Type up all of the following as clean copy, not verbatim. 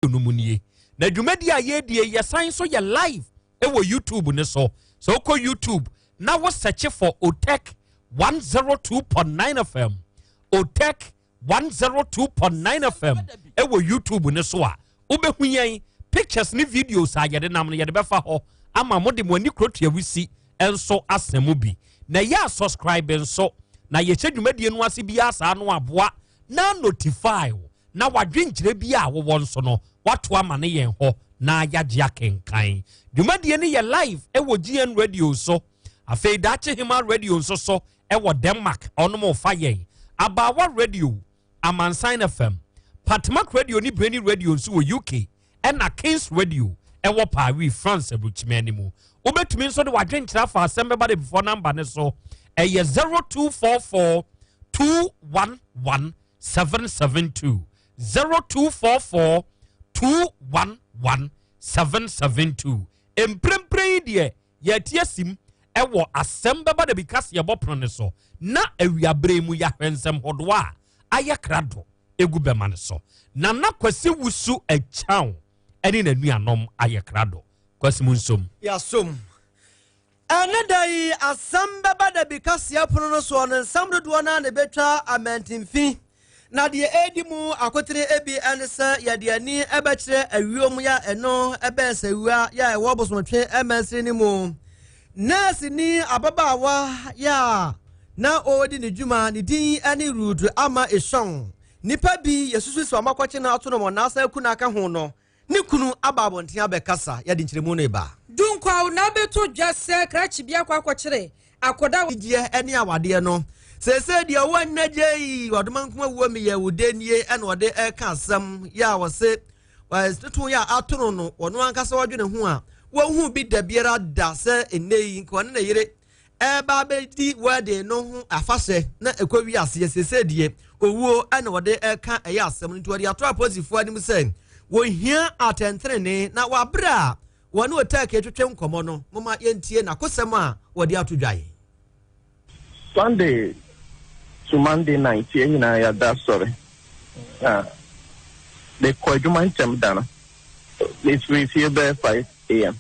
No mu nie. Na dwumadi a yɛredie, yɛsan nso yɛ live wɔ YouTube no so. Sɛ wokɔ YouTube na wo search for Otec 102.9 FM, Otec 102.9 FM ɛwɔ YouTube no so a, wobɛhu yɛn pictures ne videos a yɛde nam no, yɛde bɛfa hɔ ama mode mo ani kurotua wisi nso asa mu bi. Na ɛyɛ a subscribe nso na yɛhyɛ dwumadie no ase biara saa no aboa na notify wo na wadwenkyerɛ bi a wowɔ nso no wato ama ne yɛn hɔ na yɛagye akenkan. Dwumadie no yɛ live ɛwɔ GN Radio so, afei Daakye Hema Radio nso so ɛwɔ Denmark, ɔnom fa yɛn Abaawa Radio, Amansan FM, Patmak Radio ne Brainy Radio nso wɔ UK, ɛna Kings Radio ɛwɔ Paris, France aburukyima anim. Wobɛtumi nso de wadwenkyerɛ afa asɛm bɛba de before number ne so, ɛyɛ 0244 211 772, 0244 211 772. Mprempren yi deɛ, yɛte asim ɛwɔ asɛm bɛba da bi kase yɛbɔ pono ne so na awiabere mu yɛahwɛ nsɛm hodoɔ a ayɛ krado egu bɛma no so. Nana Kwasi Wusu Akyaw ɛne n'anuanom ayɛ krado. Kwasi mu nsom. Yɛasom. Ɛne da yi asɛm bɛba da bi kaseɛ pono no soɔ no, nsɛm dodoɔ no a na ɛbɛtwa amantimfi, na deɛ ɛredi mu akotene ebi ɛne sɛ yɛde ani ɛbɛkyerɛ awiom yɛ ɛno ɛbɛn sɛ wia yɛ a ɛwɔ Bosomtwe ɛmɛnsiri no mu. Nɛɛse ni ababaawa yɛ a na ɔredi ne dwuma, ne din ɛne Ruth Ama Esɔn, nipa bi yɛsusu sɛ ɔmakɔkye no ato no mɔ n'asa aku no aka ho no, ne kunu aba abɔnten abɛkasa. Yɛde nkyerɛmu no ba. Dunkwaw na abɛto dwa sɛ krakye bi akɔ akɔkyere akɔda. Gyeɛ ne awadeɛ no seesei deɛ ɔwɔ nnagye yi ɔdoma nko awuo meyɛ wo de nie, ɛna ɔde ɛka asɛm yɛ a wɔse toto yɛ a ato no no, ɔno ankasa ɔdwene ho a wɔhu bi da biara da sɛ ɛnnɛ yi nka ɔne ne yere ɛba abɛdi wedding no ho afahyɛ na ɛkɔ wi aseɛ. Seesei deɛ owuo ɛna wɔde ɛka ɛyɛ asɛm no, nti wɔde ato apolisifoɔ anim sɛ wɔhia atɛntenene. Na wɔaberɛ a wɔne Otec twetwe nkɔmmɔ no, moma yɛntie n'akosɛm a wɔde ato dwae. Sunday to Monday night, yɛn nyinaa yɛada sɔre na mekɔ adwuma ntɛm da no. Mefiri fie bɛyɛ 5 a.m.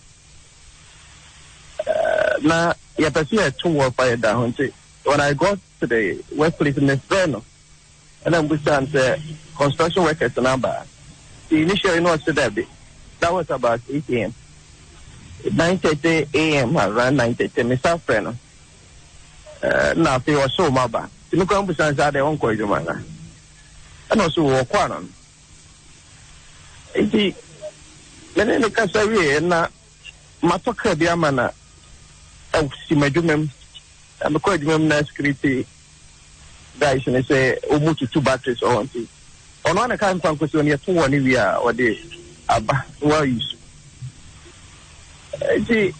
Na yɛpɛ sɛ yɛto wɔ fa yɛda ho, nti when I got to the workplace, mefrɛ no ɛna mbusa no sɛ construction workers no aba. Nti initially no ɔse daabi. That was about 8 a.m. 9:30 a.m., around 9:30, mesa frɛ no na afei ɔsɛ ɔmo aba, nti mekora mbusa no sɛ adɛ ɔnkɔ adwuma na ɛna ɔsɛ wɔkɔ ano no. Nti mene ne kasa wie na matɔ kaa bi ama na ɛsi m'adwuma mu, na mekɔ adwuma mu na security guys ne sɛ ɔmu tutu batteries ɔwɔ, nti ɔno ana kaa mfa nkɔsi ɔno yɛto wɔ ne wie a ɔde aba wayi so. Nti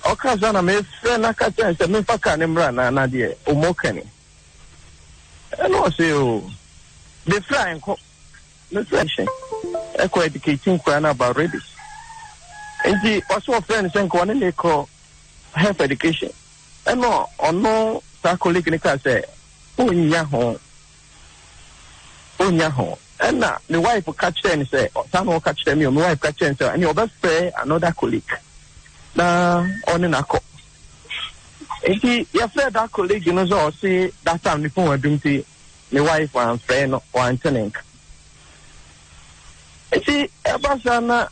ɔka sa na mefrɛ na ka kyerɛ sɛ memfa kaa ne mmra na deɛ ɔmɔ ka ni, ɛna ɔsɛ o mefrɛ a nkɔ mefrɛ hyɛ ɛkɔ educating nkura no about rabies. Nti ɔsɛ ɔfrɛ no sɛ nka ɔne ne kɔ health education, ɛna ɔno saa colleague ne kaa sɛ ɔnya ho ɔnya ho. Ɛna ne wife ka kyerɛ no sɛ saa na ɔka kyerɛ me o, me wife ka kyerɛ no sɛ ɛne ɔbɛfrɛ another colleague na ɔne n'akɔ. Nti yɛfrɛ that colleague no sɛ ɔse that time ne phone adum, nti ne wife amfrɛ no, wante ne nka. Nti ɛba saa na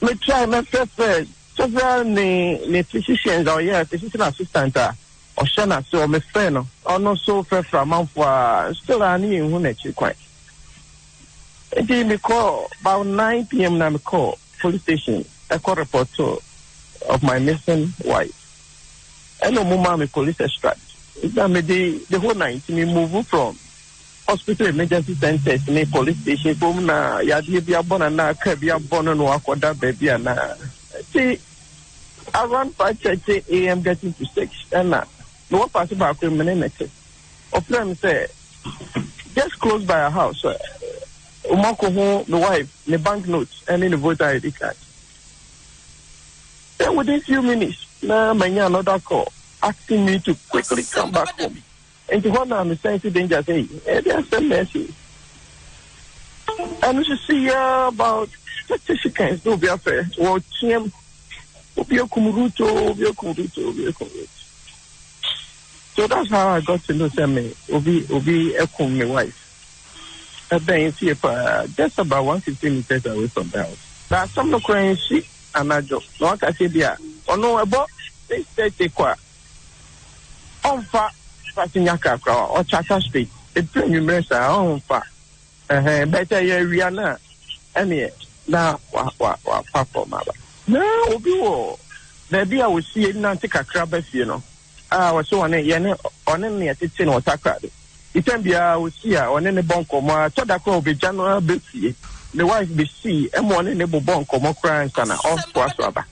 me try mɛfrɛfrɛ several ne physicians a ɔyɛ physician assistant a ɔhyɛ n'ase, ɔmefrɛ no, ɔno nso frɛfrɛ amanfo a still a ne yɛnhu n'akyi kwan. Nti mekɔ about 9 p.m. na mekɔ police station ɛkɔ report of my missing wife, ɛna ɔmo maa me police extract. Nti na mede the whole night me move from hospital emergency centers ne police station fom na yadeɛ bi abɔ na na kaa bi abɔ no na wakɔda baabi a na nti around 5:30 a.m. getting to 6, ɛna na wɔfa ase baako mu ne ne te ɔfrɛ me sɛ just close by our house ɔmo akɔ ho me wife ne bank note ɛne ne voter ID card. Then within few minutes na manya another call asking me to quickly come back home. Nti hɔ na me sense danger sɛ ɛde asɛm na ɛsi. Ɛno nso si yɛ about 30 seconds na obi afɛ wɔteam, obi akum Ruth o, obi akum Ruth o, obi akum Ruth. So that's how I got to know sɛ me obi akum me wife. Ɛbɛn fie paa, just about 150 meters away from the house. Na asɛm no koraa nsi anadwo na waka sɛ bi a ɔno ɛbɔ 6:30 kɔ a ɔmfa passenger car koraa, ɔkyata straight ɛduru anwummerɛ saa ɔmfa ɛhɛn bɛtɛ yɛ awia no a ɛneɛ na wafa fam aba. Na obi wɔ baabi a wɔsie nante kakra ba fie no a wɔsɛ ɔne yɛne ɔne ne yɛtete no ɔtakrade itam biara wɔsi a ɔne ne bɔ nkɔmmɔ a tɔda koraa ɔbɛgya no abɛfie. Ne wife bɛsii ɛma ɔne ne bobɔ nkɔmmɔ koraa nsa na ɔfoa so aba.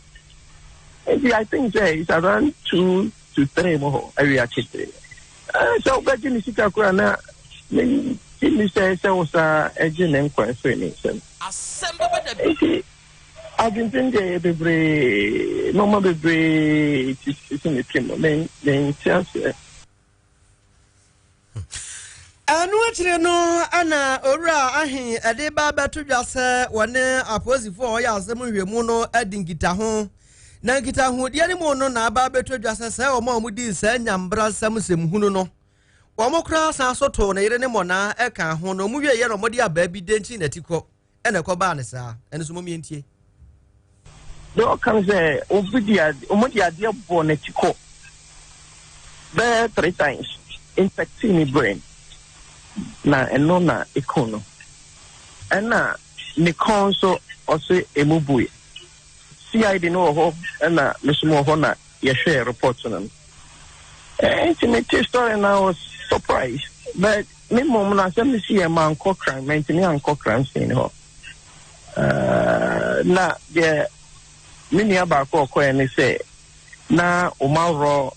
Nti I think sɛ it's around 2 to 3 mu hɔ awia kyekyere sɛ wobɛgye ne sika koraa na megye ni sɛ wo saa ɛgye ne nkwa afiri ne nsam. Nti adwendwen deɛ yɛ bebree, nneɛma bebree sisi me tirim, mente aseɛ. Ɛno akyire no ɛna Owura Ahen ɛde ba bɛto dwa sɛ wɔne apolisifoɔ a wɔyɛ asɛm nhwɛmu no adi nkitaho, na nkitahodeɛ no mu no na aba bɛto dwa sɛ wɔn a wɔdi saa nyambra nsɛm nsɛmhunu no, wɔn koraa san so too ne yere ne mmɔnaa ɛka ho, na wɔn wie yɛ na wɔde abaa bi denkyi n'ati kɔ ɛna ɛkɔ ne saa. Ɛno nso mo mientie. Deɛ ɔka no sɛ obi di ade, ɔmo de adeɛ bɔ n'akyi kɔ bɛyɛ three times, infecting ne brain, na ɛno na eku no. Ɛna ne kɔn nso ɔse emu bue. CID no wɔ hɔ ɛna mesom wɔ hɔ na yɛhwɛ report no. Nti mete story na I was surprised, but me mmom no asɛm no si yɛ ma ankɔ crime, mantumi ankɔ crime scene hɔ. Na deɛ me nua baako ɔkɔɛ ne sɛ na ɔma aworɔ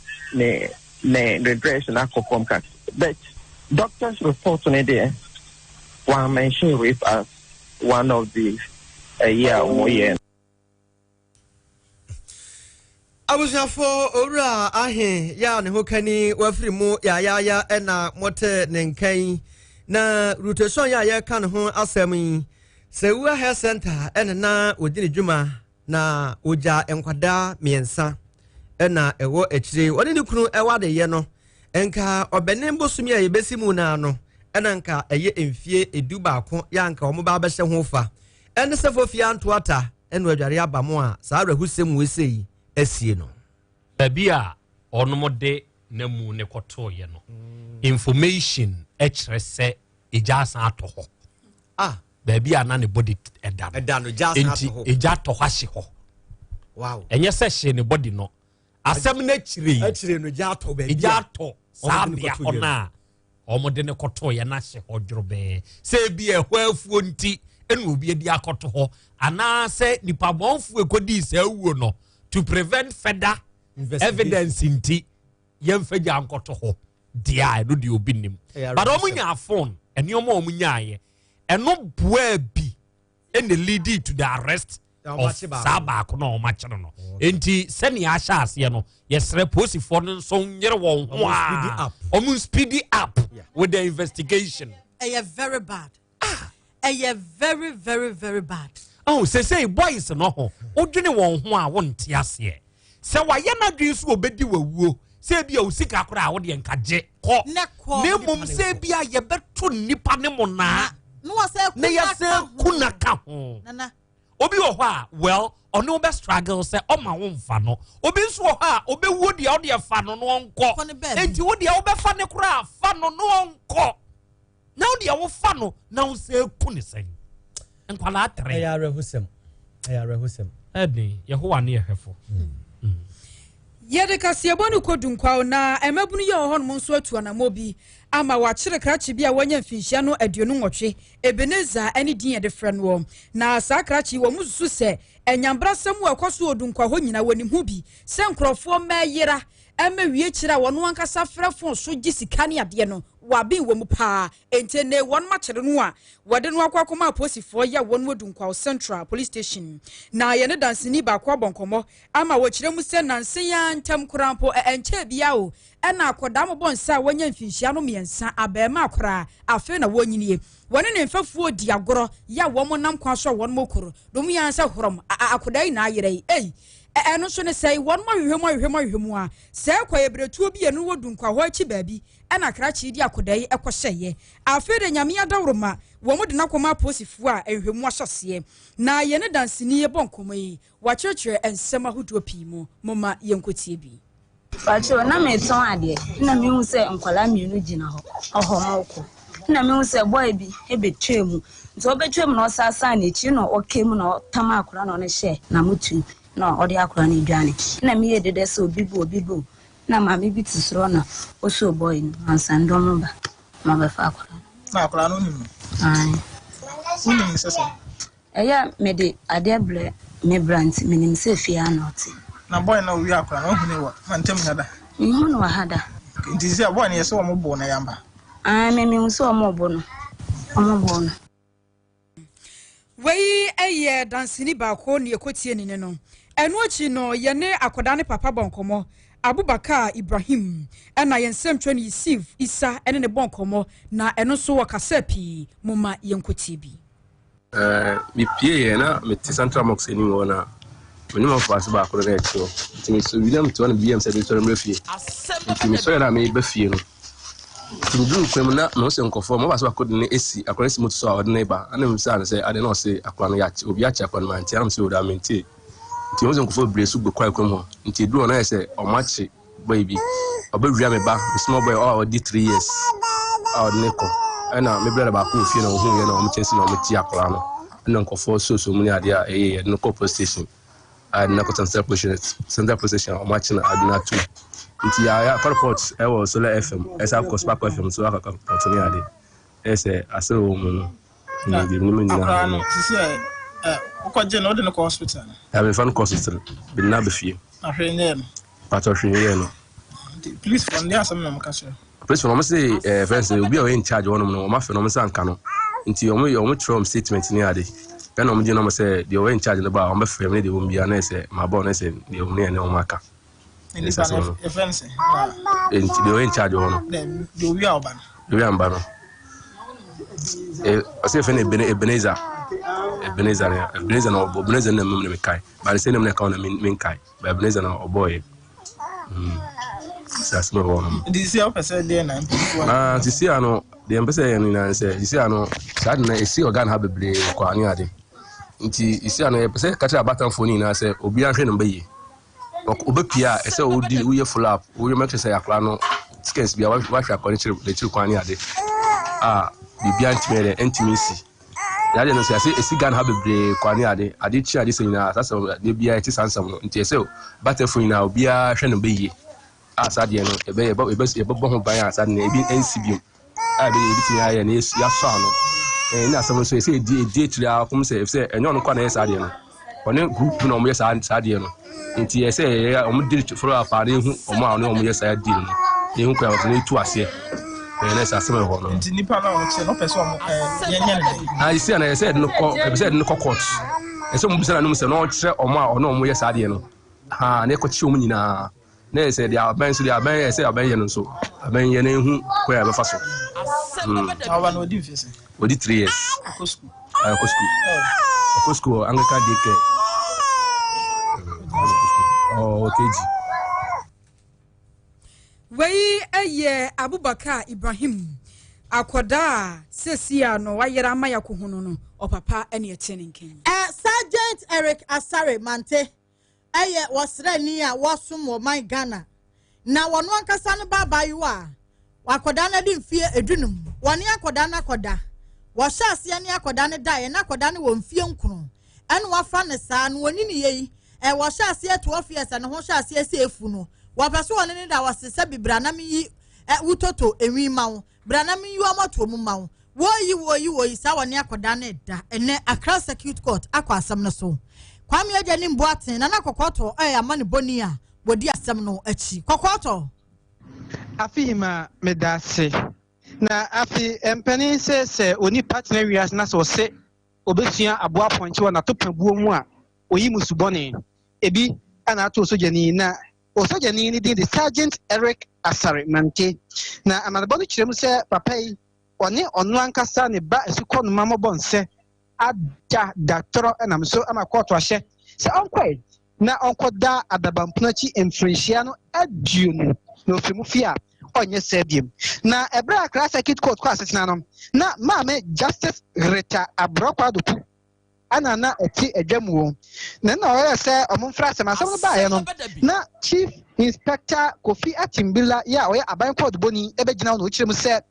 ne dress na akɔ fam kakra, but doctor's report no deɛ wɔn mention rape as one of the ɛyi a wɔyɛ. Abusuafo, Owura Ahe yɛ a ne ho kani wafiri mu yaayaaya ɛna mote ne nkan na rotation yɛ a yɛka ne ho asɛm yi sɛ Wua Health Center ɛna na ɔdi ne dwuma, na ogya nkwadaa mmiɛnsa ɛna ɛwɔ akyire. Ɔne ne kunu ɛwɔ adeyɛ no, nka ɔbɛne bosomi a yɛbɛsi mu naa no ɛna nka ɛyɛ mfie 11 yɛ anka wɔn ba abɛhyɛ ho fa. Ɛne sɛ fofia ntoata ɛna adware aba mu a saa awerɛhosɛm wɔ ese yi asie no. Baabi a ɔnom de n'amu ne kɔtooyɛ no, information kyerɛ sɛ egya asan atɔ hɔ. Baabi a na ne body ɛda no. Ɛda no, gya asan nti atɔ hɔ. Egya atɔ hɔ ahye hɔ. Ɛnyɛ sɛ hye ne body no, asɛm no akyire yi. Akyire no gya atɔ baabi egya a atɔ saa wɔde ne bea kɔtoo hɔ yɛ no a wɔde ne kɔtooyɛ no ahye hɔ dworobɛɛ, sɛ ebi ɛhɔ afuo nti ɛna obi adi akɔto hɔ anaasɛ nipa bɔnfoɔ ekɔdii saa awuo no, to prevent further investigation. Evidence nti yɛmfa gya nkɔto hɔ deɛ a ɛno deɛ obi nim. Ɛyɛ but ɔmo awerɛhosɛm. nya phone, nneɛma a ɔmo nyaayɛ ɛno boa bi ɛna lead to the arrest Na ɔmo of akye baako. saa baako na ɔmo akyere no. Nti sɛnea ahyɛ aseɛ no, yɛsrɛ polisifoɔ no nso nyere wɔn ho Ɔmo speedy a up. ɔmo speedy up with the investigation. Ɛyɛ very bad, ɛyɛ very very very bad. Ɔn sesei boys no ho wodwene wɔn ho a wonte aseɛ sɛ wayɛ n'adwene so obɛdi wawuo sɛ ebi a osika koraa a wodeɛ nka gye kɔ. Ne kɔ. Na mmom sɛ ebi a yɛbɛto nnipa ne mo naa na wɔsɛ na yɛsɛ ku na ka ho. Nana. Obi wɔ hɔ a, well, ɔne wo bɛ struggle sɛ ɔma wo mfa no. Obi nso wɔ hɔ a obɛwuo deɛ ɔdeɛ fa no na ɔnkɔ. Kɔ ne baabi. Enti wo deɛ wobɛfa ne koraa, fa no na ɔnkɔ, na wo deɛ wofa no na wo sɛ ku ne sɛn nkwalaa tere. Ɛyɛ awerɛhosɛm, ɛyɛ awerɛhosɛm. Ɛden Yehowa ne yɛhwɛfo. Yɛde kaseɛbɔ no kɔdu nkwaw na mmabunu yi a wɔ hɔnom nso atu anammɔ bi ama wɔakyere krakye bi a wɔanya mfinhyia no 28, Ebenezer ne din yɛde frɛ noɔ. Na saa krakye yi, wɔn mu susu sɛ anyambrasɛm a ɛkɔ so wɔ Dunkwa hɔ nyinaa wɔnim ho bi sɛ nkurɔfoɔ mɛyera. Ɛma wie kyerɛ a wɔn ankasa frɛ fon so gye sika ne adeɛ no, waben wɔ mu paa. Enti ne wɔn akyere no a wɔde no akɔ akɔma apolisifoɔ yɛ wɔn wɔ Dunkwaw Central Police Station. Na yɛne danseni baako abɔ nkɔmmɔ ama wɔkyerɛ mu sɛ nanse ya ntam koraa mpo ɛnkyɛɛ bia o, ɛna akɔdaa mobɔ nsa a wɔanya mfinhyia no 3, abɛɛma koraa afei na wɔnyinie, wɔne ne mfɛfoɔ di agorɔ yɛ a wɔn nam kwan so a wɔn mokoro dom yɛn sɛ horɔm akɔdaa yi na ayerɛ yi. Ei, ɛno nso ne sɛe wɔn ahwehwɛ mu ahwehwɛ mu ahwehwɛ mu a sɛ kɔ ebiretuo bi yɛn wɔ Dunkwa hɔ akyi baabi, ɛna krakye di akɔdaa yi ɛkɔhyɛeɛ. Afei de Nyame adaworoma wɔn de n'akɔma apolisifoɔ a nhwɛmu ahyɛseɛ. Na yɛne danseni bɔ nkɔmmɔ yi, wakyerɛkyerɛ nsɛm ahodoɔ pii mu. Moma yɛnkɔtie bi. Pakyɛw, na metɔn adeɛ na mehu sɛ nkwadaa mmienu gyina hɔ ɔhɔ mɔkɔ, na mehu sɛ boy bi ebɛtwa mu, nti ɔbɛtwa mu na ɔsaasaa n'akyi na ɔka mu na ɔtam akwadaa na ɔno hyɛ n'amotu na ɔde akwadaa no dwane. Na meyɛ dede sɛ obi bu obi bu, na maame bi te soro na ɔsoo boy no ansa ndɔm ba ma bɛfa akwadaa no. Na akwadaa no nim no? Ae. Wonim sɛ sɛ? Ɛyɛ mede adeɛ brɛ me bra, nti menim sɛ fie ha na ɔte. Na boy na owie akwadaa no, wohu ne wɔ mantam ha da? Mehu no wɔ ha da. Nti sɛ boy no yɛ sɛ wɔn bo no yamba? Ae, me mehu sɛ ɔmo bo no, ɔmo bo no. Wei yɛ danseni baako ne ɛkɔtie ne ne no. Ɛno akyi no, yɛne akwadaa ne papa bɔ nkɔmmɔ, Abubakar Ibrahim, ɛna yɛn nsɛmtwerɛ no Yusuf Isa ɛne ne bɔ nkɔmmɔ, na ɛno nso wɔ kasa pii. Moma yɛnkɔtie bi. Mepie yɛ na mete Central Mosque anim hɔ, na mene mafo ase baako no na ɛte hɔ, nti mesɔ bi na mete hɔ na biribi am sɛ mesɔre mmerɛ fie, nti mesɔre na meba fie no, nti meduru kwan mu na mehu sɛ nkɔfoɔ mɔba sɛ baako de ne esi akora no si moto so a ɔde ne ba, ana mebisaa no sɛ ade na ɔse akora no yɛakye, obi akye akora no, mantie, ana mesɛ ɔda mentie. Nti mehu sɛ nkɔfoɔ bebree so gu kwae kurom hɔ, nti eduru hɔ na yɛ sɛ ɔmo akye boy bi, ɔbɛwia me ba, me small boy a ɔdi 3 years a ɔde ne kɔ. Ɛna me brother baako wɔ fie na ɔhu yɛ na ɔmo kyɛn si na ɔmo kye akora no, ɛna nkɔfoɔ soso mu ne adeɛ a ɛyɛ yɛde no kɔ police station a yɛde no akɔ Central Police Station a ɔmo akye no ade no atum. Nti yɛ akɔ report ɛwɔ Solar FM, ɛsɛ akɔ Spark FM so akɔ report ne ade, ɛyɛ sɛ asɛ wɔ mu no ne deɛ menim nyinaa. Akwadaa no sisi ɛ ɛ wokɔgye no, wode no kɔ hospital no? Ɛmefa no kɔ hospital bi na bɛ fie. Na hwee nyɛɛ no? Patɔ, hwee yɛ no. Nti police fo no deɛ, asɛm na ɔmo ka kyerɛ? Police fo no, ɔmo se fɛn sɛ obi a ɔyɛ in charge hɔnom no, ɔmo afɛ no, ɔmo nsa nka no, nti ɔmo yɛ ɔmo kyerɛ ɔmo statement ne ade, ɛna ɔmo gyina ɔmo sɛ deɛ ɔyɛ in charge no ba a, ɔmo bɛfrɛ mi ne deɛ wɔn bia na yɛ sɛ maa bɔ na yɛ sɛ deɛ ɔmo ne yɛ ne ɔmo aka. Ne nipa no yɛfrɛ no sɛ na? Nti deɛ ɔyɛ in charge hɔ no. Deɛ owi a ɔba no. Deɛ owi amba no, ɔsɛ yɛfrɛ no Ebenezer, Ebenezer ne Ebenezer na ɔbɔ, Ebenezer na mmom na mekae baade sɛ ɛnam na ɛka ho na menkae ba, Ebenezer na ɔbɔɔyɛ sɛ asɛm a ɛwɔ hɔ no. Nti sisi a wopɛ sɛ deɛ na mpanyinfoɔ? Ah, sisi ano deɛ mpɛ sɛ yɛ no nyinaa ne sɛ sisi ano saa de na esi wɔ Ghana ha bebree kɔ ane ade, nti sisi ano yɛpɛ sɛ ka kyerɛ abatamfoɔ no nyinaa sɛ obiara hwɛ ne mba yie. Obɛpie a, ɛsɛ wodi woyɛ follow up, woyɛ mɛkyerɛ sɛ akwaraa no skins bia wahwɛ akwaraa no n'akyiri kwan ne ade a biribiara ntumi yɛ dɛ ntumi nsi yadeɛ no sɛ ɛsɛ esi Ghana ha bebree kɔ ane ade ade kyi ade sɛ nyinaa saa sɛ adeɛ biara ɛte saa nsɛm no. Nti ɛsɛ abatamfoɔ nyinaa obiara hwɛ ne mba yie a saa deɛ no yɛbɛ yɛbɛ yɛbɛ yɛbɛbɔ ho ban a saa deɛ no ebi nsi biom a ebi ebitumi ayɛ na yɛasɔ ano. Ne asɛm nso ɛsɛ edi akyire a kɔm sɛ efisɛ ɛnyɛ ɔno kɔ na ɛyɛ saa deɛ no, ɔne group na ɔmo yɛ saa deɛ no, nti ɛsɛ yɛyɛ ɔmo di follow up a na ehu ɔmo a ɔne ɔmo yɛ saa deal no na ehu kwan a wɔsɛ na etu aseɛ na ɛsɛ asɛm ɛwɔ hɔ no. Nti nipa na ɔmo kyerɛ no, wopɛ sɛ ɔmo yɛnyɛ no dɛ? Ah, esi ana ɛsɛ yɛde no kɔ, ɛsɛ yɛde no kɔ court, ɛsɛ ɔmo bisa n'anum sɛ na ɔkyerɛ ɔmo a ɔne ɔmo yɛ saa deɛ no ha na ɛkɔkye ɔmo nyinaa, na yɛ sɛ deɛ abɛn so deɛ abɛn yɛ sɛ abɛn yɛ no nso abɛn yɛ na ehu kwan a yɛbɛfa so. Na ɔba no ɔdi mfe sɛ? Odi 3 years. Ɔkɔ sukuu? Ɔkɔ sukuu, ɔkɔ sukuu wɔ Anglican Day Care, ɔwɔ KG. Wei yɛ Abubakar Ibrahim, akɔdaa a sɛsi a no wayɛrɛ ama yɛakɔhu no, ɔpapa ne ɛte ne nkɛn. Sergeant Eric Asare Mante ɛyɛ wɔsrɛni a wɔsom wɔ man Ghana, na wɔn ankasa no ba abaayewa a akwadaa no de mfie 15, wɔne akwadaa no akɔda, wɔhyɛ aseɛ ne akwadaa no daeɛ na akwadaa no wɔ mfie 9, ɛna wafa ne saa no wɔni ne yɛ yi wɔhyɛ aseɛ 12 years a ne ho hyɛ aseɛ sɛ efu no, wɔpɛ so wɔne ne da, wɔse sɛ bibira na mi yi wutoto enwi ma wo, bra na mi yi wɔn ato mu ma wo, wɔyi wɔyi wɔyi saa wɔne akwadaa no da. Ɛnɛ Accra Circuit Court akɔ asɛm no so. Kwame Agya ne Mboaten na n'akɔkɔtɔ ɛyɛ ama ne bɔni a. wɔdi asɛm no akyi. Kɔkɔɔtɔ. Afei meda ase. Na afei mpanin sɛ sɛ onipa tena wiase na sɛ ɔse obesua aboa pɔnkye wɔ n'atopabuo mu a, oyi mu subɔne. Ebi ana ato osogyani na osogyani ne din de Sergeant Eric Asare Mante. Na amanebɔ no kyerɛ mu sɛ papa yi ɔne ɔno ankasa ne ba asukɔ no ma mmɔbɔ nsɛ ada datorɔ ɛnam so ama kɔɔto ahyɛ sɛ ɔnkɔe na ɔnkɔda adabampono akyi mfirinhyia no 20 na ofiri mu fie a ɔnyɛ sɛ biem. Na ɛberɛ a Accra Circuit Court kɔ asetena no, na Maame Justice Rita Aborɔkwa Adoku ana na ɛte adwa mu o na na ɔyɛ sɛ ɔmo mfra asɛm asɛm no baeɛ no, na Chief Inspector Kofi Atimbila yɛ a ɔyɛ aban kɔɔto bɔni ɛbɛgyina hɔ na ɔkyerɛ mu sɛ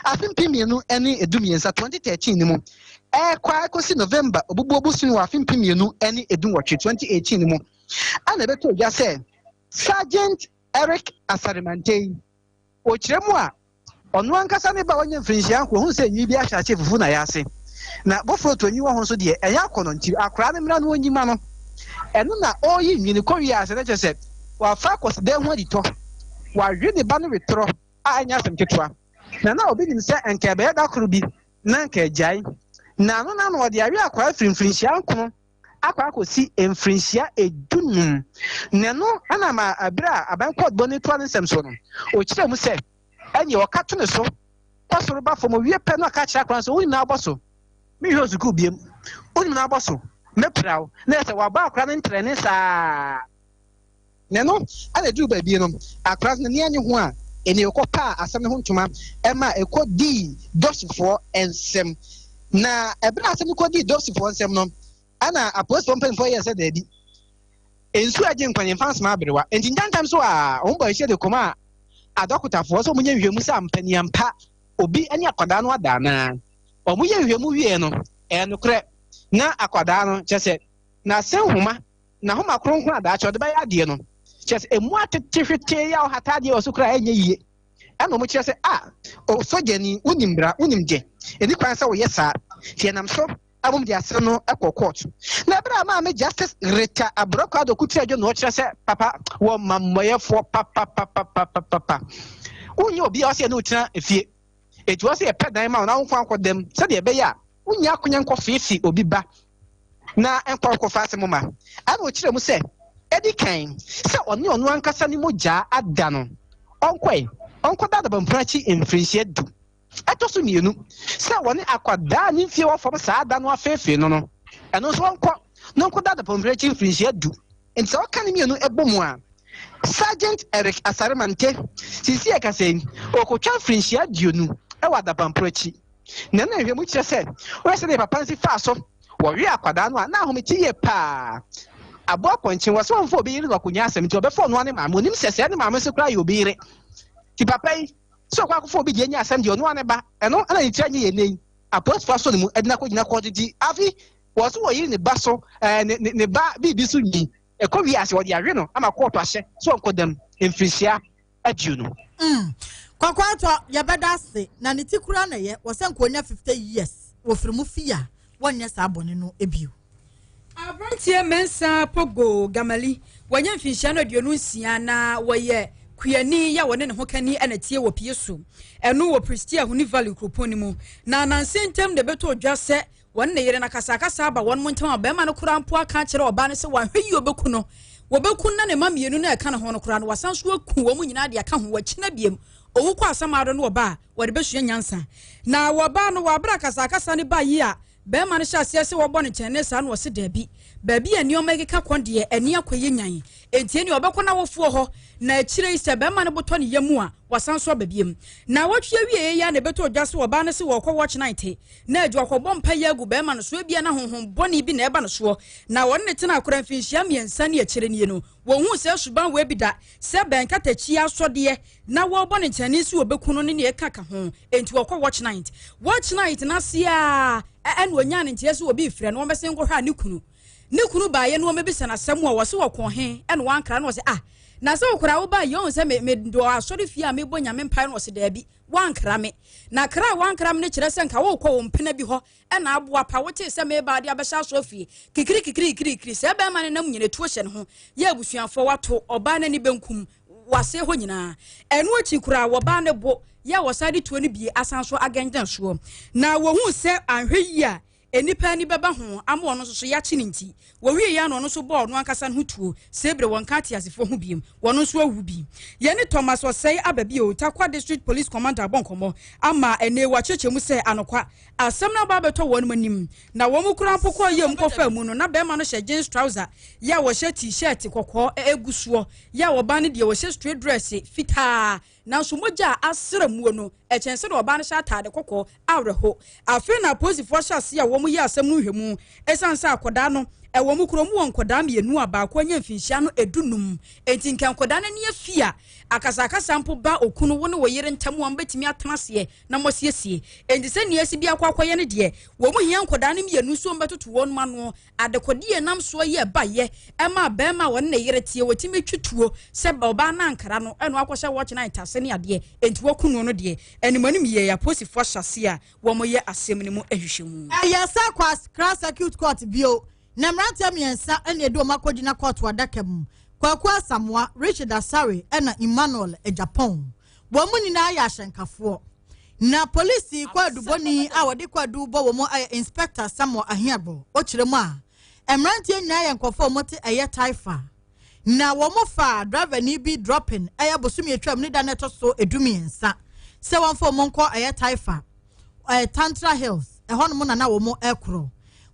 afe 2013, 2013 no mu ɛkɔ akɔsi November obubuo bosom wɔ afe 2018, 2018 no mu, ana ɛbɛtɔ dwa sɛ Sergeant Eric Asarimante yi ɔkyerɛ mu a ɔno ankasa ne ba wɔnyɛ mfirinhyia nko ohun sɛ nwi bi ahyɛ ase fufu na yɛ ase na boforo to nwi wɔ ho nso deɛ ɛyɛ akɔnɔ, nti akwaraa no mmira no ɔnyi ma no. Ɛno na ɔreyi nwi no kɔ wie ase na kyerɛ sɛ wafa akɔsidan ho aditɔ wawe ne ba no wetorɔ a ɛnyɛ asɛm ketewa. Na obi nim sɛ nka ɛbɛyɛ da koro bi na nka agyae na ano na ɔde awe akwaraa firi mfirinhyia 9 akɔ akɔsi mfirinhyia 15. Na ɛno ɛna ma abere a aban kɔɔtbɔ ne toa ne nsɛm so no, ɔkyerɛ mu sɛ ɛneɛ ɔka to ne so kɔ soro ba fam owie pɛ no, aka kyerɛ akwaraa sɛ wo nyinaa bɔ so mehwɛ sukuu biem, wo nyinaa bɔ so mɛpira wo, na ɛsɛ wabɔ akwaraa no ntrɛne saa. Na ɛno ɛna ɛduru baabi no, akwaraa no n'ani anye ho a ɛne ɛkɔ paa asɛm no ho ntoma ɛma ɛkɔ dii dɔsifoɔ nsɛm. Na ɛberɛ a asɛm no kɔ dii dɔsifoɔ nsɛm no, ɛna apolisifoɔ mpanimfoɔ yɛ sɛ daabi, nsuo agye nkwa yɛmfa nsoma aberewa, nti ntantam so a wɔn bɔ ahyia de kɔma a adɔkotafoɔ sɛ wɔn nyɛ nhwɛmu sɛ ampaniampa obi ne akwadaa no ada anaa. Wɔn yɛ nhwɛmu wie no, ɛyɛ nokorɛ na akwadaa no kyerɛ sɛ n'ase nhoma na homa kronkron adaakye ɔde bɛyɛ adeɛ no kyerɛ sɛ emu atete hwetee a ɔhata adeɛ wɔ so koraa ɛnyɛ yie. Ɛna wɔn kyerɛ sɛ a osogyani wonim bra wonim gye ɛni kwan sɛ wɔyɛ saa tie nam so abom de asɛm no kɔ court. Na ɛberɛ a Maame Justice Rita Aborɔkɔ Adoku tiri adwo na ɔkyerɛ sɛ papa wɔ mammɔyɛfoɔ papapapapapa, wonyɛ obi a ɔsɛ yɛne wotena efie, eti wɔ sɛ yɛpɛ dan ma wo na wo nko ankɔ dɛm sɛdeɛ ɛbɛyɛ a wonya akonya nkɔ feefe obi ba na nkɔ nkɔfa asɛm ma. Ɛna ɔkyerɛ mu sɛ ɛdi kan sɛ ɔne ɔno ankasa ne mogyaa ada no, ɔnkɔe ɔnkɔda adabampono akyi mfirinhyia 10. Ɛtɔ so mmienu sɛ wɔne akwadaa ne mfie wɔ fam saa da no afeefee no, ɛno nso ɔnkɔ na ɔnkɔda adabampono akyi mfirinhyia 10. Nti sɛ ɔka ne mmienu ɛbɔ mu a, Sergeant Eric Asaremante sisi ɛkasa yi ɔkɔtwa mfirinhyia 20 ɛwɔ adabampono akyi. Na ɛna nhwɛmu kyerɛ sɛ wɔyɛ sɛ ne papa nsi faa so wɔwe akwadaa no a na ahomete yie paa. Aboa pɔnkye wɔ sɛ wɔmfa obi yere no akonnwa asɛm, nti ɔbɛfa ɔno ane maame onim sɛ sɛ ne maame nso koraa yɛ obi yere, nti papa yi sɛ ɔkɔ akɔfa obi deɛ nya asɛm deɛ ɔno ane ba ɛno ɛna ne tiri anyɛ yɛ nne yi apolisifoɔ asɔ ne mu ɛde no akɔgyina kɔɔto. Nti afi wɔ so wɔyere ne ba so ɛɛ ne ne ne ba biribi so nwi ɛkɔ wie ase wɔde awe no ama kɔɔto ahyɛ so ɔnkɔ dɛm mfirinhyia 20. Kɔkɔɔ atɔ yɛbɛda ase na ne ti kura na yɛ wɔsɛ nkonya 50 years wɔfiri mu fie a wɔnyɛ saa bɔne no ebio. Aberanteɛ Mɛnsa Pogo Gamali wɔnyɛ mfinhyia no 26 na wɔyɛ kuani yɛ wɔne ne ho kani ɛna tie wɔ pie so ɛno wɔ Prestea Huni Valley kuropɔn no mu. Na nanse ntam de bɛtɔ dwa sɛ wɔne ne yere no akasakasa aba wɔn mo ntam a bɛrima no koraa mpo aka akyerɛ ɔbaa no sɛ wɔahwɛ yi obɛku no, wɔbɛku na ne ma mmienu no ɛka ne ho no koraa no wasan so aku wɔn nyinaa de aka ho. Wɔakyina biem owu kɔ asɛm no ɔbaa wɔde bɛsua nyansa na wɔbaa no wɔabere akasakasa ne ba yi a bɛrima no hyɛ aseɛ sɛ wɔbɔ ne nkyɛn ne saa na wɔse daabi, baabi a nneɛma keka kɔn deɛ ani akɔyɛ nyan, enti ɛne ɔbɛkɔ n'awofoɔ hɔ na akyire yi sɛ bɛrima no botɔ ne yam a wasan so aba biem. Na wɔtwe awie yɛ na ɛbɛtɔ odwa so ɔbaa no sɛ wɔkɔ watch night na adwa ɔkɔbɔ mpa yɛ agu bɛrima no so ebia na honhom bɔne bi na ɛba no soɔ. Na wɔne ne tena akora mfinhyia 3 ne akyire nie no, wɔhu sɛ suban wɔ bi da sɛ bɛn katakyi asɔdeɛ na wɔbɔ ne nkyɛne si wɔbɛku no ne nea ɛka ka ho. Enti wɔkɔ watch night, watch night n'ase a ɛna onya ne nteɛ sɛ obi frɛ no wɔbɛsɛn nkɔhwɛ a ne kunu. Ne kunu baeɛ no wɔmɛbisa no asɛm a wɔse wɔkɔɔ he ɛna wankra no, ɔse ah, na sɛ wokora wo baeɛ ɔhu sɛ me me dɔ asɔre fie a mebɔ Nyame mpae no, ɔse daabi, wankra me. Na kra a wankra me no kyerɛ sɛ nka wokɔ wo mpena bi hɔ ɛna aboa pa wotee sɛ meba ade abɛhyɛ asɔre fie kikiri kikiri kikiri kikiri sɛ bɛrima no nam nyina tuo hyɛ ne ho yɛ abusuafoɔ wato ɔbaa no ani benkum wasɛe hɔ nyinaa. Ɛno akyi koraa wɔbaa ne bo yɛ a wɔsan de tuo no bie asan so agɛngyɛn soɔ na wɔhuu sɛ anhwɛ yie a nnipa ani bɛba ho ama ɔno nso so yɛakye no nti, wɔwieeɛ ara na ɔno nso bɔɔ ɔno ankasa ne ho tuo. Seebere wɔnka ateasefoɔ ho biom, wɔno nso awu bi. Yɛne Thomas Osei aba bio, Tarkwa District Police Commander abɔ nkɔmmɔ ama ɛnnɛ yi wakyerɛkyerɛ mu sɛ anokwa asɛm no aba abɛtɔ wɔnom anim na wɔn koraa mpo kɔɔ yam kɔfaa mu no na barima no hyɛ jeans trouser yɛ a wɔhyɛ t-shirt kɔkɔɔ gu soɔ yɛ a ɔbaa no deɛ wɔhyɛ straight dress fitaa. Nanso mogya a asra muo no, ɛkyɛn sɛdeɛ ɔbaa no hyɛ ataade kɔkɔɔ. Awerɛho. Afei na apolisifoɔ ahyɛ aseɛ a wɔyɛ asɛm no nhwɛmu. Ɛsiane sɛ akwadaa no, ɛwɔ mo kurom wɔ nkwadaa mmienu a baako anya mfinhyia no dunum. Enti nka nkwadaa no ani afi a, akasakasa mpo ba okunu, wo ne wo yere ntam a mobɛtumi atena aseɛ na moasiesie. Enti sɛnea asi biako akɔyɛ no deɛ, wɔn hia nkwadaa no mmienu nso wɔbɛtoto wɔn ano. Adekodeɛ a ɛnam soɔ yɛ baeɛ ɛmaa barima a ɔne ne yere teɛ wɔtumi twe tuo sɛ ɔbaa no ankra no ɛna wakɔhyɛ watch night ase ne adeɛ enti wɔku no no deɛ animanim yie apolisifoɔ ahyɛ aseɛ a wɔyɛ asɛm no mu nhwehwɛmu. Ɛyɛ sɛ kɔ Accra Circuit Court bio na mmeranteɛ mmiɛnsa na ɛde wɔn akɔgyina kɔɔto adaka mu, Kwaku Asamoah, Richard Asare ɛna Emmanuel Agyapong. Wɔn nyinaa yɛ ahyɛnkafoɔ. Na polisi kwaadubɔni a wɔde kwaadu bɔ wɔn ayɛ Inspector Samuel Ahiagbor. Ɔkyerɛ mu a, mmeranteɛ nyinaa yɛ nkurɔfoɔ a wɔte ɛyɛ Taifa. Na wɔn faa driverni bi dropping ɛyɛ bosome atwam ne da no ɛtɔ so 13 sɛ wɔmfa wɔn nkɔ ɛyɛ Taifa ɛɛ Tantra Hills ɛhɔnom na na wɔn ɛkorɔ.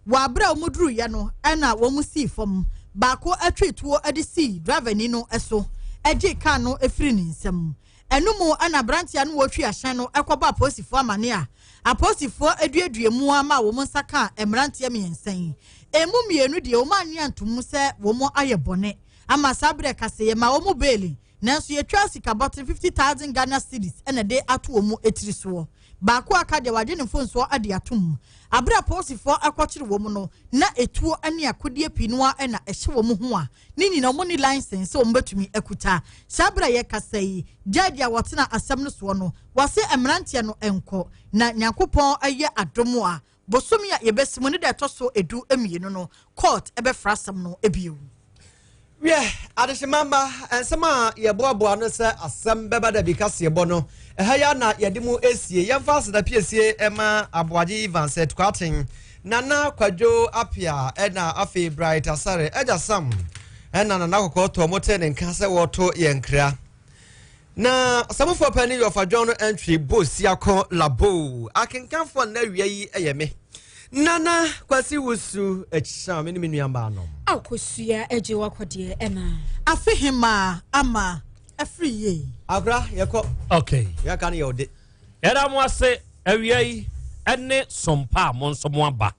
Wɔ abere a wɔn duruiɛ no ɛna wɔn sii fam baako ɛtwee tuo ɛde sii driverni no ɛso ɛgyee kaa no ɛfiri ne nsam. Ɛno mu na aberanteɛ a na ɔretwi ahyɛn no kɔbɔɔ apolisifoɔ amane a apolisifoɔ duaduaa mu ara maa wɔn nsa kaa mmeranteɛ mmiɛnsa yi. Ɛmu mmienu deɛ wɔn annye antom sɛ wɔn ayɛ bɔne ama saa berɛ kaseɛ yɛmaa wɔn beeli nanso yɛtwaa sika bɔtene 50,000 Ghana cedis na ɛde ato wɔn tiri soɔ. Baako a aka deɛ wagye ne mfomsoɔ de atom. Aberɛ a apolisifoɔ kɔkyere wɔn no na etuo ne akodeɛ pii no ara na ɛhyɛ wɔn ho a ne nyinaa wɔn nni license sɛ wɔn bɛtumi akuta. Saa berɛ a yɛkasa yi, judge a wɔtena asɛm no soɔ no, wɔse mmeranteɛ no nkɔ, na Nyankopɔn yɛ adom a, bosome a yɛbɛsi mu ne da ɛtɔ so 12 no, court bɛfra asɛm no bio. Wiɛ, adehyema mma, nsɛm a yɛboaboa ano sɛ asɛm bɛba da bi kaseɛbɔ no, ɛha yi ara na yɛde mu esie. Yɛmfa aseda piesie ma Aboagye Evans Atukwaaten, Nana Kwadwo Appiah ɛna afei Bright Asare, Agya Sam ɛna Nana Kɔkɔɔ tɔ motee ne nka sɛ wɔreto yɛn nkra. Na ɔsamufoɔ panin Yɔfa John no Antwi Bosiako Labo akenkanfoɔ nnɛ awia yi yɛ me Nana Kwasi Wusu Akyisa me ne me nua mmaa nom. Akosua agye wakɔdeɛ ɛna. Afe hemaa ama afiri yie. Akora yɛkɔ. Okay. Yɛaka no yɛ ɔde. Yɛda mo ase awia yi ne som pa a mo nso mo aba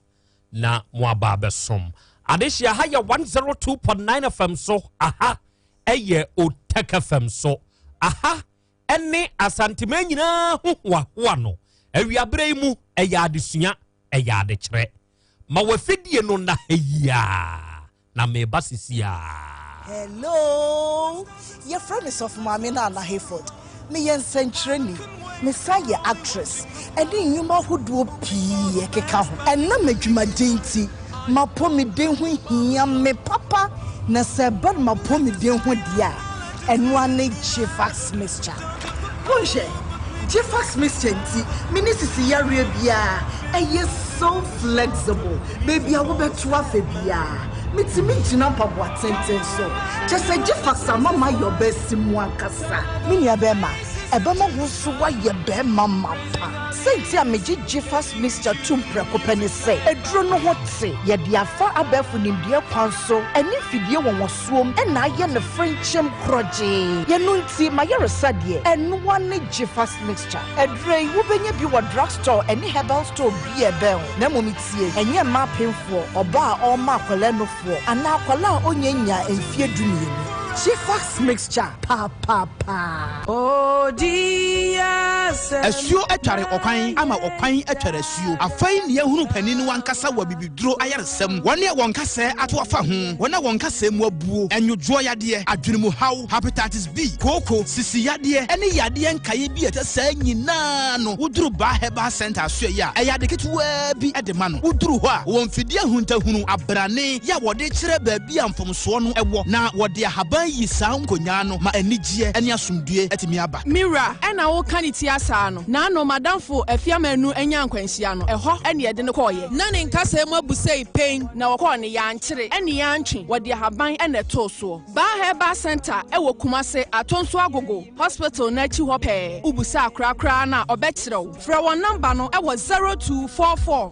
na mo aba abɛsom. Adehye aha yɛ 102.9 FM so aha ɛyɛ Otec FM so aha ɛne Asantema nyinaa ho hoahoa no awiaberɛ yi mu ɛyɛ adesua ɛyɛ adekyerɛ ma wafidie no na ha yiaa Na mereba sesiaa. Hello! Yɛfrɛ me Sɔfo Maame Nana Hayford. Meyɛ nsɛnkyerɛni. Mesan yɛ actress ɛne nnwuma ahodoɔ pii ɛkeka ho. Ɛnam adwumaden nti, m'apɔmuden ho hia me papa. Na sɛ ɛba no m'apɔmuden ho deɛ a, ɛno ara ne Gfax mixture. Monhwɛ, Gfax mixture nti, menni sisi yareɛ biara. Ɛyɛ so flexible. Baabi a wobɛto afa biara, metumi gyina mpaboa tenten so. Kyerɛ sɛ Gfax ama mayɛ ɔbaa mu ankasa. Me nua bɛrima, ɛbɛma wo nso woayɛ barima mapa. Sɛnti a megye Gfax mixture tom prɛko pɛ ne sɛ, aduro no ho te. Yɛde afa abɛɛfo nimdeɛ kwan so ne mfidie nwonwasoɔ mu na ayɛ no frenkyemm korɔgyee. Yɛno nti, m'ayaresa deɛ, ɛnoa ne Gfax mixture. Aduro yi, wobɛnya bi wɔ drugstore ne herbal store biara a ɛbɛn wo. Na mmom tie, ɛnyɛ mma apemfoɔ, ɔbaa a ɔrema akwadaa nufoɔ, anaa akwadaa a ɔnnya nnyaa mfeɛ 12. Chifax mixture papaapa. Asuo atware ɔkwan ama ɔkwan atware asuo. Afei ne yɛahunu panin no ankasa wɔ abibiduro ayaresa mu. Wɔn a wɔn kasɛɛ ato afa ho, wɔn a wɔn kasɛɛ mu abuo, nnwodwoɔ yadeɛ, adwene mu haw, hepatitis B, kooko, sisi yadeɛ ne yadeɛ nkaeɛ bi a ɛte saa nyinaa no, woduru Baa Herbal Centre asoɛeɛ a, ɛyɛ ade ketewaa bi de ma no. Woduru hɔ a, wɔwɔ mfidie ahuntahunu, abrane, yɛ a wɔde kyerɛ baabi a mfomsoɔ no wɔ, na wɔde ahaban yi saa nkonyaa no ma anigyeɛ ne asomdwoeɛ atumi aba. Me wura, ɛna woka ne tia saa no? Naano m'adamfo Afiamanu nyaa nkwanhyia no, ɛhɔ ne yɛde no kɔeɛ. Na ne nkasɛɛ mu abu sei pen na wɔkɔɔ no, yɛankyere ne yɛantwe, wɔde ahaban na ɛtoo soɔ. Baa Herbal Centre wɔ Kumase, Atonso Agogo Hospital no akyi hɔ pɛɛ. Wobusa akora koraa no a, ɔbɛkyerɛ wo. Frɛ wɔn nɔmba no wɔ 0244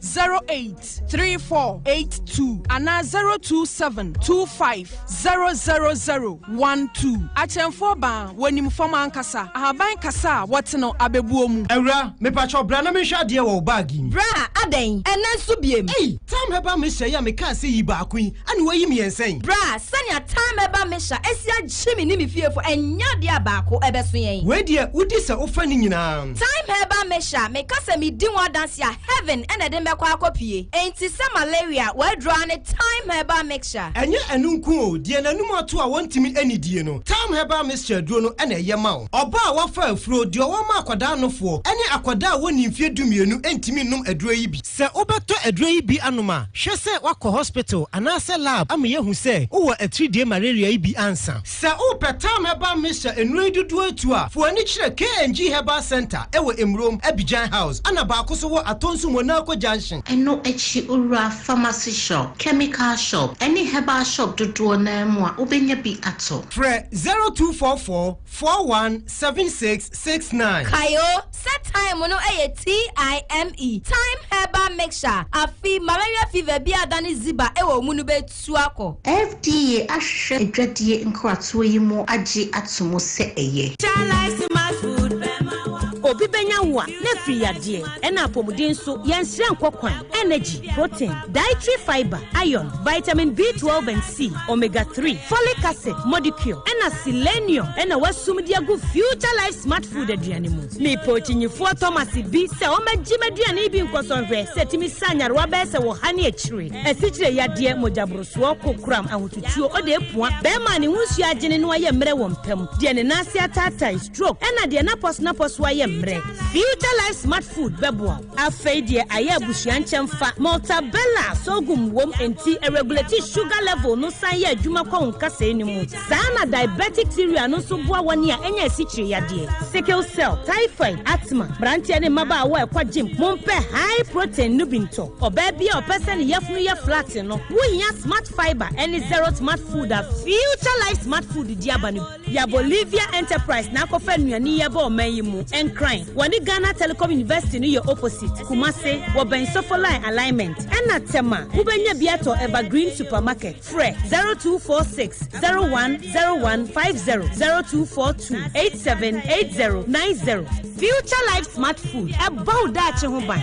08 3482 anaa 027 25 000 12. Akyɛnfoɔ baa, wɔnim fam ankasa. Ahaban kasa a wɔte no abɛbuo mu. Awura, mepakyɛw bra na menhwɛ adeɛ wɔ wo bag yi mu. Bra, adɛn? Ɛnnɛ nso biem? Ei, Tam Herbal Mixture yi a mekaa sɛ yi baako yi, ɛna woayi mmiɛnsa yi? Bra, sɛnea Tam Herbal Mixture asi agye me ne me fiefo, ɛnyɛ adeɛ a baako ɛbɛso yɛn. Wei deɛ, wodi sɛ wofa ne nyinaa. Thyme Herbal Mixture, meka sɛ medi ho adanse a, heaven na ɛde me bɛkɔ akɔpue. Enti sɛ malaria, w'aduro ara ne Thyme Herbal Mixture. Ɛnyɛ ɛno nko o, deɛ n'anum ato a wɔntumi nnidie no, Thyme Herbal Mixture aduro no na ɛyɛ ma wo. Ɔbaa a wafa afuro, deɛ ɔwɔ ma akwadaa nofoɔ, ne akwadaa a wɔnnii mfeɛ dumienu ntumi nnom aduro yi bi. Sɛ wobɛtɔ aduro yi bi anom a, hwɛ sɛ woakɔ hospital anaasɛ lab ama yɛahu sɛ wowɔ atiridie malaria yi bi ansa. Sɛ wopɛ Tam Herbal Mixture nnuro yi dodoɔ atu a, fa w'ani kyerɛ KNG Herbal Centre wɔ Emurom, Abidjan House, ɛna baako nso wɔ Atonsu Monaco Junction. Ɛno akyi wowura pharmacy shop, chemical shop, ne herbal shop dodoɔ no ara mu a, wobɛnya bi atɔ. Frɛ 0244 41 76 69. Kae o, sɛ thyme no yɛ TIME, Thyme Herbal Mixture, afe malaria fever bi a adane ziba wɔ wo mu no bɛtu akɔ. FDA ahwehwɛ adwadie nkratoɔ yi mu agye ato mu sɛ ɛyɛ. Obi bɛnya wo a, na afiri yadeɛ, ɛna apɔmuden nso, yɛnsrɛ nkɔ kwan, energy, protein, dietary fibre, iron, vitamin B12 and C, omega 3, folic acid, modicure, ɛna selenium ɛna wasum de agu Future Life Smart Food aduane mu. Mepɛ okyinyifoɔ Thomas bi sɛ ɔmmɛgye m'aduane yi bi nkɔsɔ nhwɛ sɛ ɛtumi sa nyarewa bɛyɛ sɛ wɔ ha ne akyire, asikyire yadeɛ, mogyaborosoɔ, kokoram, ahotutuo, ɔde apua, bɛrima a ne ho nsuo agyene na wayɛ mmerɛ wɔ mpa mu, deɛ ne nan ase ataatae, stroke, ɛna deɛ n'apɔsonapɔso ayɛ mmerɛ. Future Life Smart Food bɛboa wo. Afei deɛ ayɛ abusua nkyɛmfa, Maltabella sorghum wom enti ɛregulate sugar level no san yɛ adwuma kɔ wo nkasɛɛ no mu. Saa na diabetic cereal no nso boa wɔn a anya asikyire yadeɛ, sickle cell, typhoid, asthma. Mmeranteɛ ne mmabaawa a ɛkɔ gym, mompɛ high protein no bi ntɔ. Ɔbaa bi a ɔpɛ sɛ ne yafunu yɛ flat no, wohia Smart Fibre ne Zero Smart Food a Future Life Smart Food de aba no bi. Ya Bolivia Enterprise na akɔfa nnuane yi aba ɔman yi mu. Nkran, wɔne Ghana Telecom University no yɛ opposite. Kumase, wɔbɛn Sofoline Alignment. Ɛna Tema, wobɛnya bi atɔ Evergreen Supermarket. Frɛ 0246 010150, 0242 878090. Future Life Smart Food, ɛbɔ wo daakye ho ban.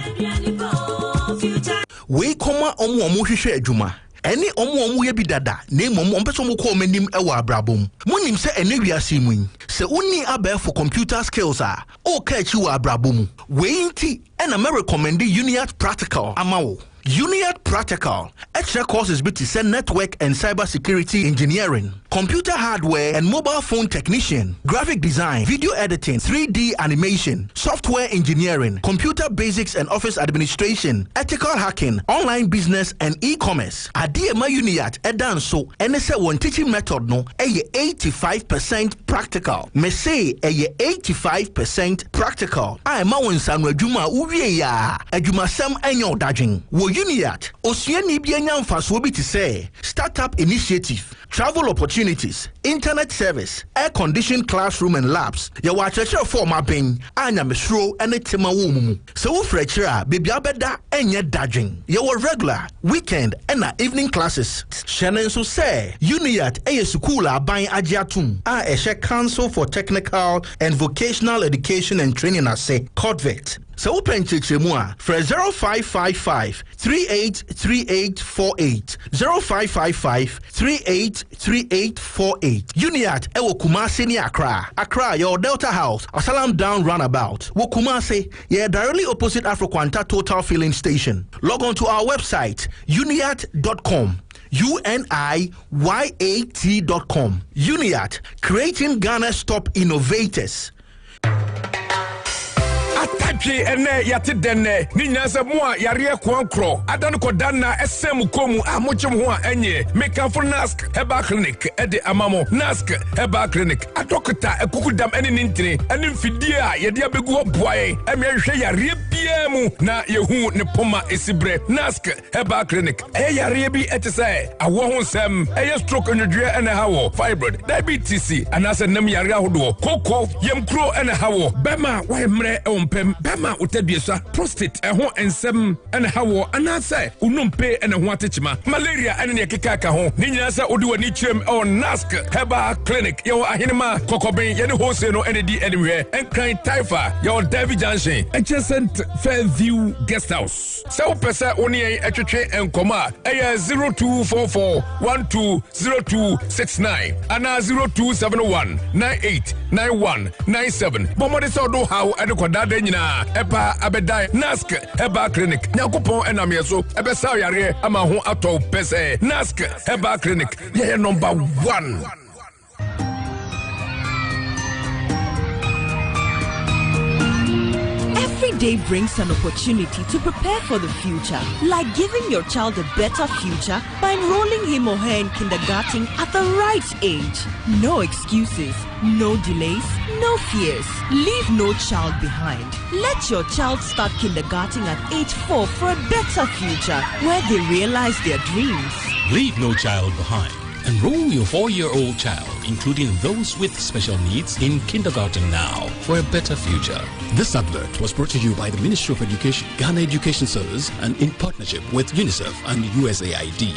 Wei kɔma wɔn a wɔhwehwɛ adwuma ɛne wɔn a wɔyɛ bi dada na mmom wɔpɛ sɛ wɔkɔ wɔn anim wɔ abrabɔ mu. Monim sɛ ɛnnɛ wiase yi mu yi, sɛ wonni abɛɛfo computer skills a, woka akyi wɔ abrabɔ mu. Wei nti na mɛ recommende Uniat Practical ama wo. Uniat Practical kyerɛ courses bi te sɛ Network and Cyber Security Engineering, Computer Hardware and Mobile Phone Technician, Graphic Design, Video Editing, 3D Animation, Software Engineering, Computer Basics and Office Administration, Ethical Hacking, Online Business and E-Commerce. Adeɛ a ɛma Uniat da nso ne sɛ wɔn teaching method no yɛ 85 percent practical. Mese ɛyɛ 85 percent practical a ɛma wo nsaano adwuma a wowiei a adwumasɛm nyɛ wo dadwen. Wɔ Uniat, osuani bi anya mfasoɔ bi te sɛ Startup Initiative, Travel opportunities, internet service, air-conditioned classroom and labs. Yɛwɔ akyerɛkyerɛfo a wɔaben a nyamesuro ne tema wɔ wɔn mu. Sɛ wofiri akyiri a, baabi a wobɛda nyɛ dadwen. Yɛwɔ regular, weekend ɛna evening classes. Hyɛ no nso sɛ UNIAT yɛ sukuu a aban agye atom a ɛhyɛ Council for Technical and Vocational Education and Training ase, COTVET. Sɛ wopɛ nkyerɛkyerɛmu a, frɛ 0555 383848, 0555 38. 38 3848. Uniat ɛwɔ Kumasi ne Accra. Accra yɛwɔ Delta House, Asalam Down Runabout. Wɔ Kumasi, yɛ directly opposite Afroquanta Total Filling Station. Log on to our website uniat.com. U-N-I-Y-A-T.com. Uniat, creating Ghana's top innovators. Atadwe ɛnɛ yɛate dɛn nɛ ne nyinaa sɛ mo a yareɛ koankorɔ ada no kɔda nna ɛsɛn mo kɔn mu a mogye mo ho a ɛnyɛ mekamfo Nask Herbal Clinic ɛde ama mo. Nask Herbal Clinic adɔkota akukudam ɛne ne ntini ɛne mfidie a yɛde abɛgu hɔ boa yɛn ɛma yɛhwehwɛ yareɛ biara mu na yɛhu ne poma ɛsi berɛ. Nask Herbal Clinic ɛyɛ yareɛ bi ɛte sɛ awoɔ ho nsɛm, ɛyɛ stroke nnwodwoeɛ ɛna ɛha wɔ, fibroid, diabetes anaasɛ nam yareɛ ahodoɔ, koko, yamkuro ɛna ɛha wɔ, bɛrima a wayɛ mmerɛ ɛwɔ mpam, bɛrima a wotadua prostate ɛho nsɛm ɛna ɛha wɔ, anaasɛ wonompe ɛna ho atekyema, malaria ɛne nea ɛkeka ka ho. Ne nyinaa sɛ wode w'ani kyerɛm ɛwɔ Nask Herbal Clinic. Yɛwɔ Ahenema Kɔkɔben, yɛne Hose no ɛna di animhwɛ. Nkran Taifa yɛwɔ Davy Junction adjacent Fairview Guest House. Sɛ wopɛ sɛ wo ne yɛn ɛtwetwe nkɔmmɔ a, ɛyɛ 0244 120269 anaa 0271 989197. Bɔ mmɔden sɛ ɔdo haw ɛde kɔdaadaa nyinaa ɛba abɛdan Nask Herbal Clinic. Nyankopɔn ɛnam yɛ so ɛbɛsa yareɛ ama ho atɔ wo pɛ sɛ Nask Herbal Clinic yɛyɛ number one. Every day brings an opportunity to prepare for the future, like giving your child a better future by enrolling him or her in kindergarten at the right age. No excuses, no delays, no fears. Leave no child behind. Let your child start kindergarten at age 4 for a better future where they realize their dreams. Leave no child behind. Enroll your 4-year-old child, including those with special needs, in kindergarten now for a better future. This advert was brought to you by the Ministry of Education, Ghana Education Service, and in partnership with UNICEF and USAID.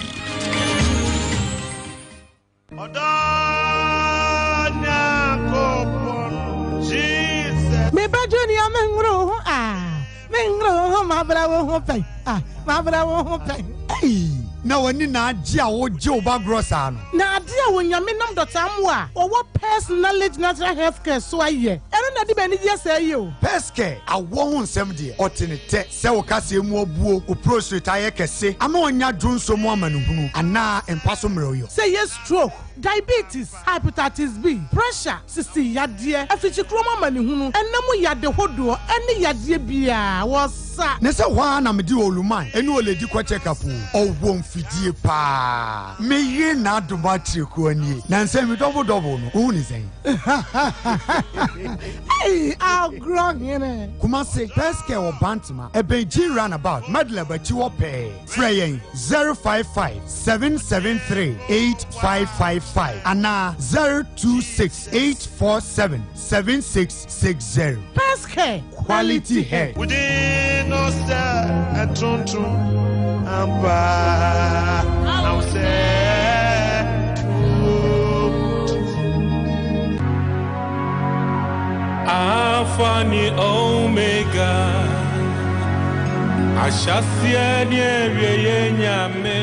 Me ba Junior me nworo ho ah me nworo ho ma bra wo ho pɛn ah ma bra wo ho pɛn. Ei na w'ani na agye a wogye wo ba gorɔ saa no. Na ade a Onyame nam Dɔkta Amoah a ɔwɔ Pes Knowledge Natural Health Care so ayɛ, ɛno na ɛde me anigyeɛ sɛɛ yi o. Pes Care awɔ ho nsɛm deɛ, ɔte ne tɛ sɛ wo kaseɛ mu abuo, wo prostrate ayɛ kɛse ama wanya dwonsɔ mu amanehunu anaa mpa so mmerɛwyɔ. Sɛ ɛyɛ stroke, diabetes, hepatitis B, pressure, sisi yadeɛ, afikyikurom amanehunu, ɛna mu yade hodoɔ ɛne yadeɛ biaa wɔ sa. Ne sɛ hɔ ara na mede Oluman ne Oledi kɔ check up o, ɔwɔ mfidie paa. Me yere N'adom Akyerekuo nie, nansa mi double double no, wohu ne sɛn? Ei agorɔ hene. Kumasi, Pescare wɔ Bantama, ɛbɛn G Runabout, Madlab akyi hɔ pɛɛ. Frɛ yɛn 055 773 8555 anaa 026 847 7660. Pescare, Quality hair. Wudi no sɛ ɛtontom ampa na wo sɛ Alpha ni Omega, ahyɛaseɛ ne awieeɛ Nyame.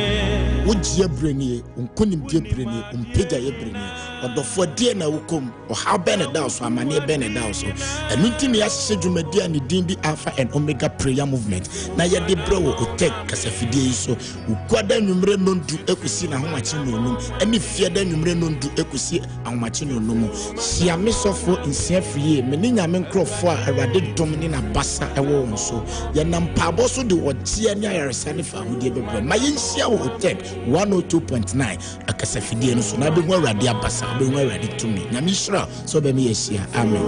Wo gyeɛ berɛ nie, wo nkonimdie berɛ nie, wo mpagyaeɛ berɛ nie. Ɔdɔfoɔ, deɛn na wokɔ mu? Ɔhaw bɛn na ɛda wo so? Amaneɛ bɛn na ɛda wo so? Ɛno nti na yɛahyehyɛ dwumadie a ne din de Alpha and Omega Prayer Movement na yɛde brɛ wɔ Otec kasafidie yi so. Wukuada anwummerɛ nnɔndu kɔsi n'ahomakye nnɔnnum ne Fiada anwummerɛ nnɔndu kɔsi ahomakye nnɔnnum. Hyia me sɔfoɔ Nsia Firie, me ne Nyame nkorɔfoɔ a Awurade dom ne n'abasa wɔ wɔn so. Yɛnam mpaabɔ so de ɔgyeɛ ne ayaresa ne fawohodie bɛbrɛ. Ma yɛnhyia wɔ Otec 102.9 akasafidie no so na wobɛhu Awurade abasa, wobɛhu Awurade tumi. Nyame nhyira wo sɛ wobɛme yɛahyia. Amen.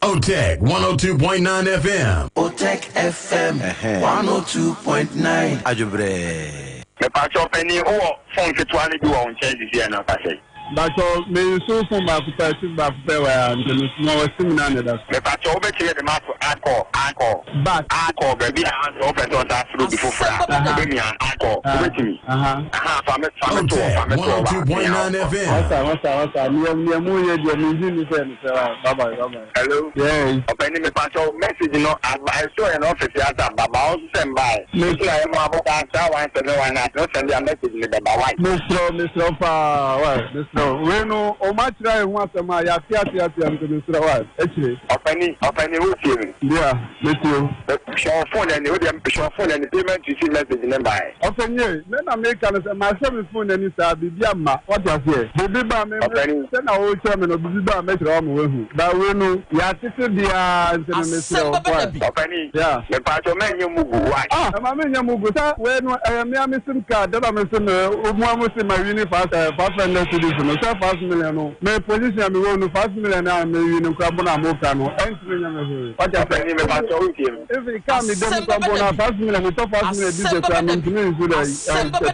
Otec 102.9 FM. Otec FM 102.9. Adwobrɛɛ. Mepakyɛw panin wowɔ phone ketewa no bi wɔ wo nkyɛn sisi anaa fa hyɛ. Mpakyɛw me nso phone baako pɛ sim baako pɛ wɔ ha nti no ma wɔ sim no a na ɛda so. Mepakyɛw wobɛtumi de mato add call add call. Back. Add call baabi a ansɛ wopɛ sɛ ɔsan frɛ obi foforɔ a wobɛmia add call wobɛtumi ahaa fa me fa me to hɔ fa me to hɔ ba mia add call. Masa masa masa neɛ neɛ mo yɛ deɛ me ngye nni sɛ nokorɛ wa bye bye bye bye. Hello Yes. Ɔpɛni mepakyɛw message no aba ɛsoo yɛn office yi asa aba ba wo nso sɛ mbaɛ nti na yɛma abɔ saa star 171 hash no sɛnde a message no bɛba wai. Mesrɛ wo mesrɛ wo paa wai mesrɛ wo wei no ɔmo akyerɛ yɛn ho asɛm a yɛate ate ate a nti mesrɛ wai akyire. Ɔpɛni ɔpɛni wo tie me. Yeah metie wo. Hwɛ wo phone ani wo deɛ hwɛ wo phone ani payment receipt message no mbaɛ. Ɔpɛni me na meka no sɛ mahwɛ me phone ani saa biribi amma wate aseɛ biribi ba a me Ɔpɛni. sɛ na wokyerɛ me no biribi ba a mɛkyerɛ wo ama woahu but wei no yɛatete deaa nti no mesrɛ wo wai. Ɔpɛni Yeah. mepaakyɛw mɛnyɛ mugu wai. Ah ɛma me nyɛ mugu sɛ wei no ɛyɛ mea me sim card dada me se me wo mua mo se ma wini 500 cedis no sɛ 5 million no me position a me wɔ no 5 million a me wini kora mpo na mo ka no ɛntumi nyɛ me hwee wate aseɛ. Ɔpɛni mepaakyɛw wotie me. Even car me dɛm kora mpo na 5 million me tɔ 5 million diesel kora me ntumi nsu dɛ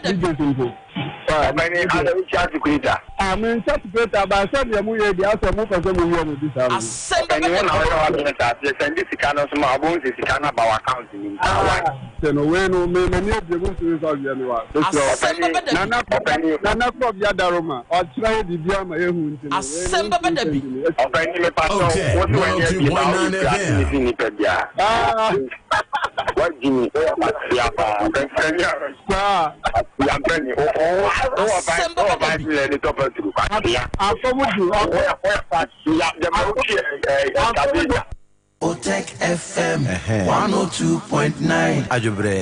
3 days mpo. Ɔpɛni adɛ wo kyia calculator. Ah me nkyɛ calculator ba sɛ deɛ mo yɛ deɛ asɛ mo pɛ sɛ mo wia me bi saa no. Ɔpɛni wo na woyɛ w'adwene saa sɛ sɛnde sika no nso ma wobɛhu sɛ sika no aba w'account no mu saa why. Sɛ no wei no me m'ani abue mo ntumi nfa wia me wa mesrɛ Ɔpɛni Nana ɔpɛni. Nana Krɔb Yadaroma ɔkyerɛ yɛ biribi ama yɛhu nti no wei no ntumi sɛnde me akyire. Ɔpɛni mepakyɛw wo se w'ani abue ba woyɛ kura ase ne si nipa biara. Ah. Wagyi mi woyɛ kwasia paa ɔpɛni a. Saa. Yampɛni wo wo wɔ 5 wowɔ 5 million ne tɔ pɛtro kwasia. Afɔmu du. Woyɛ woyɛ kwasia gyama wotwi ɛ ɛ kabeja. Otec FM 102.9. Adwobrɛ.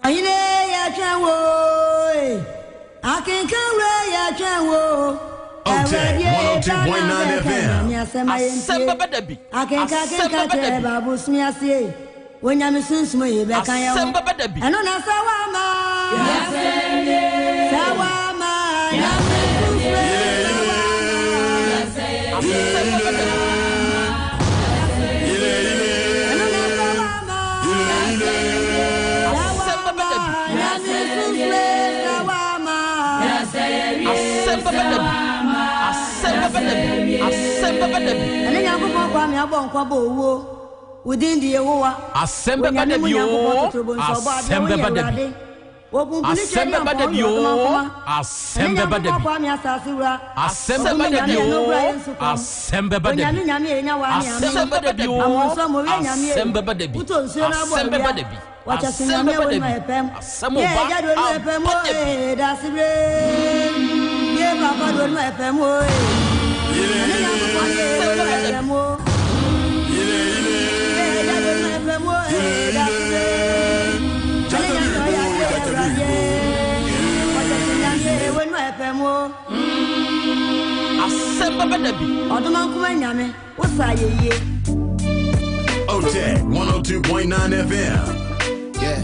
Ɔhene yɛtwɛn wo e, akenkan wura yɛtwɛn wo. Otec 102.9 FM. Asɛm bɛba da bi. Akenka Asɛm akenka bɛba da kyerɛ bi. baabo sumi ase. Wonyame sunsum yi bɛka yɛn ho. Asɛm bɛba da bi. Ɛno na sɛ wama. Sɛ wama. Nyame sunsum Asɛm bɛba da bi. Ɛno na sɛ wama. Asɛm bɛba da bi. Nyame sunsum sɛ wama. Asɛm bɛba da bi. Asɛm bɛba da bi. Asɛm bɛba da bi. Ɛne Nyankopɔn Kwame abɔ nkwa bɔ owuo. Wo din de Yehowa. Asɛm bɛba da bi oo. Asɛm bɛba da bi. Asɛm bɛba da bi oo. Asɛm bɛba da bi. Asɛm bɛba da bi oo. Asɛm bɛba da bi. Asɛm bɛba da bi oo. Asɛm bɛba da bi. Asɛm bɛba da bi. Asɛm bɛba da bi. Asɛm ɔba aba da bi. Ye papa do no FM o. Ɛne Nyankopɔn ye do no FM o. Ye ya do no FM o. Dasibre. Ɛne Nyankopɔn ya ye Awurade. Wɔkyɛ Nyame wo no FM o. Asɛm bɛba da bi. Ɔdoma nkuma Nyame wo sa yɛ yie. Otec 102.9 FM. Yeah.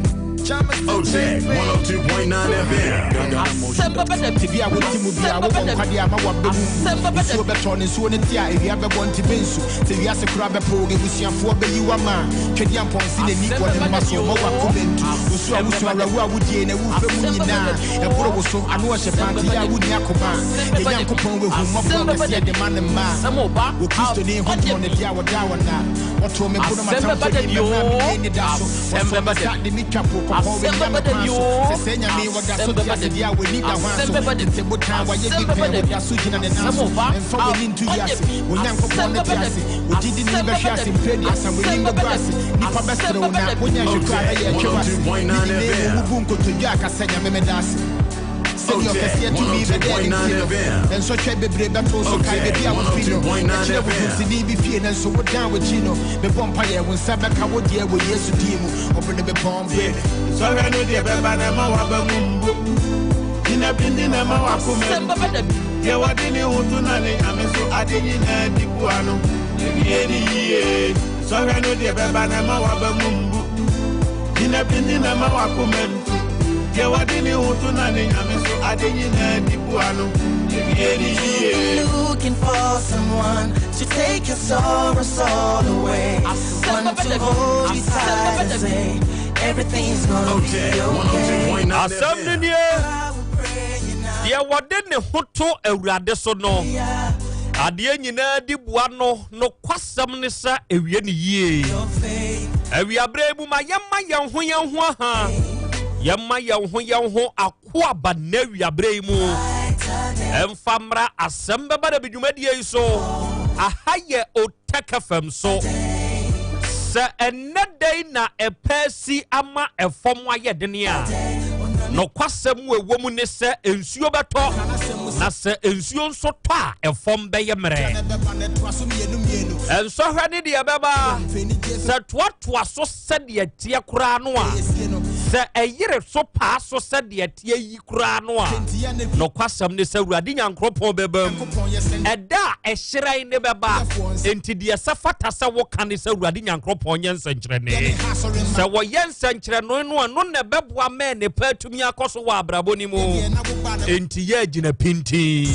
Otec 102.9 FM. Asɛm bɛba da bi. Tebea a wote mu bia wowɔ nkwadeɛ ama wabɛmu nsuo bɛtɔ ne nsuo no te a ewia bɛbɔ nti bɛnsu sɛ wiase kora bɛpo abusuafoɔ bɛyi wa ma twɛdi ampɔnse n'ani wɔ ne mma so ma wakoma ntu wosu a wosu awerɛwo a wodie na wofɛ mu nyinaa ɛboro wo so ano ɔhyɛ pante yɛ a wonni akoma yɛ Nyankopɔn wahu mmɔborɔ kɛseɛ de ma ne mma wɔ Kristoni ho tɔn ne deɛ a wɔda wɔ na wɔtoo me bo no matamfo ni mɛma menye ne da so wɔsɔ me sa de me twa po kɔkɔɔ w'anya me kwan so sɛ sɛ Nyame wɔda so te ase deɛ a w'ani da hwan so tete botan wayɛ bi pɛn wɔda so gyina ne nan so ɛmfa w'ani nto wiase wo Nyankopɔn no te ase ogyidi ne bɛhwe ase mprɛduasa w'anim bɛgu ase nnipa bɛsere wo na wonya hwɛ koraa na yɛtwe w'ase ne nyinaa mu wobu nkotodwe aka sɛ Nyame meda ase sɛdeɛ ɔkɛseɛ tumi bɛdɛ ne nti no nsɔhwɛ bebree bɛto so kae baabi a wofi no ɛkyerɛ wo dunsini bi fie no nso wodan w'akyi no mebɔ mpayɛ wo nsa bɛka wo deɛ wɔ Yesu din mu ɔbere bepɔn bere. Sɔhwɛ no deɛ bɛba na ɛma waba mu mbo gyina pindi na ɛma wakoma Asɛm bɛba da bi. Deɛ wɔde ne ho to na ne Nyame so ade nyinaa di boa no ewie ne yie. Sɔhwɛ no deɛ bɛba na ɛma waba mu mbu gyina pindi na ɛma wakoma ntu deɛ wɔde ne ho to na ne Nyame so ade nyinaa di boa no ewie ne yie. Looking for someone to take your sorrows all away. One to hold you tight and say everything's gonna be okay. Asɛm no nie. Deɛ wɔde ne ho to Awurade so no, adeɛ nyinaa di boa no. Nokwasɛm ne sɛ ɛwie ne yie. Awiaberɛ mu ma yɛmma yɛn ho yɛn ho aha, yɛmma yɛn ho yɛn ho akoaba nnɛ awiaberɛ yi mu. Ɛmfa mmra asɛm bɛba da bi dwumadie yi so. Aha yɛ Otec FM so. Sɛ ɛnnɛ da yi na ɛpɛ si ama ɛfam ayɛ dene a, nokwasɛm a ɛwɔ mu ne sɛ nsuo bɛtɔ, na sɛ nsuo nso tɔ a, ɛfam bɛyɛ mmerɛ. Nsɔhwɛ ne deɛ ɛbɛba, sɛ toatoa so sɛdeɛ ɛteɛ koraa no a, sɛ ɛyere so paa so sɛdeɛ ɛteɛ yi koraa no a, nokwasɛm ne sɛ Awurade Nyankoropɔn bɛba mu. Ɛda a ɛhyerɛn ne bɛba. Enti deɛ ɛsɛ fata sɛ woka ne sɛ Awurade Nyankoropɔn nyɛ nsɛnkyerɛnne. Sɛ wɔyɛ nsɛnkyerɛnne no, ɛno na ɛbɛboa ma nnepa atumi akɔ so wɔ abrabɔ no mu. Enti yɛ agyina pintinn.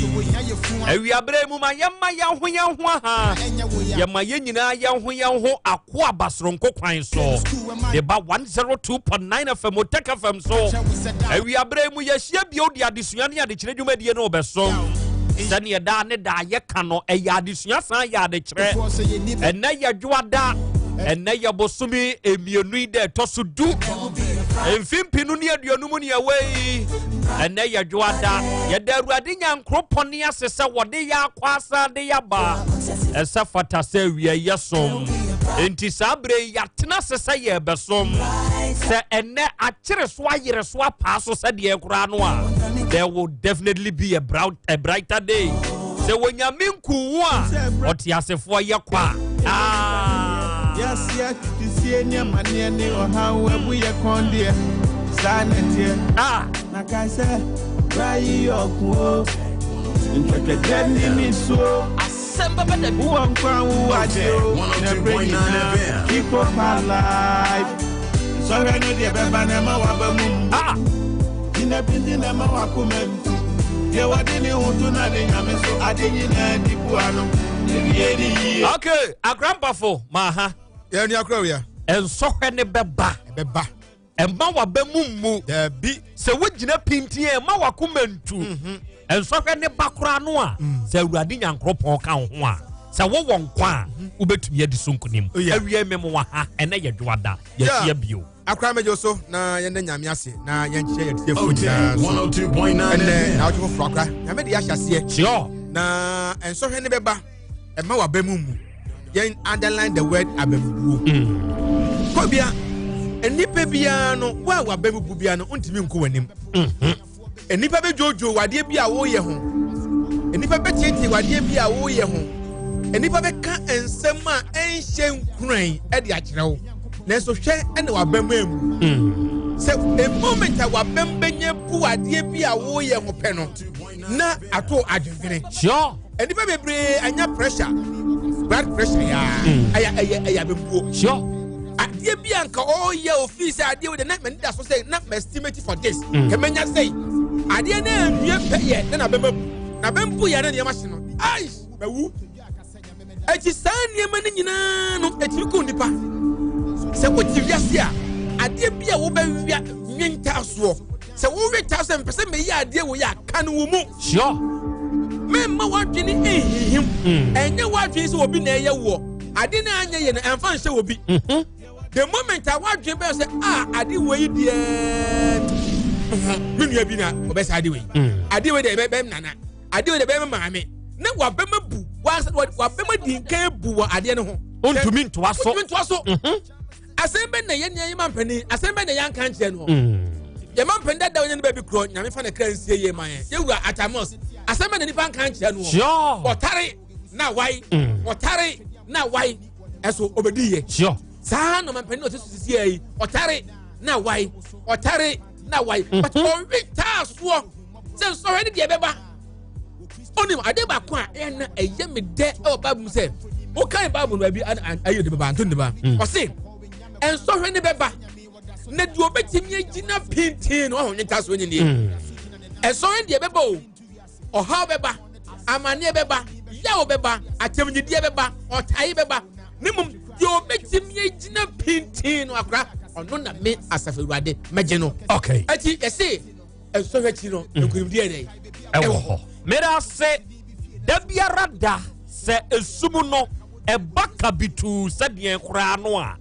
Awiaberɛ mu ma yɛmma yɛn ho yɛn ho aha. Yɛma yɛn nyinaa yɛn ho yɛn ho akoaba soronko kwan so. De ba 102.9 FM, Otec FM so. Awiaberɛ mu yɛahyia bio de adesua ne adekyerɛ dwumadie no rebɛsom. Sɛdeɛ daa ne daa yɛka no, ɛyɛ adesua san yɛ adekyerɛ. Ɛnɛ yɛ dwoada, ɛnɛ yɛ bosome mmienu yi da ɛtɔ so du. Mfimfini ne aduonu mu ne ɛwɔ yi. Ɛnɛ yɛ dwoada. Yɛda Awurade Nyankoropɔn ne ase sɛ wɔde yɛ akɔ asa de yɛaba. Ɛsɛ fata sɛ awia yɛ som. Enti saa berɛ yi yɛatena ase sɛ yɛrebɛsom. Sɛ ɛnɛ akyere so ayere so apaa so sɛdeɛ koraa no a, there will definitely be a, brown, a brighter day. Sɛ wɔnyame nku wo a, ɔteasefoɔ yɛ kwa. Ah. Ah. Otec 102.9 FM. Keep up our life. Sɔhwɛ no deɛ bɛba na ɛma waba mu mbu. Ah. Gyina pindi na ɛma wakoma ntu. Deɛ wɔde ne ho to na ne nyame so ade nyinaa di bua no. Ewie ne yie. Okay, agrampafo ma ha. Yɛn ni akora wia. Nsɔhwɛ ne bɛba. Ɛbɛba. Ɛmma waba mu mmu. Dabi. Sɛ wogyina pintin a ɛma wakoma ntu. Mhm. Nsɔhwɛ ne ba koraa no a, Mm. sɛ Awurade Nyankoropɔn ka wo ho a, sɛ wowɔ nkwa a, Mhm. wobɛtumi adi so nkonim. Oh, Awie me mo wɔ ha, ɛnɛ yɛ dwoada, yɛahyia bio. Akora mɛgye so na yɛn nyame ase na yɛn kyerɛ yɛn tiefo Otec nyinaa so. 102.9 Ɛnɛ FM. na ɔtwe foforɔ akora nyame de ahyɛ aseɛ. Sure. Na nsɔhwɛ ne bɛba ɛma waba mu mu. Yɛn underline the word abamubuo. Mm. Kɔbia nnipa biara no wo a waba mu bu biara no ntumi nko w'anim. Mm-hmm. Nnipa bɛdwoodwoo wadeɛ bi a woyɛ ho. Nnipa bɛtietie wadeɛ bi a woyɛ ho. Nnipa bɛka nsɛm a ɛnhyɛ nkuran de akyerɛ wo. Nanso hwɛ ɛna waba mu amu. Mm. Sɛ a moment a wabam bɛnya bu adeɛ bi a woyɛ ho pɛ no na ato adwendwene. Sure. Nnipa bebree anya pressure, blood pressure yaa. Mm. Ɛyɛ ɛyɛ ɛyɛ abɛmbuo. Sure. Adeɛ bi a nka ɔyɛ ofii sɛ adeɛ wo de na m'ani da so sɛ na m'estimate for this. Mm. Kɛmɛnya sɛ adeɛ na nwie pɛ yɛ na n'abɛma bu. N'abɛmbu yɛ na nneɛma hye no. Ai mawu. Eti saa nneɛma no nyinaa no etumi kum nipa. Sɛ wote wiase a adeɛ bi a wobɛwia nwe ntaasoɔ. Sɛ wowe taa sɛ mpɛ sɛ meyɛ adeɛ wɔ yɛ a ka no wo mu. Sure. Memma w'adwene nhihim. Mm. Ɛnyɛ w'adwene sɛ obi na ɛyɛ woɔ. Ade no anyɛ yɛ no ɛmfa nhyɛ obi. Mm-hmm. The moment a w'adwene bɛyɛ sɛ a ade wɔ yi deɛ me nua bi na ɔbɛ saa ade wɔ yi. Mm. Ade wɔ yi deɛ ɛbɛ nana. Ade wɔ yi deɛ ɛbɛ maame. Na wabɛma bu wabɛma di nkan bu wɔ adeɛ no ho. Ontumi ntoa so. Ontumi ntoa so. Mm-hmm. Asɛm bɛ na yɛn nua yi ma mpanin asɛm bɛ na yɛn anka nkyerɛ no. Mm. Yɛn ma mpanin dada onye ne baabi korɔ nyame fa ne kra nsie yie ma yɛn. Yɛwura Atamos asɛm bɛ na nipa nka nkyerɛ no. Sure. Ɔtare na wae. Mm. Ɔtare na wae ɛso obedi yɛ. Sure. Saa na ɔmampanin ɔte so sisi yɛ yi ɔtare na wae ɔtare na wae but ɔwe taa soɔ sɛ nsɔhwɛ ne deɛ bɛba. Onim ade baako a ɛyɛ na ɛyɛ me dɛ ɛwɔ Bible mu sɛ wokan Bible no baabi ayɛ de bɛba nto ne ba ɔse nsɔhwɛ ne bɛba na deɛ ɔbɛtumi agyina pintin no ɔho nwenta so nyini ɛsɔhwɛ deɛ bɛba o ɔhaw bɛba amanneɛ bɛba yaw bɛba atɛmnyideɛ bɛba ɔtae bɛba ne mmom deɛ ɔbɛtumi agyina pintin no akora ɔno na me asafo awurade mɛgye no. Okay. Eti yɛse nsɔhwɛ akyi no nkunimdie yɛ dɛ. Ɛwɔ hɔ. Meda ase da biara da sɛ esum no ɛba kabituu sɛdeɛ koraa no a,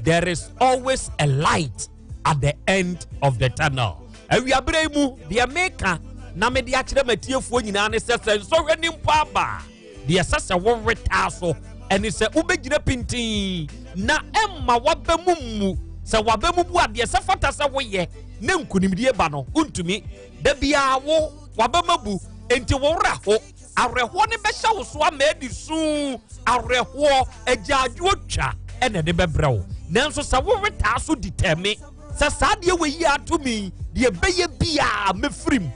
there is always a light at the end of the tunnel. Awiaberɛ yi mu deɛ meka na mede akyerɛ m'atiefoɔ nyinaa ne sɛ sɛ nsɔhwɛ ni mpo aba a, deɛ ɛsɛ sɛ wowetaa so ɛne sɛ wobɛgyina pintinn na ɛmma waba mu mmu. Sɛ waba mu bu a, deɛ ɛsɛ fata sɛ woyɛ ne nkonimdie ba no, wontumi. Da biara wo waba mu abu, enti wo werɛ ho. Awerɛhoɔ no bɛhyɛ wo so ama adi suu. Awerɛhoɔ, agyaadwoɔ twa ɛna ɛde bɛbrɛ wo. Nanso sɛ wowetaa so di tɛme sɛ saa deɛ wɔ yi ato mi, deɛ ɛbɛyɛ biara mɛfirim.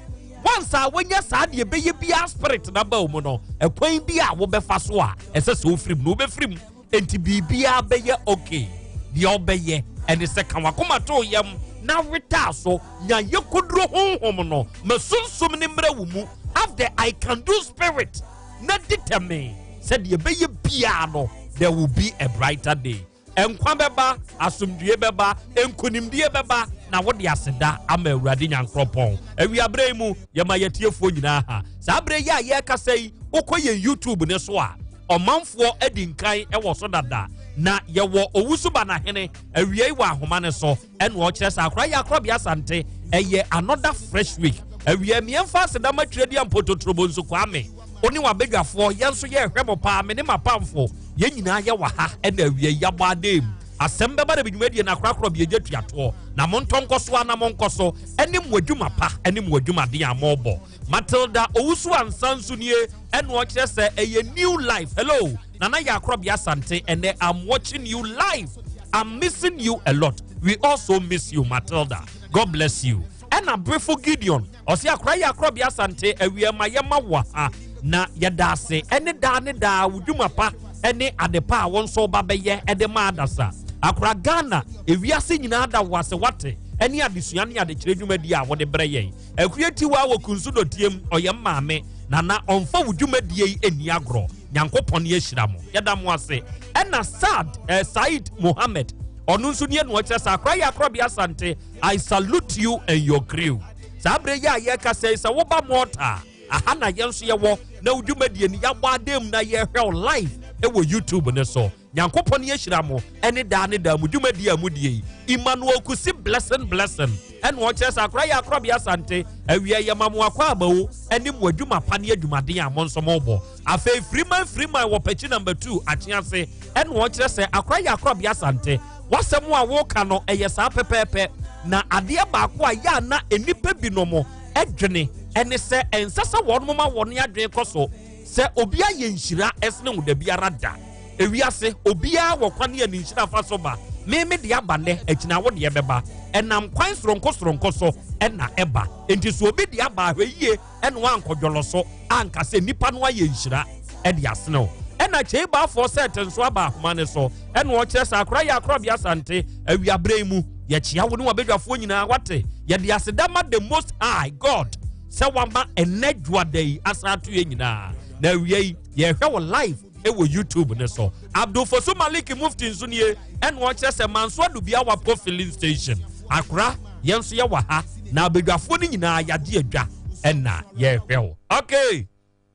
Once a woanya saa deɛ ɛbɛyɛ biara spirit na ba wo mu no, ɛkwan bi a wobɛfa so a ɛsɛ sɛ wofirim no, wobɛfirim. Enti biribiara bɛyɛ okay. Deɛ wobɛyɛ ɛne sɛ ka w'akoma to yam na wetaa so nya yɛkoduro honhom no ma sunsum ne mmerɛ wo mu. Have the I can do spirit na determine sɛ deɛ ɛbɛyɛ biara no, there will be a brighter day. Nkwa bɛba, asomdwie bɛba, nkonimdie bɛba, na wode aseda ama Awurade Nyankoropɔn. Awiaberɛ yi mu, yɛma yɛtiefoɔ nyinaa ha. Saa berɛ yi a yɛrekasa yi, wokɔ yɛn YouTube ne so a, ɔmanfoɔ adi nkan wɔ so dada. Na yɛwɔ Owusu Banahene awia yi wɔ ahoma ne so, ɛna ɔkyerɛ sɛ akora yɛ akorɔbea Asante, ɛyɛ another fresh week. Awia mmiɛnfa aseda ma Twerɛdua Mpototrobo nso Kwame. Wo ne w'abadwafoɔ, yɛn nso yɛrehwɛ mo paa, me ne m'apamfo, yɛn nyinaa yɛwɔ ha ɛna awia yi yɛabɔ adan mu. Asɛm bɛba na dwumadie no akorakora bi agya tuatoɔ, na montɔ nkɔ so ara na monkɔ so ɛne mo adwuma pa ɛne mo adwumaden a mobɔ. Matilda Owusu Ansah nso nie, ɛna ɔkyerɛ sɛ ɛyɛ new life. Hello, Nana Yaakorɔbea Asante, ɛnɛ I'm watching you live. I'm missing you a lot. We also miss you, Matilda. God bless you. Ɛna Brefo Gideon, ɔse akora yɛ akorɔbea Asante, awia ma yɛma wɔ ha na yɛda ase ɛne daa ne daa wo dwuma pa ɛne ade pa a wo nso ba bɛyɛ ɛde ma adasa. Akora Ghana, ewiase nyinaa da wo ase wate, ɛne adesua ne adekyerɛ dwumadie a wode brɛ yɛn. Akua Tiwa wɔ Kunsu dɔteɛ mu, ɔyɛ maame na na ɔmfa wo dwumadie yi ɛnni agorɔ. Nyankopɔn ahyira mo, yɛda mo ase. Ɛna Saad, Said Mohammed, ɔno nso nie na ɔkyerɛ sɛ akora yɛ akorɔbea Asante, I salute you and your crew. Saa berɛ yi a yɛreka sɛ sɛ woba Malta a, aha na yɛn nso yɛwɔ na wo dwumadie no yɛabɔ adam na yɛhwɛ wo live ɛwɔ YouTube ne so. Nyankopɔn ahyira mo ɛne daa ne daa mo dwumadie a modie yi. Emmanuel Kusi Blessing Blessing ɛna ɔkyerɛ sɛ akora yɛ akorɔbea Asante, awia yɛ ma mo akɔ abawo ɛne mo adwuma pa ne adwumaden a mo nso mobɔ. Afei Freeman Freeman wɔ Pɛkyi number 2 Akyease ɛna ɔkyerɛ sɛ akora yɛ akorɔbea Asante, wasɛm a woka no ɛyɛ saa pɛpɛɛpɛ. Na adeɛ baako a yɛ a na nnipa binom ɛdwene ɛne sɛ ɛnsɛ sɛ wɔn ma wɔn adwene kɔ so sɛ obi ayɛ nhyira ɛsene wo da biara da. Ewiase obiara wɔ kwan a ne nhyira fa so ba. Meme de aba nnɛ, akyina wo deɛ bɛba. Ɛnam kwan soronko soronko so ɛna ɛba. Enti sɛ obi de aba ahwɛ yie ɛna wankɔdwɔlɔ so anka sɛ nipa no ayɛ nhyira ɛde asene wo. Ɛna kyei baafoɔ sɛ ɛte nso aba ahoma ne so ɛna ɔkyerɛ sɛ akora yɛ akorɔbea Asante awiaberɛ yi mu. Yɛkyea wo ne wabadwafoɔ nyinaa wate. Yɛde aseda ma the most high God sɛ wama ɛnɛ dwoada yi asan ato yɛn nyinaa. Na awia yi yɛhwɛ wɔ live ɛwɔ YouTube ne so. Abdul Fosu Malik Mufti nso nie ɛna ɔkyerɛ sɛ Manso Adubia Wapco filling station akora yɛn nso yɛwɔ ha na abadwafoɔ no nyinaa yɛagye adwa ɛna yɛhwɛ wo. Okay,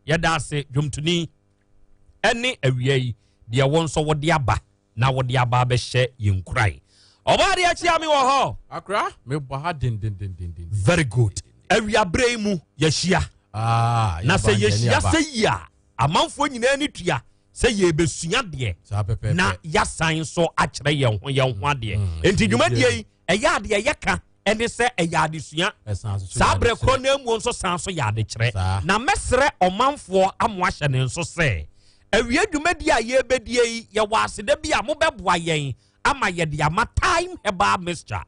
yɛda ase dwomtoni ɛne awia yi deɛ wɔn nso wɔde aba na wɔde aba abɛhyɛ yɛn nkuran. Ɔbaa deɛ akyia me wɔ hɔ. Akora mebɔ ha dendendendenden. Very good. Awiaberɛ yi mu yɛhyia. Na sɛ yɛhyia sɛ yi a, amanfoɔ nyinaa ni tua sɛ yɛbɛsua deɛ na yɛasan nso akyerɛ yɛn ho yɛn ho adeɛ. Enti dwumadie yi ɛyɛ adeɛ yɛka ɛne sɛ ɛyɛ adesua. Saa berɛ korɔ no amuo nso san so yɛ adekyerɛ. Na mɛsrɛ ɔmanfoɔ amo ahyɛ ne nso sɛ awie dwumadie a yɛbɛdie yi yɛwɔ aseda bi a mobɛboa yɛn ama yɛde ama Time Herbal Mixture.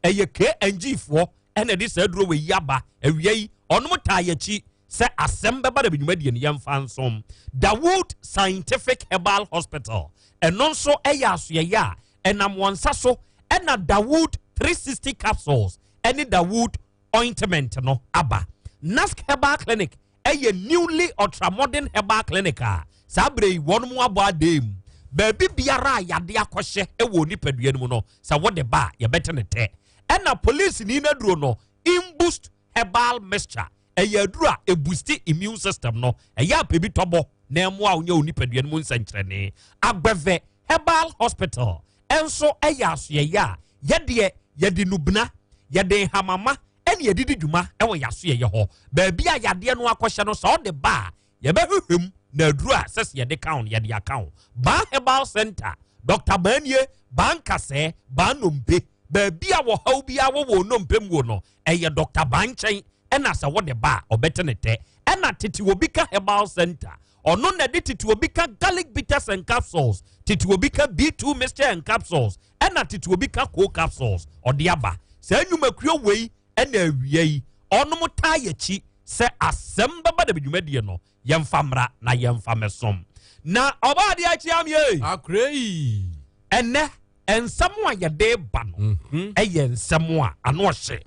Ɛyɛ KNG foɔ ɛna ɛde saa aduro wɔ yi aba awia yi. Ɔnom taa yɛkyi sɛ asɛm bɛba na dwumadie no yɛmfa nsom. Dawood Scientific Herbal Hospital ɛno nso ɛyɛ asoɛyɛ a ɛnam wɔn nsa so ɛna Dawood 360 capsules ɛne Dawood ointment no aba. Nask Herbal Clinic ɛyɛ newly ultramodern herbal clinic a saa berɛ yi wɔn mu abɔ adan mu. Baabi biara a yade akɔhyɛ ɛwɔ nipadua no mu no, sɛ wode ba a yɛbɛte ne tɛ. Ɛna polisi ni n'aduro no Imboost Herbal Mixture Ɛyɛ aduru a ɛboosti immune system no. Ɛyɛ apɛ bi tɔbɔ na ɛmmoa wo nyɛ wo nipadua no mu nsɛnkyerɛnne. Agbɛvɛ Herbal Hospital nso yɛ asoɛeɛ a yɛdeɛ yɛde nubena, yɛde nhamama ɛne yɛde di dwuma wɔ yɛn asoɛeɛ hɔ. Baabi a yadeɛ no akɔhyɛ no, sɛ ɔde ba a, yɛbɛhwehwɛ mu na aduru a ɛsɛ sɛ yɛde ka ho no, yɛde aka ho. Baa Herbal Center, Dɔkta Baa nie, Baa Nkasɛɛ, Baa Nnompe. Baabi a ɔhaw biara wɔ wɔ nnompe mu no, ɛyɛ Dɔkta Baa nkyɛn ɛna sɛ wode ba a, ɔbɛte ne tɛ. Ɛna Tete Obi Ka Herbal Center, ɔno na ɛde Tete Obi Ka Garlic Bitters and Capsules, Tete Obi Ka B2 Mixture and Capsules, ɛna Tete Obi Ka Co Capsules ɔde aba. Saa nnwumakuo wei ɛna awia yi ɔnom taa yɛkyi sɛ asɛm bɛba da dwumadie no yɛmfa mmra na yɛmfa mɛsom. Na ɔbaa adeɛ akyia m yei. Akora yi. Ɛnɛ nsɛm a yɛde ba no ɛyɛ nsɛm a ano ɔhye.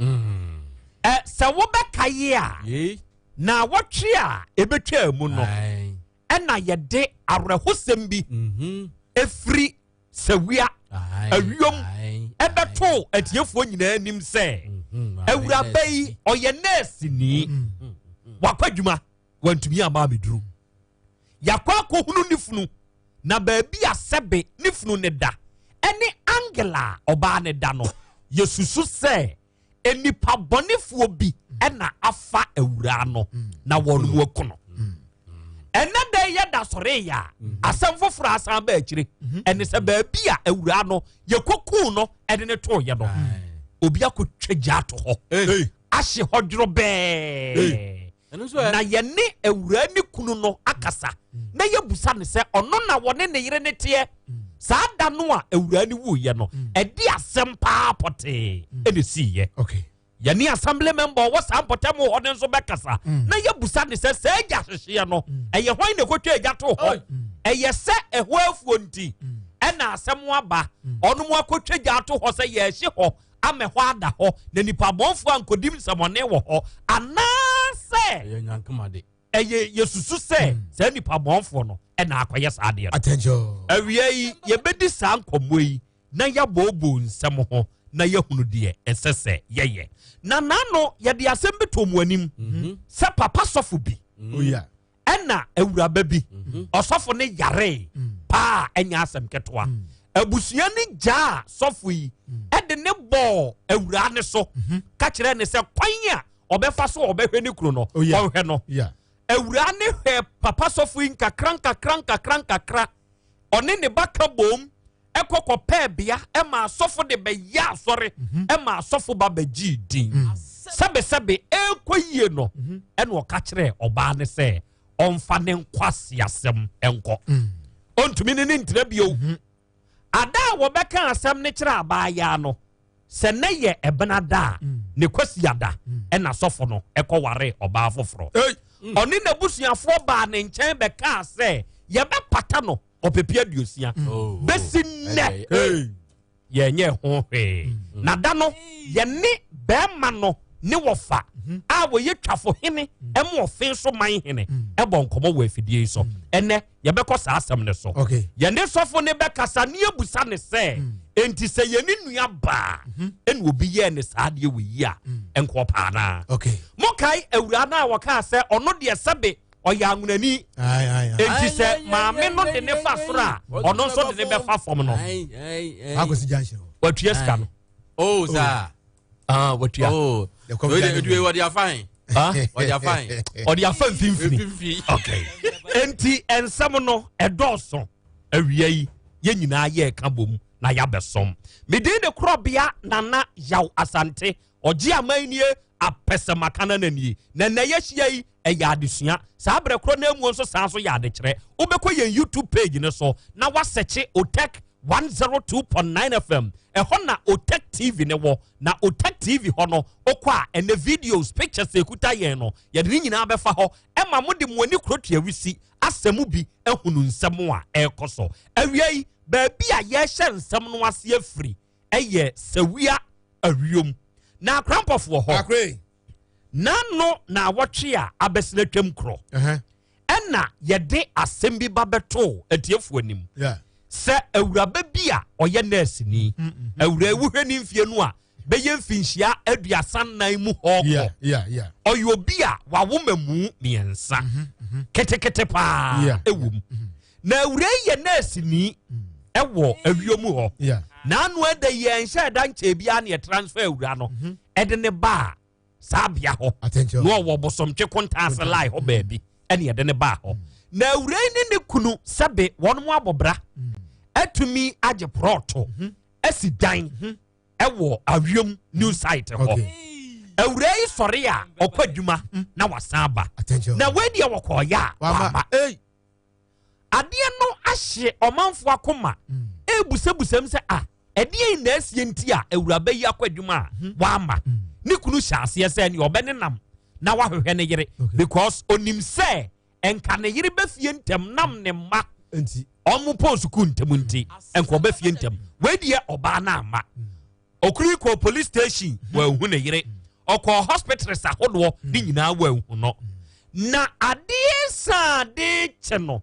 Ɛ sɛ wobɛka yi a na wɔtwe a ɛbɛtwaa mu no ɛna yɛde awerɛhosɛm bi ɛfiri Sawia awiom ɛbɛtoo atiefoɔ nyinaa anim sɛ awuraba yi ɔyɛ nɛɛseni, wakɔ adwuma wantumi ama abɛduru, yɛakɔ akɔhunu ne funu na baabi a sɛbe ne funu ne da ɛne Angela a ɔbaa ne da no, yɛsusu sɛ nnipa bɔnefoɔ bi ɛna afa awuraa no na wɔn mu aku no. Ɛnɛ da yi yɛda sɔre yɛ a, asɛm foforɔ asan ba akyire ɛne sɛ baabi a awuraa no yɛkɔkuu no ɛde ne tooyɛ no, obi akɔtwa gya ato hɔ ahye hɔ dworobɛɛ. Na yɛne awuraa ne kunu no akasa na yɛbusa ne sɛ ɔno na wɔne ne yere ne teɛ saa da no a awuraa ne wuyɛ no, ɛde asɛm paa pɔtee ɛna siiɛ. Yɛne assembly member ɔwɔ saa mpɔtam hɔ no nso bɛkasa na yɛbusa ne sɛ saa agya hyehyeɛ no ɛyɛ hwan na ɛkɔtwa agya to hɔ? Ɛyɛ sɛ ɛhɔ afuo nti ɛna asɛm aba, ɔno mu akɔtwa gya ato hɔ sɛ yɛhye hɔ ama ɛhɔ ada hɔ na nipa bɔnfoɔ ankɔdim nsɛmɔne wɔ hɔ, anaasɛ ɛyɛ nyankomade? Ɛyɛ yɛsusu sɛ saa nipa bɔnfoɔ no ɛna akɔyɛ saa adeɛ no. Awia yi yɛbɛdi saa nkɔmmɔ yi na yɛabɔɔbɔ nsɛm ho na yɛhunu deɛ ɛsɛ sɛ yɛyɛ. Na n'ano yɛde asɛm bi to mu anim sɛ papa sɔfo bi ɛna awuraba bi, ɔsɔfo ne yaree paa, ɛnyɛ asɛm ketewa. Abusua ne gyaa sɔfo yi ɛde ne bɔɔ awuraa ne so ka kyerɛ ne sɛ kwan a ɔbɛfa so a ɔbɛhwɛ ne kunu no, ɔnhwɛ no. Awuraa ne hwɛ papa sɔfo yi nkakra nkakra nkakra nkakra, ɔne ne ba ka bom ɛkɔ kɔpɛɛ bea ɛma asɔfo de bɛyɛ asɔre, ɛma asɔfo ba bɛgyee din. Sɛbesɛbe ɛrekɔ yie no, ɛna ɔka kyerɛ ɔbaa ne sɛ ɔmfa ne nkwasiasɛm nkɔ, ɔntumi ne ne ntena bio. Ada a wɔbɛka asɛm ne kyerɛ abaayaa no sɛ ne yɛ ɛbena da a ne kwasi ada, ɛna sɔfo no ɛkɔware ɔbaa foforɔ. Ɔne n'abusuafoɔ baa ne nkyɛn bɛkaa sɛ yɛbɛpata no ɔpepe 60. Bɛsi nnɛ yɛnyɛ ho hwee. Na da no yɛne bɛrima no ne wɔfa a wɔyɛ twafo hene ɛmo ɔfe so man hene ɛbɔ nkɔmmɔ wɔ afidie yi so. Ɛnɛ yɛbɛkɔ saa asɛm no so. Yɛne sɔfo ne bɛkasa ne yɛbusa ne sɛ enti sɛ yɛne nua baa ɛna obi yɛɛ ne saa adeɛ wɔ yi a ɛnkɔ paa naa. Mokae awuraa no a wɔkaa sɛ ɔno deɛ sɛbe ɔyɛ anwonani, enti sɛ maame no de ne fa soro a, ɔno nso de ne bɛfa fam no? Watua sika no. Oh, saa. Ah, watua. Oh. Wɔde afa he? Wɔde afa he? Ɔde afa mfimfini. Okay, enti nsɛm no ɛdɔɔso. Awia yi yɛn nyinaa yɛ ɛka bom na yɛabɛsom. Medin de Korɔbea Nana Yaw Asante ɔgye aman nie apɛsɛmaka na nanie na nnɛ yɛahyia yi ɛyɛ adesua. Saa berɛ korɔ no amuo nso saa nso yɛ adekyerɛ. Wobɛkɔ yɛn YouTube page no so na wasearch Otec 102.9 FM. Ɛhɔ na Otec TV ne wɔ, na Otec TV hɔ no wokɔ a, ɛnɛ videos, pictures ɛkuta yɛn no, yɛde ne nyinaa bɛfa hɔ ɛma mode mo ani kuro tuawisi asɛm bi ahunu nsɛm a ɛrekɔ so. Awia yi baabi a yɛhyɛ nsɛm no ase afiri ɛyɛ Sawia Awiom na akorampɔfoɔ hɔ. N'ano na awɔtwe a abɛsena twam korɔ ɛna yɛde asɛm bi ba bɛtoo atiefoɔ anim sɛ awuraba bi a ɔyɛ nɛɛseni, awura ewuhwɛ ne mfie no a bɛyɛ mfinhyia 34 mu hɔ kɔ. Ɔyɛ obi a wawo mamu mmiɛnsa ketekete paa ɛwɔ mu. Na awura yi yɛ nɛɛseni ɛwɔ awio mu hɔ. N'ano ɛda yi ɛnhyɛ ɛda nkyɛn biara na yɛ transfer awura no ɛde ne baa saa bea hɔ. Na ɔwɔ Bosomtwe Kontaase line hɔ baabi ɛne yɛde ne baa hɔ. Na awura yi ne ne kunu sɛbe wɔn mo abɔbra atumi agye prɔto asi dan ɛwɔ Awiom new site hɔ. Awura yi sɔre a ɔkɔ adwuma na wasan aba. Na wei deɛ wɔkɔɔyɛ a wama adeɛ no ahye ɔmanfoɔ akoma ebusabusam sɛ a ɛdeɛ na asie nti a awuraba yi akɔ adwuma a wama. Ne kunu hyɛ aseɛ sɛ ne ɔbɛ ne nam na wahwehwɛ ne yere because onim sɛ nka ne yere bɛfie ntɛm nam ne mma ɔmo pɔn sukuu ntɛm nti nka ɔbɛfie ntɛm. Wei deɛ ɔbaa no ama okuru kɔ police station wɔahu ne yere, ɔkɔ hospitals ahodoɔ ne nyinaa wɔahu no. Na adeɛ saa de kyɛ no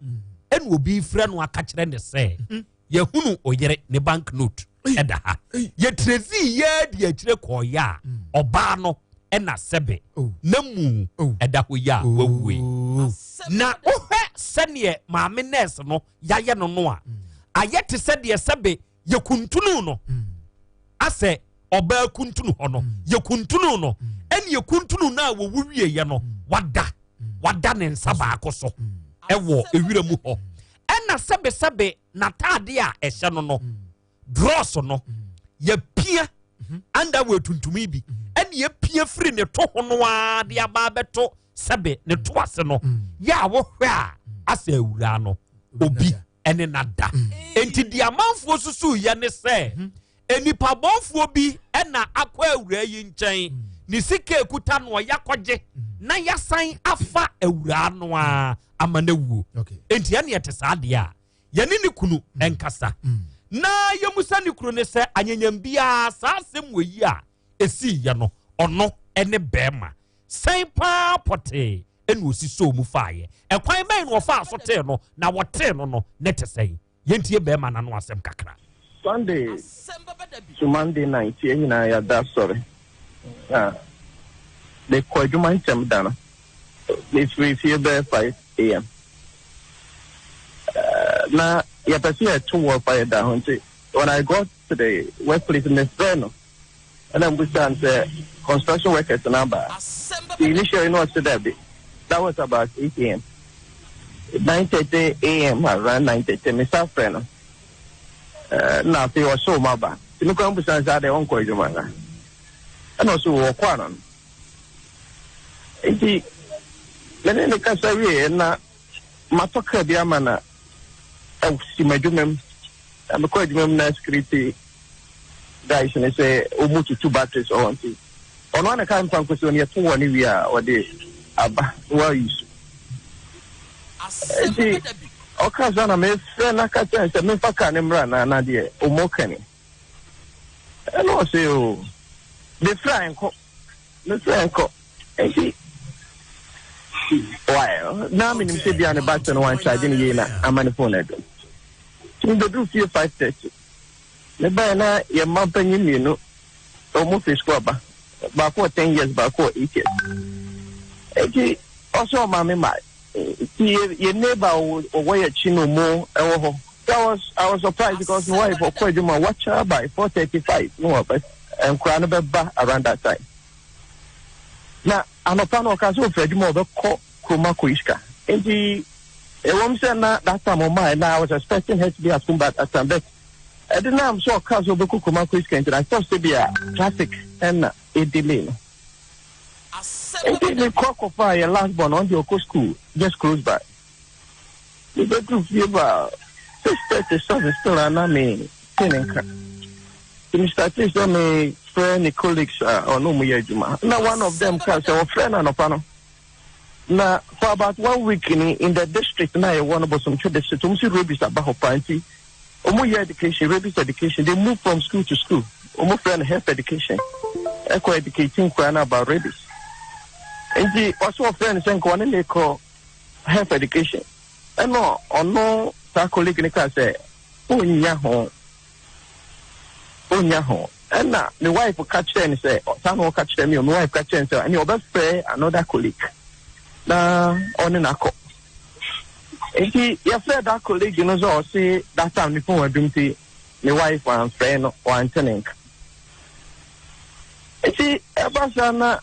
ɛna obi frɛ no aka kyerɛ ne sɛ yɛhunu oyere ne bank note ɛda ha. Yɛtirezi yɛ de akyire kɔɔyɛ a ɔbaa no ɛna sɛbe na mu ɛda hɔ yi a wawue. Na wohwɛ sɛneɛ maame nurse no yɛayɛ no no a ayɛ te sɛ deɛ sɛbe yɛkuntunu no asɛ ɔbaa kuntunu hɔ no yɛkuntunu no ɛne yɛkuntunu no a wɔwu wieɛ no wada wada ne nsa baako so ɛwɔ ewira mu hɔ ɛna sɛbesɛbe n'ataade a ɛhyɛ no no drɔs no yɛpia underwear tuntum yi bi ɛne yɛpia firi ne to ho no ara de aba abɛto sɛbe ne to ase no yɛ a wohwɛ a asɛ awura no obi ɛne nada. Enti deɛ amanfoɔ susu yɛ ne sɛ nipa bɔnfoɔ bi ɛna akɔ awura yi nkyɛn ne sika ekuta no ɔyɛ akɔgye na yasan afa awura no a ama no awuo. Enti ɛne ɛte saa deɛ a yɛne ne kunu ɛnkasa na yɛmusa ne kunu ne sɛ anyanyam biara saa asɛm wɔ yi a ɛsii yɛ no ɔno ɛne bɛrima sɛn paa pɔtee ɛna osi so mu faayɛ ɛkwan bɛn na ɔfaa so tee no na wɔtee no no ne te sɛn. Yɛntie bɛrima n'ano asɛm kakra. Sunday to Monday night yɛn nyinaa yɛada sɔre na mekɔ adwuma ntɛm da no mefiri fie bɛyɛ 5 a.m. Na yɛpɛ sɛ yɛto wɔ fa yɛda ho nti when I got to the workplace mefrɛ no ɛna mbusa no sɛ construction workers no aba. Initially no ɔse daabi. That was about 8 a.m. 9:30 a.m., around 9:30 mesa frɛ no na afei ɔsɛ ɔmo aba nti mekɔ mbusa no sɛ adɛ ɔnkɔ adwuma na ɛna ɔsɛ wɔkɔ ano no nti mene ne kasa wie na matɔ kaa bi ama na ɛsi m'adwuma mu na mekɔ adwuma mu na security guys ne sɛ ɔmu tutu batteries ɔwɔ nti ɔno ana ka mfa nkosi ɔno yɛto wɔ ne wie a ɔde aba na wayi so nti ɔka sa na mefrɛ na ka kyerɛ sɛ memfa kaa ne mmra na na deɛ ɔmmɔ ka ni ɛna ɔsɛ o mefrɛ a nkɔ mefrɛ nkɔ nti well na menim sɛ bia ne battery no wankyagye no yie na ama ne phone adum nti mebɛduru fie 5:30 mebaɛ na yɛ mma mpanyin mmienu ɔmo firi school aba, baako wɔ 10 years, baako wɔ 8 years nti ɔsɛ ɔma me ma nti yɛ neighbor ɔwɔ yɛ akyi no mu ɛwɔ hɔ. I was surprised because my wife ɔkɔ adwuma wakyɛ by 4:35 no wɔ nkora no bɛba around that time na anɔpa no ɔka sɛ ofiri adwuma ɔbɛkɔ kurom akɔ sika nti ɛwɔm sɛ na that time ɔmaa na I was expecting her to be at home by that time, but ɛde nam sɛ ɔka sɛ ɔbɛkɔ kurom akɔ sika nti I thought sɛ bi a traffic ɛna ɛdelay no nti mekɔ kɔfa yɛ last born ɔno deɛ ɔkɔ school just close by. Mebɛduru fie ba 6:37 still ana me te ne nka nti me start sɛ me frɛ ne colleagues a ɔno mu yɛ adwuma na one of them ka sɛ ɔfrɛ no anɔpa no na for about one week ni in the district na yɛwɔ no, Bosomtwe District, ɔmo si rabies aba hɔ paa nti ɔmo yɛ education, rabies education. They move from school to school, ɔmo frɛ no health education, ɛkɔ educating nkwadaa no about rabies nti ɔsɛ ɔfrɛ no sɛ nka ɔne ne kɔ health education ɛna ɔno saa colleague ne kaa sɛ ɔnya ho ɔnya ho. Ɛna me wife ka kyerɛɛ no sɛ, saa na ɔka kyerɛɛ me o, me wife ka kyerɛɛ no sɛ ɛne ɔbɛfrɛ another colleague na ɔne no akɔ. Nti yɛfrɛ that colleague no sɛ ɔse that time ne phone adum nti me wife amfrɛ no, wante ne nka. Nti ɛba saa na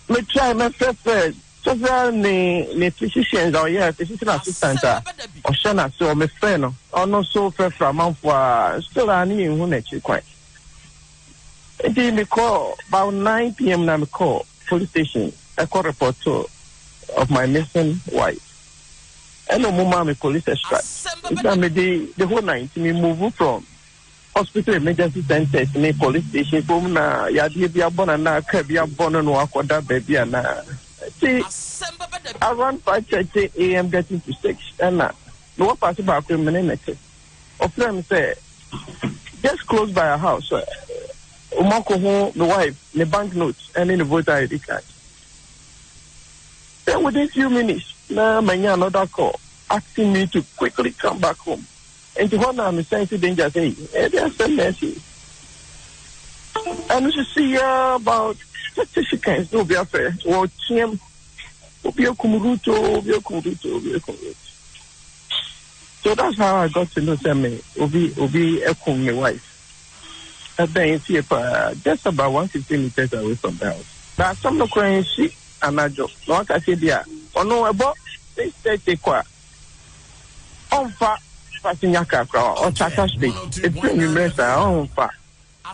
me try mɛfrɛfrɛ several ne ne physicians a ɔyɛ physician assistant a ɔhyɛ n'ase ɔmefrɛ no ɔno nso frɛfrɛ amanfoɔ a still a ne yɛnhu n'akyi kwan. Nti mekɔ about 9 pm na mekɔ police station ɛkɔ report of my missing wife. Ɛna ɔmo maa me police extract. Nti na mede the whole night me move from hospital emergency centers ne police station fom na yadeɛ bi abɔ no anaa car bi abɔ no na wakɔda baabi anaa nti around 5:30 am getting to 6 ɛna mewɔ paase baako mu ne ne te ɔfrɛ me sɛ just close by our house ɔmo akɔ ho me wife ne bank note ɛne ne voter id card. Then within few minutes na manya another call asking me to quickly come back home. Nti hɔ na me sense danger sɛ ɛde asɛm na asi. Ɛno nso si yɛ about 30 seconds na obi afɛ wɔteam obi akum Ruto, obi akum Ruto, obi akum Ruto. So that's how I got to know sɛ me obi obi akum me wife. Ɛbɛn fie paa, just about 150 meters away from the house. Na asɛm no koraa nsi anadwo na waka sɛ bi a ɔno ɛbɔ 6:30 kɔ a ɔmfa passenger car koraa, ɔtata straight ɛfiri anwummerɛ saa ɔmfa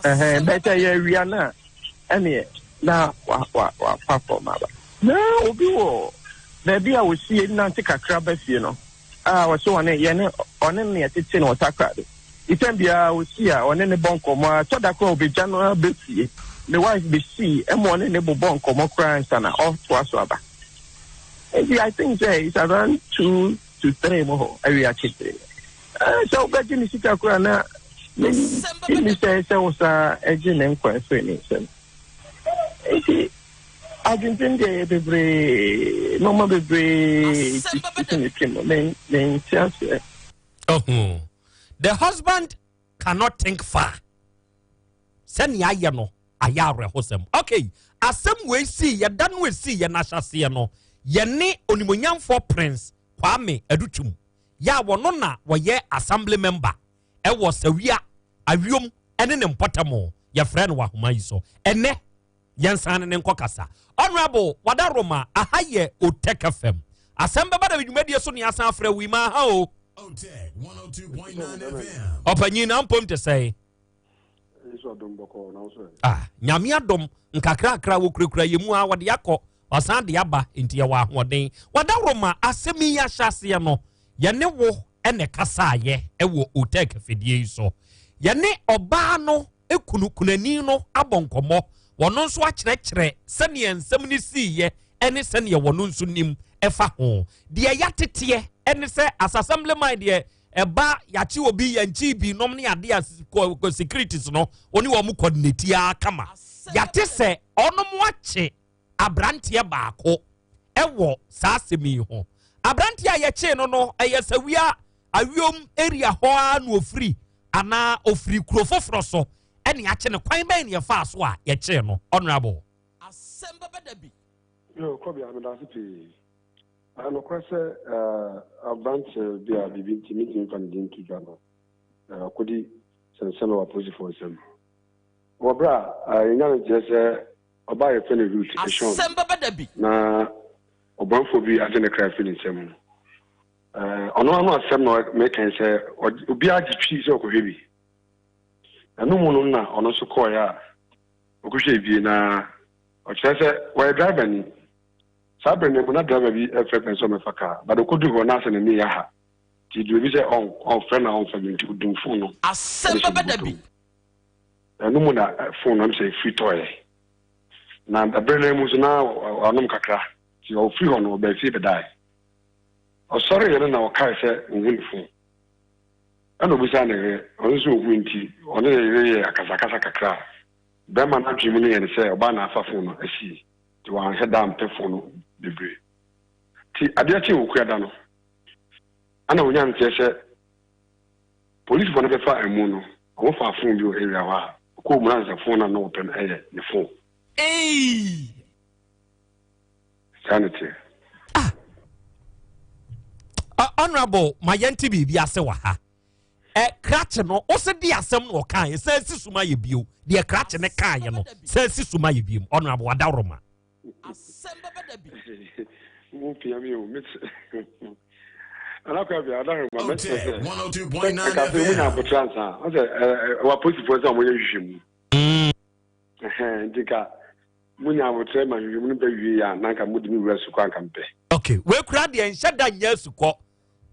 ɛhɛn bɛtɛ yɛ awia no a ɛneɛ na wafa fam aba. Na obi wɔ baabi a wɔsie nante kakra ba fie no a wɔsɛ ɔne yɛne ɔne ne ɛtete no ɔtakrade itam biara ɔsi a ɔne ne bɔ nkɔmmɔ a tɔda koraa ɔbɛgya no abɛ fie. Me wife bɛsii ɛma ɔne ne bobɔ nkɔmmɔ koraa nsa na ɔtoa so aba. Nti I think sɛ it's around 2 to 3 mu hɔ awia kyekyere. Sɛ wobɛgye ne sika koraa na menni sɛ sɛ wo saa agye ne nkwa afiri ne nsam. Nti adwendwen deɛ yɛ bebree, nneɛma bebree sisi ne tirim, mente aseɛ. Oh, the husband cannot think far. Sɛnea ayɛ no ayɛ awerɛhosɛm. Okay, asɛm wei sii yɛda no esi yɛ n'ahyɛseɛ no, yɛne onimonyamfoɔ Prince Kwame Adutwum yɛ a wɔno na wɔyɛ assembly member ɛwɔ Sawia Awiom ɛne ne mpɔtam, yɛfrɛ no wɔ ahoma yi so. Ɛnɛ yɛnsan ne nkɔ kasa. Honorable Wadaroma, aha yɛ Otec FM. Asɛm bɛba da dwumadie so ne asan afrɛ wi ma aha o. Ɔpanyin na mpom te sɛ ah Nyame adom nkakrakra wɔkurakura yɛ mu a wɔde akɔ ɔsan de aba nti yɛwɔ ahoɔden. Wadaroma, asɛm yi ahyɛ aseɛ no yɛne wo ɛna kasaayɛ ɛwɔ Otec afidie yi so. Yɛne ɔbaa no ekunu kunani no abɔ nkɔmmɔ, wɔno nso akyerɛkyerɛ sɛnea nsɛm no siiɛ ɛne sɛnea wɔno nso nim ɛfa ho. Deɛ yɛateteɛ ɛne sɛ as assemblyman deɛ ɛba yɛakye obi yɛnkyi bi nom ne ade a securities no ɔne wɔn coordinate a kama. Yɛate sɛ ɔnom akye aberanteɛ baako ɛwɔ saa asɛm yi ho. Aberanteɛ a yɛkyee no no ɛyɛ Sawia Awiom area hɔ ara na ofiri anaa ofiri kuro foforɔ so ɛne akye no? Kwan bɛn ne yɛfaa so a yɛkyee no, honorable? Yo, Kɔbea, meda ase pii. Nokorɛ sɛ aberanteɛ bi a biribi nti mentumi mfa ne din nto dwa no, ɔkɔdi sɛnsɛm wɔ apolisifoɔ nsam. Wɔ berɛ a yɛnya no nteɛ sɛ ɔbaa a yɛfrɛ no Ruth Eshon na ɔbɔnefoɔ bi agye ne kra afiri ne nsam no. Ɔno ano asɛm na meka yi sɛ obiara gye twi sɛ ɔkɔhwɛ bi. Ɛno mu no na ɔno nso kɔeɛ a ɔkɔhwɛɛ bie na ɔkyerɛ sɛ wɔyɛ driver ni. Saa berɛ no mu na driver bi frɛ pɛn sɛ ɔmmɛfa kaa, but ɔkɔduru hɔ na asɛ n'ani yɛ aha. Nti deɛ obi sɛ ɔmfrɛ no a ɔmfa bi nti ɔdum phone no de hyɛ ne bɔtɔ mu. Ɛno mu na phone no sɛ ɛfiri tɔeɛ. Na berɛ no mu nso na wanom kakra. Nti ɔfiri hɔ no ɔbaa fie bɛdaeɛ. Ɔsɔreeɛ no na ɔkae sɛ ɔnhu ne phone. Ɛna ɔbisaa ne yere, ɔno nso ɔhui nti ɔne ne yere yɛɛ akasakasa kakra a bɛrima no adwene mu no yɛ no sɛ ɔbaa na afa phone no asie nti wanhwɛ da ampɛ phone no bebree. Nti adeɛ kyee Okuada no, ɛna ɔnyaa nteɛ sɛ polisifoɔ no bɛfa amu no, wɔfaa phone bi wɔ area hɔ a Ɔkɔɔ mu na sɛ phone na na ɔpɛ no ɛyɛ ne phone. Eii. Saa na ɛteɛ. Ah. Honorable, ma yɛnte biribi ase wɔ ha. Ɛ krakye no, ɔsɛ di asɛm na ɔka yɛ sɛ si suma yɛ bio. Deɛ krakye ne kaa yɛ no, sɛ si suma yɛ bio. Honorable, adaworoma. Mo pia mi o, mete. Anakwa bi adaworoma, mɛsɛ sɛ. Ɛka sɛ mo nya abotra nsa. Ɔsɛ ɛwɔ apolisifoɔ sɛ wɔyɛ nhwehwɛmu. Nti ka Munya aboterɛ ma nhwehwɛmu no ba wie a, na anka mode me wura sukɔ anka mepɛ. Ok, wei koraa deɛ nhyɛ da nyɛ asukɔ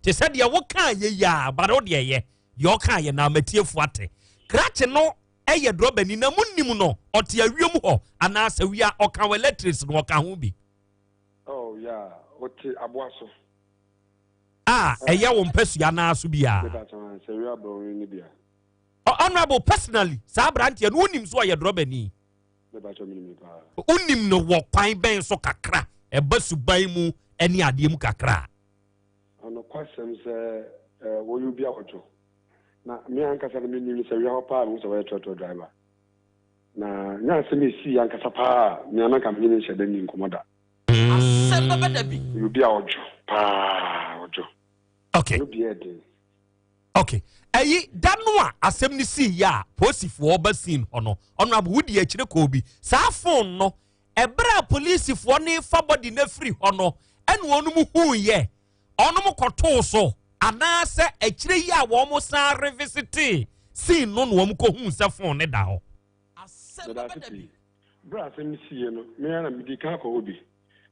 te sɛ deɛ wokaa yɛ yi a, but wo deɛ yɛ deɛ ɔkaa yɛ na matiefoɔ ate. Krakye no yɛ drɔbani na monim no, ɔte awiom hɔ anaa sɛ wia ɔka wɔ electrics no ɔka ho bi. Oh yeah, ɔte aboa so. A ɛyɛ wo mpasua no ara so bi a. Mepa kyɛw, sɛ wia brɔwene no bi a. Honourable personally saa aberanteɛ no wonim so ɔyɛ drɔbani? Wonim no wɔ kwan bɛn so kakra, ɛba suban mu ne adeɛ mu kakra a? Nokwasɛm sɛ wɔyɛ obi a ɔdwo. Na me ankasa no menim no sɛ wia hɔ paa mehu sɛ wɔyɛ trɔtrɔ driver. Na nyɛ asɛm a ɛsii ankasa paa a me a na nka menye no nhyɛ da nni nkɔmmɔ da. Ɔyɛ obi a ɔdwo paa, ɔdwo. Okay. Ɔno deɛ ɛden. Okay. Ɛyi da no a asɛm no sii yɛ a polisifoɔ ba scene hɔ no, ɔno wodi akyire kɔɔ bi. Saa phone no, ɛberɛ a polisifoɔ no fa body no afiri hɔ no, ɛna wɔn huu yɛ, wɔn kɔtoo so, anaasɛ akyire yi a wɔn san revisitee scene no na wɔn kɔhuu sɛ phone no da hɔ. Medase pii. Berɛ a asɛm no siiɛ no, me ara na medii kan kɔ hɔ bi.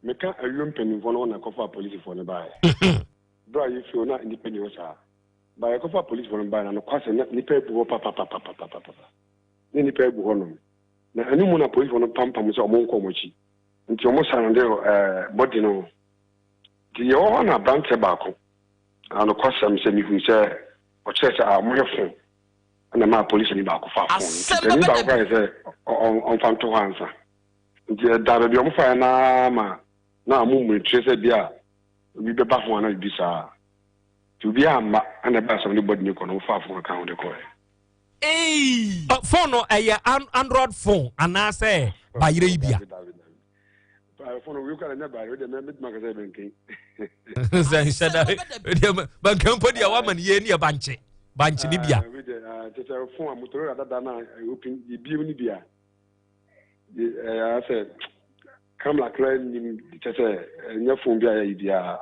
Meka ayuo mpanimfoɔ no ho na ɛkɔfaa polisifoɔ no baeɛ. Berɛ a yɛfiri hɔ na nnipa nni hɔ saa. But yɛkɔfaa polisfoɔ no baeɛ no, nokwasɛm na nnipa abu hɔ papapapapapapa. Na nnipa abu hɔnom. Na ɛno mu na polisfoɔ no pampam sɛ wɔn nkɔ wɔn akyi. Nti wɔn surrounded ɛɛ body no. Nti yɛwɔ hɔ na aberanteɛ baako, na nokwasɛm sɛ mehuu sɛ ɔkyerɛ sɛ ah wɔyɛ fon. Ɛna ɛmaa polisini baako faa fon no. Nti panin baako koraa yɛ sɛ ɔmfa nto hɔ ansa. Nti ɛdaa baabi a wɔfaeɛ no ara ma na wɔn mmirikire sɛ bi a obi bɛba ho anaa biribi saa. Nti obiara amma, ɛna ɛbaa sɛ wɔde body no kɔ no, wɔfaa phone ka ho de kɔɛ. Eii. Phone no ɛyɛ android phone anaasɛ bayerɛ yi bia? Dabi dabi dabi. Phone wei kora ɛnyɛ bayerɛ, wei deɛ mɛtumi aka sɛ bɛnken. Sɛ nhyɛ da, deɛ bɛnken mpo deɛ wama no yie ne yɛ bankye, bankye ne bia. Wei deɛ kyɛ sɛ phone a Motorola dada no a open yɛbiem ne bia. Ɛyɛ sɛ Kamla koraa nnim kyɛ sɛ ɛnyɛ fon bi a yɛayi biara.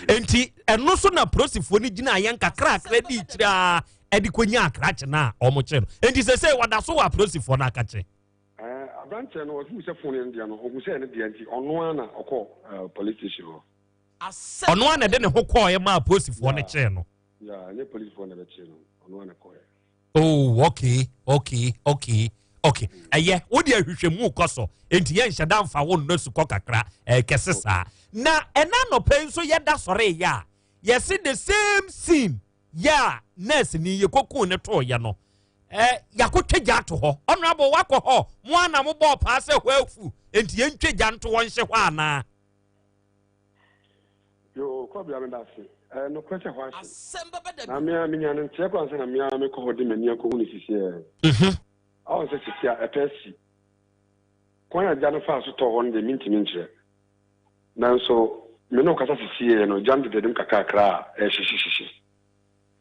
Enti ɛno so na polisifoɔ no gyina yɛn kakrakra di kyerɛ a ɛde kɔnya akrakye no a wɔkyere no. Enti sɛsɛ wɔda so wɔ apolisifoɔ no akakye. Aberanteɛ no ɔhu sɛ fon no deɛ no ɔhu sɛ ɛne deɛ nti ɔno ara na ɔkɔ police station hɔ. Ɔno ara na ɛde ne ho kɔɔɛ maa apolisifoɔ no kyee no. Yeah, ɛnyɛ polisifoɔ na ɛbɛkyee no, ɔno ara na ɛkɔɔɛ. Oh, okay, okay, okay, okay. Ɛyɛ, wo deɛ ahwehwɛmu kɔ so, enti yɛnhyɛ da mfa wo nnɔ sukɔ kakra, ɛyɛ kɛse saa. Na ɛna anɔpa yi nso yɛda sɔre yɛ a, yɛse the same scene yɛ a nurse ni yɛkɔkuu ne tooyɛ no, eh, yɛakɔtwa gya ato hɔ. Honorable, wakɔ hɔ, mo ara na mobɔɔ paa sɛ hɔ afu, enti yɛntwa gya nto hɔ nhye hɔ anaa? Yoo, Kɔbea meda ase. Ɛyɛ nokorɛ sɛ hɔ ahye. Na me ara menya no nteɛ koraa ansa na me ara mekɔ hɔ de m'ani akɔhu no sisiɛ. Ɔhu sɛ sisi a ɛpɛ asi. Kwan a gya no faa so tɔɔ hɔ no deɛ mentumi nkyerɛ. Nanso me ne wo kasa sisiɛ no, gya no deda anim kakrakra a ɛrehyehyehyehye.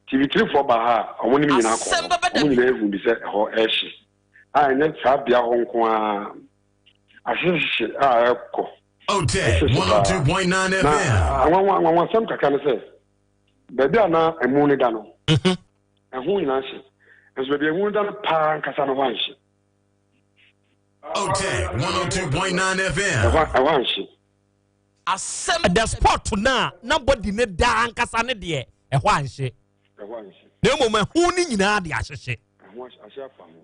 TV3foɔ baa ha a, wɔn ne me nyinaa kɔɔ hɔ. Wɔn nyinaa huu bi sɛ ɛhɔ rehye. A ɛnyɛ saa bea hɔ nko ara, ahyehyehye a ɛrekɔ. Otec Ɛhyehye paa. 102.9 Na FM. anwanwa anwanwasɛm kakra ne sɛ, baabi a na amu no da no, ɛho nyinaa hye. Nso baabi a amu no da no paa ankasa no, hɔ anhye. Otec 102.9 FM. Ɛhɔ ɛhɔ anhye. The spot no a na body no da ankasa no deɛ, ɛhɔ anhye. Ɛhɔ anhye. Na mmom ɛho no nyinaa de ahyehye. Ɛho ahye ahye afa ho.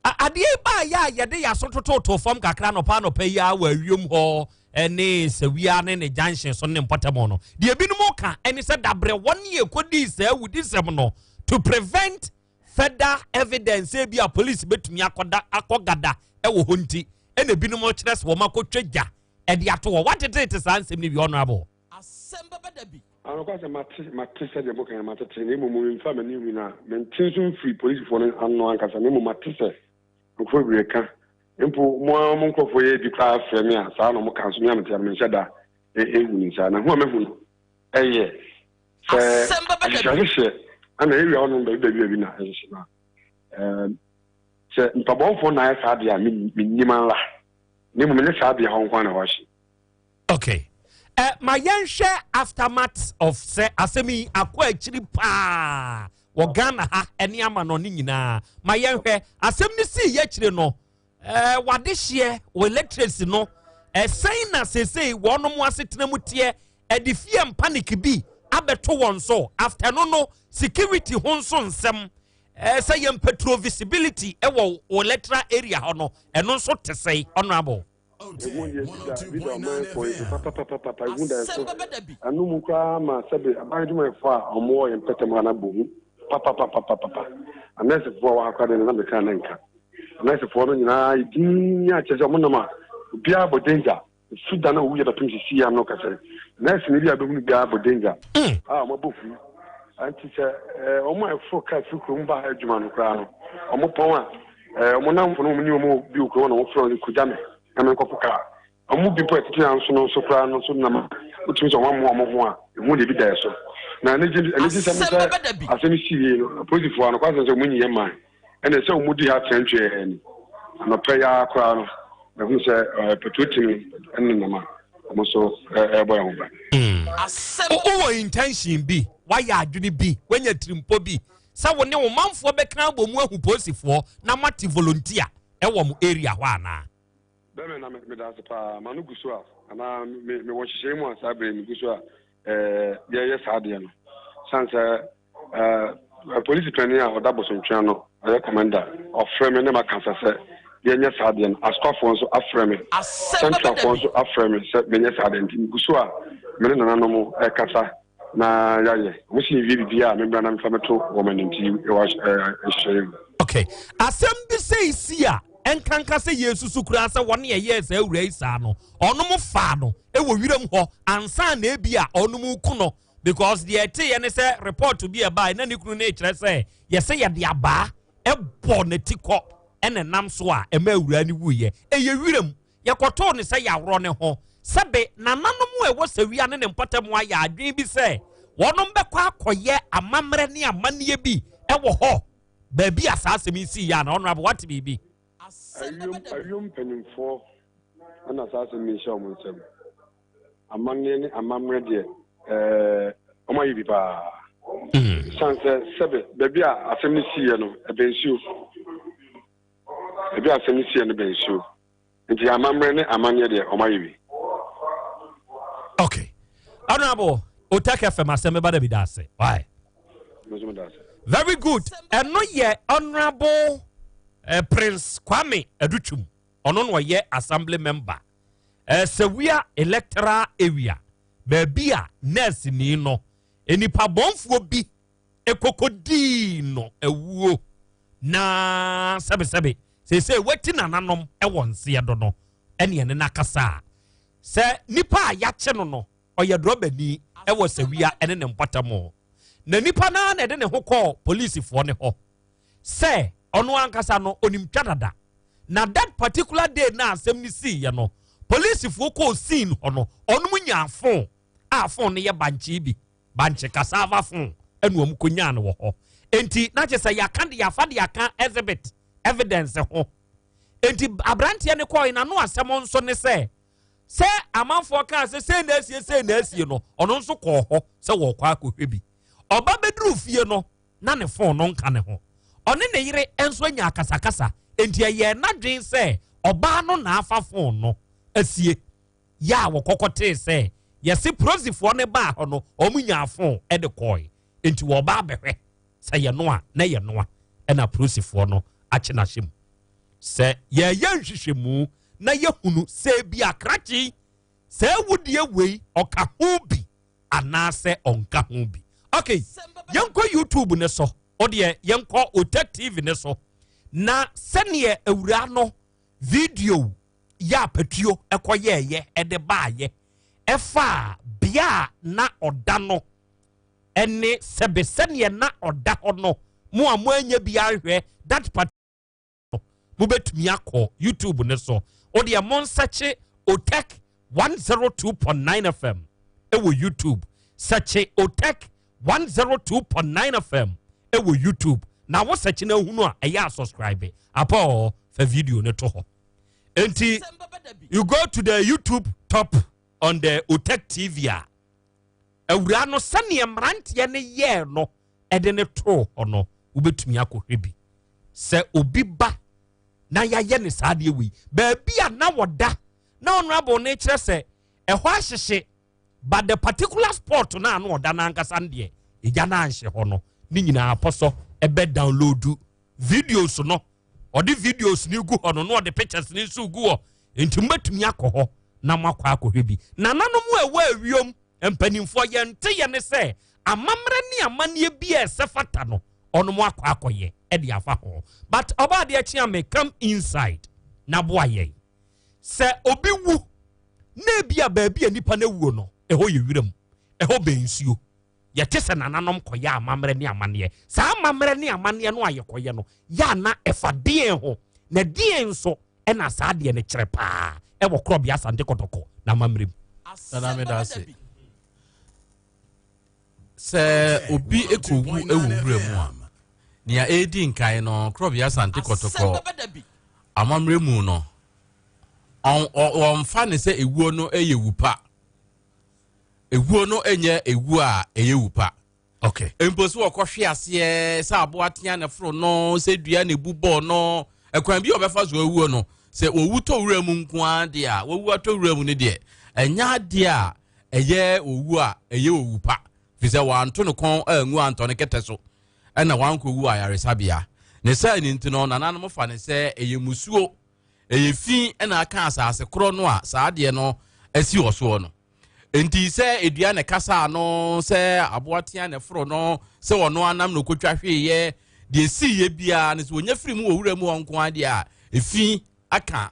Adeɛ yi baeɛ a yɛde yɛn aso tototo fam kakra anɔpa anɔpa yi ara wɔ awiom hɔ ne Sawia ne ne junction so ne mpɔtam no, deɛ ebinom ka ne sɛ dabrɛ wɔn ne yɛkɔdii saa awudisɛm no to prevent further evidence ebi a police bɛtumi akɔda akɔgada wɔ hɔ nti ɛna ebinom kyerɛ sɛ wɔn akɔtwa gya ɛde ato hɔ. Watetete saa nsɛm no bi, Honourable? Anokwa sɛ mate, mate sɛdeɛ moka yi, matete, na mmom memfaa m'ani nhui na mente nso mfirii polisifoɔ no ano ankasa, na mmom mate sɛ nkurɔfoɔ bebree ka. Mpo mo ara mo nkurɔfoɔ yɛ bi koraa frɛ me a, saa na wɔka, nso me a mete ha no menhyɛ da nhu no saa. Na hu a mahu no yɛ sɛ ahyehyɛahyehyɛ ana area hɔnom baabi baabi baabi na ɛhyehyɛ na sɛ mpabɔnfoɔ na ayɛ saa deɛ a mennim ara, na mmom ɛnyɛ saa bea hɔ nko ara na ɛhɔ ahye. Okay. Ma yɛnhwɛ aftermath of sɛ asɛm yi akɔ akyiri paa wɔ Ghana ha ne amanɔne nyinaa. Ma yɛnhwɛ asɛm no sii yɛ akyire no, wadehyeɛ wɔ electricity no ɛsɛn na seesei wɔnom asetena mu teɛ, ɛde fear and panic bi abɛto wɔn so. After no security ho nso nsɛm, sɛ yɛn petrol visibility ɛwɔ wɔ electoral area hɔ no, ɛno nso te sɛn, honorable? Ehu deɛ bi da bi da ɔman fɔ yi so papapapapa, ehu da ɛso. Ɛno mu koraa ma sɛbe aban adwumayɛfoɔ a wɔn wɔ yɛn mpɛtɛm ha no abɔ hu papapapapapa. Anɛɛsefoɔ a wɔ ha koraa deɛ na meka na nka. Anɛɛsefoɔ no nyinaa yɛ dinn a kyerɛ sɛ wɔn nam a obiara bɔ danger. Efi da na owu yɛ bɛpem sisi yɛ ano kasa yi. Nɛɛseni bi a bɛhunu biara bɔ danger a wɔn abɔ hu. Nti sɛ wɔn a ɛforo kaa firi kurom ba ha adwuma no koraa no wɔn pɔn a wɔn nnamfo no wɔn ne wɔn bi wɔ kurom na wɔn frɛ wɔn kogya me na me nkɔfo kaa. Wɔn mu bi mpo a ɛtete anso no nso koraa no nso nam a wotumi sɛ wɔn amoa wɔn ho a ehu deɛ bi da so. Na anigye anigyesɛm ne sɛ asɛm si yie no apolisifoɔ ano kwasɛm sɛ wɔn nyi yɛ man ɛna sɛ wɔn di ha kyerɛntwɛɛ ni. Anɔpɛ yi ara koraa no mahu sɛ petrol team ne nam a wɔn nso ɛrebɔ yɛn ho ban. Wowɔ intention bi, woayɛ adwene bi, woanya tirimpo bi sɛ wo ne wo manfoɔ bɛka abɔ mu ahu polisifoɔ na moate volunteer wɔ mo area hɔ anaa? Bɛmɛ na meda ase paa. M'ano gu so a, anaa me mewɔ nhyehyɛe mu a saa bere yi megu so a ɛɛ yɛyɛ saa adeɛ no. San sɛ ɛɛ polisi panyin a ɔda Bosomtwe ano, ɔyɛ kɔmanda, ɔfrɛ me ne makasa sɛ yɛnyɛ saa adeɛ no. Asukwafoɔ nso afrɛ me, Centralfoɔ nso afrɛ me sɛ menyɛ saa adeɛ no. Nti megu so a me ne nananom ɛkasa na yɛayɛ. Wɔn si nwie biribiara a memmra na mefa mɛto wɔn anim nti yɛwɔ nhyehyɛeɛ mu. Okay. Asɛm bi sei si a, ɛnkanka sɛ yɛsusu koraa sɛ wɔn a ɛyɛɛ saa awura yi saa no, ɔnom faa no wɔ wiram hɔ ansa na ebi a ɔnom reku no, because deɛ ɛteeɛ ne sɛ report bi a ɛbaeɛ na ne kunu no rekyerɛ sɛ yɛsɛ yɛde abaa ɛbɔ n'ati kɔ ɛna ɛnam so a ɛma awura no wuiɛ. Ɛyɛ wiram. Yɛkɔtoo no sɛ yɛaworɔ ne ho. Sɛbe nananom a ɛwɔ Sawia ne ne mpɔtam ayɛ adwene bi sɛ wɔnom bɛkɔ akɔyɛ amammerɛ ne amanneɛ bi wɔ hɔ baabi a saa asɛm yi sii yɛ ana? Honourable, wate biribi? Awiom, awiom mpanimfoɔ na saa asɛm yi hyɛ wɔn nsam. Amanneɛ ne amammerɛ deɛ, ɛɛ, wɔayɛ bi paa. Ɛsiane sɛ sɛbe baabi a asɛm no siiɛ no, ɛbɛn nsuo. Baabi a asɛm no siiɛ no bɛn nsuo. Nti amammerɛ ne amanneɛ deɛ wɔn ayɛ bi. Okay. Honorable Otak FM asɛm bɛba da bi da ase. Why? Very good. Ɛno yɛ Honorable Prince Kwame Adutwum. Ɔno na ɔyɛ assembly member. Sewia electoral area. Baabi a nurse ni no. Nipa bɔnfoɔ bi Ekokodii no awuo na sɛbesɛbe seesei wati nananom wɔ nseɛ do no ɛne ɛne no akasa a, sɛ nipa a yakye no no ɔyɛ drɔbani wɔ Sawia ne ne mpɔtam na nipa no ara na ɛde ne ho kɔɔ polisifoɔ no hɔ sɛ ɔno ankasa no onim twa dada na that particular day na asɛm no siiɛ no polisifoɔ kɔɔ scene hɔ no ɔnom nyaa phone a phone no yɛ bankyee bi Bankye cassava fon ɛna wɔn kɔnyaa no wɔ hɔ. Enti na kyerɛ sɛ yɛaka de yɛafa de aka exhibit evidence ho. Enti aberanteɛ no kɔɔ n'ano asɛm nso ne sɛ sɛ amanfoɔ kaa sɛ sei na asie sei na asie no ɔno nso kɔɔ hɔ sɛ wɔrekɔ akɔhwɛ bi. Ɔba bɛduru fie no na ne fon no nka ne ho. Ɔne ne yere nso anya akasakasa enti ɛyɛɛ n'adwene sɛ ɔbaa no na afa fon no asie. Yɛ a wɔkɔkɔ tee sɛ yɛse prosifoɔ no baa hɔ no wɔn nyaa fon de kɔɔe nti wɔba abɛhwɛ sɛ yɛ no a na yɛ noa ɛna prosifoɔ no akye no ahyɛ mu. Sɛ yɛyɛ nhwehwɛmu na yɛhunu sɛ ebi akrakye yi sɛ awudie wei ɔka ho bi anaasɛ ɔnka ho bi. Ok, yɛnkɔ YouTube ne so, ɔdeɛ yɛnkɔ Otec TV ne so na sɛdeɛ awuraa no video yɛ apatuo kɔyɛɛyɛ de baayɛ ɛfaa bea a na ɔda no. ɛne sɛbe sɛneɛ na ɔda hɔ no. Mo a moanya bi ahwɛ that part no, mobɛtumi akɔ YouTube ne so. Wodeɛ monsɛkye Otec 102.9 FM ɛwɔ YouTube. Sɛkye Otec 102.9 FM ɛwɔ YouTube na wo sɛkye no ahunu a, ɛyɛ asubscribe apɔ fa video no to hɔ. Enti you go to the YouTube top on the Otec TV a, awura no sɛneɛ mmeranteɛ no yɛɛ no ɛde ne too hɔ no, wobɛtumi akɔhwɛ bi sɛ obi ba na yɛayɛ ne saa adeɛ wei. Baabi a na wɔda na Honorable ne kyerɛ sɛ ɛhɔ ahyehye, but the particular spot no a na ɔda no ankasa no deɛ, ɛgya no anhye hɔ no. Ne nyinaa pɔ so ɛbɛ download videos no. Ɔde videos no gu hɔ no na ɔde pictures no nso gu hɔ, nti mobɛtumi akɔ hɔ na moakɔ akɔhwɛ bi. Nananom a ɛwɔ awiom mpanimfoɔ, yɛnte yɛ ne sɛ amammerɛ ne amanneɛ bi a ɛsɛ fata no, ɔnom akɔ akɔyɛ ɛde afa ho. But ɔbaa deɛ kyea me come inside na boa yɛn sɛ obi wu na ebi a baabi a nipa no awuo no, ɛhɔ yɛ wiram, ɛhɔ bɛn nsuo. Yɛte sɛ nananom kɔyɛ amammerɛ ne amanneɛ. Saa amammerɛ ne amanneɛ no a yɛkɔyɛ no yɛ ana, ɛfa deɛn ho na deɛn nso ɛna saa deɛ no kyerɛ paa ɛwɔ Korɔbea Asante Kɔtɔkɔ na amammerɛ mu? Nana, meda ase. Sɛ obi ekɔwu wɔ wura mu a, nea ɛredi nkan no, Korɔbea Asante Kɔtɔkɔ amammerɛ mu no, wɔmfa ne sɛ ewuo no yɛ wu pa. Ewuo no nyɛ ewuo a ɛyɛ wu pa. Mpo so wɔkɔhwe aseɛ sɛ aboa tea ne foro no, sɛ dua ne bu bɔɔ no, ɛkwan bi a ɔbɛfa so awuo no, sɛ wɔwu tɔ wura mu nko ara deɛ a, wɔwu atɔ wura mu no deɛ, ɛnyɛ adeɛ a ɛyɛ owu a ɛyɛ owu pa, fi sɛ wɔanto no kɔn angu antɔ ne kɛtɛ so ɛna wankɔwu ayaresabea ne saa ne nti no, nananom fa ne sɛ ɛyɛ musuo, ɛyɛ fi ɛna aka asase korɔ no a saa adeɛ no asi wɔ soɔ no. Nti sɛ edua ne kasa no, sɛ aboatea ne foro no, sɛ ɔno anam na okotwa hweeyɛ deɛ esi yɛ biara no, sɛ wɔnya firi mu wɔ wura mu hɔ nko adeɛ a, efi aka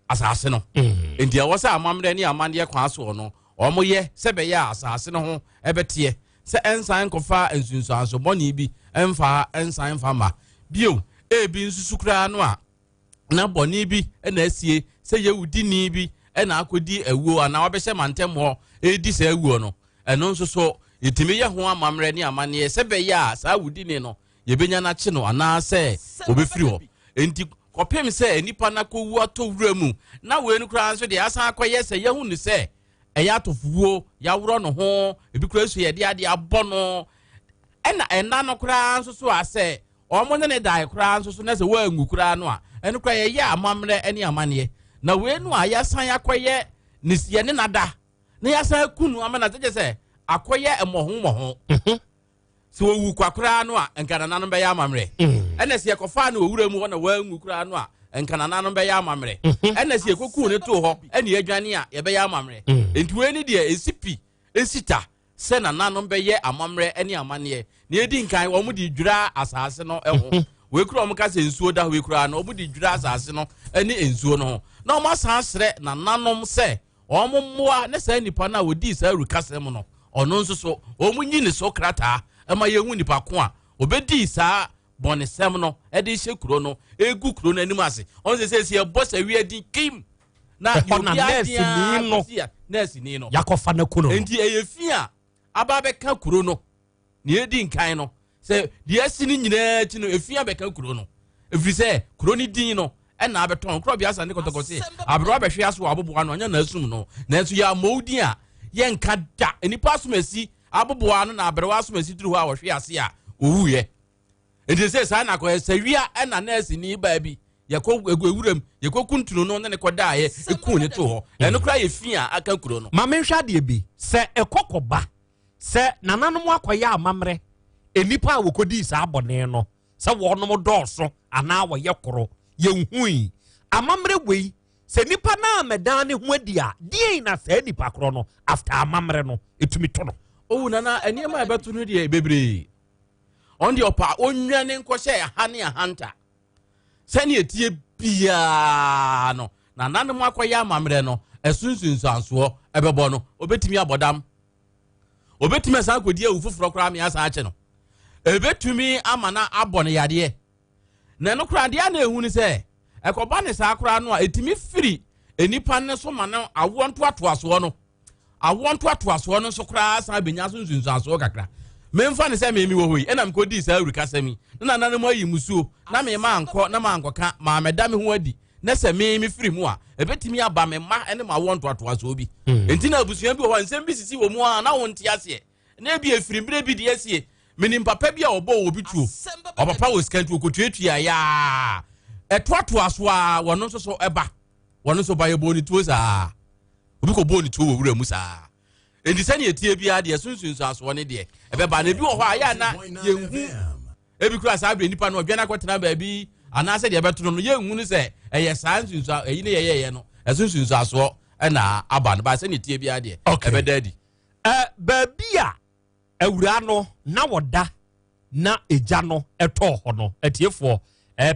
asase no. Nti ɛwɔ sɛ amammerɛ ne amanneɛ kwan soɔ no, wɔn yɛ sɛ bɛyɛ a asase no ho ɛbɛteɛ, sɛ ɛnsan nkɔfa nsunsuanso bɔne bi ɛnfa ɛnsan mfa ma bio. Ebi nsusu koraa no a na bɔne bi ɛna asie sɛ yɛwudini bi ɛna akɔdi awuo anaa wabɛhyɛ mantam hɔ ɛredi saa awuo no, ɛno nso so yɛtumi yɛ ho amammerɛ ne amanneɛ sɛ bɛyɛ a saa wudini no yɛbɛnya no akye no anaasɛ wɔbɛfiri hɔ. Enti kɔpem sɛ nipa no akɔwu atɔ wura mu na wei no koraa nso deɛ, asan akɔyɛ sɛ yɛhu no sɛ ɛyɛ atɔfowuo, yɛaworɔ no ho, ebi koraa so yɛde adeɛ abɔ no, ɛna ɛna no koraa nso so a sɛ wɔn ne ne dae koraa nso so na sɛ wɔangu koraa no a, ɛno koraa yɛyɛ amammerɛ ne amanneɛ. Na wei no a yɛasan akɔyɛ ne yɛne nada na yɛasan aku no ama na kyerɛ sɛ akɔyɛ mmɔho mmɔho. Sɛ wɔwu kwa koraa no a, nka nananom bɛyɛ amammerɛ. Ɛna sɛ yɛkɔfaa no owura mu hɔ na wɔanwu koraa no a, nka nananom bɛyɛ amammerɛ. Ɛna sɛ yɛkɔkuu ne too hɔ ɛne yɛadwane a, yɛbɛyɛ amammerɛ. Nti wei ne deɛ ɛsi pi ɛsi ta sɛ nananom bɛyɛ amammerɛ ne amanneɛ. Na ɛdi nkan, wɔn de dwira asase no ho. Wei kura wɔn ka sɛ nsuo da hɔ yi koraa no, wɔn de dwira asase no ne nsuo no ho na wɔn asan srɛ nananom sɛ wɔn mmoa ne saa nipa no a wɔdii saa awurukasɛm no, ɔno nso so wɔn nyi ne so krataa ɛma yɛhu nipa ko a obɛdii saa bɔnesɛm no ɛde hyɛ kuro no, egu kuro no anim ase. Ɔn sɛ yɛbɔ sɛ wia din kim na ɛhɔ na obiara nɛɛseni no deɛ nɛɛseni no yakɔfa no ku no. Nti ɛyɛ fi a aba abɛka kuro no. Nea edi nkan no, sɛ deɛ asi no nyinaa akyi no, efi abɛka kuro no, efiri sɛ kuro no din no ɛna abɛtɔn korɔ bi asa ne kɔtɔkɔ se aberewa bɛhwe aso wɔ aboboa no ɔnyɛ na asum no, nanso yɛ amɔw din a yɛnka da nipa asom asi aboboa no na aberewa asom asi duru hɔ a wɔhwe ase a owuiɛ. Nti sɛ saa na akɔyɛ sɛ wia ɛna nɛɛse ni baa bi yɛkɔ ewuram yɛkɔ kuntunu no ne ne kɔ daeɛ eku ne to hɔ, ɛno koraa yɛ fi a aka kuro no. Ma menhwɛ adeɛ bi sɛ ɛkɔ kɔba sɛ nananom akɔyɛ amammerɛ, nnipa a wɔkɔdii saa bɔne no, sɛ wɔnom dɔɔso anaa wɔyɛ koro, yɛnhui amammerɛ wei sɛ nipa no amɛdan ne ho adi a, deɛn na saa nipa korɔ no after amammerɛ no ɛtumi to no? Owu nana, nneɛma a ɛbɛto no deɛ bebree. Ɔno deɛ ɔpa ɔnwane nkɔhyɛ ɛha ne ahanta sɛnea ɛtie biara no, nananom akɔyɛ amammerɛ no, ɛso nsunsuansoɔ ɛbɛbɔ no. Obɛtumi abɔ dam. Obɛtumi asan akɔdi awu foforɔ koraa me asan akye no. Ɛbɛtumi ama no abɔ no yadeɛ. Na ɛno koraa deɛ na ɛhu ne sɛ ɛkɔba ne saa koraa no a ɛtumi firi nnipa no so ma no awoɔ ntoatoasoɔ no awoɔ ntoatoasoɔ no nso koraa san bɛnya so nsunsuansoɔ kakra. Memfa ne sɛ meme wɔ hɔ yi ɛna mekɔdii saa awurikasɛm yi na nananom ayi musuo na mema ankɔ na mankɔka maamɛda me ho adi na sɛ me mefiri mu a ɛbɛtumi aba me mma ne m'awoɔ ntoatoasoɔ bi hmm. Enti na abusua bi wɔ hɔ a nsɛm bi sisi wɔ mu a na wonte aseɛ na ebi efiri mmerɛ bi deɛ asie. Menim papa bi a ɔbɔ wɔ bi tuo, ɔpapa wɔ sika nti ɔkɔtuatua yaa ɛtoatoa so a wɔno nso so ɛba wɔno nso ba yɛbɔɔ ne tuo saa, obi kɔbɔɔ ne tuo wɔ wura mu saa. Enti sɛnea ɛtie biara deɛ sunsunsuasoɔ ne deɛ ɛbɛba na ebi wɔ hɔ a yɛ ana yɛnhu. Ebi kura saa bere nipa no ɔdwan akɔtena baabi anaasɛ deɛ ɛbɛto no no yɛnhu no sɛ ɛyɛ saa nsunsuan ɛyi ne yɛyɛyɛ no ɛso nsunsuasoɔ ɛna aba no ba sɛnea ɛtie biara deɛ ɛbɛda adi. Baabi a awuraa no na wɔda na egya no ɛtɔɔ hɔ no, atiefoɔ,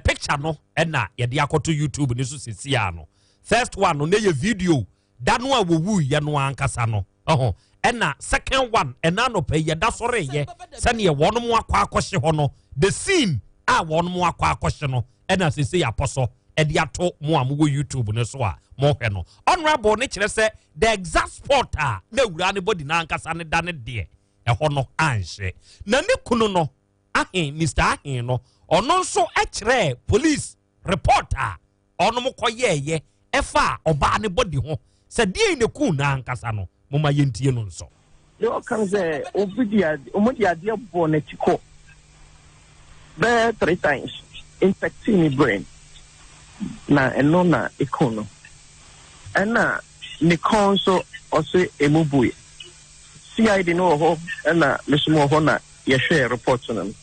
picture no ɛna yɛde akɔto YouTube ne so sesia no. First one no na yɛ video da no a wɔwuiɛ no ankasa no ɛho, ɛna second one ɛna anɔpa yi yɛda sɔreyɛ sɛdeɛ wɔn mo akɔ akɔhye hɔ no, the scene a wɔn mo akɔ akɔhye no ɛna sese yɛapɔ so ɛde ato mo a mowɔ YouTube no so a mohwɛ no. Honorable ne kyerɛ sɛ the exact spot a na awura ne body n'ankasa ne da ne deɛ ɛhɔ no anhyɛ. Na ne kunu no ahen, Mr Ahen no, ɔno nso kyerɛɛ police report a ɔnom kɔyɛɛyɛ ɛfa ɔbaa ne body ho sɛ deɛ ne kun n'ankasa no. Moma yɛntie no nso. Deɛ ɔka no sɛ obi de ade wɔn de adeɛ bɔ n'akyi kɔ bɛyɛ three times, infecting ne brain, na ɛno na eku no. Ɛna ne kɔn nso ɔse emu bue. CID no wɔ hɔ ɛna me nso wɔ hɔ na yɛhwɛɛ report no.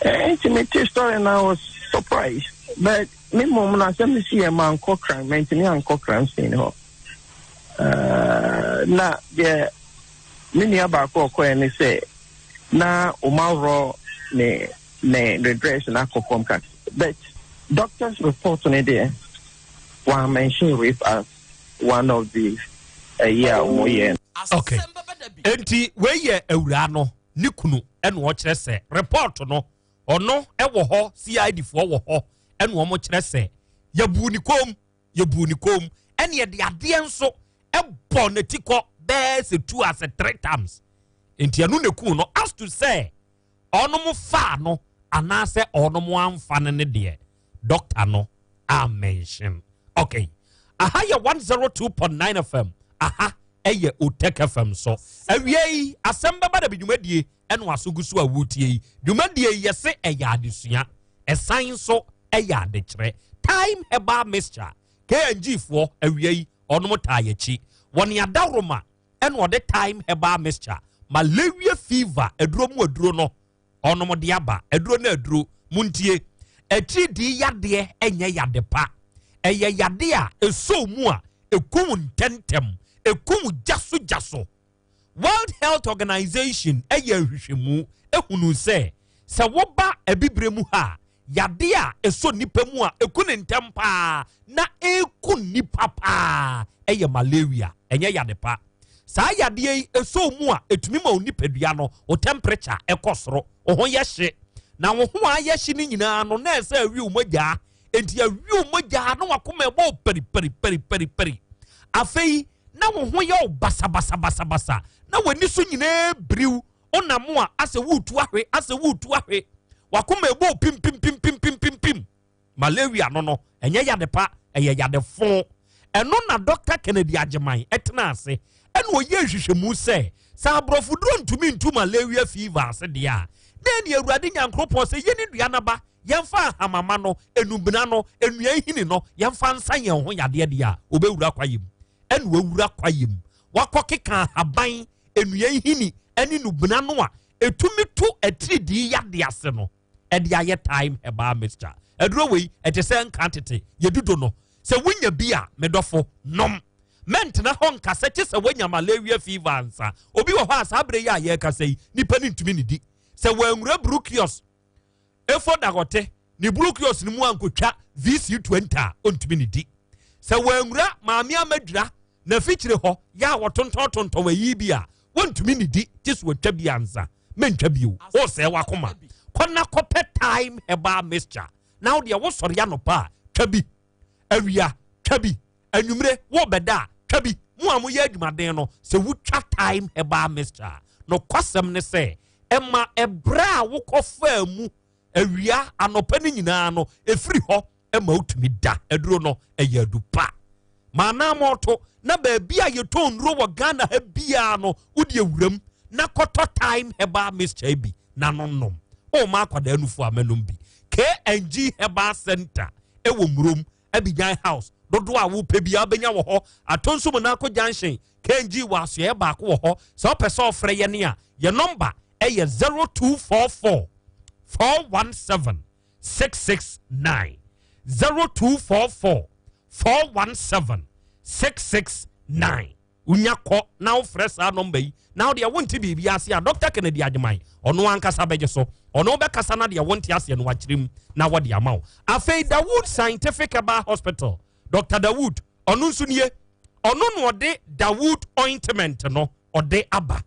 Nti me te story na I was surprised, but me mmom no asɛm no si yɛ mankɔ crime, mantumi ankɔ crime scene hɔ. Na deɛ me nua baako ɔkɔɛ ne sɛ na wɔn aworɔ ne ne ne dress na akɔ fam kakra, but doctor's report ne deɛ wɔn mention rape as one of the ɛyi a wɔn yɛ. Okay, enti wei yɛ awuraa no ne kunu ɛna ɔkyerɛ sɛ report no ɔno ɛwɔ hɔ, CID foɔ wɔ hɔ ɛna wɔn kyerɛ sɛ yɛbu ne kɔn, yɛbuu ne kɔn mu ɛne yɛde adeɛ nso ɛbɔ n'ati kɔ bɛɛ sɛ two ase three times, nti ɛno na eku no. As to sɛ ɔnom faa no anaasɛ ɔnom amfa no ne deɛ doctor no a mention. Okay, aha yɛ 102.9 FM, aha ɛyɛ Otec FM so. Awia yi asɛm bɛba da bi dwumadie ɛna waso gu so a wotie yi. Dwumadie yi yɛse ɛyɛ adesua, ɛsan nso ɛyɛ adekyerɛ. Time Herbal Mixture KNG foɔ awia yi ɔnom taa yɛkyi wɔne adaworoma ɛna ɔde Time Herbal Mixture malaria fever aduro mu aduro no ɔnom de aba. Aduro no aduro muntie, atiridii yadeɛ ɛnyɛ yade pa, ɛyɛ yade a ɛsɔ mu a ɛkum ntɛntɛm, ɛkum gyaso gyaso. World Health Organization ɛyɛ nhwehwɛmu ehunu sɛ sɛ woba abibire mu ha, yade a ɛsɔ nipa mu a ɛku ne ntɛm paa na ɛku nipa paa ɛyɛ malaria. Ɛnyɛ yade pa. Saa yadeɛ yi ɛsɔ mu a ɛtumi ma wo nipadua no wo temperature ɛkɔ soro, wo ho yɛ hye, na wo ho a ayɛ hye no nyinaa no na ɛsɛ awi wo mogyaa. Enti awi wo mogyaa na wakoma ɛbɔ pɛri pɛri pɛri pɛri pɛri. Afei na wo ho yɛ wo basabasabasabasa na w'ani so nyinaa biriw, wonam a asɛ woretu ahwe, asɛ woretu ahwe, wakoma ɛbɔ pim pim pim pim pim pim pim. Malaria no ɛnyɛ yade pa, ɛyɛ yade fo. Ɛno na Dr Kennedy Agyeman ɛtena ase ɛna ɔyɛ nhwehwɛmu sɛ sɛ aborɔfo duro ntumi ntu malaria fever ase deɛ a, na ɛne Awurade Nyankoropɔn sɛ yɛne dua naba yɛmfa ahamama no, enubena no, nnua nhini no, yɛmfa nsa yɛn ho yadeɛ deɛ a, ɔbɛwura kwayɛ mu. Ɛna wawura kwayɛ mu wakɔ keka ahaban, nnua nhini ɛne nubena no a ɛtumi to atiridii yadeɛ ase no ɛde ayɛ Time Herbal Mixture aduro. Wei ɛte sɛ nka tete yɛdudo no sɛ wonya bi a, medɔfo, nom. Mɛntena hɔ nkasa kye sɛ woanya malaria fever ansa. Obi wɔ hɔ a saa berɛ yi a yɛrekasa yi nipa no ntumi ne di sɛ wɔanwura brukrios efo dagɔte ne brukrios no mu ankotwa VC20 a, ɔntumi ne di sɛ wɔanwura maame amadwira na fikyire hɔ yɛ a wɔtontɔn tontɔn ayi bi a. Wontumi nnidi gye sɛ watwa bi ansa. Mentwa bio. Wosɛe w'akoma. Kɔ na kɔpɛ thyme herbal mixture. Na wo deɛ wosɔre anɔpa a, twa bi. Awia, twa bi. Anwummere, worebɛda a, twa bi. Mo a moyɛ adwumaden no, sɛ wotwa thyme herbal mixture a, nokwasɛm ne sɛ, ɛma ɛberɛ a wokɔfaa mu awia, anɔpa no nyinaa no, ɛfiri hɔ ma wotumi da. Aduro no, ɛyɛ adu pa. Ma anammɔn na baabi a yɛtɔn nnuro wɔ Ghana ha biara no, wode awuram na kɔtɔ thyme herbal mixture bi na no nom. Woma akwadaa nufu a mɛnom bi. KNG Herbal Center ɛwɔ Murom, Abidjan House. Dodoɔ a wopɛ biara wobɛnya wɔ hɔ. Atonso Monaco Junction, KNG wɔ asoɛeɛ baako wɔ hɔ. Sɛ wopɛ sɛ ɔfrɛ yɛn a, yɛn nɔmba ɛyɛ 0244 417 669. 0244 417 669. Wonya kɔ na wofrɛ saa nɔmba yi na wodeɛ wonte biribi ase a, Dr. Kennedy Agyeman ɔno ankasa bɛgye so, ɔno bɛkasa na deɛ wonte aseɛ no wakyerɛ mu na wɔde ama wo. Afei Dawood Scientific Herbal Hospital, Dr. Dawood ɔno nso nie, ɔno na ɔde Dawood ointment no ɔde aba.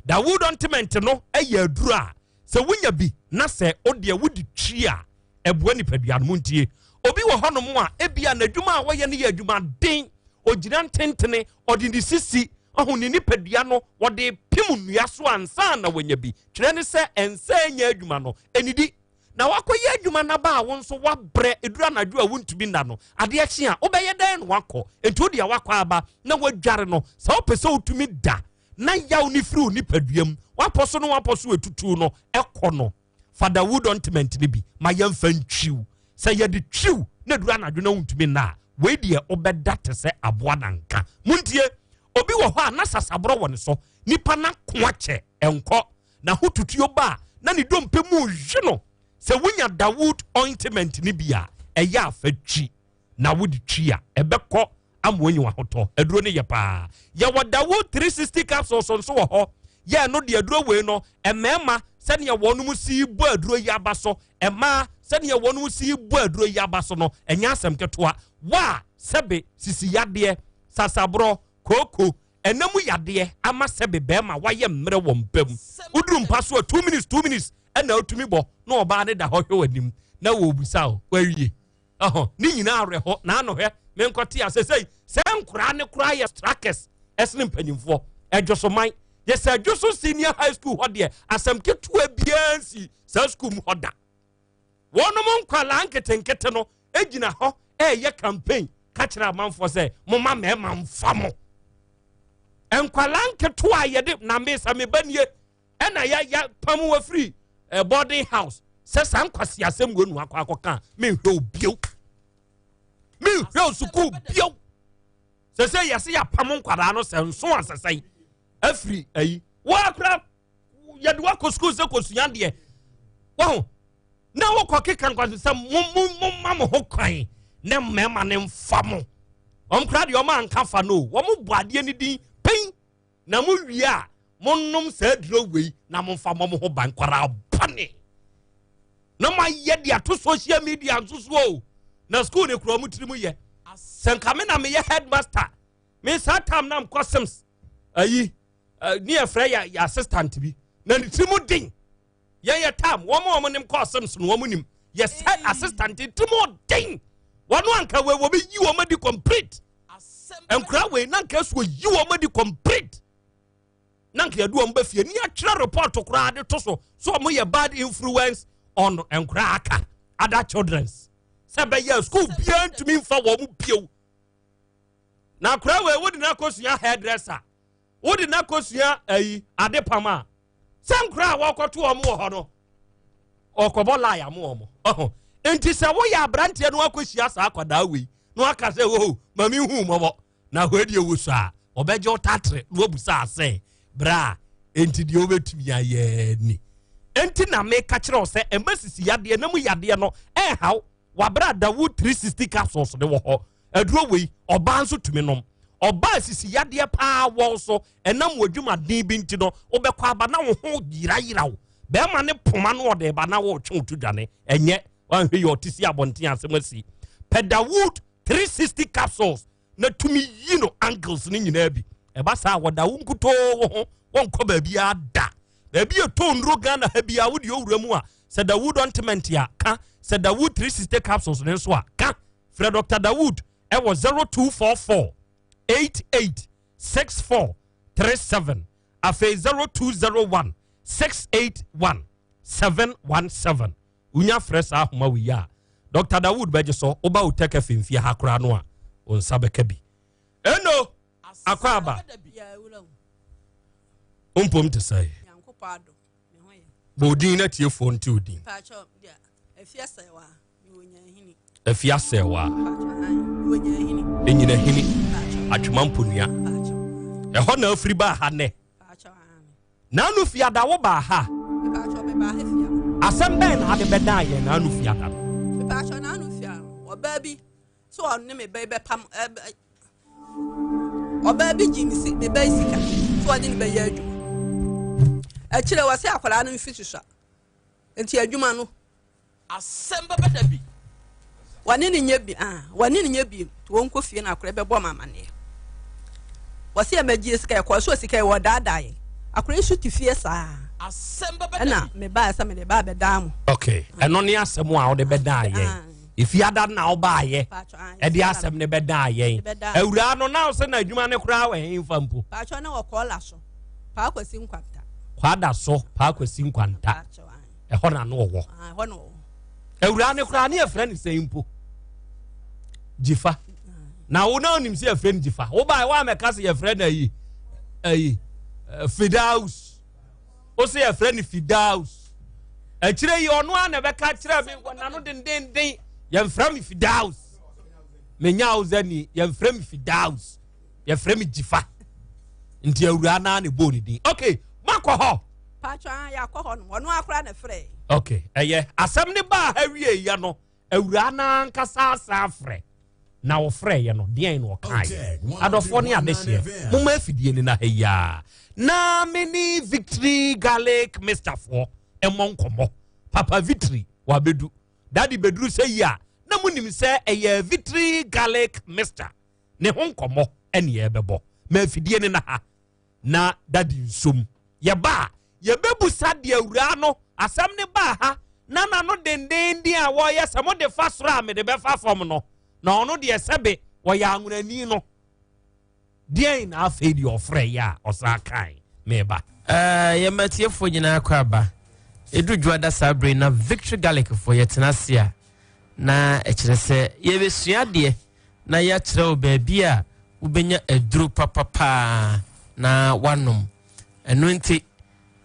Dawood ointment no yɛ aduro a sɛ wonya bi na sɛ wodeɛ wode twi a, ɛboa nipadua no mu. Ntie, obi wɔ hɔnom a ebia n'adwuma a wɔyɛ no yɛ adwumaden, ogyina ntentene, ɔde ne sisi ɔho ne nipadua no wɔde pem nnua so ansa na wanya bi. Twerɛ ne sɛ ɛnsa nya adwuma no ɛnidi na wakɔyɛ adwuma naba a wo nso wabrɛ, ɛduru anadwo a wontumi nna no, adeɛ kye a wobɛyɛ dɛn no wakɔ? Enti wode a wakɔ aba na wadware no, sɛ wopɛ sɛ wotumi da na yaw ne firi wo nipadua mu, wapɔ so no wapɔ so etutu no ɛkɔ no, fa Dawood ointment no bi ma yɛmfa ntwiw. Sɛ yɛde twiw na duru anadwo na wontumi nna a, wei deɛ wobɛda te sɛ aboa nanka. Montie, obi wɔ hɔ a na sasaborɔ wɔ ne so, nipa na ko akyɛ ɛnkɔ na ho tutuo ba a na ne dompe mu hwe no. Sɛ wonya Dawood ointment no bi a, ɛyɛ afa twi na wode twi a, ɛbɛkɔ ama onyi wahotɔ. Aduro no yɛ paa. Yɛwɔ Dawood 360 capsules nso wɔ hɔ. Yɛ no deɛ, aduro wei no, mmarima sɛnea wɔn si bɔ aduro yi aba so, mmaa sɛnea wɔn si bɔ aduro yi aba so no, ɛnyɛ asɛm ketewa. Wa sɛbe sisi yadeɛ, sasaborɔ, kooko, ɛnam yadeɛ ama sɛbe bɛrima wayɛ mmerɛ wɔ mpam, woduru mpa so a 2 minutes, 2 minutes ɛna otumi bɔ na ɔbaa ne da hɔ hwɛ w'anim na wɔbusa o, wawie ɔhɔ ne nyinaa awerɛhɔ na ano hwɛ. Menkɔte ase sɛ sɛ nkoraa ne koraa yɛ strikers ɛsene mpanyimfoɔ. Ɛdwosoman yɛ sɛ Adwoso Senior High School hɔ deɛ, asɛm ketewa biara nsi saa school mu hɔ da. Wɔnom nkwalaa nketenkete no gyina hɔ ɛɛyɛ campaign ka kyerɛ amanfoɔ sɛ moma mmarima mfa mo. Nkwalaa nketewa a yɛde na mesa me ba nie ɛna yɛ pam wɔ firi boarding house sɛ saa nkwasi asɛm wɔ nu akɔ akɔka, menhwɛ o bio, menhwɛ o sukuu bio. Sɛ sɛ yɛsɛ yɛapam nkwadaa no sɛ nso asɛsɛe afiri ayi wɔakora yɛde wakɔ sukuu sɛ kɔsua deɛ waho na wokɔ keka nkwasi sɛ momma mo ho kwan na mmarima ne mfa mo. Wɔn kora deɛ ɔma anka fa no, wɔn bɔ adeɛ no din pɛn na mo wie a, monom saa aduro wei na momfa mo ho ban. Nkwaraa bɔne na moayɛ de ato social media nso so o, na school ne kura ɔmo tiri mu yɛ sɛ nka me na meyɛ headmaster. Me saa time na mkɔ Sims ayi ne yɛfrɛ yɛ assistant bi na ne tiri mu den. Yɛyɛ time wɔn a wɔn nim kɔ Sims no, wɔn nim yɛ sɛ assistant tiri mu den. Wɔn anka wei wɔn yi wɔn adi complete. Nkura wei na nka so yi wɔn adi complete na nka yɛde wɔn ba fie ni atwerɛ report koraa de to so so wɔn yɛ bad influence on nkura aka other childrens, sɛ bɛyɛ school biara ntumi nfa wɔn bio. Na akora wei, wode no akɔsua hairdresser, wode no akɔsua ayi ade pam a, sɛ nkora a wɔkɔto wɔn wɔ hɔ no, ɔkɔbɔ lie ama wɔn ɔho. Nti sɛ woyɛ aberanteɛ no akɔhyia saa akwadaa wei na waka sɛ o mami hu mmɔbɔ na hɔ deɛ wɔ so a, ɔbɛgye wo tatere na wabusa sɛ bra, enti deɛ wobɛtumi ayɛ ni. Enti na meka kyerɛ wo sɛ ɛma sisi yadeɛ na mu yadeɛ no ɛnhaw wabra. Dawood 360 capsules de wɔ hɔ. Aduro wei, ɔbaa nso tumi nom. Ɔbaa sisi yadeɛ paa wɔn so ɛnam wɔ adwumaden bi nti no, wobɛkɔ aba na wo ho yirayira wo, bɛrima ne poma no ɔde ba na wɔretwe wo to dwane, ɛnyɛ wanhwɛ yɛ ɔte si abɔnten asɛm asi pɛ. Dawood 360 capsules na tumi yi no angles ne nyinaa bi. Ɛba saa a, wɔda wo nkutoo wo ho, wɔnkɔ baabiara da. Baabi a ɛtɔ nnuro Ghana ha biara, wode owura mu a, sɛ Dawood ointment a, ka. Sɛ Dawood 360 capsules no nso a, ka. Frɛ Dr. Dawood ɛwɔ 0244 88 64 37 afei 0201 681 717. Wonya frɛ saa ahoma wei a, Dr. Dawood bɛgye so. Woba wo tech FM fie ha koraa no a, wo nsa bɛka bi. Eno akɔ aba mpom te sɛ bɔ odin na tiefoɔ nte odin. Afi asɛwa ɛnyinahini atwema mponua ɛhɔ na afiri baa ha nɛ N'ano fiada wo baa ha. Asɛm bɛn na ade bɛdaa yɛn n'ano fiada no? Mepaakyɛw n'ano fia no ɔbaa bi sɛ ɔne me bɛyi bɛpam ɛbɛ ɔbaa bi gye me si me bɛyi sika sɛ ɔne ne bɛyɛ adwuma akyire wɔ sɛ akwadaa no mfi susua nti adwuma no Asɛm bɛba da bi. Wɔne no nyɛ bi ah wɔne no nyɛ bi nti wɔnkɔ fie na akora bɛbɔ ma amaneɛ. Wɔsi yɛ mɛgye sika yɛ kɔɔ so sika yɛ wɔdaadaa yɛn. Akora yi so te fie saa. Asɛm bɛba da Ɛna bi. mebaeɛ sɛ mede ba abɛdaa mo. Okay, ɛno ne asɛm a wode bɛdaa yɛn. Efiada na wobaayɛ ɛde asɛm ne bɛdaa yɛn. Awuraa no na wo sɛ na adwuma ne koraa wɔ he fa mpo? Paatwɔ na wɔ kɔɔla so. Paa Kwasi Nkwanta. Kwada so Paa Kwasi Nkwanta. Ɛhɔ na no ɔwɔ. Ah, ɛhɔ na ɔwɔ. Awuraa no koraa ne yɛfrɛ no sɛn mpo? Gyifa. Na wo na onim sɛ yɛfrɛ no Gyifa. Wobae woamɛka sɛ yɛfrɛ no ayi ayi eh, Fidaus. Wo sɛ yɛfrɛ no Fidaus. Akyire yi ɔno a na ɛbɛka kyerɛ me wɔ n'ano dendenden yɛmfrɛ me Fidaus. Menya Hausa ni yɛmfrɛ me Fidaus. Yɛfrɛ me Gyifa. Nti awuraa naa ne bɔɔ ne din. Okay, makɔ hɔ. Paatwa ah, yɛakɔ hɔ nom ɔno akora na frɛ. Okay, ɛyɛ asɛm ne baa ha wie yɛ no awuraa n'ankasa asa afrɛ na ɔfrɛ yɛ no deɛn na ɔkaeɛ adɔfoɔ ne adehyeɛ momma afidie no na ha yi a na me ne victory garlic misterfoɔ ɛmmɔ nkɔmmɔ papa victory wabɛdu dade bɛduru sɛ yi a na monim sɛ ɛyɛ victory garlic mister ne ho nkɔmmɔ ɛne yɛbɛbɔ ma afidie no na ha na dadi nsom. Yɛba a, yɛbɛbusa deɛ awuraa no asɛm no baa ha na n'ano dendeenden a wɔyɛ sɛ mode fa soro a mede bɛfa fam no, na ɔno deɛ sɛbe wɔyɛ anwonani no. Deɛn na afei deɛ ɔfrɛ yɛ a ɔsan kae meba? Eh, yɛma atiefoɔ nyinaa kɔ aba. Ɛduru dwoada saa bere na Victory Garlic foɔ yɛtena ase a, na ɛkyerɛ sɛ yɛbɛsua adeɛ na yɛakyerɛ wo baabi a wobɛnya aduro papa paa na woanom. Ɛno nti,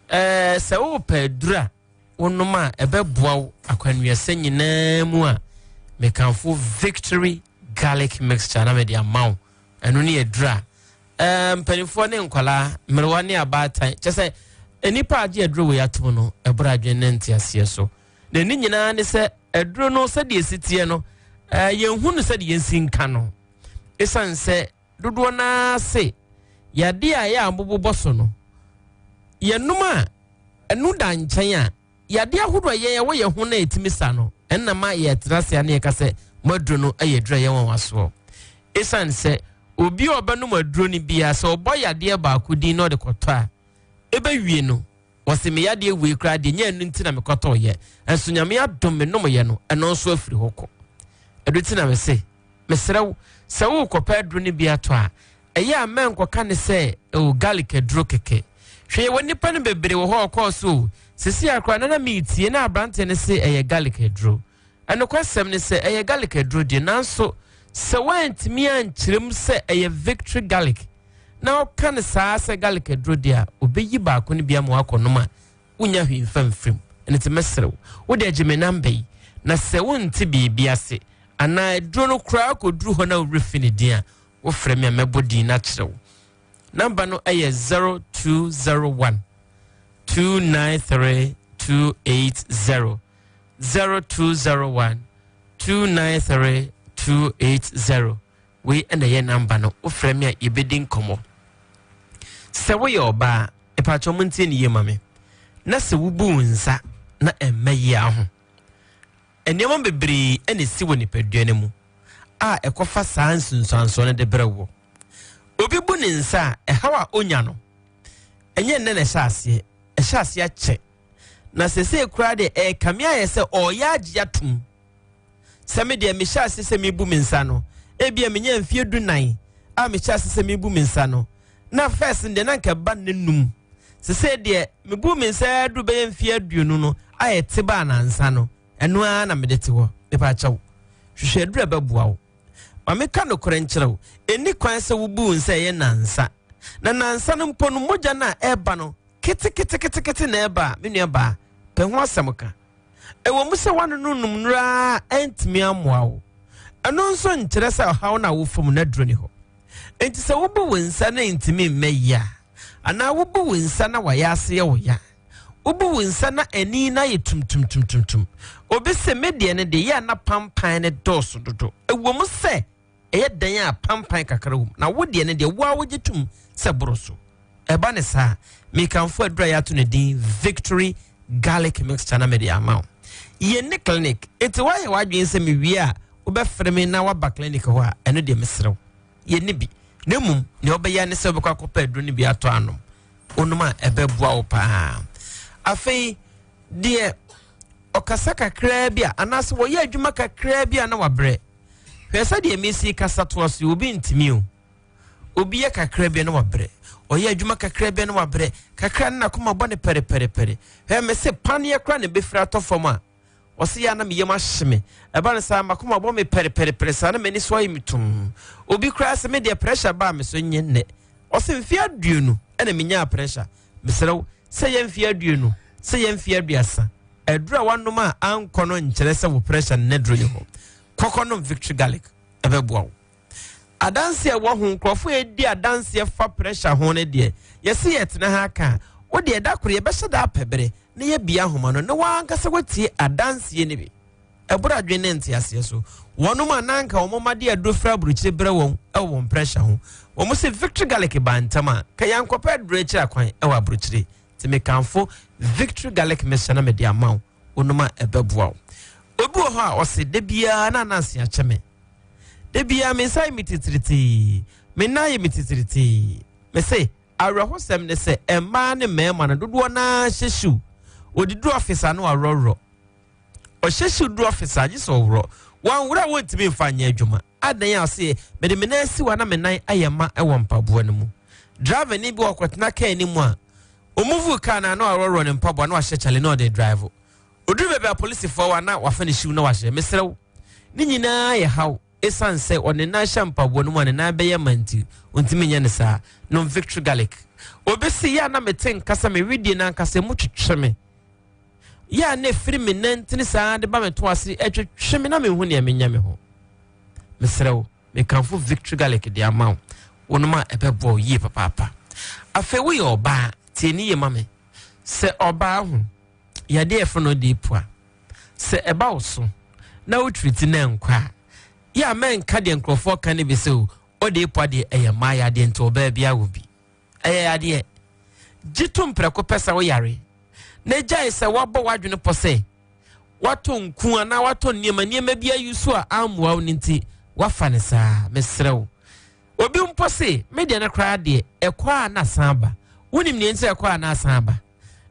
ɛɛ sɛ wopɛ aduro a wonom a ɛbɛboa wo akwannuasa nyinaa mu a, mekamfo Victory Garlic Mixture na mede ama wo. Ɛno ne aduro a ɛɛ mpanimfoɔ ne nkwadaa, mmerewa ne abaatan, kyɛ sɛ nnipa a agye aduro wei atom no, ɛboro adwene ne nteaseɛ so. Na ne nyinaa ne sɛ aduro no sɛdeɛ ɛsi teɛ no, eh, yɛnhu no sɛdeɛ yɛnsi nka no. Ɛsiane sɛ dodoɔ no ara se yadeɛ a ɛyɛ a mobobɔ so no, yɛnom a ɛno da nkyɛn a, yadeɛ ahodoɔ a yɛn ɛwɔ yɛn ho no a ɛtumi sa no, ɛnna ma yɛtena ase a na yɛka sɛ mo aduro no yɛ aduro a ɛyɛ nwanwasoɔ. Ɛsiane sɛ obi a ɔbɛnom aduro no biara sɛ ɔbɔ yadeɛ baako din na ɔde kɔtɔ a, ɛbɛwie no Wɔse me yadeɛ wei koraa deɛ nyɛ ɛno nti na mekɔtɔɔyɛ, nso Nyame adom me nomyɛ no ɛno nso afiri hɔ kɔ. Ɛno nti na mese, mesrɛ wo sɛ worekɔpɛ aduro no bi atɔ a, ɛyɛ a mɛnkɔka ne sɛ oh garlic aduro kɛkɛ. Hwɛ yɛwɔ nnipa no bebree wɔ hɔ a ɔkɔɔ so o, sisi a koraa na na meretie na aberanteɛ no se ɛyɛ garlic aduro. Ɛnokwasɛm ne sɛ ɛyɛ garlic aduro deɛ nanso sɛ woantumi ankyerɛ mu sɛ ɛyɛ victory garlic na ɔka no saa sɛ garlic aduro deɛ a, ɔbɛyi baako no bi ama wakɔnom a wonya hwee mfa mfiri mu. Ɛno nti mɛsrɛ wo, wo deɛ gye me namba yi, na sɛ wonte biribi ase anaa aduro no koraa kɔduru hɔ na wo werɛ fi ne din a, wofrɛ me a mɛbɔ din no akyerɛ wo. Namba no yɛ 0201 293 280 0201 293 280 Wei na ɛyɛ namba no, wofrɛ me a yɛbɛdi nkɔmmɔ. Sɛ woyɛ ɔbaa, mepakyɛw montie ne yie ma me, na sɛ wobu wo nsa na ɛmma yie aho. Nneɛma bebree na ɛsi wɔ nipadua no mu a ɛkɔfa saa nsunsuansoɔ no de brɛ woɔ. Obi bu ne nsa a, ɛhaw a onya no, ɛnyɛ nnɛ na ɛhyɛ aseɛ, ɛhyɛ aseɛ akyɛ. Na sesei koraa deɛ ɛrekame ayɛ sɛ ɔreyɛ agye atom sɛ me deɛ mehyɛ ase sɛ mebu me nsa no, ebia menya mfeɛ dunan a mehyɛ ase sɛ mebu me nsa no, na first no deɛ na nka ɛba ne num. Sesei deɛ mebu me nsa aduru bɛyɛ mfeɛ aduonu no a ɛte baa nansa no, ɛno ara na mede te hɔ. Mepa kyɛw, hwehwɛ aduru a ɛbɛboa wo. Ma meka nokorɛ nkyerɛ wo, ɛnni kwan sɛ wobu wo nsa ɛyɛ nnansa. Na nnansa no mpo no, mogya no a ɛreba no, keteketekete na ɛreba a, me nua baa, pɛ ho asɛm ka. Ɛwɔ mu sɛ woanonom nnuru ara a ɛntumi ammoa wo. Ɛno nso nkyerɛ sɛ ɔhaw no a wofa mu no aduro ni hɔ. Enti sɛ wobu wo nsa na ɛntumi mmɛ yie a, anaa wobu wo nsa na wayɛ ase yɛ wo ya, Wobu wo nsa na ani no ayɛ tumtumtumtumtum. Obi se, Me deɛ no deɛ, yɛ a na pampan no dɔɔso dodo. Ɛwom sɛ ɛyɛ dɛn a pampan kakra wom, na wo deɛ no deɛ, wo ara wogye tom sɛ boro so. Ɛba no saa a, mekamfo aduru a yɛato no din Victory Garlic Mixture na mede ama wo. Yɛnni clinic, enti woayɛ w'adwene sɛ mewie a wobɛfrɛ me na woaba clinic hɔ a, ɛno deɛ mesrɛ wo, yɛnni bi. Na mmom, nea wobɛyɛ ne sɛ wobɛkɔ akɔpɛ aduro no bi atɔ anom. Wonom a, ɛbɛboa wo paa. Afei, deɛ ɔkasa kakraa bi a, anaasɛ wɔyɛ adwuma kakraa bi a na wabrɛ. Hwɛ sɛdeɛ mesi kasa toa so yi, obi ntumi o. Obi yɛ kakraa bi a na wabrɛ. Ɔyɛ adwuma kakraa bi a na wabrɛ. Kakra ne n'akoma bɔ ne pɛrepɛrepɛre. Hwɛ, mese paneɛ koraa na ɛbɛfiri atɔ fam a, Ɔse yɛ a na me yam ahye me. Ɛba no saa makoma bɔ me pɛrepɛrepɛre saa na m'ani so ayɛ me tumm. Obi koraa se me deɛ pressure baa me so nyɛ nnɛ. Ɔse mfeɛ aduonu na menyaa pressure. Mesrɛ wo sɛ yɛ mfeɛ aduonu sɛ yɛ mfeɛ aduasa aduru a wanom a ankɔ no nkyerɛ sɛ wo pressure no n'aduro ni hɔ. Kɔ kɔnom Victory Garlic ɛbɛboa wo. Adanse a ɛwɔ ho, nkurɔfo a edi adanseɛ fa pressure ho no deɛ, yɛse yɛtena ha aka a, wo deɛ da koro yɛbɛhyɛ da apɛ bere na yɛabue ahoma no na w'ankasa woatie adanseɛ no bi. Ɛboro adwene ne nteaseɛ so. Wɔnom a na anka wɔn mma de aduro firi aburokyire brɛ wɔn wɔ wɔn pressure ho. Wɔn se Victory Garlic baa ntɛm a, ka yɛankɔpɛ aduro akyiri akwan wɔ aburokyire. Nti mekamfo Victory Garlic mixture na mede ama wo. Wonom a ɛbɛboa wo. Obi wɔ hɔ a ɔse da biara na ananse akyɛ me. Da biara me nsa yɛ me titiritii, me nan yɛ me titiritii. Mese, awerɛhosɛm ne sɛ mmaa ne mmarima no dodoɔ no ara hyɛ shoe. Wɔde duru ɔfese a na wɔaworɔworɔ. Ɔhyɛ shoe duru ɔfese a gye sɛ ɔworɔ. Wanworɔ a wɔntumi mfa nyɛ adwuma. Adɛn a ɔse mede me nan si hɔ a na me nan ayɛ ma wɔ mpaboa no mu. Driverni bi ɔkɔtena kaa no mu a, ɔmuvuu kaa no a na waworɔworɔ ne mpaboa na wahyɛ kyale na ɔde drive. Ɔduru baabi a polisifoɔ wɔ a na wafa ne shoe na wahyɛ. Mesrɛ wo, ne nyinaa yɛ haw ɛsiane sɛ ɔde ne nan hyɛ mpaboa no mu a ne nan bɛyɛ ma nti ɔntumi nyɛ no saa. Nom Victory Garlic. Obi se yɛ a na mete nka sɛ me wedeɛ no ankasa mu twetwe me. Yɛ a na ɛfiri me nantini saa de ba me to ase ɛtwetwe me na menhu nea menyɛ me ho. Mesrɛ wo, mekamfo Victory Garlic de ama wo. Wonom a ɛbɛboa wo yie papaapa. Afei woyɛ ɔbaa, tie ne yie ma me. Sɛ ɔbaa ho yadeɛ a yɛfrɛ no deep a, sɛ ɛba wo so na wo treat na ɛnkɔ a, yɛ a mɛnka deɛ nkurɔfoɔ ka no bi sɛ o, ɔde epo adeɛ ɛyɛ mmaa yadeɛ nti ɔbaa bi awɔ bi. Ɛyɛ yadeɛ. Gye to mprɛko pɛ sɛ woyare na gyae sɛ woabɔ w'adwene pɔ sɛ woatɔ nku anaa woatɔ nneɛma nneɛma bi ayi so a ammoa wo no nti woafa no saa. Mesrɛ wo. Obi mpo se, me deɛ no koraa deɛ, ɛkɔ a na asan aba. Wonim deɛ nti a ɛkɔ a na asan aba?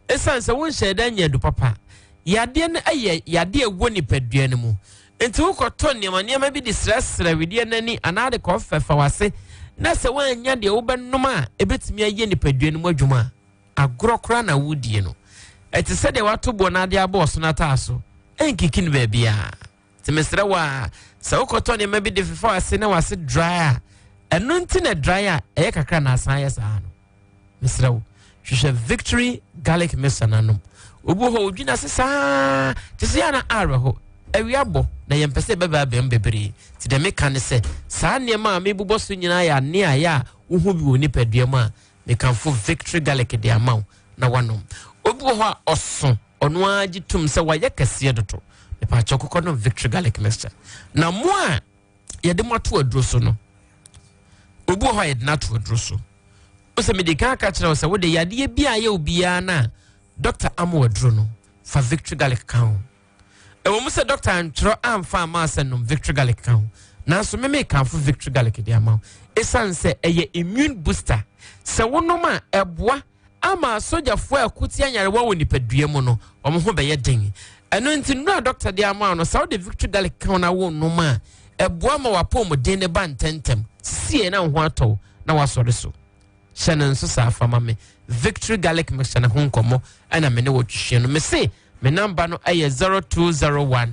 Esiane sɛ wonhyɛɛ da nyɛ adu papa. Yadeɛ no yɛ yadeɛ a ɛwɔ nipadua no mu. Enti wokɔtɔ nneɛma nneɛma bi de srɛsrɛ wedeɛ no ani anaa de kɔfɛfa w'ase na sɛ woannya deɛ wobɛnom a ɛbɛtumi ayɛ nipadua no mu adwuma a, agorɔ koraa na wodie no. Ɛte sɛ deɛ wato boɔ no ade abɔ ɔsono ataaso. Ɛnkiki no baabiara. Nti mesrɛ wo a, sɛ wokɔtɔ nneɛma bi de fefa w'ase na w'ase dry a, ɛno nti na dry a ɛyɛ kakra na asan ayɛ saa no. Mesrɛ wo, hwehwɛ Victory Garlic Mixture no anom. Obi wɔ hɔ odwina ase saa te sɛ yɛ na awerɛho. Awia bɔ na yɛmpɛ sɛ ɛbɛba abɛn bebree. Nti deɛ meka ne sɛ saa nneɛma a mebobɔ so nyinaa yɛ ane a yɛ a wohu bi wɔ nipadua mu a mekamfo Victory Garlic de ama wo na wanom. Obi wɔ hɔ a ɔso ɔno ara gye tom sɛ wayɛ kɛseɛ dodo. Mepaakyɛw kɔkɔ nom Victory Garlic Mixture. Na mo a yɛde mo ato aduro so no, obi wɔ hɔ a yɛde no ato aduro so. Wo sɛ mede kan aka kyerɛ wo sɛ wode yadeɛ bi a yɛ obiara no a dɔkta ama aduro no, fa Victory Garlic ka ho. Ɛwɔ mu sɛ dɔkta antwerɛ amfa ama sɛ nom Victory Garlic ka ho, Nanso me mekamfo Victory Garlic de ama wo esiane sɛ ɛyɛ immune booster. Sɛ wonom a, ɛboa ama asogyafoɔ a ɛko tia nyarewa wɔ nipadua mu no, wɔn ho bɛyɛ den. Ɛno nti, nnuro a dɔkta de ama wo no, sɛ wode Victory Garlic ka ho na wonom a, ɛboa ma w'apɔmuden no ba ntɛmntɛm. Sisie na wo ho atɔ wo na woasɔre so. Hyɛ no nso saa fa ma me. Victory Garlic mixture no ho nkɔmmɔ ɛna me ne wɔ twehwɛ no. Mese me namba no ɛyɛ 0201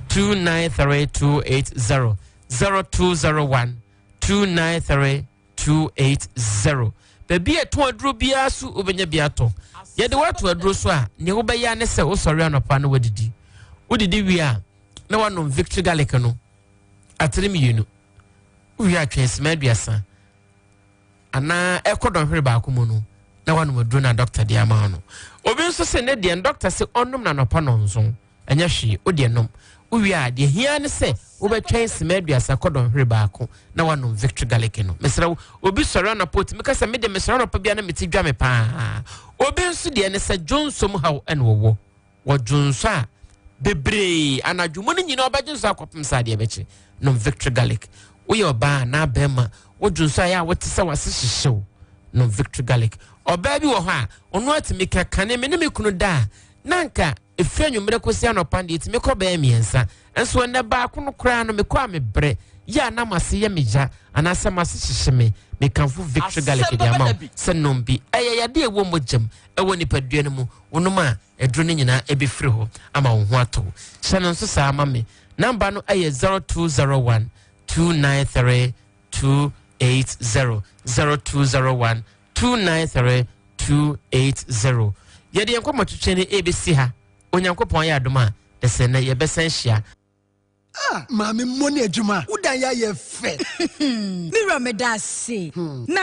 293 280 0201 293 280. Baabi a ɛtɔn aduro biara so wobɛnya bi atɔ. Yɛde woato aduro so a, nea wobɛyɛ ne sɛ wosɔre anɔpa na woadidi. Wodidi wie a, na woanom Victory Garlic no atere mmienu. Wowie a, twɛn sima 30 anaa ɛkɔ dɔnhwere baako mu no na wanom aduro no a dɔkta de ama no. Obi nso se ne deɛ dɔkta se ɔnom no anɔpa nɔnson. Ɛnyɛ hwee, wo deɛ nom. Wowie a, deɛ hia ne sɛ wobɛtwɛn sima 30 kɔ dɔnhwere baako na wanom Victory Garlic no. Mesrɛ wo, obi sɔre anɔpa otumi ka sɛ me deɛ mesɔre anɔpa biara na me ti dwa me paa. Obi nso deɛ ne sɛ dwonsom haw ɛna ɔwɔ. Wɔ dwonsɔ a bebree anadwo mu no nyinaa ɔbɛgye nsɔ akɔpem sɛ adeɛ bɛkye. Nom Victory Garlic. Woyɛ ɔbaa anaa bɛrima, wo dwonsɔ a ɛyɛ a wote sɛ wase hyehyew. Nom Victory Garlic. Ɔbaa bi wɔ hɔ a, ɔno atumi ka kane me ne me kunu da a, na anka ɛfiri anwummerɛ kɔsi anɔpa deɛ ɛtumi kɔ bɛyɛ mmiɛnsa. Nso ɛnnɛ baako no koraa no mekɔ a mebrɛ, yɛ a na m'ase yɛ me ya anaasɛ m'ase hyehye me. Mekamfo Victory Garlic de ama wo sɛ nom bi. Ɛyɛ yadeɛ a ɛwɔ mogya mu, ɛwɔ nipadua no mu. Wonom a, aduro no nyinaa ɛbɛfiri hɔ ama wo ho atɔ wo. Hyɛ no nso saa ma me. Namba no yɛ 0201 293 280, 0201 293 280. Yɛde yɛn nkɔmmɔtwetwe no ɛrebɛsi ha. Onyankopɔn ayɛ adom a, dasani nnɛ yɛbɛsan ahyia. Ah maame mmɔ ne adwuma wo dan yɛ ayɛ fɛ. Me wura meda ase. Na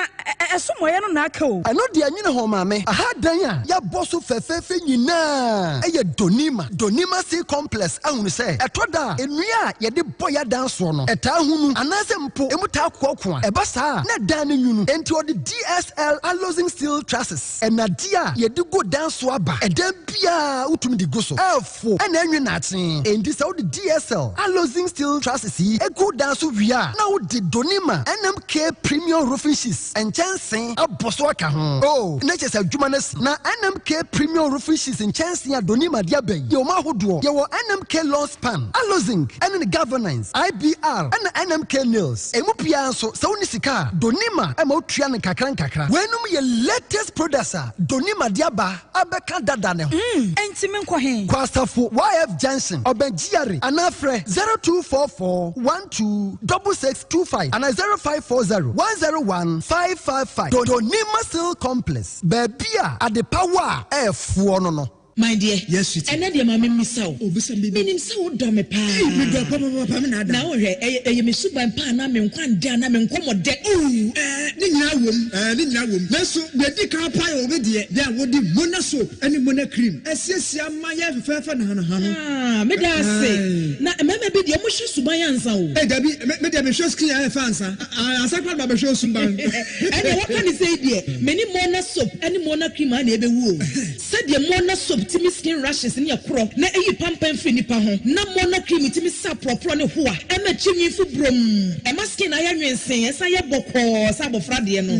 ɛso mɔeɛ no na aka o. Ɛno deɛ nwene ho maame. Aha dan a yɛabɔ so fɛfɛɛfɛ nyinaa yɛ Donima. Donima Sea Complex ahunu sɛ ɛtɔ da a nnua a yɛde bɔ yɛn adan soɔ no ɛtaa hunu anaasɛ mpo emu taa koakoa. Ɛba saa a na dan no nwunu. Enti ɔde DSL Alozing Steel Trusses, nnadeɛ a yɛde gu dan so aba. Ɛdan biara wotumi de gu so. Fo na ɛnwe naakye. Enti sɛ wode DSL Alozing Steel Trusses yi gu dan so wie a, na wode Donima NMK Premium Roofing Sheets nkyɛnsee abɔ so aka ho. Oh, na kyerɛ sɛ adwuma no asi. Na NMK Premium Roofing Sheets nkyɛnsee a Donima de aba yi, yɛwɔ mu ahodoɔ. Yɛwɔ NMK Long Span, Alozing ne ne Galvanized, IBR, ɛna NMK Nails. Emu biara nso, sɛ wonni sika a, Donima ma wotua no nkakra nkakra. Weinom yɛ latest products a Donima de aba. abɛka dada ne ho. Mm, enti menkɔ he? Kɔ Asafo YF Junction, ɔbɛn GRA anaa frɛ 0244 12 6625 anaa 0540 101 555. Donima Steel Complex, baabi a adepa wɔ a ɛɛfoɔ no no. My dear, Yes, sweetie. ɛnɛ deɛ ma memmisa wo. Oh, bisa me baby. Menim sɛ wodɔ me paa. Ei, medɔ wo papaapa, me na ada. Na wohwɛ, ɛyɛ, ɛyɛ me suban pa anaa me nkwa ndɛ anaa me nkɔmmɔ dɛ. Oh, ɛɛ, ne nyinaa wom, ɛɛ, ne nyinaa wom. Nanso, deɛ ɛdi kan paa yɛ wo deɛ, deɛ a wode Mona soap ne Mona cream asiesie ama yɛn fɛfɛɛfɛ nahanaha no. Ah, meda ase. Ae. Na mmarima bi deɛ, wɔhwɛ suban ansa o. Ei, dabi, me, me deɛ mehwɛ skin a ɛyɛ fɛ ansa. Ah, ansa koraa na mabɛhwɛ wo suban. Ɛnneɛ woaka no sei deɛ, me ne Mona soap ne Mona cream ara na ɛbɛwu o. Sɛdeɛ Mona soap tumi skin rashes ne ɛkorɔ na ɛyi pampan firi nipa ho, na Mona cream tumi sa porɔporɔ ne hoa, ɛma tiri nwi fu brom, ɛma skin ayɛ nwensee, ɛsan yɛ bɔkɔɔ sɛ abɔfra deɛ no.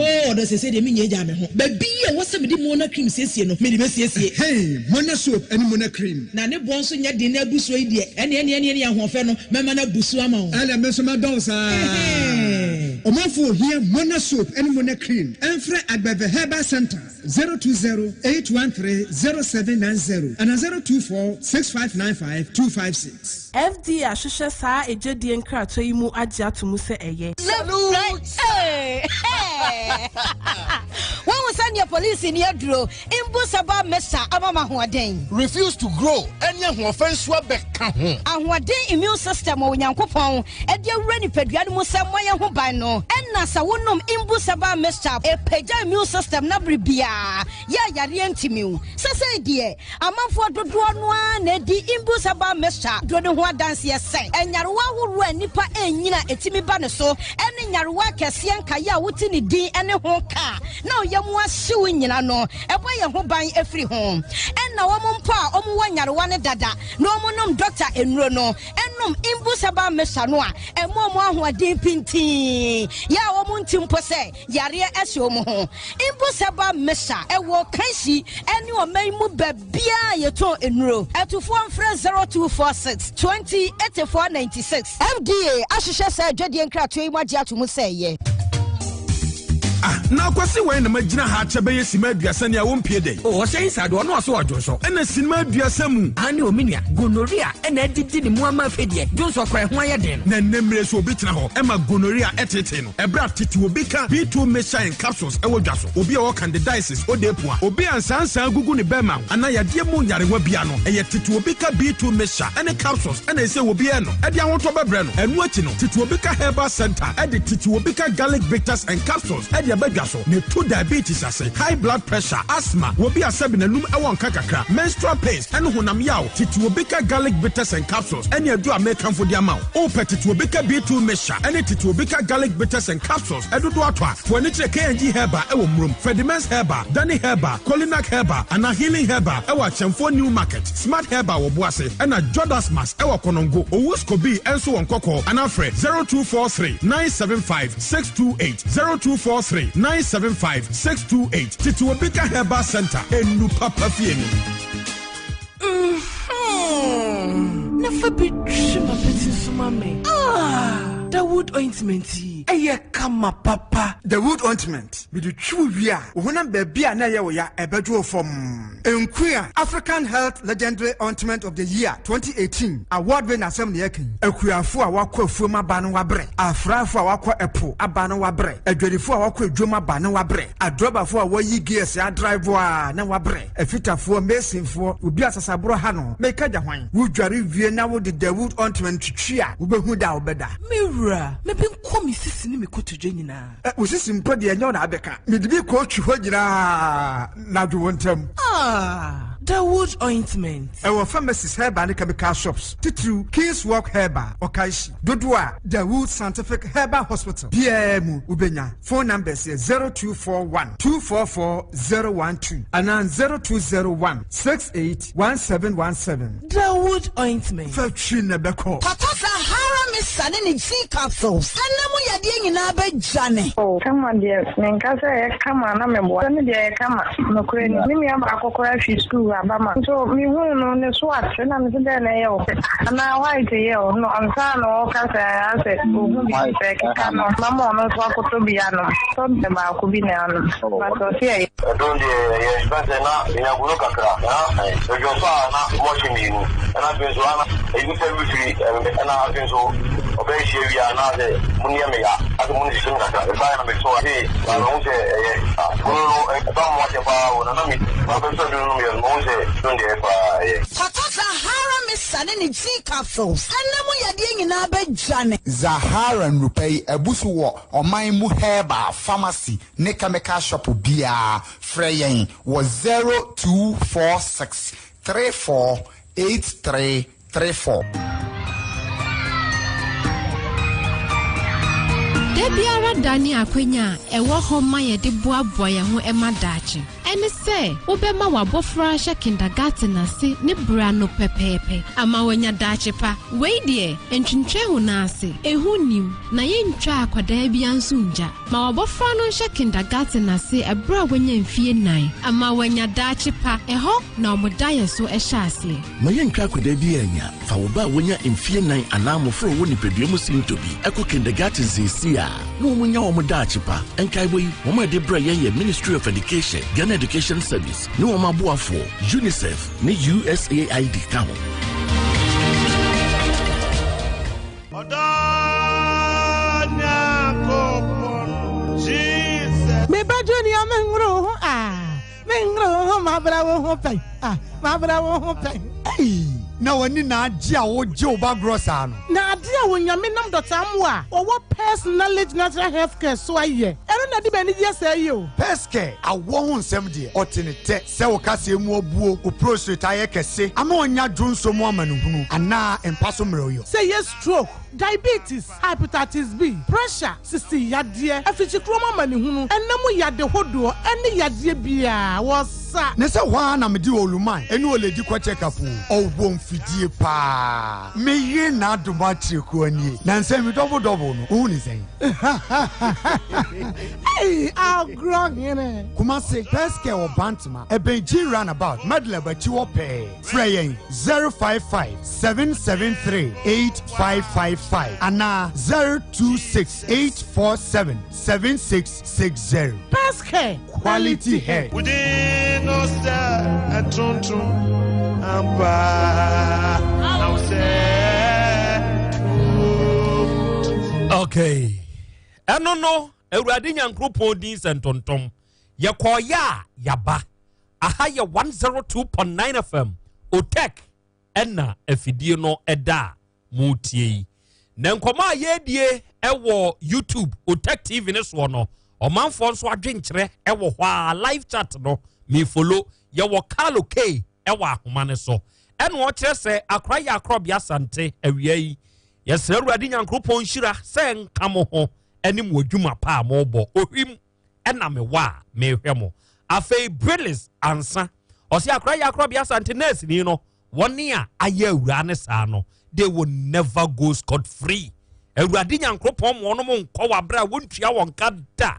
Oh ɔdɔ seesei deɛ menyɛ gyaa me ho. Baabi a ɛwɔ sɛ mede Mona cream siesie no, mede bɛsiesie. Hey, Mona soap ne Mona cream. Na ne boɔ nso nyɛ den na abu soɔ yi deɛ, ɛneɛ ɛneɛ ɛneɛ ahoɔfɛ no, mɛma no abu so ama wo. Ɛneɛ me nso mɛdɔ wo saa. Ɔmanfoɔ ohia Mona soap ne Mona cream, ɛmfrɛ Agbeve Herbal Centre. 020 813 0790 anaa 024 6595 256. FDA ahwehwɛ saa egyedie nkratoɔ yi mu agye ato mu sɛ ɛyɛ. Salute! Woahu sɛdeɛ polisini aduro mbu sɛ ba mesa ama me ahoɔden? Refuse to grow ɛne ahoɔfɛ nso abɛka ho. Ahoɔden immune system a Onyankopɔn de awura nipadua no mu sɛ mmɔ yɛn ho ban no, ɛna sɛ wonom Imbu Herbal Mixture a, ɛpagya immune system no bere biara yɛ a yareɛ ntumi wo. Sesei deɛ, amanfoɔ dodoɔ no ara na ɛdi Imbu Herbal Mixture duro no ho adanseɛ sɛ nyarewa ahoroɔ a nnipa ɛnyini a ɛtumi ba ne so ne nyarewa akɛseɛ nkaeɛ a wote ne din ne ho ka a na ɔyɛ mu ahyɛ. ɛhye wo nyina no, ɛbɔ yɛn ho ban firi ho. Ɛna wɔn mpo a wɔn wɔ nyarewa no dada na wɔn nom dɔkta nnuro no, nom Imbus Herbal Mixture no a, ɛma wɔn ahoɔden pintinn, yɛ a wɔn nte mpo sɛ yareɛ hyɛ wɔn ho. Imbus Herbal Mixture ɛwɔ Kanshi ne ɔman mu baabiara a yɛtɔn nnuro. Atufoɔ mfrɛ 0246 20 84 96. FDA ahwehwɛ saa adwadie nkratoɔ yi mu agye ato mu sɛ ɛyɛ. Ah, na Akwasi wɛn na magyina ha akyɛ bɛyɛ sima aduasa ni a wompie dɛn? O, ɔhyɛ inside ɔno ɔso ɔdwonsɔ. Ɛna sinima aduasa mu. Aane o me nua, gonorrhea ɛna adidi ne mu ama afei deɛ dwonsɔ koraa ɛho ayɛ den no. Na nnɛ mmerɛ so obi tena hɔ ɛma gonorrhea ɛtetee no. Ɛberɛ a tete obi ka B2 mixture and capsules ɛwɔ dwa so, obi a ɔwɔ candidiasis, odeepua, obi a nsaansaa gugu ne bɛɛma ho anaa yadeɛ mu nyarewa bia no, ɛyɛ tete obi ka B2 mixture ɛne capsules ɛna ɛsɛ obi ɛno ɛde ahotɔ bɛbrɛ no. Ɛno akyi no, tete obi ka herbal center ɛde tete obi ka garlic bitters and capsules ɛde ɛba dwa so na ɛtu diabetes ase, high blood pressure, asthma, obi a sɛbi n'anum ɛwɔ nka kakra, menstrual pains ɛne honam yaw. Tete obi ka garlic bitters and capsules ɛne aduru a mekamfo de ama wo. Wopɛ tete obi ka B2 mixture ɛne tete obi ka garlic bitters and capsules ɛdodoɔ atɔ a, fa w'ani kyerɛ K&G Herbal ɛwɔ Murom, Ferdimens Herbal, Danny Herbal, Kolinak Herbal anaa Healing Herbal ɛwɔ Akyɛmfoɔ New Market, Smart Herbal wɔ Boase ɛna Jodasmas ɛwɔ Konongo, Owus Kobi nso wɔ Nkɔkɔɔ anaa frɛ 0243 975 628, 0243 975 628. Tete obi ka Herbal Center, enu papa fie ni. Mm-hmm. Na fa bi twi m'apɛti nso ma me. Ah, Dawood ointment yi, ɛyɛ kama papa. Dawood ointment, mede twi wo wie a, wo honam baabi a na ɛyɛ wo ya, ɛbɛdwo wo fam. Nkuya, African Health Legendary Ointment of the Year 2018 award winner asɛm na yɛka yi. Akuafo a wɔakɔ afuom aba no wɔabrɛ, afrafo a wɔakɔ ɛpo aba no wɔabrɛ, adwadifo a wɔakɔ adwam aba no wɔabrɛ, adrɔbafo a wɔyi gears adrive a na wɔabrɛ, afitafoɔ, masonfoɔ, obi a sasaborɔ ha no, meka gya hwan? Wodware wie na wode Dawood ointment twitwi a, wobɛhu da a wobɛda. Me wura, me benkum me sisi ne me kotodwe nyinaa. Ɛ, wo sisi mpo deɛ ɛnyɛ wo na abɛka. Mede bi kɔɔtwi hɔ nyinaa na dwo wo ntam. Ah, Dawood ointment. Ɛwɔ pharmacies, herbal ne chemical shops, titiriw King's Walk Herbal, Okaishie. Dodoɔ a Dawood Scientific Herbal Hospital biara mu wobɛnya. Phone numbers yɛ 0241 244 012 anaa 0201 68 1717. Dawood ointment. Fa twi na ɛbɛkɔ. Papa Sahara Mixture ne ne G capsules ɛna mu yadeɛ nyinaa bɛdwane. Oh kama deɛ menka sɛ ɛyɛ kama na meboa sɛ me deɛ ɛyɛ kama nokorɛ ni me nua baako koraa firi sukuu aba ma nso mehuu no ne so ate na mese dɛn na ɛyɛ wo anaa white yɛ wo no ansa na ɔka sɛ asɛ ɔhu bi sɛ ɛkeka no mama ɔno nso akɔtɔ bi anom tɔ baako bi na anom but ɔse ɛyɛ. Ɛdon deɛ ɛyɛ ɛsiane sɛ na menya gono kakra na medwo nso a na mɔhye mmienu ɛna afei nso ana ɛyi sɛ mefiri ɛna afei nso ɔbɛyɛ hyia wie a na sɛ mo nneɛ me ya asɛ mo nsisi me kakra ɛbaeɛ na meto ase na mehu sɛ ɛyɛ gono no ɛba mo akyɛ paa o na na me mabɛsɔ duro no mmiɛ no mehu sɛ don deɛ paa ɛyɛ. Papa Zahara Mixture ne ne G capsules ɛna mu yadeɛ nyinaa bɛdwane. Zahara nnurupɛ yi abu so wɔ ɔman mu herbal pharmacy ne chemical shop biara, frɛ yɛn wɔ 0246 34 8334. Da biara da ne akwanya a ɛwɔ hɔ ma yɛde boaboa yɛn ho ma daakye. Ɛne sɛ wobɛma w'abɔfra ahyɛ kindergarten ase ne berɛ ano pɛpɛɛpɛ ama wanya daakye pa. Wei deɛ, ntwentwɛn wo nan ase, ehu nnim, na yɛntwa akwadaa biara nso ngya. Ma w'abɔfra no nhyɛ kindergarten ase ɛberɛ a wanya mfie nnan ama wanya daakye pa. Ɛhɔ na wɔn daeɛso hyɛ aseɛ. Ma yɛntwa akwadaa biara nya. Fa wo ba a wanya mfie nnan anaa mmofra a wɔwɔ nipadua mu sintɔ bi kɔ kindergarten seesei a na wɔnya wɔn daakye pa. Nkaebɔ yi, wɔn a ɛde brɛ yɛn yɛ Ministry of Education, Ghana Education Service ne wɔn aboafoɔ, UNICEF ne USAID ka ho. Me ba Junior me nworo wo ho ah me nworo wo ho mabra wo ho pɛn ah mabra wo ho pɛn. Ei na w'ani na agye a wogye wo ba gorɔ saa no. Na ade a Onyame nam Dɔkta Amoah a ɔwɔ Pes Knowledge Natural Health Care so ayɛ, ɛno na ɛde me anigyeɛ sɛɛ yi o. Pes Care awɔ ho nsɛm deɛ, ɔte ne tɛ. Sɛ wo kaseɛ mu abuo, wo prostrate ayɛ kɛse ama ɔnya dwonsɔ mu amanehunu anaa mpa so mmerɛwyɔ. Sɛ ɛyɛ stroke. Diabetes, Hepatitis B, Pressure, Sisi yadeɛ, afikyikurom amanehunu, ɛna mu yade hodoɔ ɛne yadeɛ biara, wɔsa. Ne sɛ hɔ ara na mede Oluman ne Oledi kɔ check up o, ɔwɔ mfidie paa. Me yere n'adom akyerɛkuo nie, nansa mi double double no, wohu ne sɛn? Ei, agorɔ hene. Kumasi, Pescare wɔ Bantama, ɛbɛn G Runabout, Madlab akyi hɔ pɛɛ. Frɛ yɛn 055 773 8555 anaa 026 847 7660. Pescare, Quality hair. Within us ɛtontom ampa na wo sɛ Okay. Ɛno no, Awurade Nyankoropɔn din sɛ ntontom. Yɛkɔɔyɛ a yaba. Aha yɛ 102.9 FM. Otek ɛna afidie no ɛda a motie yi. Na nkɔmmɔ a yɛredie ɛwɔ YouTube Otek TV ne soɔ no, ɔmanfoɔ nso adwenkyerɛ ɛwɔ hɔ a live chat no mefolo yɛwɔ Carlo K ɛwɔ ahoma no so. Ɛna ɔkyerɛ sɛ akora yɛ akorɔbea Asante awia yi. Yɛsrɛ Awurade Nyankoropɔn nhyira sɛ nka mo ho ɛne mo adwuma pa a mobɔ. Ohwim ɛna mewɔ a mehwɛ mo. Afei Brilis ansa ɔsɛ akora yɛ akorɔbea Asante nurse ni no wɔne a ayɛ awura ne saa no, they will never go scot free. Awurade Nyankoropɔn ma ɔnom nkɔ wɔ abere a wɔntua wɔn ka da.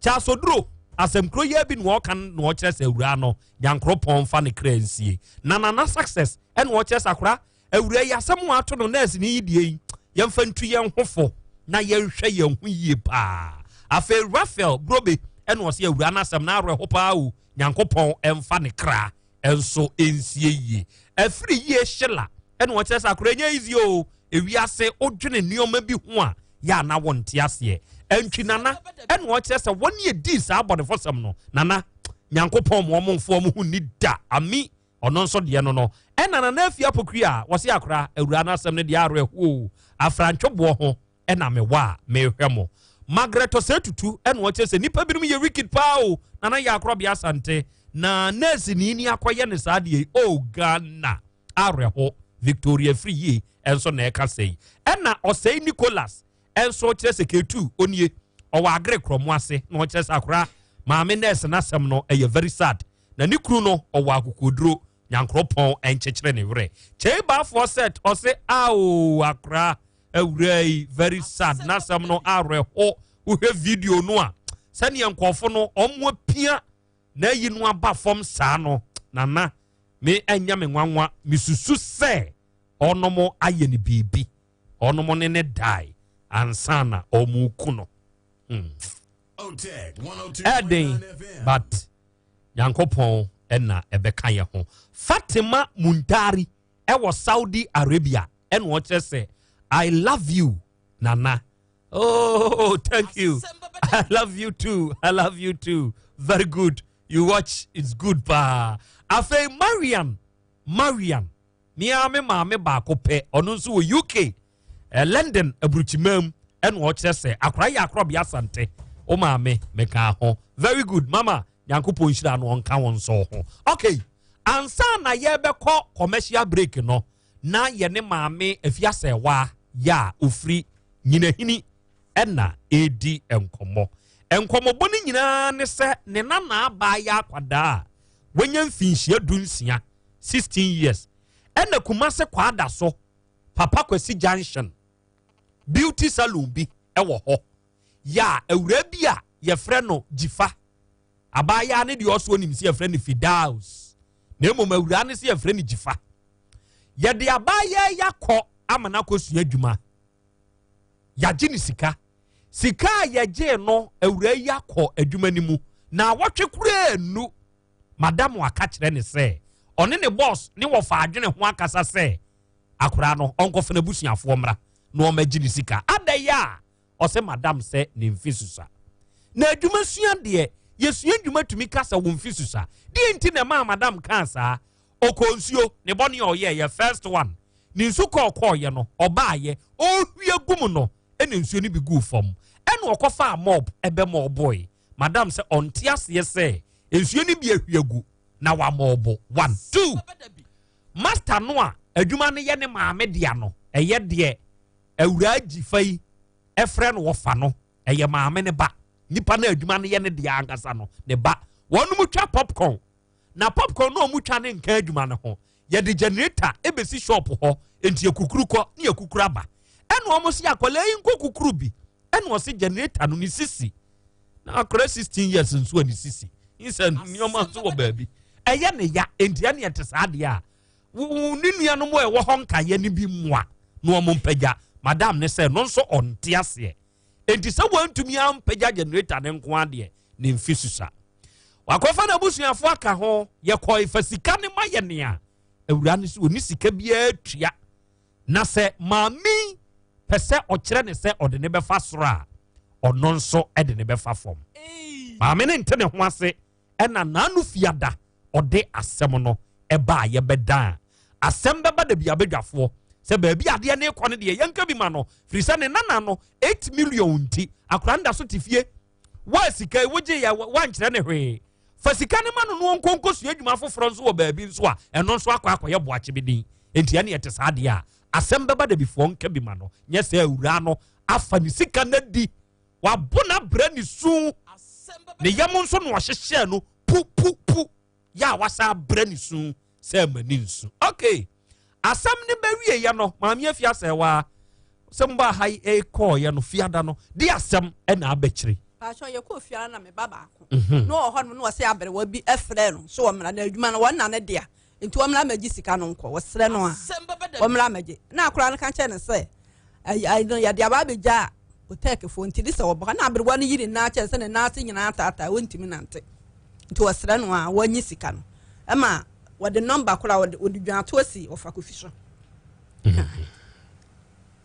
Kyasoduro asɛmkuro yɛ bi na ɔka na ɔkyerɛ sɛ awura no Nyankoropɔn mfa ne kra nsie. Na Nana Success ɛna ɔkyerɛ sɛ akora awura yi asɛm a ato no nurse ni yi deɛ yi yɛmfa ntu yɛn ho fo na yɛnhwɛ yɛn ho yie paa. Afei Raphael Brobe ɛna ɔsɛ awura no asɛm na awerɛho paa o, Nyankopɔn ɛmfa ne kra ɛnso ɛnsie yie. Ɛfiri yie Sheila ɛna ɔkyerɛ sɛ akora ɛnyɛ easy o, ewiase wodwene nneɛma bi ho a yɛ ana wɔnte aseɛ. Ɛntwi Nana ɛna ɔkyerɛ sɛ wɔn yɛ dii saa abɔnefosɛm no, Nana Nyankopɔn ma wɔn mfo wɔn ho ni da ami. Ɔno nso deɛ no no ɛna Nana Afie Apokuri a wɔse akora awura no asɛm no deɛ awerɛhoɔ afrantwoboɔ ho ɛna mewɔ a mehwɛ mo. Margaret Osei-Tutu ɛna ɔkyerɛ sɛ nnipa binom yɛ wicked paa o, Nana yɛ akorɔbea Asante na nurse ni ni akɔyɛ ne saa deɛ yi o, Ghana awerɛho. Victoria Firi yie ɛnso na ɛka sɛi. Ɛna Osei Nicholas ɛnso kyerɛ sɛ K2 onie ɔwɔ agere korɔmo ase na ɔkyerɛ sɛ akora maame nurse n'asɛm no ɛyɛ very sad na ne kunu no ɔwɔ akokoduro, Nyankoropɔn ɛnkyekyere ne werɛ. Kyei Baafoɔ set ɔse ao akora awura yi very sad n'asɛm no awerɛho. Wohwɛ video no a sɛneɛ nkɔɔfo no ɔmo apia na ayi no aba fam saa no, Nana me ɛnyɛ me nwanwa, mesusu sɛ ɔnom ayɛ ne biribi, ɔnom ne ne dae ansa na ɔmo ku no. Ɛden but Nyankopɔn ɛna ɛbɛka yɛ ho. Fatima Muntari ɛwɔ Saudi Arabia ɛna ɔkyerɛ sɛ I love you Nana. Oh, thank you. I love you too. I love you too. Very good. You watch, it's good paa. Afei Marian, Marian, mea me maame baako pɛ, ɔno nso wɔ UK, London aburukyimam ɛna ɔkyerɛ sɛ akora yɛ akorɔbea Asante. O maame, meka ho. Very good, mama. Nyankopɔn nhyira no ɔnka wɔn nso ho. Okay, ansa na yɛbɛkɔ commercial break no, na yɛne maame Afiasɛwa yɛ a ofiri Nyinahini ɛna edi nkɔmmɔ. Nkɔmmɔbɔ no nyinaa ne sɛ ne nana abaa yɛ akwadaa a wanya mfinhyia 16, 16 years, ɛna Kumase Kwada so Papa Kwasi Junction beauty salon bi ɛwɔ hɔ yɛ a awura bi a yɛfrɛ no Gyifa. Abaayaa ne deɛ ɔso onim sɛ yɛfrɛ no Fidaus, na mmom awura ne sɛ yɛfrɛ no Gyifa. Yɛde abaayaa yi akɔ ama no akɔsua adwuma, yɛagye ne sika. Sika a yɛgyee no, awura yi akɔ adwuma no mu na awɔtwe koraa nu, madam aka kyerɛ ne sɛ ɔne ne boss ne wɔfa adwene ho akasa sɛ akwaraa no ɔnkɔfa n'abusuafoɔ mmra na ɔmɛgye ne sika. Adɛyɛ a ɔsɛ madam sɛ ne mfe susa na adwuma sua deɛ, yɛsua adwuma tumi ka sɛ wo mfe susa deɛ nti na ɛmaa madam kaa saa. Ɔkɔ nsuo ne bɔne a ɔyɛɛyɛ first one ne nsu kɔɔ kɔɔyɛ no ɔbaayɛ ɔhwie gu mu no ɛna nsuo no bi guu fam ɛna ɔkɔfaa mop ɛbɛ mɔɔbɔe. Madam sɛ ɔnte aseɛ sɛ nsuo no bi ahwie gu na wamɔɔbo. 1 2 master no a adwuma no yɛ ne maame dea no ɛyɛ deɛ. Awuraa Gyifa yi frɛ no wɔfa no, ɛyɛ maame ne ba. Nipa no adwuma no yɛ ne deɛ ankasa no, ne ba. Wɔnom twa popcorn. Na popcorn no a wɔtwa ne nka adwuma no ho. Yɛde generator ɛbɛsi shop hɔ, nti yɛkukuru kɔ ne yɛkukuru aba. Ɛna wɔn se akwadaa yi nkɔ kukuru bi. Ɛna ɔse generator no ne sisi. Na akwadaa 16 years nso a ne sisi. Nsɛ nneɛma nso wɔ baabi. Ɛyɛ ne ya, nti ɛne ɛte saa deɛ a, wo ne nuanom a ɛwɔ hɔ nkaeɛ no bi mmoa na wɔn mpagya. Madam ne sɛ no nso ɔnte aseɛ. Enti sɛ wɔntumi ampagya generator ne nko adeɛ, ne mfe susa. Wakɔfa n'abusuafoɔ aka ho, yɛkɔe fa sika ne ma yɛ nea awura no sɛ ɔni sika biara tua. Na sɛ maame pɛ sɛ ɔkyerɛ ne sɛ ɔde ne bɛfa soro a, ɔno nso de ne bɛfa fam. Maame ne nte ne ho ase ɛna n'ano fiada ɔde asɛm no ɛba a yɛbɛdan asɛm bɛba da bi abadwafoɔ sɛ baabi adeɛ ne kɔ no deɛ yɛnka bi ma no firi sɛ ne nana no 8 million nti akora no da so te fie wa sika yi wogye yɛ wankyerɛ ne hwee fa sika no ma no no ɔnkɔ nkɔsua adwuma foforɔ nso wɔ baabi nso a ɛno nso akɔ akɔyɛ boakye bi din nti ɛne ɛte saa deɛ a asɛm bɛba da bifoɔ nka bi ma no nyɛ sɛ awuraa no afa ne sika no adi wabo no abrɛ ne su ne yam nso na ɔhyehyɛɛ no pu pu pu yɛ a wasa abrɛ ne su sɛ ma ne nsu. Okay, asɛm ne bɛwieɛ no, maame afi asɛwa sɛ mbɔ aha yi ɛkɔɔyɛ no fiada no de asɛm ɛna abɛkyire. Paatwa yɛkɔɔ fiara na me ba baako na ɔwɔ hɔ nom na ɔsɛ aberewa bi ɛfrɛ no so ɔmmra na adwuma no wɔn na ne dea nti ɔmmra mmɛgye sika no nkɔ. Wɔsrɛ no a ɔmmra mmɛgye na akora no ka kyerɛ no sɛ ayi no yɛde aba abɛgya otɛɛkefoɔ nti de sɛ wɔbɔ na aberewa no yi ne nan kyerɛ sɛ ne nan ase nyinaa taataa wɔntumi nante nti wɔsrɛ no a wɔnyi sika no ɛma wɔde nɔmba koraa wɔde wɔde dwanto asi ɔfa kofi so ɛna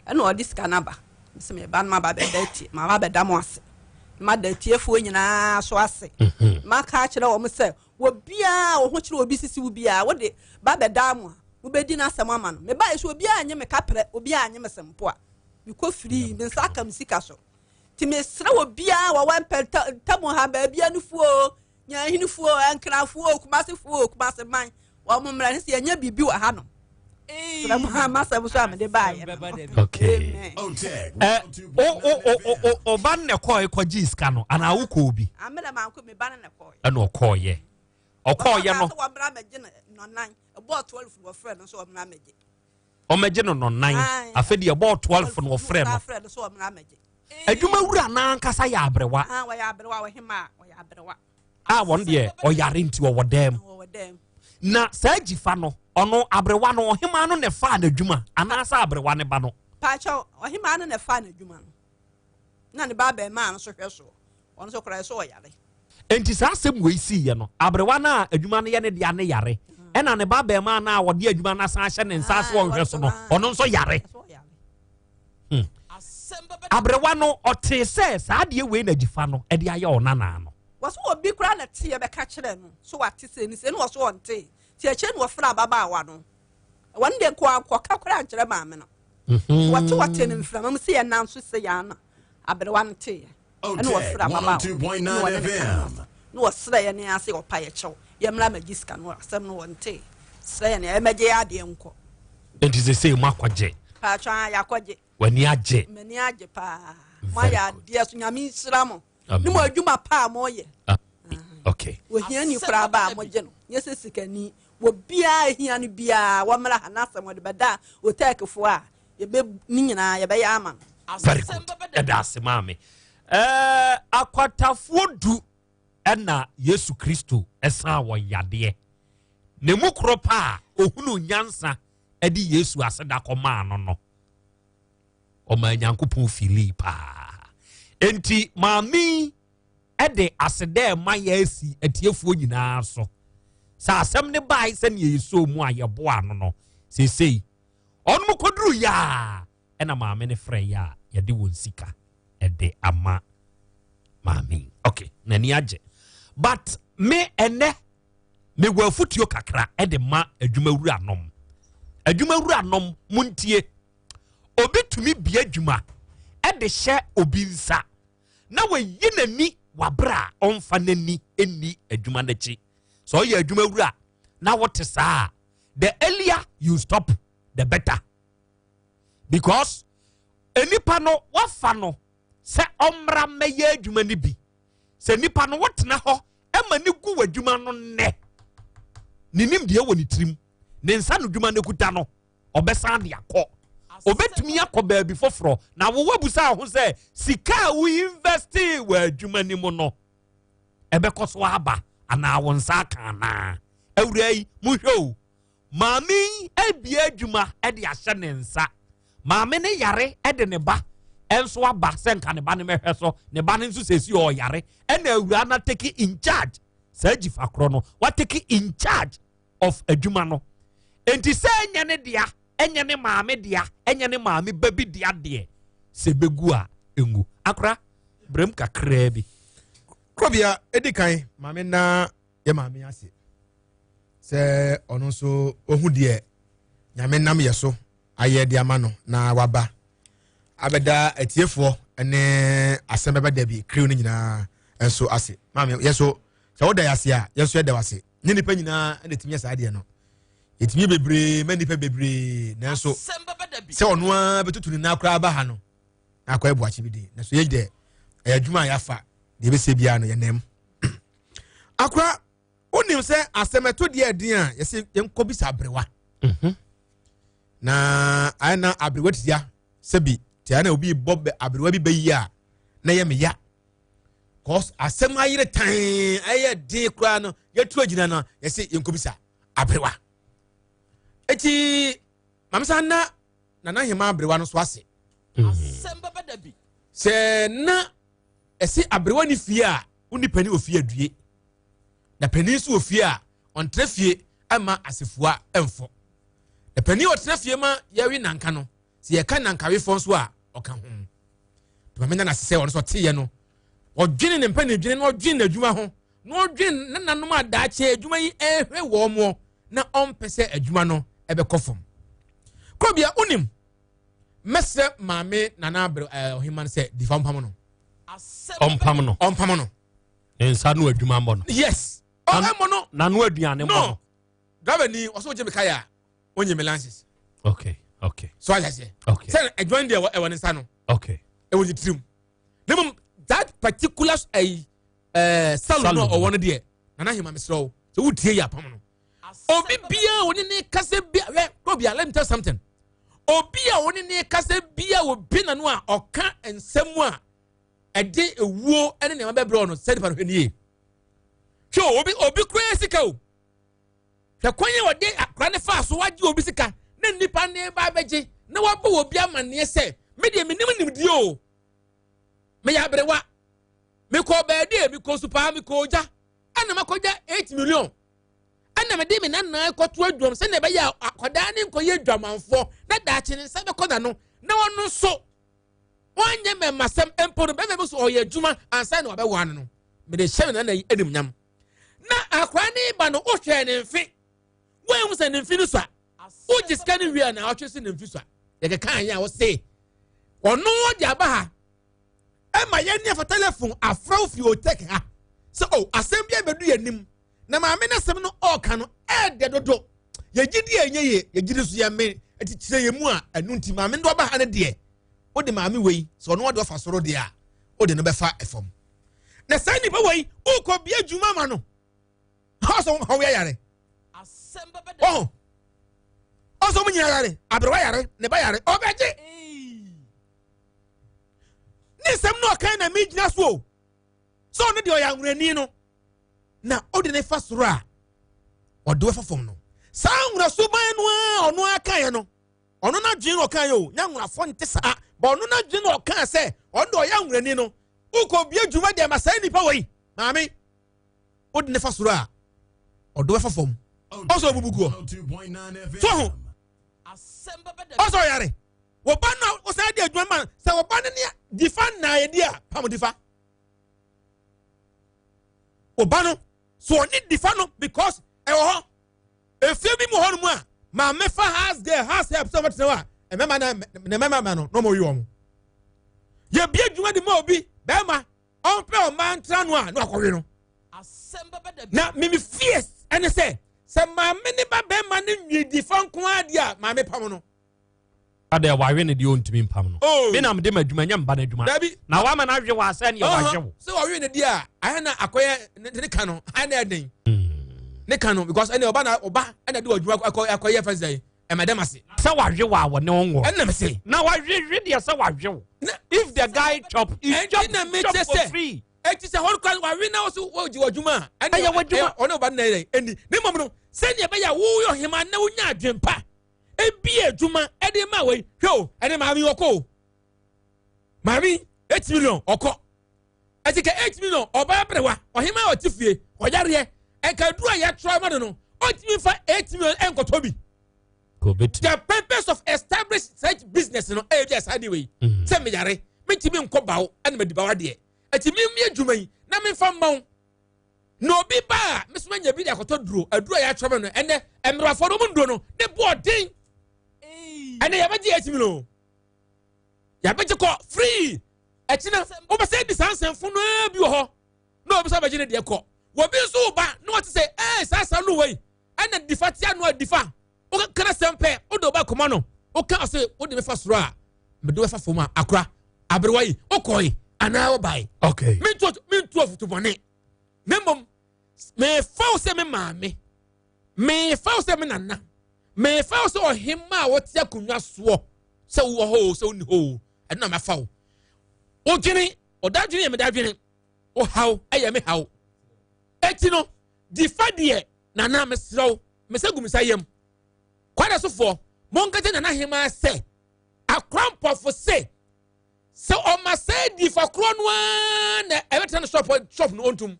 ɔde sika no aba sɛ meba no maba bɛda atie maba bɛda mo ase mada atiefoɔ nyinaa so ase maka akyerɛ wɔn sɛ obiara wo ho kyerɛ obi sisi wo biara wode ba bɛda mo a wobɛdi n'asɛm ama no. Mebaeɛ so obiara nye me kaprɛ, obiara nye me sempo a mekɔ firii me nsa aka me sika so. Nti mesrɛ obiara wɔwɔ mpɛ ntamu ha baabi anufoɔ, nyaahinifoɔ, nkrafoɔ, kumasefoɔ, kumase man, wɔn mmra ne sɛ yɛnyɛ biribi wɔ ha nom. Srɛ mo ha masɛm so a mede baeɛ no. Okay. Ɔba no na ɛkɔɔ kɔgyee sika no anaa wokɔɔ bi? Amena manko me ba no na ɛkɔɔ. Ɛna ɔkɔɔyɛ. Ɔkɔɔyɛ no. Wɔmmra mɛgye no nɔnan. Ɛbɔɔ 12 no wɔfrɛ no nso wɔmmra mɛgye. Ɔmɛgye no nɔnan. Afei deɛ ɛbɔɔ 12 no wɔfrɛ no. Wɔfrɛ no so wɔmmra mɛgye. Adwuma wura n'ankasa yɛ aberewa. Wɔyɛ aberewa, ɔhemaa wɔyɛ aberewa. A wɔn deɛ ɔyare nti ɔwɔ dɛm. Na saa gyifa no ɔno aberewa no ɔhemaa no na ɛfaa n'adwuma anaasɛ aberewa ne ba no. Paakyɛw ɔhemaa no na ɛfaa n'adwuma no. Na ne ba abɛɛmaa no so hwɛ soɔ. Ɔno nso koraa ɛsɛ ɔyare. Enti saa asɛm wei siiɛ no, aberewa no a adwuma no yɛ ne dea no yare, ɛna ne ba abɛɛmaa no a ɔde adwuma no asan ahyɛ ne nsa ase ɔnhwɛ so no, ɔno nso yare. Aberewa no, ɔtee sɛ saa adeɛ wei na gyifa no de ayɛ ɔnanaa no. Wɔso obi koraa na teɛ bɛka kyerɛ no so wate sɛ ni sɛ ne wɔso ɔntee. Nti akyire na wɔfrɛ ababaawa no. Wɔn deɛ nko ankɔka koraa nkyerɛ maame no. Wɔte wɔte no mframa mu sɛ yɛn nan so sɛ yɛn ana aberewa no teeɛ. Ɛna wɔfrɛ ababaawa na wɔne ne ka na wɔsrɛ yɛn ne ase ɔpa yɛ kyɛw yɛmmra mɛgye sika no asɛm no wɔntee srɛ yɛn yɛmmɛgye yɛ adeɛ nkɔ. Nti sɛ sɛ mu akɔgye. Paatwa yɛakɔgye. W'ani agye. M'ani agye paa. Moayɛ adeɛ so Nyame nhyira mo. Ne mo adwuma paa a moyɛ. Okay. Ohiani koraa ba a mogye no. Nyɛ sɛ sikani. Obiara ehia no biara wɔmmra ha na asɛm wɔde bɛda otɛɛkefoɔ a yɛbɛ ne nyinaa yɛbɛyɛ ama no. Very good. Ɛda ase maame. Ɛɛ akwatafoɔ du ɛna Yesu Kristo ɛsan wɔn yadeɛ. Ne mu korɔ paa ohunu nyansa ɛde Yesu aseda kɔmaa no no. Ɔmaa Nyankopɔn filii paa. Enti maame yi de aseda ɛma yɛ asi atiefoɔ nyinaa so. Sɛ asɛm ne bae sɛnea yɛsoo mu a yɛboa ano no, seesei ɔnom kɔduru yaa ɛna maame no frɛ yɛ a yɛde wɔn sika ɛde ama maame yi. Okay, n'ani agye. But me ɛnɛ mewɔ afutuo kakra ɛde ma adwumawura nom. Adwumawura nom montie. Obi tumi bia adwuma ɛde hyɛ obi nsa na wayi n'ani wabere a ɔmfa n'ani nni adwuma n'akyi. Sɛ ɔyɛ adwumawura na wote saa, the earlier you stop the better, because Nnipa no wafa no sɛ ɔmmra mmɛyɛ adwuma no bi. Sɛ nipa no wotena hɔ ma ne gu w'adwuma no nnɛ, ne nimdeɛ wɔ ne tirim, ne nsa no dwuma no kuta no, ɔbɛsan de akɔ. Obetumi akɔ baabi foforɔ. Na wo wabusa ho sɛ sika a wo investi wɔ adwuma no mu no, ɛbɛkɔ so aba anaa wo nsa aka anaa? Awura yi, monhwɛ o. Maame yi abue adwuma de ahyɛ ne nsa. Maame no yare de ne ba nso aba sɛ nka ne ba no mɛhwɛ so. Ne ba no nso sɛsi ɔyare. Ɛna awura no atake in charge. Saa gyifa korɔ no, watake in charge of adwuma no. Enti sɛ ɛnyɛ ne dea, ɛnyɛ ne maame dea, ɛnyɛ ne maame ba bi dea deɛ, sɛ ɛbɛgu a, ɛngu. Akora, brɛm kakraa bi. Korɔbea, ɛdi kan, maame na yɛ maame ase sɛ ɔno nso ohu deɛ nyame nam yɛ so ayɛ de ama no na waba abɛda atiefoɔ ne asɛm bɛbɛ da bi kriw no nyinaa nso ase. Maame, yɛ so sɛ woda yɛ ase a, yɛn nso yɛda wase. Ne nipa nyinaa na ɛtumi yɛ saa deɛ no. Yɛtumi bebree ma nipa bebree, nanso sɛ ɔno ara bɛtutu ne nan koraa ba ha no na akɔyɛ boakye bi de, nanso yɛ deɛ ɛyɛ adwuma a yɛafa deɛ ɛbɛsɛ biara no yɛnam. Akora, wonim sɛ asɛm ɛto deɛ ɛden a yɛsɛ yɛnkɔ bisa aberewa. Na ayɛ na aberewa titia sɛbi tia na obi bɔ aberewa bi bɛyi a na yɛ meya, cause asɛm ayere tan ɛyɛ den koraa no yɛtu agyina no yɛsɛ yɛnkɔ bisa aberewa. Eti maame sa na nana hema aberewa no so ase. Sɛ na ɛsi aberewa ne fie a wonni panin wɔ fie adue, na panin nso wɔ fie a ɔntena fie ama asefua mfɔ, na panin ɔtena fie ma yɛwe nanka no, sɛ yɛka nankawefɔ nso a ɔka ho. Maame nana sɛ ɔno nso ɔteeɛ no ɔdwene ne mpanin dwene na ɔdwene n'adwuma ho na ɔdwene ne nanom a daakye adwuma yi ɛrehwɛ wɔn moɔ na ɔmpɛ sɛ adwuma no ɛbɛkɔ fam. Kurobia, wonim, mɛsrɛ maame nana abere ɔhema no sɛ difa ɔmpam no. Ɔmpam no. Ɔmpam no. Ne nsa no adwuma mmɔ no. Yes. Ɔmmɔ no. N'ano aduane mmɔ no. Driver ni ɔsɛ ɔgye mi kaya a ɔnye mi lances. Okay. So ayɛ sɛ. Okay. Sɛ adwuma no deɛ ɛwɔ ne nsa no. Okay. Ɛwɔ ne tirim. Ne mu that particular ɛyi salon no ɔwɔ no deɛ nana ahema mesrɛ wo sɛ wotie yɛ apam no. Obi biara wɔne ne kasa bi hwɛ kuro let me tell you something. Obi a wɔne ne kasa bia obi na no a ɔka nsɛm a ɛde ewuo ne nneɛma bɛbrɛ no sɛ nipa no hwɛ nie. Hwɛ obi kura sika o. Hwɛ kwan a wɔde akora ne fa so wagye obi sika na nipa ne ba abɛgye na wabɔ obi amanneɛ sɛ me deɛ menim nimdeɛ o. Meyɛ aberewa. Mekɔ baabi a mekɔ supaa mekɔ ogya ɛna makɔgya 8 million ɛna mede me nana kɔto adwam sɛnea ɛbɛyɛ a akwadaa ne nkɔyɛ adwamanfoɔ na daakye ne nsa bɛkɔ n'ano na ɔno nso wanyɛ mmɛmasɛm mpo no bɛma bi so ɔyɛ adwuma ansa na wabɛwoa no no mede hyɛ me nana yi animnyam. Na akwadaa ne ba no wohwɛɛ ne mfe woahu sɛ ne mfe no sua wogye sika no wie a na ɔtwe se ne mfe sua yɛkeka anyɛ a wose ɔno de aba ha ɛma yɛn ne afa telefon afrɛ wo fi otek ha sɛ o asɛm bi abɛdu yɛn anim na maame no asɛm no ɔɔka no ɛɛdɛ dodo yɛgye di ɛnyɛ yie yɛgye di so yɛ mme ɛti kyerɛ yɛn mu a ɛno nti maame no ɔba ha no deɛ wode maame wei sɛ ɔno ɔde ɔfa soro deɛ a wode no bɛfa ɛfam na saa nipa wei wokɔ bia adwuma ma no ɔsɛ ɔwɔ yare ɔho ɔsɛ ɔmo nyina yare aberewa yare ne ba yare ɔbɛgye ne nsɛm no ɔkan na megyina so o sɛ ɔno deɛ ɔyɛ anwurani no na ɔde ne fa soro a ɔde wɔfa fam no saa anwurasoban no a ɔno akaeɛ no ɔno n'adwene na ɔkaeɛ o nya anwurafo nte saa ba ɔno n'adwene na ɔkaa sɛ ɔno deɛ ɔyɛ anwurani no wokɔ bie dwuma deɛ ma saa nipa wɔ yi maame wode ne fa soro a ɔde wɔfa fam ɔsɛ ɔbubu guɔ so ho ɔsɛ ɔyare wɔba no a wosan de adwuma ma sɛ wɔba no ne difa nnaayɛdi a pam difa wɔba no so ɔne difa no because ɛwɔ hɔ efie bi mu hɔ nom a maame fa house girl house help sɛ ɔbɛtena hɔ a mmarima na ne mmarima no na wɔn yi wɔn yɛbie adwuma de ma obi bɛrima ɔmpɛ ɔmaa ntra no a na wakɔwe no na mimi fie ɛne sɛ sɛ maame ne ba bɛrima ne nwi difa nko ara deɛ a maame pam no. Adɛ wawe ne deɛ ɔntumi mpam no. Oh. Me na mede m'adwuma nyɛ mba n'adwuma. Dabi. Na wama no awe wɔ asɛ neɛ wahwe wo. Sɛ wawe ne deɛ a ayɛ na akɔyɛ ne ka no ayɛ na ɛden. Ne ka no because ɛne ɔba na ɔba ɛna de w'adwuma akɔ akɔyɛ fɛn sɛ ɛma dɛm ase. Sɛ wahwe wɔ a wɔne wo nwɔ. Ɛna me se. Na wahwe hwe deɛ sɛ wahwe wo. If the guy chop, he chop, chop for free. Eti sɛ hɔ kora wawe na wɔso wɔgye w'adwuma a ɛyɛ w'adwuma. Ɔne ɔba no na ɛyɛ ɛni ne mmom no sɛnea ɛbɛyɛ a woyɛ ɔhema na wonya adwempa ebi adwuma ɛde ma wei hwɛ o ɛne maame ɔkɔ o maame 8 million ɔkɔ ɛti kɛ 8 million ɔbaa berewa ɔhema a ɔte fie ɔyareɛ ɛnka duro a yɛatrɔ ama no no ɔntumi nfa 8 million ɛnkɔtɔ bi. The purpose of establish such business no ɛyɛ bi a saa de wei sɛ meyare mentumi nkɔ bawo ɛna madi bawo adeɛ ɛti mi adwuma yi na memfa mma wo na obi ba a mesoma nya bi de akɔtɔ duro aduro a yɛatwerɛ ma no. Ɛnɛ mmerɛfoɔ no mu nduro no ne boɔ den. Ɛnɛ yɛbɛgye 8 million, yɛbɛgye kɔ free. Ɛkyina wobɛsɛ di saa nsɛmfo no bi wɔ hɔ na obi sɛ bɛgye ne deɛ kɔ. Wɔbi nso ba na wɔte sɛ ɛɛ saa saa no wei ɛna difa tia no a difa woka na sɛm pɛ wode woba kɔma no woka ɔsɛ wode mefa soro a mede wɛfa fam a akora aberewa yi wokɔe anaa wobae. Mentu afotu bɔne na mmom mefa wo sɛ me maame, mefa wo sɛ me nana, mefa wo sɛ ɔhemma a wɔte akonnwa soɔ sɛ wowɔ hɔ o sɛ wonni hɔ o, ɛno na mafa wo. Wodwene ɔda dwene yɛ meda dwene, wo haw ɛyɛ me haw. Eti no difa deɛ nana mesrɛ wo mesɛ gu me nsa yam kwada sofoɔ monkɛkyɛ nana hema sɛ akora mpɔfo se sɛ ɔma sɛ difa korɔ no ara na ɛbɛtena no shop shop no ɔntum.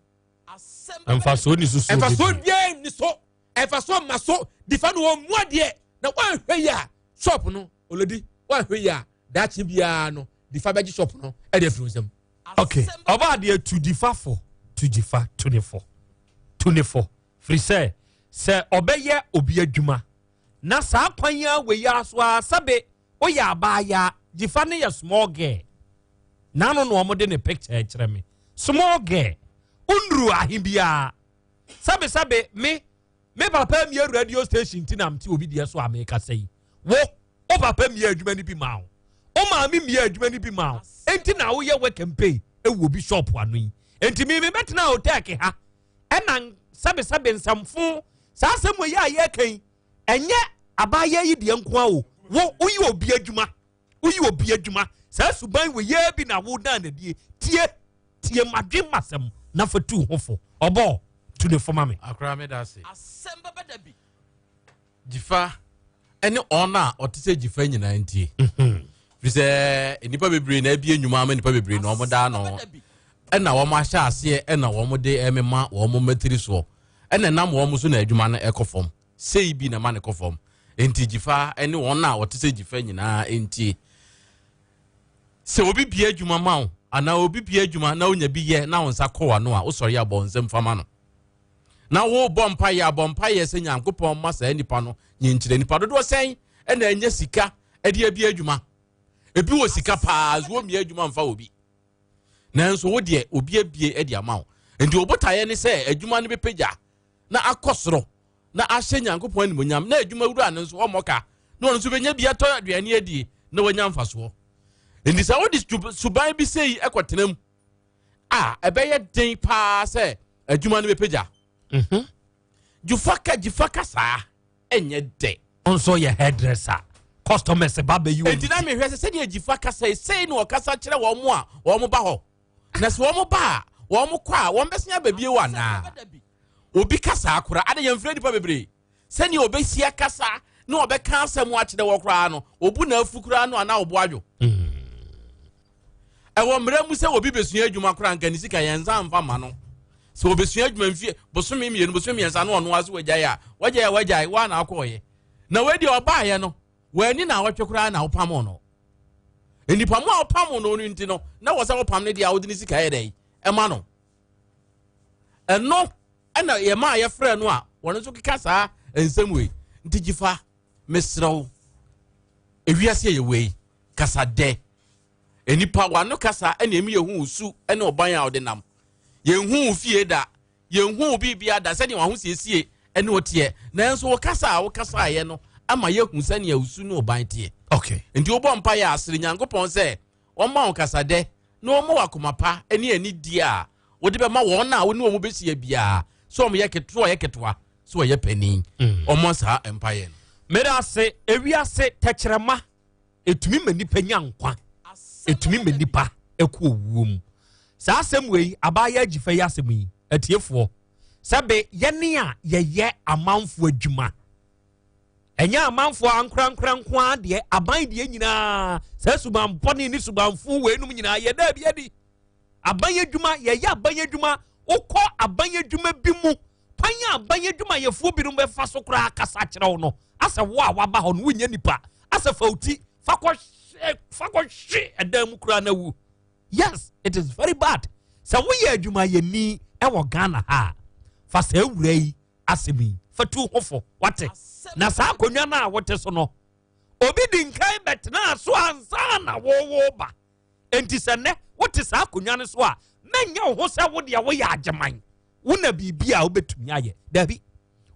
Mfasoɔ ni so. Mfasoɔ biara ni so, mfasoɔ ma so difa no wɔn mu adeɛ na wɔanhwɛ yi a shop no olodi wɔanhwɛ yi a daakye biara no difa bɛgye shop no ɛde afiri nsam. Okay, ɔba adeɛ tu difa fo, tu difa tu ne fo, tu ne fo firi sɛ sɛ ɔbɛyɛ obi adwuma na saa kwan yi a wei ara so a sɛbe woyɛ abaayaa difa ne yɛ small girl n'ano na wɔn de ne picture kyerɛ me, small girl nnuru ahe biara. Sɛbe sɛbe me papa mie radio station ti na mte obi deɛ so a mekasa yi, wo papa mie adwuma no bi ma wo, wo maame mie adwuma no bi ma wo, enti na woyɛ work and pay ɛwɔ obi shop ano yi. Enti mi mi bɛtena hotel ha ɛna sɛbe sɛbe nsɛmfo saa asɛm wɔ yi a yɛreka yi ɛnyɛ abaayɛ yi deɛ nko a o wo woyɛ obi adwuma, woyɛ obi adwuma saa suban wɔ yɛ bi na wo dan nadie tie tie madwe masɛm na fa tu ho fo. Ɔbɔ tu ne fo ma me. Akora me da ase. Gyifa ɛne ɔn a ɔte sɛ gyifa nyinaa ntie firi sɛ nnipa bebree na abie nnwuma ama nnipa bebree na wɔn da ano ɛna wɔn ahyɛ aseɛ ɛna wɔn de ɛmema wɔn mmatiri soɔ ɛna ɛnam wɔn so na adwuma no ɛkɔ fam sei bi na ɛma no kɔ fam. Nti gyifa ɛne wɔn a ɔte sɛ gyifa nyinaa ntie sɛ obi bie adwuma ma wo anaa obi bie adwuma na onya bi yɛ na wo nsa kɔ w'ano a wosɔre abɔ nsɛm fama no na wobɔ mpaeɛ abɔ mpaeɛ sɛ Nyankopɔn ma saa nipa no nyinkyerɛ. Nipa dodoɔ sɛn ɛna ɛnyɛ sika ɛde abi adwuma? Ebi wɔ sika paa so wɔmmie adwuma mfa obi, nanso wo deɛ obi abie ɛde ama wo. Nti obotaeɛ ne sɛ adwuma no bɛpagya na akɔ soro na ahyɛ Nyankopɔn animonyam na adwuma wura no nso ɔmmɔ ka na ɔno nso bɛnya bi atɔ aduane adie na wanya mfasoɔ. Nti sɛ wode suban bi sei ɛkɔtena mu a ɛbɛyɛ den paa sɛ adwuma no bɛpagya. Gyifa ka gyifa ka saa ɛnyɛ dɛ. Nso yɛ hairdresser customers ba bɛyi wɔn. Enti na mehwɛ sɛ sɛdeɛ gyifa kasa yi sei na ɔkasa kyerɛ wɔn mo a wɔn ba hɔ na sɛ wɔn ba a wɔn kɔ a wɔn bɛsen aba bio anaa obi kasa akora ade yɛn fira nipa bebree sɛnea ɔbɛsi akasa na ɔbɛka asɛm akyerɛ wɔ koraa no obu na afu koraa no anaa ɔbo adwo ɛwɔ mmerɛ mu sɛ obi bɛsua adwuma koraa nka ne sika yɛn nsa mfa ma no sɛ obɛsua adwuma mfie bosome 2, bosome 3 na ɔno ase wagyae a wagyae a wagyae woa na akɔɔyɛ na wadi ɔbaayɛ no w'ani na awɔtwe koraa na wopam no. Nnipa mu a wopam no no nti no na wɔ sɛ wopam no deɛ a wode ne sika yɛ dɛn ɛma no ɛno ɛna yɛma a yɛfrɛ no a wɔno nso keka saa nsɛm wei. Nti gyifa mesrɛ wo, ewiase yɛ wei kasa dɛ nipa wano kasa ɛna emi yɛhu wo su ɛne ɔban a ɔde nam. Yɛnhu wo fie da, yɛnhu wo biribia da sɛdeɛ waho siesie ɛne ɔteɛ, nanso wo kasa a wo kasaeɛ no ama yɛahu sɛnea wo su ne wo ban teɛ. Okay. Nti wobɔ mpaeɛ a, srɛ Nyankopɔn sɛ ɔmma wo kasadɛ na ɔmma wo akoma pa ne anidie a wode bɛma wɔn a wo ne wɔn bɛhyia biara, sɛ wɔyɛ ketewa ɔyɛ ketewa, sɛ ɔyɛ panin. Ɔmmɔ saa mpaeɛ no. Meda ase, ewiase tɛkyerɛma ɛtumi ma nipa nya nkwa, ɛtumi ma nipa ɛkɔ owuo mu. Saa asɛm wei, abaayewa agyifa yi asɛm yi, atiefoɔ, sɛbe yɛne a yɛyɛ amanfoɔ adwuma, ɛnyɛ amanfoɔ ankorankora nko ara deɛ, aban deɛ nyinaa, saa suban bɔne ne subanfo weinom nyinaa yɛda bi adi. Aban adwuma, yɛyɛ aban adwuma, wokɔ aban adwuma bi mu, kwan a aban adwumayɛfoɔ binom bɛfa so koraa kasa kyerɛ wo no, asɛ wo a waba hɔ no wonyɛ nipa, asɛ fa wo ti fa kɔhwe ɛdan mu koraa na wu. Yes, it is very bad. Sɛ woyɛ adwumayɛni ɛwɔ Ghana ha a, fa saa wura yi asɛm yi fa tu ho fo, wate? Na saa akonnwa no a wote so no, obi di nkan bɛtenaa so ansa na wowo ba. Enti sɛ nnɛ wote saa akonnwa no so a, mɛnyɛ wo ho sɛ wo deɛ woyɛ agyeman, wo na biribi a wobɛtumi ayɛ. Dabi,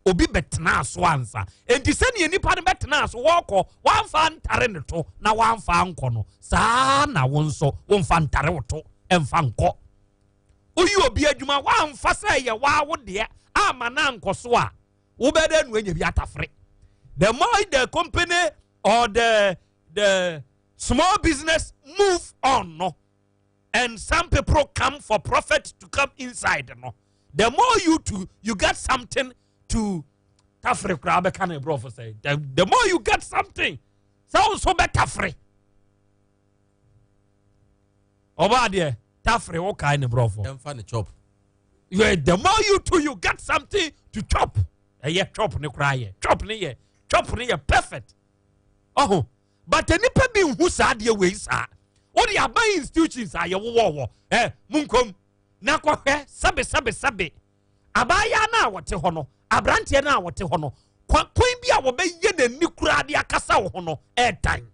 obi bɛtenaa so ansa. Enti sɛdeɛ nipa no bɛtenaa so wɔkɔ, wamfa ntare ne to na wamfa ankɔ no, saa na wo nso womfa ntare wo to mfa nkɔ. Woyi obi adwuma wamfa sɛ ɛyɛ waa wo deɛ ama no ankɔ so a, wobɛdɛ no anya bi atafere. The more the company or the small business move on no, and some people come for profit to come inside no, the more you to you get something to tafere koraa bɛka no borɔfo sɛ the more you get something sɛ wo nso bɛtafere. Ɔbaa deɛ tafere wo kae ne borɔfo. Ɛmfa ne chop. Yeah, the more you to you get something to chop. Ɛyɛ chop ne koraa yɛ chop ne yɛ chop ne yɛ perfect. Ɔho but nipa bi nhu saa adeɛ wei saa. Wode aban institutions a yɛwowɔ wɔ munkom na kɔhwɛ sɛbe sɛbe sɛbe abaayaa no a wɔte hɔ no, aberanteɛ no a wɔte hɔ no, kwan bi a wɔbɛyɛ n'ani koraa de akasa wo ho no ɛɛdan.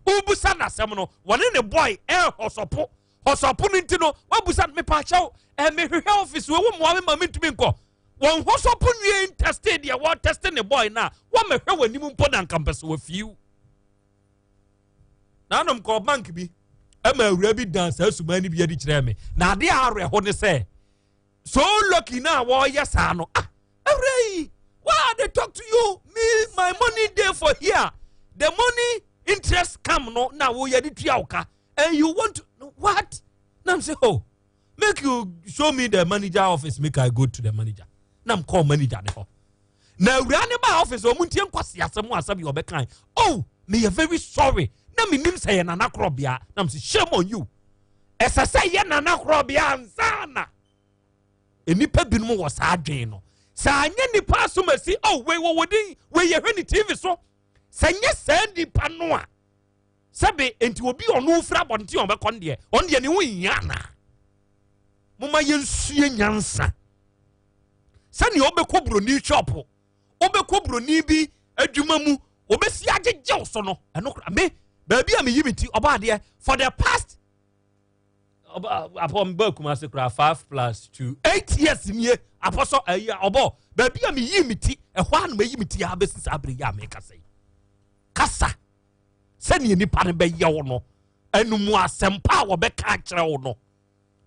Wobusa n'asɛm no, wɔne ne boy ɛɛhɔsɔpo hɔsɔpo no nti no wabusa no, mepaakyɛw mehwehwɛ office wɔ wo mmoa me ma mentumi nkɔ. Wɔn hɔsɔpo nwie ntɛste deɛ wɔtɛste ne boy no a, wɔmɛhwɛ w'anim mpo na nka mpɛ sɛ wɔfiw. Nanom kɔɔ bank bi ɛma awura bi dan saa suman no bi adi kyerɛɛ me, na adeɛ a awerɛho ne sɛ so lucky na wɔyɛ saa no, awura yi, why they talk to you, me my money dey for here, the money interest come no na wɔyɛ de tua wo ka, and you want to, what? Na m say, oh, make you show me the manager office, make I go to the manager. Na m call manager ne hɔ, na awura ne ba office, ɔmo ntie nkwasi asɛm asɛm yɛ ɔbɛkan, oh, me yɛ very sorry, na me nim sɛ yɛ nana korɔbea. Na m say, shame on you, ɛsɛ sɛ yɛ nana korɔbea ansa na nnipa binom wɔ saa adwene no. Sɛ anyɛ nipa asomasi, oh, wei wɔ wɔdin, wei yɛhwɛ ne TV so, sɛ nyɛ saa nipa no a, sɛbe nti obi ɔno firi abɔnten a ɔbɛkɔ no deɛ, ɔno deɛ ne ho nhia anaa? Momma yɛnsue nyansa. Sɛnea wobɛkɔ buroni shop, wobɛkɔ buroni bi adwuma mu, wobɛsi agyegyew so no, ɛno kora me baabi a meyi me ti ɔbɔ adeɛ for the past apɔ mba Kumase kora 5 plus 2 8 years nie apɔ so ɛyi ɔbɔ baabi a meyi me ti ɛhɔ a na meyi me ti a bɛsi saa bere yi a mekasa yi kasa sɛnea nipa no bɛyɛ wo no ɛnumu asɛmpa a wɔbɛka akyerɛ wo no.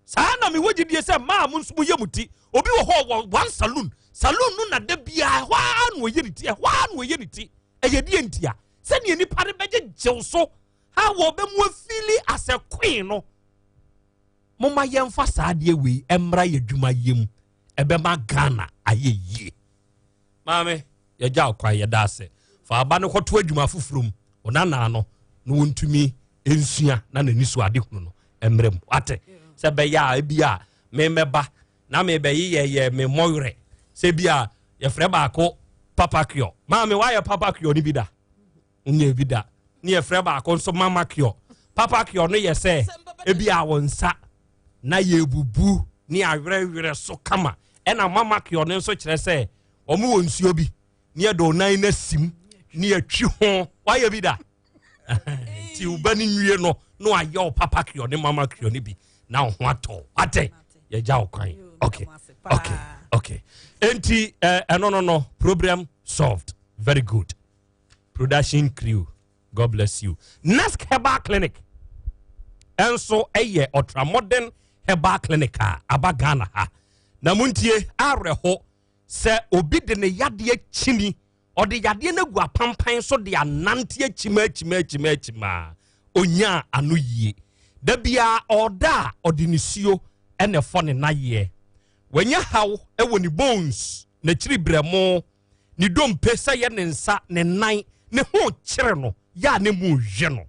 Saa na mewɔ gyidie sɛ mmaa mo nso moyɛ mo ti. Obi wɔ hɔ wɔ one saloon, saloon no na da biara ɛhɔ ara na ɔyɛ ne ti, ɛhɔ ara na ɔyɛ ne ti. Ɛyɛ deɛ ntia sɛnea nipa no bɛgyegyew so ha wɔbɛmu afili as a queen no. Momma yɛmfa saa adeɛ wei mmra yɛ adwuma yɛ mu, ɛbɛma Ghana ayɛ yie. Maame, yɛgya wo kwan, yɛda ase. Fa aba no kɔto adwuma foforɔ mu, wo nanaa no na wɔntumi nsua na n'ani so ade hunu no mmerɛ mu. Wate? Sɛ bɛyɛ a ebi a memɛba na mebɛyeyɛyɛ me mmɔwerɛ sɛ bi a yɛfrɛ baako papa cure. Maame, woayɛ papa cure no bi da? Nyɛ bi da. Ne yɛfrɛ baako nso mama cure. Papa cure no yɛ sɛ ebi a wo nsa na yɛbubu ne awerɛwerɛ so kama. Ɛna mama cure no nso kyerɛ sɛ wɔn wɔ nsuo bi ne yɛde wo nan no asim ne yɛtwi ho. Woayɛ bi da? Nti wo ba no nwie no na wayɛ wo papa cure ne mama cure no bi na wo ho atɔ. Wate? Yɛgya wo kwan. Okay. Okay. Okay. Enti ɛno no no problem solved. Very good. Production crew, God bless you. Nask Herbal Clinic ɛnso ɛyɛ ultramodern herbal clinic a aba Ghana ha. Na montie awerɛho sɛ obi de ne yadeɛ kyini, ɔde yadeɛ no agu apampan so de anante akyima akyima akyima akyima onyaa ano yie. Da biara ɔda a ɔde ne suo ɛna ɛfɔ ne nayeɛ. Wanya haw ɛwɔ ne bones, n'akyiri brɛmo, ne dompe, sɛ yɛ ne nsa, ne nan, ne ho kyerɛ no yɛ a ne mu hwe no.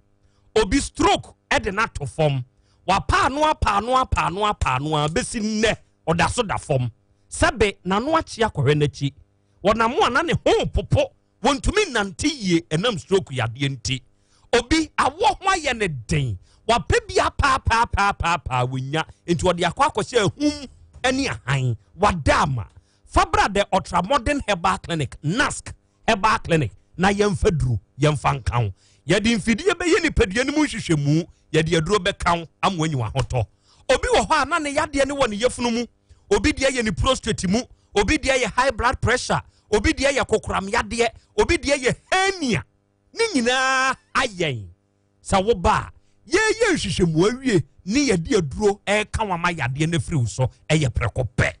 Obi stroke ɛde no ato fam, wapaano apaano apaano apaano a bɛsi nnɛ ɔda so da fam. Sɛbe n'ano akyi akɔhwɛ n'akyi, wɔnam a na ne ho popo, wɔntumi nante yie ɛnam stroke yadeɛ nti. Obi awɔ ho ayɛ ne den, wapɛ bi apaapaapaapaapaa wɔnya nti ɔde akɔ akɔhyɛ ahum ne ahan wada ama. Fabra the ultramodern herbal clinic, Nask Herbal Clinic, na yɛmfa duro yɛmfa nka ho. Yɛde mfidie bɛyɛ nipadua no mu nhwehwɛmu, yɛde aduro bɛka ho ama wanyi wahotɔ. Obi wɔ hɔ a na ne yadeɛ no wɔ ne yafunu mu, obi deɛ yɛ ne prostate mu, obi deɛ yɛ high blood pressure, obi deɛ yɛ kokoram yadeɛ, obi deɛ yɛ hernia. Ne nyinaa ayɛn sɛ woba a yɛyɛ nhwehwɛmu awie ne yɛde aduro ɛreka wɔn ama yadeɛ no afiri wo so ɛyɛ prɛko pɛ.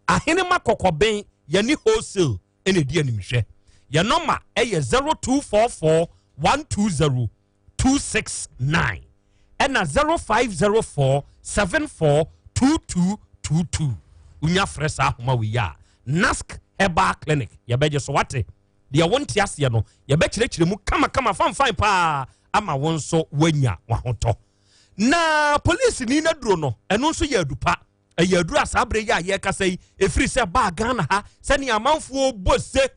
Ahenema Kɔkɔbɛn, yɛne wholesale ɛna ɛdi animhwɛ. Yɛn nɔma ɛyɛ 0244 120 269 ɛna 0504 74 2222. Wonya frɛ saa ahoma wei a, Nask Herbal Clinic yɛbɛgye so. Wate deɛ wonte aseɛ no, yɛbɛkyerɛkyerɛ mu kamakama fanfan paa ama wo nso woanya wahotɔ. Na polisini no aduro no, ɛno nso yɛ adupa, ɛyɛ aduro a saa berɛ yi a yɛrekasa yi, ɛfiri sɛ baa Ghana ha sɛnea amanfoɔ bɔ se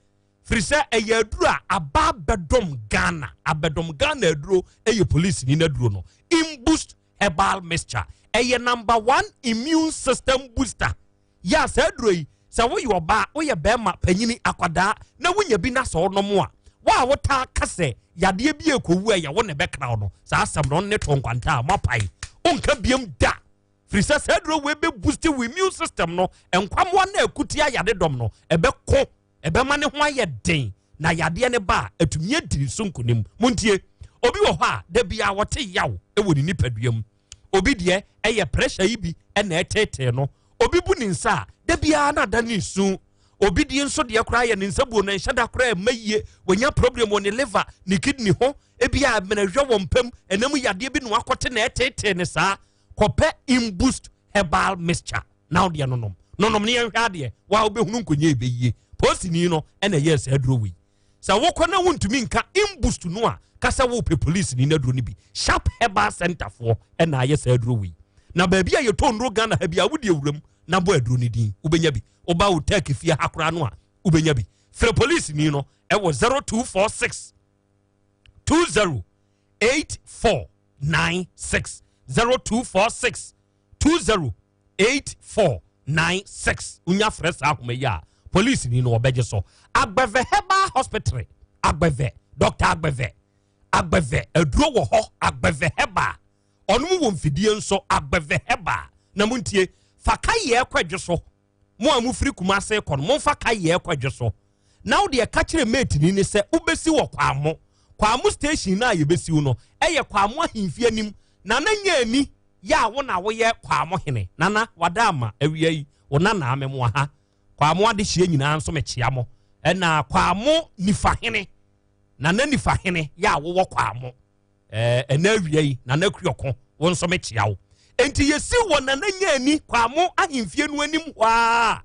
firi sɛ ɛyɛ aduro a aba abɛdɔm Ghana, abɛdɔm Ghana aduro ɛyɛ polisini no aduro no, Imboost Herbal Mixture. Ɛyɛ number one immune system booster. Yɛ a saa aduro yi, sɛ woyɛ ɔbaa, woyɛ bɛrima, panyini, akwadaa na wonya bi na sɛ ɔnom a, wo a wotaa ka sɛ yadeɛ bi ekɔwu a yɛwo ne bɛkra wo no, saa asɛm no ne to nkwanta a moapae wonka biam da, firi sɛ saa aduro wei bɛ boost wo immune system no. Nkwamoa no akutia yade dɔm no ɛbɛko, ɛbɛma ne ho ayɛ den na yadeɛ ne ba a atumi adi ne so nkonim. Montie, obi wɔ hɔ a da bia wɔte yaw wɔ ne nipadua mu. Obi deɛ ɛyɛ pressure yi bi ɛna ɛtetee no. Obi bu ne nsa a da biara na ada ne nsu. Obi deɛ nso deɛ koraa yɛ ne nsa buo no nhyɛ da koraa ɛma yie. Wɔnya problem wɔ ne liver, ne kidney ho, ebi a mmerɛhwɛ wɔ mpam ɛnam yadeɛ bi na wakɔte na ɛtetee ne saa. Kɔpɛ Imboost Herbal Mixture na wodeɛ nonom nonom ne yɛnhwɛ adeɛ wa wobɛhunu nkonyɛ ɛbɛyie. Posini no ɛna ɛyɛ saa aduro wei. Sɛ wokɔ na wontumi nka Imboost no a, kasa wopɛ police ni n'aduro no bi. Sharp Herbal Center foɔ ɛna ayɛ saa aduro wei. Na baabi a yɛtɔ nnuro Ghana ha bi a wode awuram na bɔ aduro no din, wobɛnya bi. Woba wo tɛk fie ha koraa no a, wobɛnya bi. Frɛ police ni no ɛwɔ 0246 20 8496, 0246 20 8496. Wonya frɛ saa ahoma yi a, police ni no wɔbɛgye so. Agbɛvɛ Herbal Hospital, Agbɛvɛ, Dr Agbɛvɛ, Agbɛvɛ aduro wɔ hɔ. Agbɛvɛ Herbal ɔnom wɔ mfidie nso. Agbɛvɛ Herbal na montie, fa kayɛɛ kwadwo so. Mo a mofiri Kumase kɔ no, momfa kayɛɛ kwadwo so na wode ɛka kyerɛ mateni ne sɛ wobɛsi wɔ Kwamo, Kwamo station no a yɛbɛsiw no ɛyɛ Kwamo ahemfie anim. Na na nyɛ ani yɛ a wo na woyɛ Kwamo hene nana wada ama awia yi wo nana memoa ha. Kwamo adehyeɛ nyinaa nso mekyea mo, ɛna Kwamo nifa hene, nana nifa hene yɛ a wowɔ Kwamo ɛna awia yi, nana Kuɔko, wo nso mekyea wo. Enti yɛsi wɔ nana nya ani Kwamo ahemfie no anim hɔ a,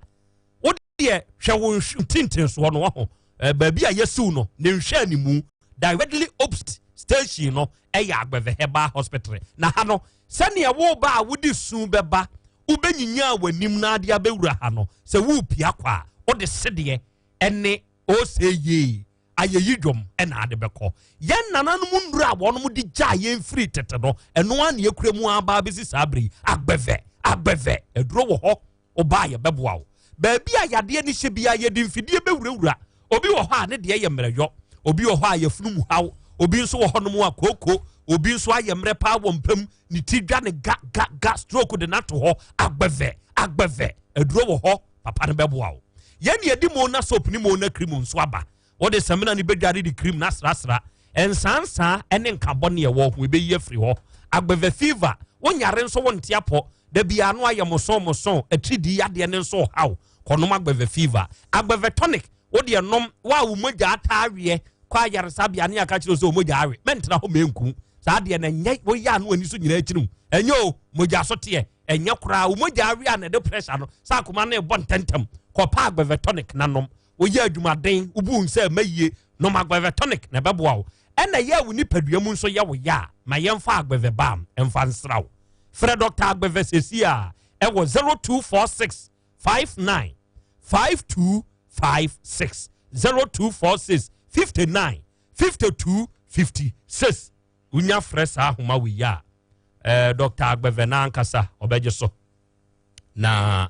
wodeɛ hwɛ wo ntintinsoɔ no ho baabi a yɛsiw no ne nhwɛ animu directly opposite station no ɛyɛ Agbɛvɛ Herbal Hospital. Na ha no, sɛnea woba a wode su bɛba, wobɛnyinya w'anim na ade abɛwura ha no, sɛ worepia kɔ a, wode sedeɛ ɛne ɔsɛ yie ayɛyi dwom ɛna ade bɛkɔ. Yɛn nananom nnuro a wɔnom de gyaa yɛn firi tete no, ɛno a ne yɛkura mu aba bɛsi saa bere yi. Agbɛvɛ, Agbɛvɛ aduro wɔ hɔ. Ɔbaa yɛbɛboa wo baabi a yadeɛ ne hyɛ biara, yɛde mfidie bɛwurawura. Obi wɔ hɔ a ne deɛ yɛ mmerɛyɔ, obi wɔ hɔ a yɛfunu mu haw, obi nso wɔ hɔnom a kooko, obi nso ayɛ mmerɛ paa wɔ mpam, ne ti dwa ne ga ga ga, stroke de n'ato hɔ. Agbɛvɛ, Agbɛvɛ aduro wɔ hɔ, papa no bɛboa wo. Yɛn yɛde mo na soap ne mo na cream nso aba. Wode samina no bɛdware de cream no asrasra. Nsansaa ne nkabɔ ne ɛwɔ ho ɛbɛyi afiri hɔ. Agbeve fever, wonyare nso wonte apɔ. Da biara no ayɛ mosoo mosoo, atiridii yadeɛ no nso reha wo. Kɔnom Agbeve fever. Agbeve tonic, wo deɛ nom, wo a wo mogya ataa aweɛ, kɔ ayaresabea ne aka kyerɛ wo sɛ wo mogya awe, mɛntena hɔ mɛnku. Saa deɛ no ɛnyɛ, woyɛ a na w'ani so nyinaa akyiri wo. Ɛnyɛ o, mogya so teɛ. Ɛnyɛ koraa, wo mogya awe a na ɛde pressure no, sɛ akoma no rebɔ ntɛmntɛm. Kɔpɛ Agbeve tonic na nom. Woyɛ adwumaden, wobu wo nsa ɛma yie, nom Agbeve tonic na ɛbɛboa wo. Ɛna ɛyɛ a wo nipadua mu nso yɛ wo ya a, ma yɛmfa Agbeve balm mfa nsra wo. Frɛ Dɔkta Agbeve seesei ara ɛwɔ 0246 59 5256, 0246 59 52 56. Wonya frɛ saa ahoma wei a, eh, Dɔkta Agbeve no ankasa ɔbɛgye so. Na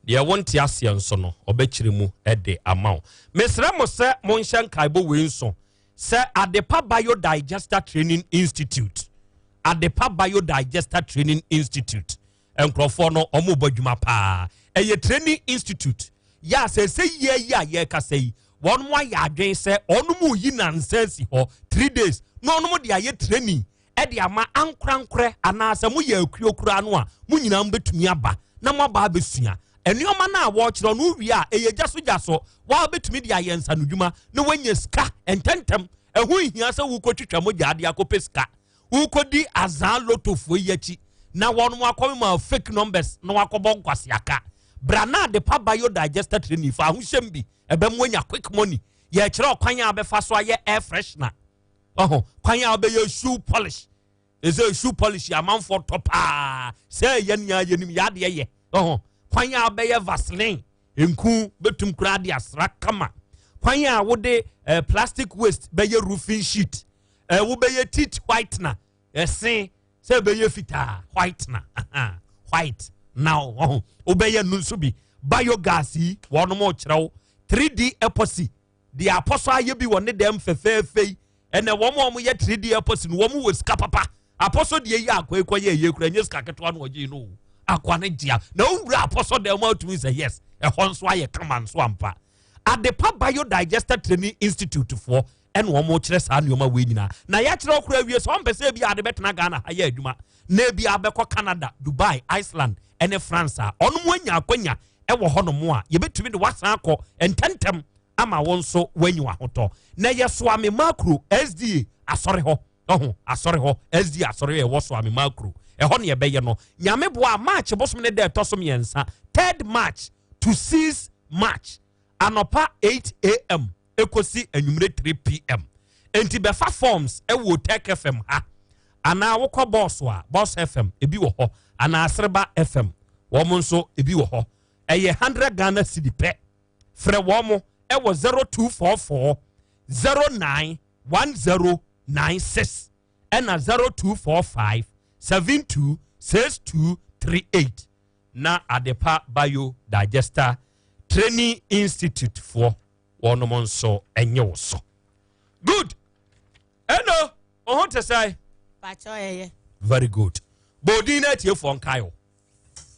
deɛ wonte aseɛ nso no, ɔbɛkyerɛ mu de ama wo. Mesrɛ mo sɛ monhyɛ nkaebɔ wei nso sɛ Adepa Biodigester Training Institute, Adepa Biodigester Training Institute, nkurɔfoɔ no wɔn bɔ adwuma paa. Ɛyɛ training institute yɛ a sɛ sɛ yie yi a yɛrekasa yi, wɔn ayɛ adwene sɛ wɔn mu yi nansa asi hɔ 3 days na wɔn de ayɛ training de ama ankorankorɛ anaasɛ moyɛ akuo koraa no a, mo nyinaa mobɛtumi aba na moaba abɛsua nneɛma no a wɔrekyerɛ no. Wowie a, ɛyɛ gya so gya so, woa bɛtumi de ayɛ nsanodwuma na woanya sika ntɛntɛm. Ɛho nhia sɛ wokɔtwitwa mogya de akɔpɛ sika, wokɔdi azaa lotofoɔ yi akyi na wɔn akɔma fake numbers na wakɔbɔ nkwaseaka. Bra na Adepa Biodigester training fa ahohyɛm bi ɛbɛmo anya quick money. Yɛkyerɛ ɔkwan a bɛfa so ayɛ air freshener, ɔho kwan a wobɛyɛ shoe polish. Ɛsɛ shoe polish amanfoɔ tɔ paa sɛ ɛyɛ nea yɛnim yɛadeɛ yɛ. Ɔho kwan a wobɛyɛ vaseline nku bɛtum koraa de asra kama, kwan a wode plastic waste bɛyɛ roofing sheet, wobɛyɛ teeth whitener, ɛse sɛ ɛbɛyɛ fitaa, whitener white na ɔho wobɛyɛ no nso bi. Biogas yi wɔnom kyerɛ wo 3D epoxy deɛ apɔsɔ ayɛ bi wɔ ne dɛm fɛfɛɛfɛ yi. Ɛnɛ wɔn a wɔyɛ 3D epoxy no, wɔn wɔ sika papa. Apɔsɔ deɛ yi akɔ ekɔ yɛ yie kura, nye sika ketewa na ɔgye no o. Akɔ ne gyea na owura apɔsɔ dɛm a otumi sɛ yes, ɛhɔ nso ayɛ kama nso ampa. Adepa Biodigester Training Institute foɔ ɛna wɔn kyerɛ saa nneɛma wei nyinaa na yɛakyerɛ ɔkora awie sɛ ɔmpɛ sɛ ebi ade bɛtena Ghana ha yɛ adwuma na ebi abɛkɔ Canada, Dubai, Iceland ɛne France a ɔno mu anya akwanya ɛwɔ hɔnom a yɛbɛtumi de wasan akɔ ntɛntɛm ama wɔn nso wɔanyi wahotɔ. Na yɛ Soame Makuro SDA asɔre hɔ, ɔho asɔre hɔ, SDA asɔre hɔ ɛwɔ Soame Makuro ɛhɔ ne yɛbɛyɛ no. Nyame boa, March bosom ne dɛ ɛtɔ so 3, 3rd March to 6 March, anɔpa 8 a.m. ekosi anwummere 3 p.m. Enti bɛfa forms ɛwɔ Tech FM ha anaa wokɔ Bɔs a Bɔs FM ebi wɔ hɔ anaa Sereba FM wɔn nso ebi wɔ hɔ. Ɛyɛ 100 Ghana cedi pɛ. Frɛ wɔn mo ɛwɔ 0244 09 1096 ɛna 0245 72 6238 na Adepa Bio Digester Training Institute foɔ wɔnom nso ɛnyɛ wo so. Good, ɛno ɔho te sɛ Pakyɛw, ɛyɛ. Very good. Bɔɔdin no atiefoɔ nkae o.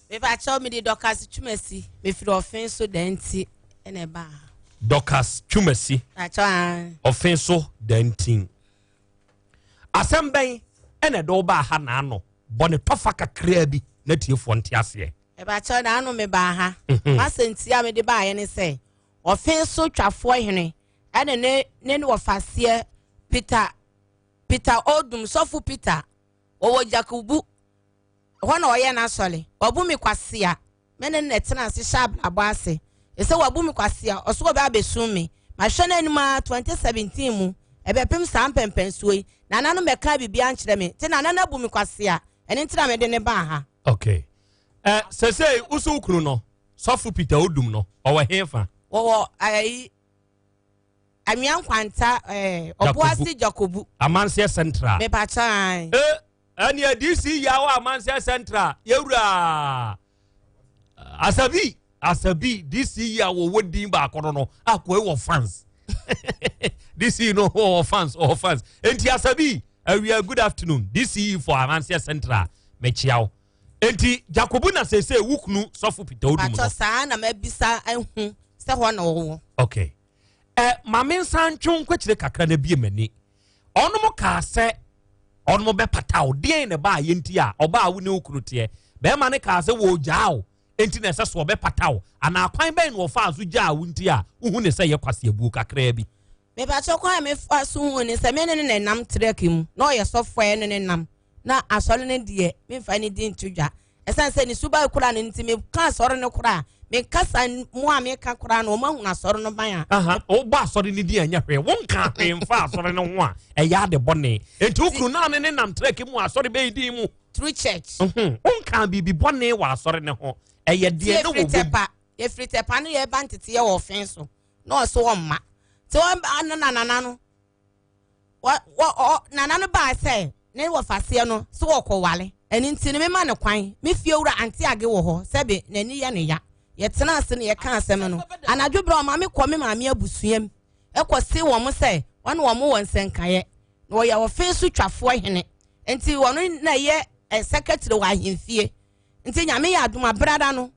Mepakyɛw, mede Dorcas Twumasi, mefiri Ɔfen so Danti ɛna ɛbaa ha. Dorcas Twumasi. Pakyɛw, a. Ɔfen so Dantin. Asɛm bɛn ɛna ɛde wo baa ha naano? Bɔ ne tɔfa kakraa bi na tiefoɔ nte aseɛ. Mepakyɛw, naano mebaa ha. Masɛnti a mede baeɛ ne sɛ Ɔfen so twafoɔ hene ɛne ne wɔfaseɛ Peter Odum, sɔfo Peter, wɔwɔ Jakubu hɔ na ɔyɛ n'asɔre. Wabu me kwasea. Me ne no tena ase hyɛ abrabɔ ase ɛsɛ wabu me kwasea. Ɔso wɔbɛ abɛsum me mahwɛ no anim a 2017 mu ɛbɛpem saa mpɛmpɛnsuo yi, nana no mɛka biribi ankyerɛ me nti nana no abu me kwasea. Ɛne nti na mede ne baa ha. Okay, sɛsɛ woso wo kunu no, sɔfo Peter Odum no, ɔwɔ he fa? Wɔwɔ ayi, Anwea Nkwanta, Ɔboase Jakobu. Amanseɛ Central. Mepakyan. Ɛneɛ DC yawo Amanseɛ Central, yɛwura Asabi, Asabi DC yi a wɔwɔ din baako no akɔe wɔ fans. DC no wɔ fans, wɔ fans. Enti Asabi awia, good afternoon. DC for Amanseɛ Central, mekyia wo. Enti Jakobu na sese wo kunu sɔfo Peter Odum no? Patɔ, saa na mabisa ahu sɛ hɔ na wɔwɔ. Okay. Ɛ ma me nsa ntwe nkwakyire kakra na bie m'ani. Ɔnom kaa sɛ ɔnom bɛpata wo. Deɛn na ɛbaa yɛ nti a ɔbaa wo ne wo kunu teɛ? Bɛrima no kaa sɛ wɔregyaa wo nti na ɛsɛ so ɔbɛpata wo anaa kwan bɛn na ɔfaa so gyaa wo nti a wohu ne sɛ yɛ kwaseabuo kakraa bi? Mepakyɛ kwan a mefa so hu ne sɛ me ne no na ɛnam trɛk mu na ɔyɛ sɔfoɔ a ɛne ne nam na asɔre no deɛ memfa ne din nto dwa ɛsiane sɛ ne suban kora no nti meka asɔre no koraa mekasa mu a meka koraa no ɔma hunu asɔre no ban a wobɔ asɔre no din ɛnyɛ hwee wonka hwee mfa asɔre no ho a ɛyɛ ade bɔne nti wo kunu naa ne ne nam trɛk mu asɔre bɛyi din mu through church wonka biribi bɔne wɔ asɔre no ho ɛyɛ deɛ ne wɔ tɛpa yɛfiri tɛpa no yɛba nteteɛ wɔ ɔfe so na ɔso ɔmma nti ɔno na nana no nana no baa sɛ ne wɔfaseɛ no so wɔkɔwale ɛno nti no mema no kwan me fie wura ante age wɔ hɔ sɛbe n'ani yɛ no ya yɛtena ase no yɛka asɛm no anadwo berɛ ɔma me kɔ me maame abusuam ɛkɔ se wɔn sɛ wɔne wɔn wɔ nsɛnkaeɛ na wɔyɛ ɔfe so twafoɔ hene nti wɔn na ɛyɛ sɛkɛtiri wɔ ahemfie nti nyame yɛ adom abrada no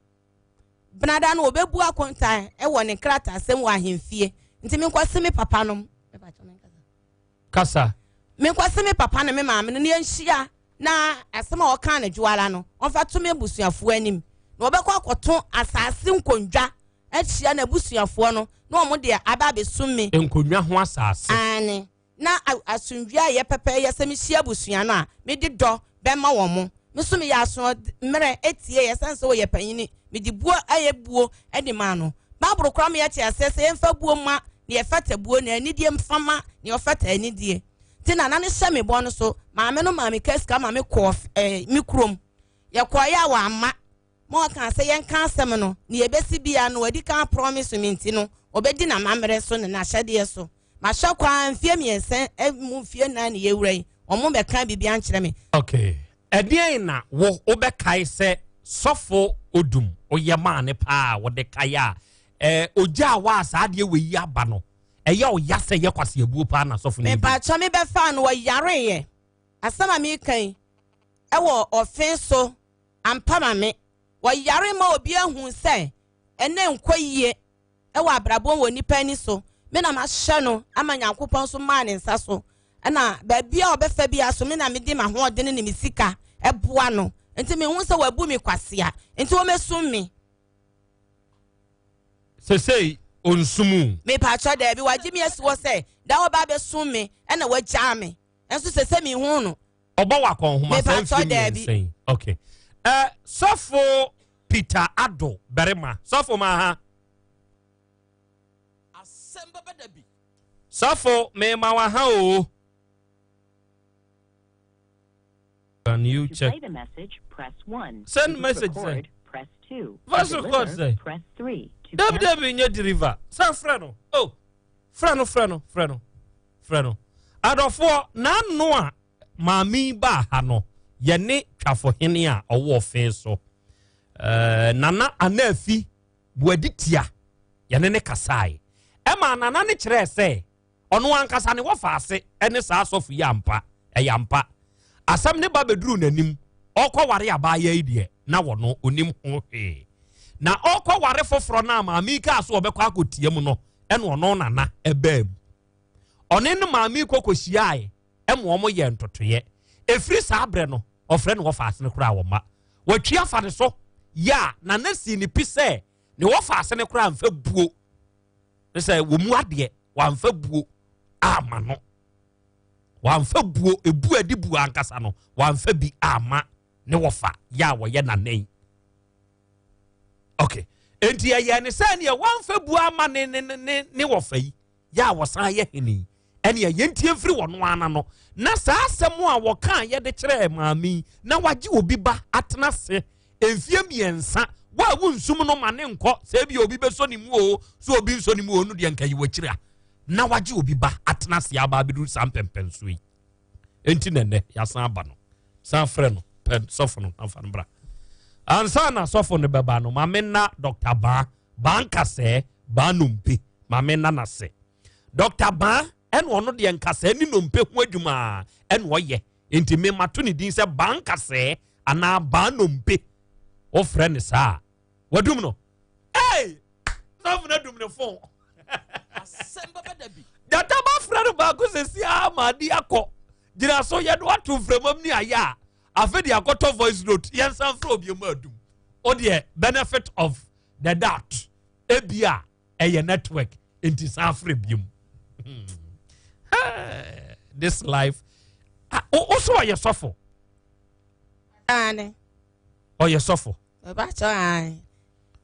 Benada no wɔbɛbu akonta wɔ ne nkrataasɛm wɔ ahemfie. Nti menkɔse me papa nom. Kasa. Menkɔse me papa ne me maame no na yɛnhyia na asɛm a ɔka no dwoara no ɔmfa to me abusuafoɔ anim. Na wɔbɛkɔ akɔto asase nkondwa ahyia n'abusuafoɔ no na wɔn de aba abɛsum me. Nkonnwa ho asase. Aane. na asomdwoeɛ ayɛ pɛpɛɛyɛ sɛ mehyia abusua no a, mede dɔ bɛma wɔn. Me nso meyɛ asoɔmmerɛ tieeɛ ɛsiane sɛ ɔyɛ panyini. Mede buo ayɛ buo de maa no. Bible koraa ma yɛte aseɛ sɛ yɛmfa buo mma deɛ ɛfata buo na anidie mfa ma deɛ ɔfata anidie. Nti nana no hyɛ me bɔ no so, maame no maa me ka sika ma mekɔɔ eh, me kurom. Yɛkɔeɛ a wamma. Ma ɔkaa sɛ yɛnka asɛm no, nea ɛbɛsi biara no wadi kan aprɔmise me nti no, ɔbɛdi n'amammerɛ so ne n'ahyɛdeɛ so. Mahyɛ kɔ ara mfeɛ mmiɛnsa mu mfeɛ nnan ne yɛwura yi, wɔn bɛka biribi ankyerɛ me. Okay. Ɛdeɛn na wo wobɛkae sɛ sɔfo Odum woyɛ maa ne paa a wode kae a eh, ogya a waa saa adeɛ wei yi aba no ɛyɛ wo ya sɛ yɛ kwaseabuo paa na sɔfo no yi bi? Mepakyɛ me bɛfaa no ɔyareeɛ. Asɛm a meka yi ɛwɔ ɔfe so ampa ma me. Wɔyare ma obi ahu sɛ ɛnɛ nkɔ yie wɔ abrabɔ wɔ nipa ani so. Me na mahyɛ no ama Nyankopɔn nso maa ne nsa so. Ɛna baabi a ɔbɛfa biara so me na mede m'ahoɔden ne me sika boa no. Nti mehu sɛ wabu me kwasea. Nti wɔmɛsum me. Sesei onsum wo? Mepaakyɛw daabi, wagye me asi hɔ sɛ da ɔba abɛsum me ɛna wagyaa me. Nso sese mehu no. Ɔbɔ wɔ akɔnhoma saa mfie mmiɛnsa yi. Okay. Uh, sɔfo Peter Ado barima. Sɔfo ma ha. Sɔfo mema wa ha o. Can you check? To play the message, press 1. Send to message record, sɛ. press 2. Voice To record deliver, sɛ. press 3. To Dabi cancel- dabi nye deliver. San frɛ no. Oh. Frɛ no frɛ no frɛ no frɛ no. Adɔfoɔ n'ano a maame yi baa ha no yɛne twafohene a ɔwɔ ɔfe so eh, Nana Anaafi Buadi Tia yɛne ne kasae. Ɛma Nana ne kyerɛɛ sɛ ɔno ankasa ne wɔfa ase ne saa asɔfo yi ampa ɛyɛ ampa. Asɛm ne ba bɛduruu n'anim ɔkɔware abaayewa yi deɛ na wɔno onim ho hwee. Na ɔkɔware foforɔ no a maame yi kaa so ɔbɛkɔ akɔtia mu no ɛna ɔno Nana ɛbaa mu. Ɔne ne maame yi kɔkɔhyiae ɛma wɔn yɛ ntotoeɛ. Ɛfiri saa berɛ no, ɔfrɛ ne wɔfaase no koraa wɔmma. Watwi afa ne so yɛ a, Nana sii ne pi sɛ ne wɔfaase no koraa mfa buo. Ne sɛ wɔ mu adeɛ, wamfa buo ama no. Wamfa buo, ebu adi buo ankasa no, wamfa bi ama ne wɔfa yɛ a wɔyɛ nana yi. Okay. Enti ɛyɛ ne sɛ neɛ wamfa buo ama ne ne ne ne wɔfa yi. yɛ a wɔsan yɛ hene yi, ɛnneɛ yɛntie mfiri wɔn ara no. Na saa asɛm a wɔkaa yɛde kyerɛɛ maame yi, na wagye obi ba atena ase mfie mmiɛnsa, wo a wonsum no ma ne nkɔ, sɛ ebi obi bɛsɔ ne mu o, sɛ obi nsɔ ne mu o, no deɛ nka yi wakyiri a, na wagye obi ba atena ase aba abɛduru saa mpɛmpɛnsoɔ yi. Enti na ɛnɛ yɛasan aba no, san frɛ no, pɛ sɔfo no, afa no bra. Ansa na sɔfo no bɛba no, maame na Dr. Baa, Baa nkasɛɛ, Baa nnompe, maame nna n'ase. Dr. Baa ɛna ɔno deɛ nkasɛɛ ne nnompe ho adwuma ɛna ɔyɛ. Nti me mato ne din sɛ Baa nkasɛɛ anaa Baa nnompe. Wofrɛ ne saa. Wadum no. Hey! Sɔfo no adum ne fon. Gyata ba frɛ no baako sɛsi a ma ade akɔ gyina so yɛde wato mframam ne ayɛ a afei de akɔtɔ voice note yɛnsan frɛ obi mu adum o deɛ benefit of the doubt ebi a ɛyɛ network nti san frɛ biom. This life, o so ɔyɛ sɔfo? Aane. Ɔyɛ sɔfo. Ɔbɛkyɛ aane.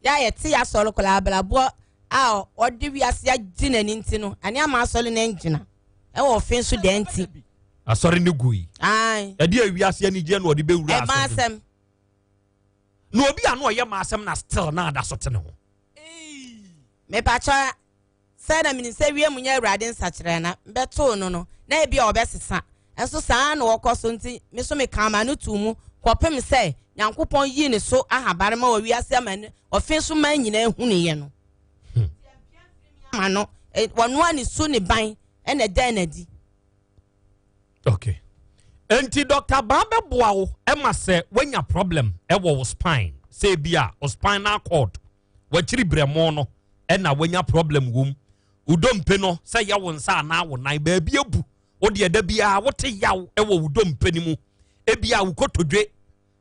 Yɛ a yɛte yɛ asɔre koraa abrabɔ a ɔde wiase agye n'ani nti no ɛne ama asɔre no ngyina ɛwɔ ɔfe nso deɛ nti. Asɔre no gui. Aane. Ɛde a wiase anigyeɛ na ɔde bɛwura asɔre. Ɛma asɛm. Na obi a na ɔyɛ ma asɛm na still na ada so te ne ho. Mepakyɛ sɛ na menim sɛ wiem nyɛ Awurade nsakyeraɛ na mebɛtoo no no, na ebia ɔbɛsesa. Nso saa ara na ɔkɔ so nti, me nso mekaa m'ano too mu kɔpem sɛ Nyankopɔn yii ne so ahabare ma wɔ wiase amane ɔfe so man nyinaa hunuiɛ no. Nti ampia mfiri me ama no, wɔnoa ne su ne ban na ɛdaa no adi. Okay. Enti Dr. Baa bɛboa wo ma sɛ woanya problem wɔ wo spine, sɛ ebi a wo spinal cord W'akyiri brɛmo no na wanya problem wom. Wo dompe no, sɛ yɛ wo nsa anaa wo nan, baabi abu. Wo deɛ da biara wote yaw wɔ wo dompe no mu. Ebia wo kotodwe,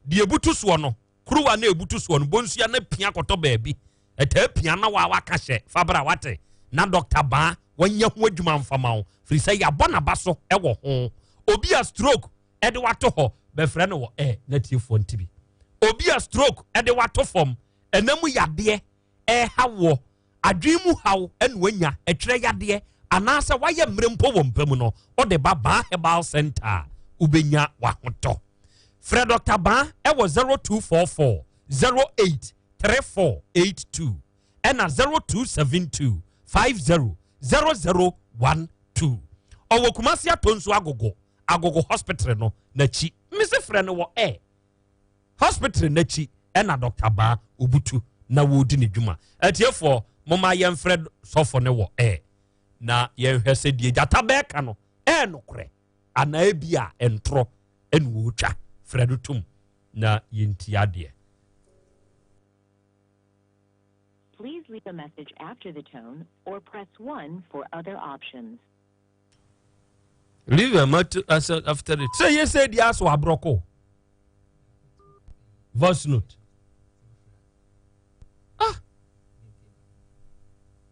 deɛ ebutu soɔ no, kuruwa no a ebutu soɔ no, bonsua no apia kɔtɔ baabi. Ɛtaa pia na waa waka hyɛ, fa bra wate, na Dɔkta Baa wanya ho adwuma mfa ma wo, firi sɛ yɛabɔ n'aba so wɔ ho. Obi a stroke de wato hɔ, bɛfrɛ no wɔ air na tiefoɔ nte bi. Obi a stroke de wato fam, Ɛna mu yadeɛ ɛreha woɔ, adwene mu haw na wanya, ɛtwerɛ yadeɛ anaasɛ wayɛ mmerɛ mpo wɔ mpa mu no, wode ba Baa Herbal Centre a, wobɛnya w'ahotɔ. Frɛ Dɔkta Baa wɔ 0244 08 3482 ɛna 0272 50 0012. Ɔwɔ Kumasi Atonsu Agogo, Agogo Hospital no n'akyi. Mese frɛ no wɔ air. Hospital no akyi na Dɔkta Baa obutu na wɔredi ne dwuma. Atiefoɔ, momma yɛmfrɛ sɔfo no wɔ air na yɛnhwɛ sɛ deɛ gyata bɛɛka no ɛyɛ nokorɛ anaa ebi a ntorɔ ɛna wɔretwa. Frɛ no tom na yɛntie adeɛ. Please leave a message after the tone or press 1 for other options. Leave a message after the sɛ yɛ sɛ di aso aborɔko voice note ah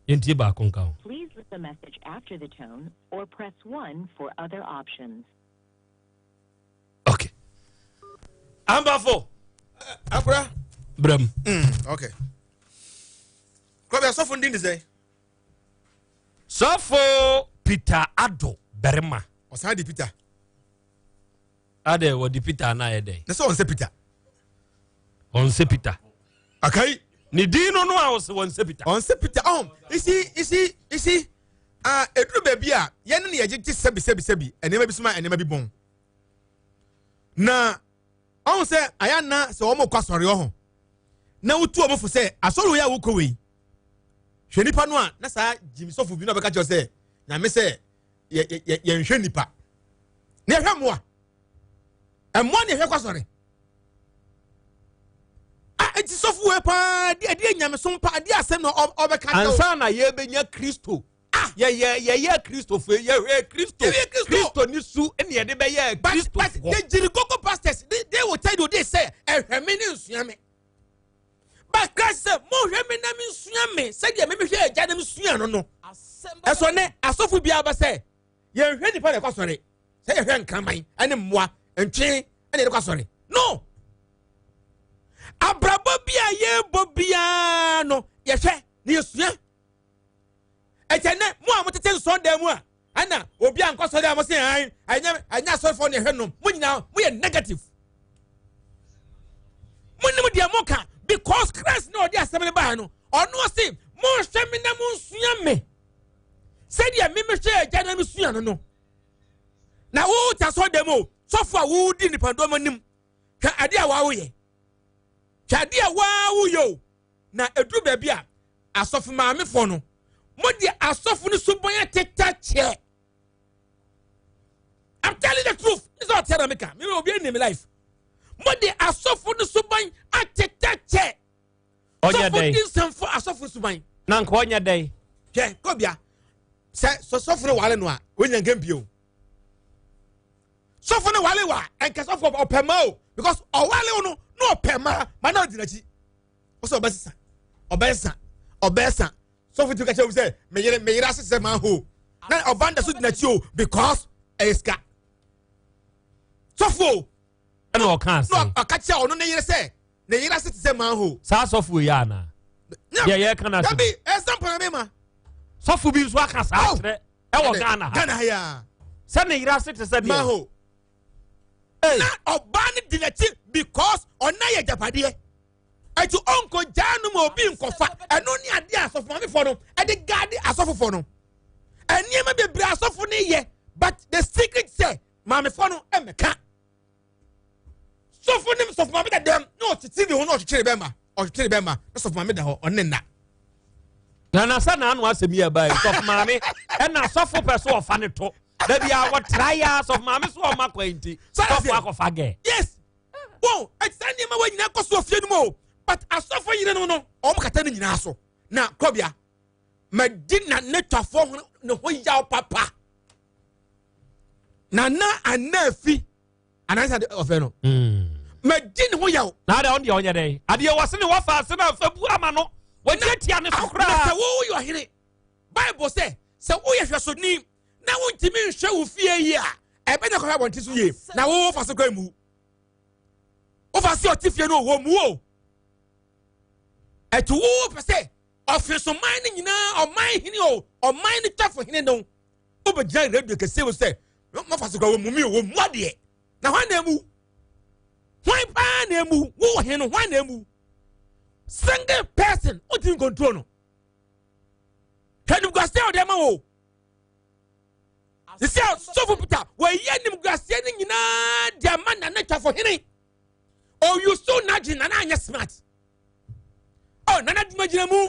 yɛntie baako nka ho. Please leave a message after the tone or press 1 for other options. Okay. Ambafo. Akora. Bram. Okay. Kɔbi asɔfo ndi ne sɛ. Sɔfo Peter Addo barima. Ɔsan di Peter. Adɛ wɔde Peter anaa yɛ dɛ. Ne sɛ ɔnsɛ Peter. Ɔnsɛ Peter. Akai. Ne din no no a ɔsɛ wɔnsɛ Peter. Ɔnsɛ Peter ɔn isi isi isi ah eduru baabi a yɛn ne yɛgyegye sɛbi sɛbi sɛbi nneɛma bi soma nneɛma bi bɔn. Na ɔn sɛ ayɛ na sɛ wɔn kɔ asɔre ɔho na wotu wɔn fo sɛ asɔre wei a wokɔ wei hwɛ nipa no a na saa gyimi sɔfo bi na ɔbɛka kyerɛ sɛ nyame sɛ yɛnhwɛ nipa na yɛhwɛ mmoa mmoa ne yɛhwɛ kɔ asɔre a eti sɔfo wei paa ɛdeɛ ɛdeɛ nyamesom pa ɛdeɛ asɛm na ɔbɛka kyerɛ ansa na yɛbɛnya kristo ah yɛyɛ yɛyɛ kristofo yɛhwɛ kristo kristo ni su ɛna yɛde bɛyɛ kristofo but the jirigogo pastors they will tell you they say ɛhwɛ me ne nsua me But Christ sɛ, Monhwɛ me na mensua me sɛdeɛ memehwɛ agya na mesua no no. Ɛsɔ nɛ asɔfo biara ba sɛ yɛnhwɛ nipa na ɛkɔ asɔre sɛ yɛhwɛ nkraman ne mmoa ntwe ɛna yɛde kɔ asɔre. No! Abrabɔ bi a yɛbɔ biara no yɛhwɛ na yɛsua. Ɛkyɛ nɛ mo a motete nsɔndan mu a ɛna obi a nkɔ sɔre a mo se ɛn ɛnyɛ ɛnyɛ asɔrefoɔ na ɛhwɛ nom mo nyinaa mo yɛ negative mo nim deɛ mo ka because Christ na ɔde asɛm no baa no ɔno ɔse mo nhwɛ me na mo nsua me sɛdeɛ me mehwɛ agya na mesua no no na wo ta sɔ dɛm o sɔfo a wodi nipadɔm anim hwɛ adeɛ a wawoyɛ hwɛ adeɛ a wawoyɛ o Na ɛduru baabi a, asɔfo maamefoɔ no, mo deɛ asɔfo no suban ateta kyɛ. I'm telling the truth. This is what I'm telling you. Me obi anim life. Mo de asɔfo no suban ateta kyɛ. Ɔnyɛ Sɔfo dɛn? di nsɛmfo asɔfo suban. Na nka ɔnyɛ dɛn? Hwɛ, kɔbia. Sɛ sɔfo no wale no a, wonya nka mpie o. Sɔfo no wale wa, ɛnka sɔfo ɔpɛ ma o, because ɔwale wo no na ɔpɛ ma ma na ɔdi n'akyi. Wosɛ ɔbɛsesa, ɔbɛsesa, ɔbɛsesa. Sɔfo ti ka kyerɛ wo sɛ meyere meyere ase sɛ maa ho. Na ɔba nda so di n'akyi o because ɛyɛ sika. Sɔfo o. Ɛna ɔka ase. Na ɔka kyerɛ ɔno ne yere sɛ ne yere ase te sɛ maa ho. Saa sɔfo yi ana. Deɛ yɛka no ase. Dabi example na mi ma. Sɔfo bi nso aka saa kyerɛ ɛwɔ Ghana ha. Ghana ha ya. Sɛ ne yere ase te sɛ deɛ. Maa ho. Na ɔbaa no di n'akyi because ɔna yɛ japadeɛ. Ɛti ɔnkɔ gyaa no ma obi nkɔfa. Ɛno ne adeɛ asɔfo maamefoɔ no ɛde gaade asɔfofoɔ no. Nneɛma bebree asɔfo no yɛ, but the secret sɛ maamefoɔ no ɛmɛka. Sɔfo ne sɔfo maame da dɛm na ɔte TV ho na ɔkyekyere bɛma ɔkyekyere bɛma na sɔfo maame da hɔ ɔne nna. Na na sɛ n'ano asɛm yi ɛbaa yi sɔfo maame ɛna sɔfo pɛ so ɔfa ne to dabi a wɔtra ya sɔfo maame so ɔma kwan nti sɔfo akɔfa gɛ. Yes, wɔn ɛti saa nneɛma wɔ nyinaa kɔ so ofie no mu o, but asɔfo yere no no wɔn kata ne nyinaa so na kɔbea mɛdi na ne twafoɔ ho ne ho yaw papa na na anaafi anaasɛ ɔfɛ no mɛdi ne ho yaw. Na adeɛ ɔno deɛ ɔnyɛ dɛn adeɛ wɔ se ne wɔfa ase na nfa bu ama no wɔtiatia ne so koraa. Na sɛ woyɛ ɔhene, Bible sɛ sɛ woyɛ hwɛsoni na wontumi nhwɛ wo fie yie a, ɛbɛnya kɔhwɛ abɔnten so yie na wo fa so kora mu wofa se ɔte fie no wɔ mu o. Ɛti wo pɛ sɛ ɔfesoman no nyinaa ɔman hene o, ɔman no twafo hene no wobɛgyina radio kɛseɛ mu sɛ mafa so kora wɔ mu mi o, wɔ mu adeɛ na hwan na emu hwan paa na emu wowɔ hene no hwan na emu single person wotumi control no. Hwɛ nimguaseɛ a ɔde ama wo sisi a sɔfo Peter wɔyɛ nimguaseɛ no nyinaa de ama Nana Twafo hene ɔyusu n'adwene. Nana anyɛ smart ɔ Nana dwuma gyina mu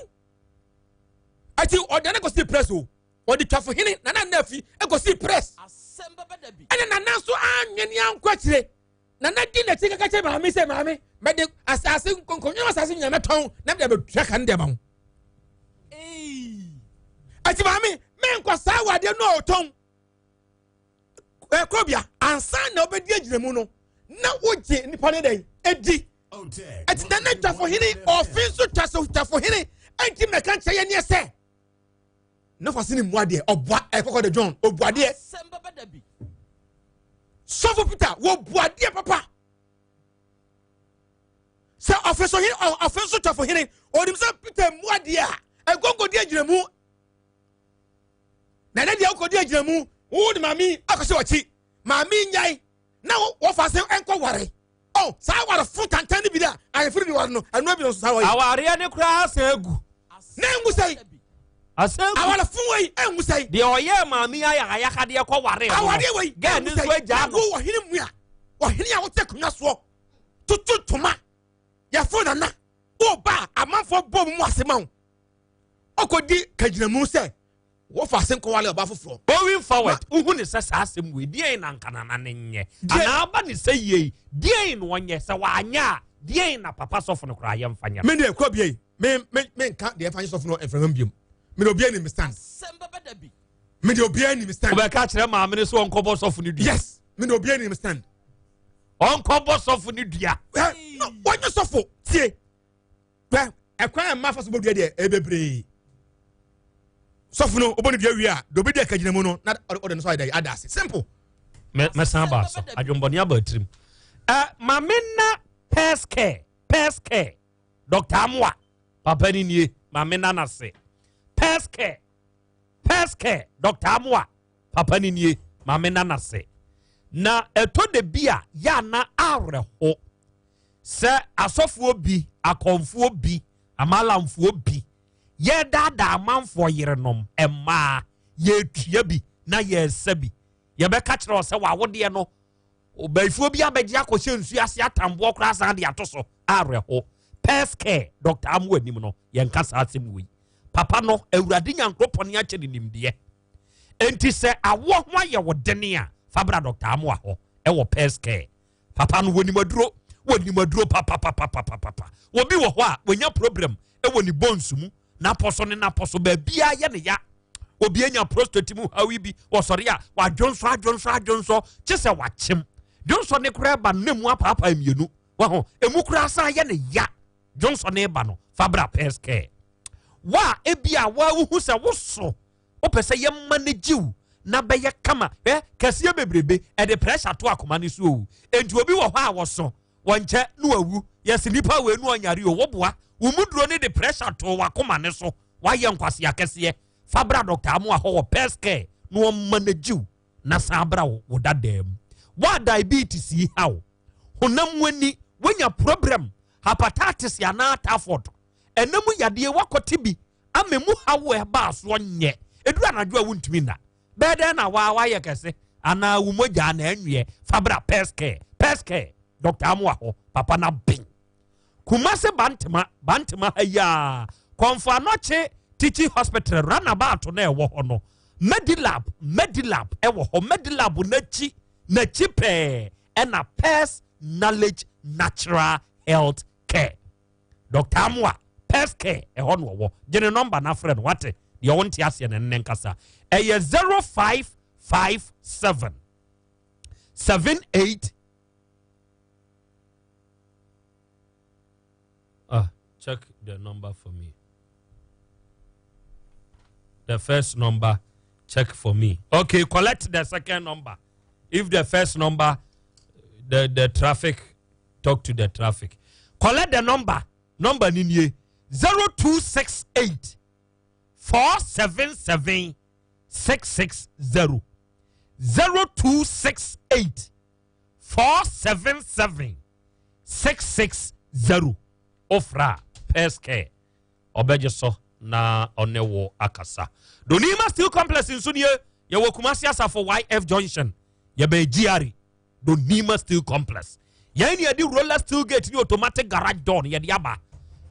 ati ɔde ne kɔsi press o, ɔde Twafo hene Nana Nnafi kɔsi press ɛna Nana nso anwene ankɔ akyire. Nana di n'akyi kaka kyerɛ maame sɛ maame mɛde asase nkonnwa asase nyinaa mɛtɔn na mede abɛtua ka no de ama wo. Ɛti maame menkɔ saa wɔ adeɛ no a ɔtɔn ɛkorɔbea ansa na wobɛdi agyina mu no na wogye nipa no dɛn ɛdi. Ɛti Nana Twafo hene ɔfe nso Twafo hene ɛnti mɛka nkyerɛ yɛ neɛ sɛ ne fa se ne mu adeɛ ɔboa ɛkɔkɔ de John ɔbuadeɛ sɔfo Peter wɔbuadeɛ papa sɛ ɔfe so hene ɔfe nso Twafo hene ɔnim sɛ Peter mu adeɛ a ɛnkɔnkɔdi agyina mu na ɛnɛ deɛ wokɔdi agyina mu wo de maame akɔhyɛ wɔkyi maame nyae na wɔfa se ɛnkɔ ware ɔ saa awarefo tantan no bi da ahemfo no bi ware no ɛno bi nso saa wɔyɛ. Awareɛ ne koraa asɛn agu. Na engu sɛn. Asɛn agu. Awarefo wei engu sɛn. Deɛ ɔyɛɛ maame yi ayakayakadeɛ kɔ ware no. Awareɛ wei gɛɛ ne nso agya no. Wo ɔhene mu a ɔhene a wote akonnwa soɔ tutu ntoma yɛfo nana wo ba amanfoɔ bɔ mu ase ma wo ɔkɔdi kagyinamu sɛ wɔfa ase nkɔwale ɔba foforɔ. Going forward, wohu ne sɛ saa asɛm wei deɛn na nka nana ne nyɛ anaa aba ne sɛ yei deɛn na ɔnyɛ sɛ wanyɛ a deɛn na papa sɔfo no koraa yɛmfa nyɛ no. Me deɛ kɔ bie me me me nka deɛ ɛfa nyɛ sɔfo no mframa mu biom. Me deɛ obiara nim stand. Me deɛ obiara nim stand. Wobɛka kyerɛ maame no sɛ ɔnkɔbɔ sɔfo no dua. Yes, me deɛ obiara nim stand. Ɔnkɔbɔ sɔfo no dua. Ɛ no wɔnyɛ sɔfo tie. Pɛ ɛkwan a mmaa fa so bɔ dua deɛ ɛyɛ bebree. Sɔfo no ɔbɔ ne dua wie a deɛ obi di akagyina mu no na ɔde no so ayɛ dɛ ada ase simple. Mɛsan aba so adwembɔne aba tirim. Ɛ maame na pɛs care pɛs care Dr. Amoa papa ni nie maame na n'ase pɛs care pɛs care Dr. Amoa papa ni nie maame na n'ase na ɛtɔ de bi a yɛ ana awerɛho sɛ asɔfoɔ bi, akɔmfoɔ bi, amalamfoɔ bi, yɛredaadaa amanfoɔ yerenom, mmaa, yɛretua bi na yɛresa bi. Yɛbɛka kyerɛ wɔ sɛ w'awodeɛ no, ɔbayifoɔ bi abɛgye akɔhyɛ nsuo ase atamboɔ koraa san de ato so. Awerɛho. Pɛs care, Dr. Amu anim no, yɛnka saa asɛm wei. Papa no, Awurade Nyankoropɔn akyɛ ne nimdeɛ. Enti sɛ awoɔ ho ayɛ wo dene a, fa bra Dr. Amoa hɔ ɛwɔ Pɛs care. Papa no wɔnim aduro, wɔnim aduro papapapapapa. Obi wɔ hɔ a wɔnya problem wɔ ne bones mu, n'apɔ so ne n'apɔ so baabiara yɛ ne ya. Obi anya prostate mu haw yi bi, wɔsɔre a wadwonsɔ adwonsɔ adwonsɔ kye sɛ wakyem. Dwonsɔ ne koraa ba no na mu apaapae mmienu. Waho, emu koraa san yɛ ne ya. Dwonsɔ ne ba no, fa bra Pɛs Care. Wa ebi a wa wohu sɛ woso, wopɛ sɛ yɛ manage wo na bɛyɛ kama. Hwɛ, kɛseɛ bebrebe, ɛde pressure to akoma no so o. Enti obi wɔ hɔ a wɔso, wɔnkyɛ na wawu. Yɛse nipa wei no ɔnyare o, woboa. Wo mu duro no de pressure to wakoma no so. Wayɛ nkwasea kɛseɛ. Fa bra Dr. Amoah hɔ wɔ Pɛs Care na ɔmmanage wo na san bra wo dadaa mu. Wa diabetes yi ha wo, honam mu ani, woanya problem, hepatitis anaa typhoid, ɛna mu yadeɛ wakɔte bi ama mu ha wo ɛbaa soɔ nyɛ. Ɛduru anadwo a wontumi nna. Bɛyɛ dɛn na waa wayɛ kɛse anaa wo mogya na ɛnweɛ? Fa bra Pɛs Care. Pɛs Care, Dr. Amoah hɔ, papa na ben. Kumase Bantama, Bantama ha yi a, Kɔmfo Anɔkye Teaching Hospital runabout na ɛwɔ hɔ no, Medilab, Medilab ɛwɔ hɔ, Medilab n'akyi, n'akyi pɛɛ ɛna Pɛs Knowledge Natural Health Care. Dr. Amoah, Pɛs Care ɛhɔ no ɔwɔ. Gye ne nɔmba na frɛ no, wate? Deɛ ɔwɔ nte aseɛ na ne nkasa. Ɛyɛ 0557 78. Ah, check the number for me. The first number, check for me. Okay, collect the second number. If the first number, the traffic, talk to the traffic. Collect the number. Number ni nie 0268 477 660. 0268 477 660. Ofra Pɛs Care, ɔbɛgye so na ɔne wo akasa. Donima Steel Complex nso nie. Yɛwɔ Kumasi Asafo YF Junction, yɛbɛn GRA. Donima Steel Complex, yɛn ni yɛde roller steel gate ne automatic garage door no yɛde aba.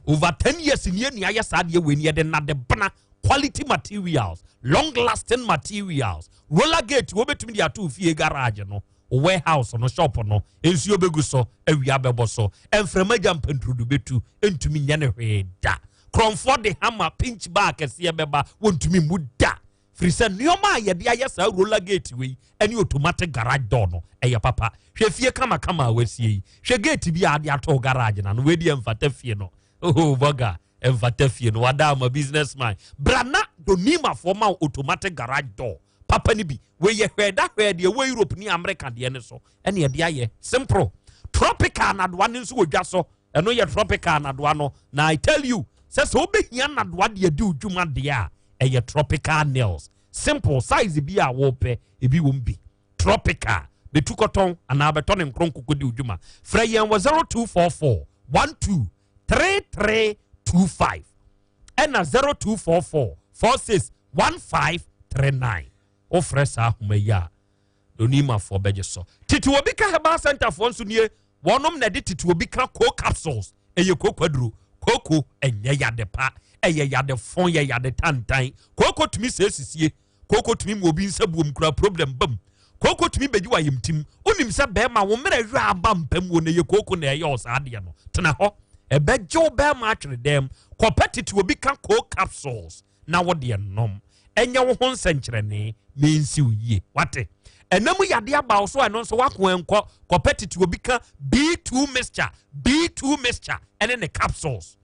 Over 10 years nie ni ayɛ saa adeɛ wei ni. Yɛde nade bena, quality materials, long lasting materials. Roller gate wɔbɛtumi de ato fie garage no, warehouse no, shop no. Nsuo bɛgu so, awia bɛbɔ so, mframa gya mpanturudu bɛtu, ntumi nyɛ ne hwee da. Korɔmfoɔ de hammer pinch bar kɛseɛ bɛba, wɔntumi mu da, firi sɛ nneɛma a yɛde ayɛ saa roller gate wei ne automatic garage door no ɛyɛ papa. Hwɛ fie kamakama a wasie yi. Hwɛ gate bi a ade ato garage na no. Wei deɛ mfata fie no. Oh, bɔga mfata fie no. Wada ama business man bra na Donimafoɔ ma wo automatic garage door papa no bi. Wei yɛ hwɛɛda hwɛɛ deɛ wɔ Europe ne America deɛ ne so ɛne yɛde ayɛ. Simple. Tropical nadoa no nso wɔ dwa so. Ɛno yɛ tropical nadoa no. Na I tell you sɛ wobɛhia nadoa deɛ di wo dwuma deɛ a, ɛyɛ tropical nails. Simple. Size bi a wɔpɛ ebi wɔ mu bi. Tropical bɛtu kɔtɔn anaa bɛtɔ ne nkron di wo dwuma. Frɛ yɛn wɔ 0244 12 3325 ɛna 0244 46 1539. Wofrɛ saa ahoma yi a, Donimafoɔ bɛgye so. Tete Obi Ka Herbal Centerfoɔ nso nie. Wɔnom na ɛde Tete Obi Ka co capsules. Ɛyɛ kooko aduro. Kooko ɛnyɛ yade pa, ɛyɛ yade fɔn, yɛ yade tantan. Kooko tumi sɛ esisie. Kooko tumi mu obi nsa buom kura problem bam. Kooko tumi bɛgye wɔ ayɛmtim. Wonim sɛ bɛrima wo mmerɛ hwɛ aba mpam wɔ na ɛyɛ kooko na ɛyɛ ɔsaa adeɛ no. Tena hɔ, ɛbɛgye wo bɛrima atwere dɛm. Kɔpɛ Tete Obi Ka co capsules na wodeɛ nom, ɛnyɛ wo ho nsɛnkyerɛnne mensi wo yie. Wate? Ɛnam yadeɛ aba wo so a, ɛno nso wako nkɔ. Kɔpɛ Tete Obi Ka B2 mixture, B2 mixture ɛne ne capsules.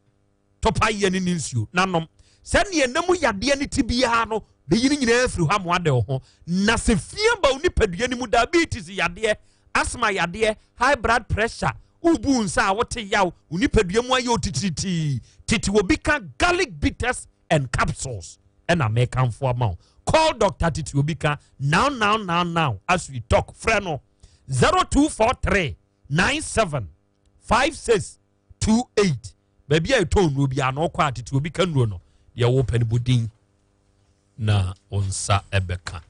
Tɔpa yɛ ne nsuo nanom sɛneɛ ɛnam yadeɛ no ti biara no bɛyi no nyinaa firi hɔ amoa de wo ho. Na sɛ fie ba wo nipadua no mu, diabetes yadeɛ, asthma yadeɛ, high blood pressure, wobu nsa a wote yaw, wo nipadua mu ayɛ otitiritii, Tete Obi Ka garlic bitters and capsules ɛna mɛkamfo ama wo. Call Dr. Tete Obi Ka now now now now as we talk. Frɛ no 0243 97 56 28. Baabi a ɛtɔn nnuro bi ano kɔ a, Tete Obi Ka nnuro no deɛ wɔpɛ no bɔdin na wo nsa ɛbɛka.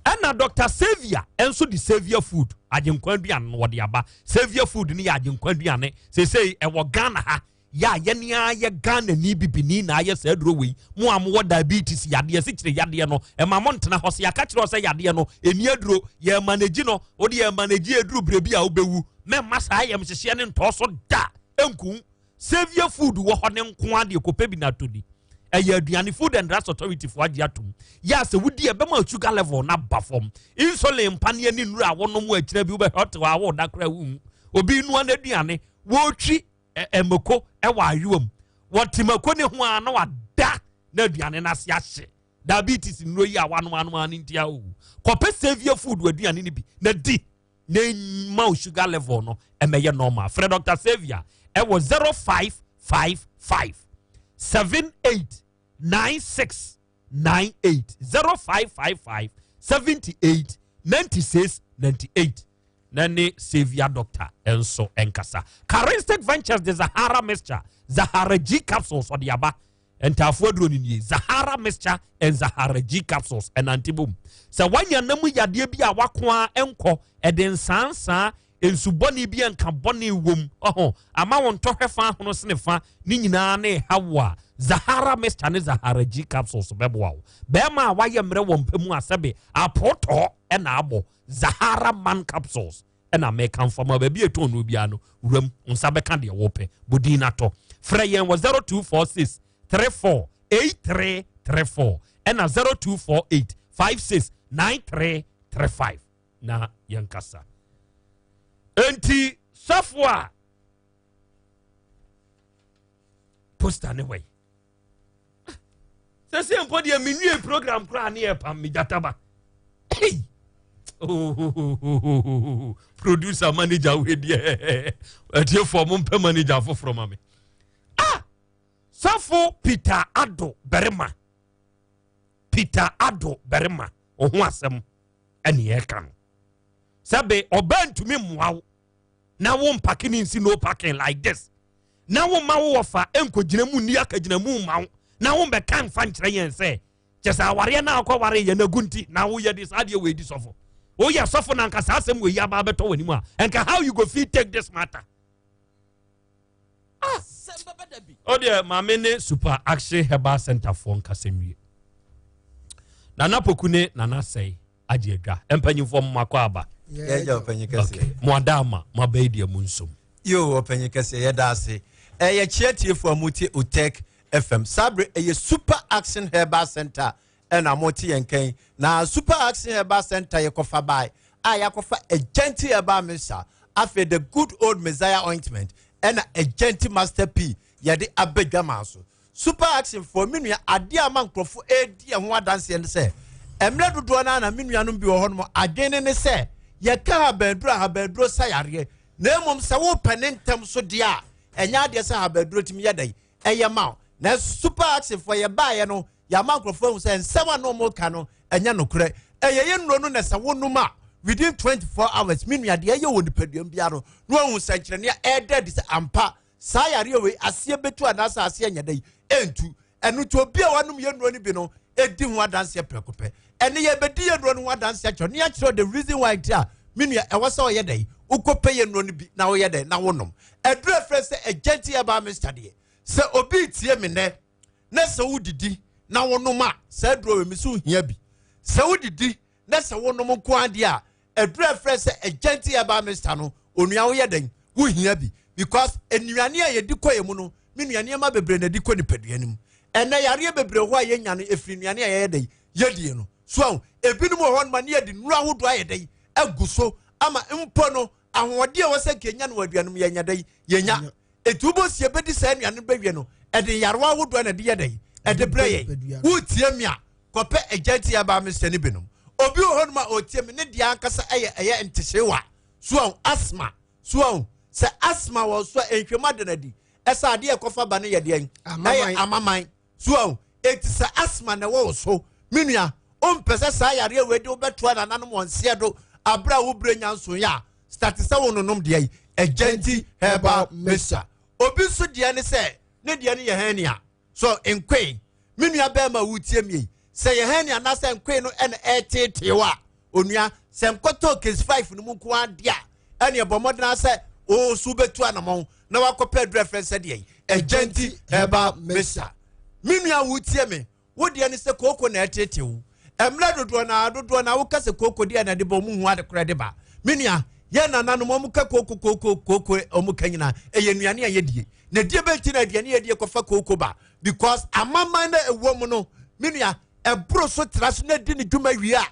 Ɛna Dr. Saviour ɛnso de Saviour Food agyenkwa aduane no wɔde aba. Saviour Food no yɛ agyenkwa aduane. Seesei ɛwɔ Ghana ha yɛ a yɛne a yɛ Ghana ni bibini na ayɛ saa aduro wei. Mo a mowɔ diabetes yadeɛ, sikyire yadeɛ no, ɛma mo ntena hɔ. Sɛ yɛaka kyerɛ wo sɛ yadeɛ no ɛni aduro, yɛ manage no, wode yɛ manage aduro berɛ bi a wobɛwu, mɛmma saa yɛm hyehyeɛ ne ntɔɔ so da. Ɛnku Saviour Food wɔ hɔ ne nko adeɛ. Kɔpɛ bi na atɔ di. Ɛyɛ aduane Food and Drugs Authority foɔ agye atom. Yɛ a sɛ wodi a ɛbɛma sugar level no aba fam. Insulin mpaneɛ ne nnuro a wonom akyire bi wobɛhwɛ ɔte hɔ a woda koraa wonhu. Obi noa n'aduane, wɔretwi mako wɔ ayowa mu. Wɔte mako ne ho a na wada na aduane no ase ahye. Diabetes nnuro yi a wanom anom ano ntia o. Kɔpɛ Saviour Food aduane no bi na di na ma wo sugar level no ɛmɛyɛ normal. Frɛ Dr. Saviour ɛwɔ 0555 78 96 98 0555 78 96 98 na ne Saviour Doctor nso nkasa. Charistic Ventures de Zahara mixture, Zahara G capsules ɔde aba. Ntaafoɔ aduro no nie, Zahara mixture and Zahara G capsules ɛnante bom. Sɛ woanya nam yadeɛ bi a wako a ɛnkɔ, ɛde nsansaa, nsu bɔne bi a nka bɔne wom, ɔho, ama wo ntɔhwɛ fa ahono sene fa, ne nyinaa ne ɛha wo a, Zahara mixture ne Zahara G capsules bɛboa wo. Bɛrima a wayɛ mmerɛ wɔ mpa mu a sɛbe apɔtɔɔ ɛna abɔ, Zahara man capsules ɛna mɛka mfama baabi a ɛtɔn no biara no wuram nsa bɛka deɛ wɔpɛ bodin no atɔ. Frɛ yɛn wɔ 0246 34 8334 ɛna 0248 56 9335 na yɛnkasa. Enti sɔfo a poster ne wai sɛsɛ mpo deɛ menwie program koraa ne yɛpam me gyataba. Hey! Oh, producer manager wei deɛ atiefoɔ mo mpɛ manager foforɔ ma me. Ah, sɔfo Peter Ado barima, Peter Ado barima ɔho asɛm ɛne yɛka no sɛbe ɔbaa ntumi mmoa wo na wo mpake ne nsi no parking like this na wo ma wo wɔfa nkɔgyina mu nni akagyina mu mma wo na wo mbɛka mfa nkyerɛ yɛn sɛ kyɛ sɛ awareɛ no akɔ ware yɛn agu nti na woyɛ de saa deɛ wei di sɔfo. Woyɛ sɔfo na nka saa asɛm wei aba abɛtɔ w'anim a, ɛnka how you go fit take this matter? Ah, o deɛ maame ne Super Action Herbal Center foɔ nkasa nwie. Nana Poku ne Nana Sɛe agye adwa. Mpanyinfoɔ mo akɔ aba. Yɛgya ɔpanyin kɛseɛ. Mo ada ama mo abɛyi deɛ mo nsom. Yo, ɔpanyin kɛseɛ, yɛda ase. Ɛyɛ kyerɛ tiefoɔ a motie Otec FM saa bere. Ɛyɛ Super Action Herbal Center ɛna mote yɛn kɛn na Super Action Herbal Center yɛkɔfa bae a yɛakɔfa Agyanti Herbal Mixture, afei the good old Messiah ointment ɛna Agyanti Master P yɛde aba dwamaa so. Super Action foɔ, me nua, adeɛ a ma nkurɔfo ɛredi ɛho adanseɛ ne sɛ mmerɛ dodoɔ no ara na me nuanom bi wɔ hɔnom adwene ne sɛ yɛka habanduro a habanduro sa yareɛ, na mmom sɛ wopɛ ne ntɛm so deɛ a, ɛnyɛ adeɛ sɛ habanduro tumi yɛ dɛn ɛyɛ ma wo. Na Super Action foɔ yɛbaeɛ no, yɛama nkurɔfoɔ ahu sɛ nsɛm a na wɔka no ɛnyɛ nokorɛ. Ɛyɛ yɛ nnuro no na sɛ wonom a, within 24 hours, me nua, deɛ ɛyɛ wɔ nipaduam biara no na wahu nsɛnkyerɛnne a ɛreda adi sɛ ampa saa yareɛ wei aseɛ bɛtu anaasɛ aseɛ nyɛ dɛ ɛntu. Ɛno nti obi a wanom yɛ nnuro no bi no ɛdi ho adanseɛ prɛko pɛ. Ɛne yɛbɛdi yɛ nnuro no ho adanseɛ akyerɛ ne akyerɛ the reason why nti a, me nua, ɛwɔ sɛ ɔyɛ dɛ wokɔpɛ yɛ nnuro no bi na woyɛ dɛ na wonom. Ɛduru afrɛ sɛ Agyanti Herbal Mixture deɛ, sɛ obi tie me nnɛ na sɛ wodidi na wonom a, saa aduro wei mi so hia bi. Sɛ wodidi na sɛ wonom nko adeɛ a, aduru afrɛ sɛ Agyanti Herbal Mixture no, onua, woyɛ dɛn wohia bi, because nnuane a yɛdi kɔ yɛ mu no, me nua, nneɛma bebree na ɛdi kɔ nipadua no mu. Ɛnɛ yareɛ bebree hɔ a yɛnya no ɛfiri nnuane a yɛyɛ dɛn yɛdie no so. Ahu ebinom wɔ hɔ noma ne yɛde nnuro ahodoɔ ayɛ dɛn agu so ama mpo no ahoɔden a ɛwɔ sɛ nka yɛnya no wɔ aduane mu yɛnya dɛn yɛnya. Ɛti wobɔsie bɛdi saa nnuane no bɛwie no, ɛde nyarewa ahodoɔ na ɛde yɛ dɛn ɛde brɛ yɛn. Wotie mi a, kɔpɛ Agyanti Herbal Mixture no binom. Obi wɔ hɔnom a ɔtie mi ne deɛ ankasa ɛyɛ ntehyewa so, ahu asthma so, ahu sɛ asthma wɔ so a, nhwɛmu ada no adi ɛsɛ adeɛ ɛkɔfa ba no yɛ deɛn? Ɛyɛ amaman so, ahu. Eti sɛ asthma na ɛwɔ wo so, me nua, wompɛ sɛ saa yareɛ wei de wobɛtoa nananom wɔn seɛ do abere a wobere nya nso yɛ a, start sɛ wo nonom deɛ yi Agyanti Herbal Mixture. Obi nso deɛ ne sɛ ne deɛ no yɛ hernia so, nkoe. Me nua bɛrima a wotie mi yi, sɛ yɛ hernia anaasɛ nkoe no ɛna ɛreteetee wo a, onua, sɛ nkɔtɔ case 5 no mu nko adeɛ a, ɛne ɛbɔ mmɔden sɛ wo so wobɛtu anamɔn na wakɔpɛ aduru afrɛ sɛ deɛ Agyanti Herbal Mixture. Me nua wotie me, wo deɛ ne sɛ kooko na ɛteetee wo. Mmerɛ dodoɔ na woka sɛ kooko deɛ na ɛde ba, ɔmo hu ade korɛ de ba. Me nua, yɛn nananom ɔmo ka kooko kooko kooko, ɔmo ka nyinaa ɛyɛ nnuane a yɛdie. Na deɛ bɛnti na aduane yɛ deɛ kɔfa kooko ba because amaman na ɛwɔ mu no, me nua, ɛboro so tra so na di ne dwuma wie a,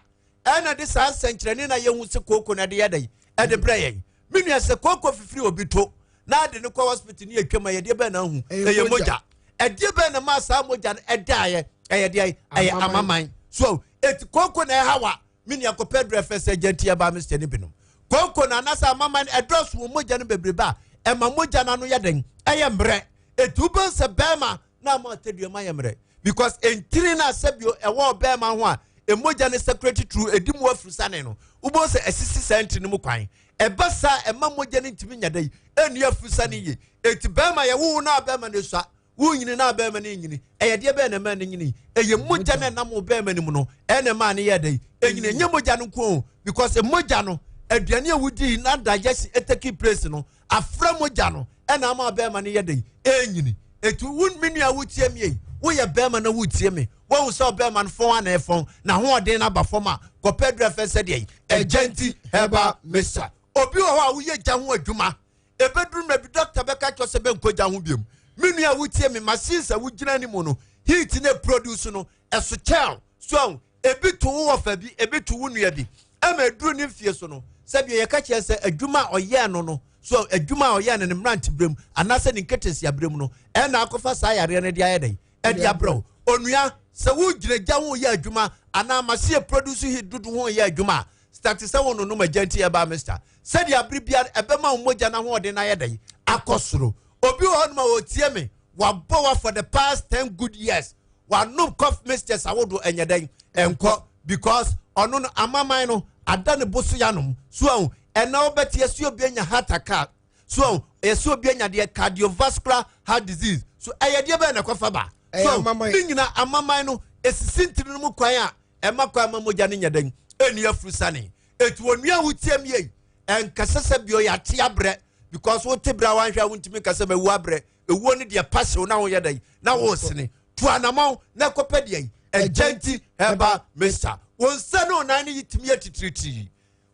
ɛna de saa nsɛnkyerɛnne na yɛhu sɛ kooko na ɛde yɛ dɛn ɛde brɛ yɛn. Me nua, sɛ kooko fifiri obi to na ade no kɔ hospital ne yɛtwa mu a, yɛdeɛ bɛn na ahu? Ɛyɛ mogya. Ɛdeɛ bɛn na maa saa mogya no ɛdaeɛ? Ɛyɛ deɛ ɛyɛ amaman so. Eti kooko na ɛha wa, me nua, kɔpɛ duro ɛfɛ sɛ gya nti ɛbaa mr ne binom kooko na anasa amaman ɛdɔɔso wɔ mogya no bebrebe a, ɛma mogya no ano yɛ den, ɛyɛ mmerɛ. Etu bɛn sɛ bɛrima na ama atadua ma yɛ mmerɛ because ntini na sɛbio ɛwɔ bɛrima ho a emogya no separate through edi mu afuru sane no, wobɛn sɛ ɛsisi saa ntini mu kwan. Ɛba saa, ɛma mogya no ntumi nya dɛ ɛnni afuru sane yie. Eti bɛrima yɛ wowo na bɛrima no esua, wonyini na bɛrima no nyini. Ɛyɛ deɛ bɛyɛ na ɛma no nyini? Ɛyɛ mogya no ɛnam wo bɛrima no mu no ɛna ɛma no yɛ dɛ ɛnyini. Ɛnyɛ mogya no nko o, because mogya no, aduane a wodi na digestion ɛtake place no afra mogya no ɛna ama bɛrima no yɛ dɛ ɛnyini. Etu wo, me nua, wotie mi yi, woyɛ bɛrima na wotie mi, wɔn sɛ ɔbɛrima no fɔn ana ɛfɔn na ahoɔden no aba fam a, kɔpɛ duro ɛfɛ sɛ deɛ Ɛgyɛnti Herbal Mixture. Obi wɔ hɔ a woyɛ gya ho adwuma, ebeduru mmerɛ bi doctor bɛka kyerɛ sɛ bɛnkɔ gya ho biom. Me nua a wotie me, machines a wogyina ne mu no, heat ne produce no ɛso kyɛw so. Ebi to wo wɔfa bi, ebi to wo nua bi, ɛma eduru ne mfie so no, sɛbi yɛka kyerɛ sɛ adwuma a ɔyɛɛ no, so adwuma a ɔyɛɛ no ne mmerante berɛ mu anaasɛ ne nketesia berɛ mu no ɛna akɔfa saa yareɛ no de ayɛ dɛn ɛde abrɛ wo. Onua, sɛ wogyina gya ho yɛ adwuma anaa machine produce heat dodo ho yɛ adwuma a, start sɛ wo nonom Agyanti Herbal Mixture sɛdeɛ abere biara ɛbɛma wo mogya no ahoɔden no ayɛ dɛn akɔ soro. Obi wɔ hɔnom a ɔtie me, wabɔ wa for the past 10 good years, wanom cough mixtures ahodoɔ, ɛnyɛ dɛn ɛnkɔ because ɔno no amaman no ada ne bo so yanom so ahu. Ɛna wobɛte yɛsɛ obi anya heart attack so ahu, yɛsɛ obi anya deɛ cardiovascular heart disease so. Ɛyɛ deɛ bɛyɛ na ɛkɔfa ba so ne nyina amaman no esisi ntini no mu kwan a ɛma kwan ma mogya no nyɛ dɛn ɛni afuru sane. Etu onua a wotie mi yi, ɛnkasa sɛ bio yɛate abrɛ because wote brɛ a wanhwɛ a wontumi nkasa ma ewu abrɛ. Ewuo no deɛ pasew na woyɛ dɛn na wosene tu anamɔn na ɛkɔpɛ deɛ yi Ɛgyɛnti Herbal Mixture. Wɔn nsa ne ɔnan no yi tumi yɛ titiritii,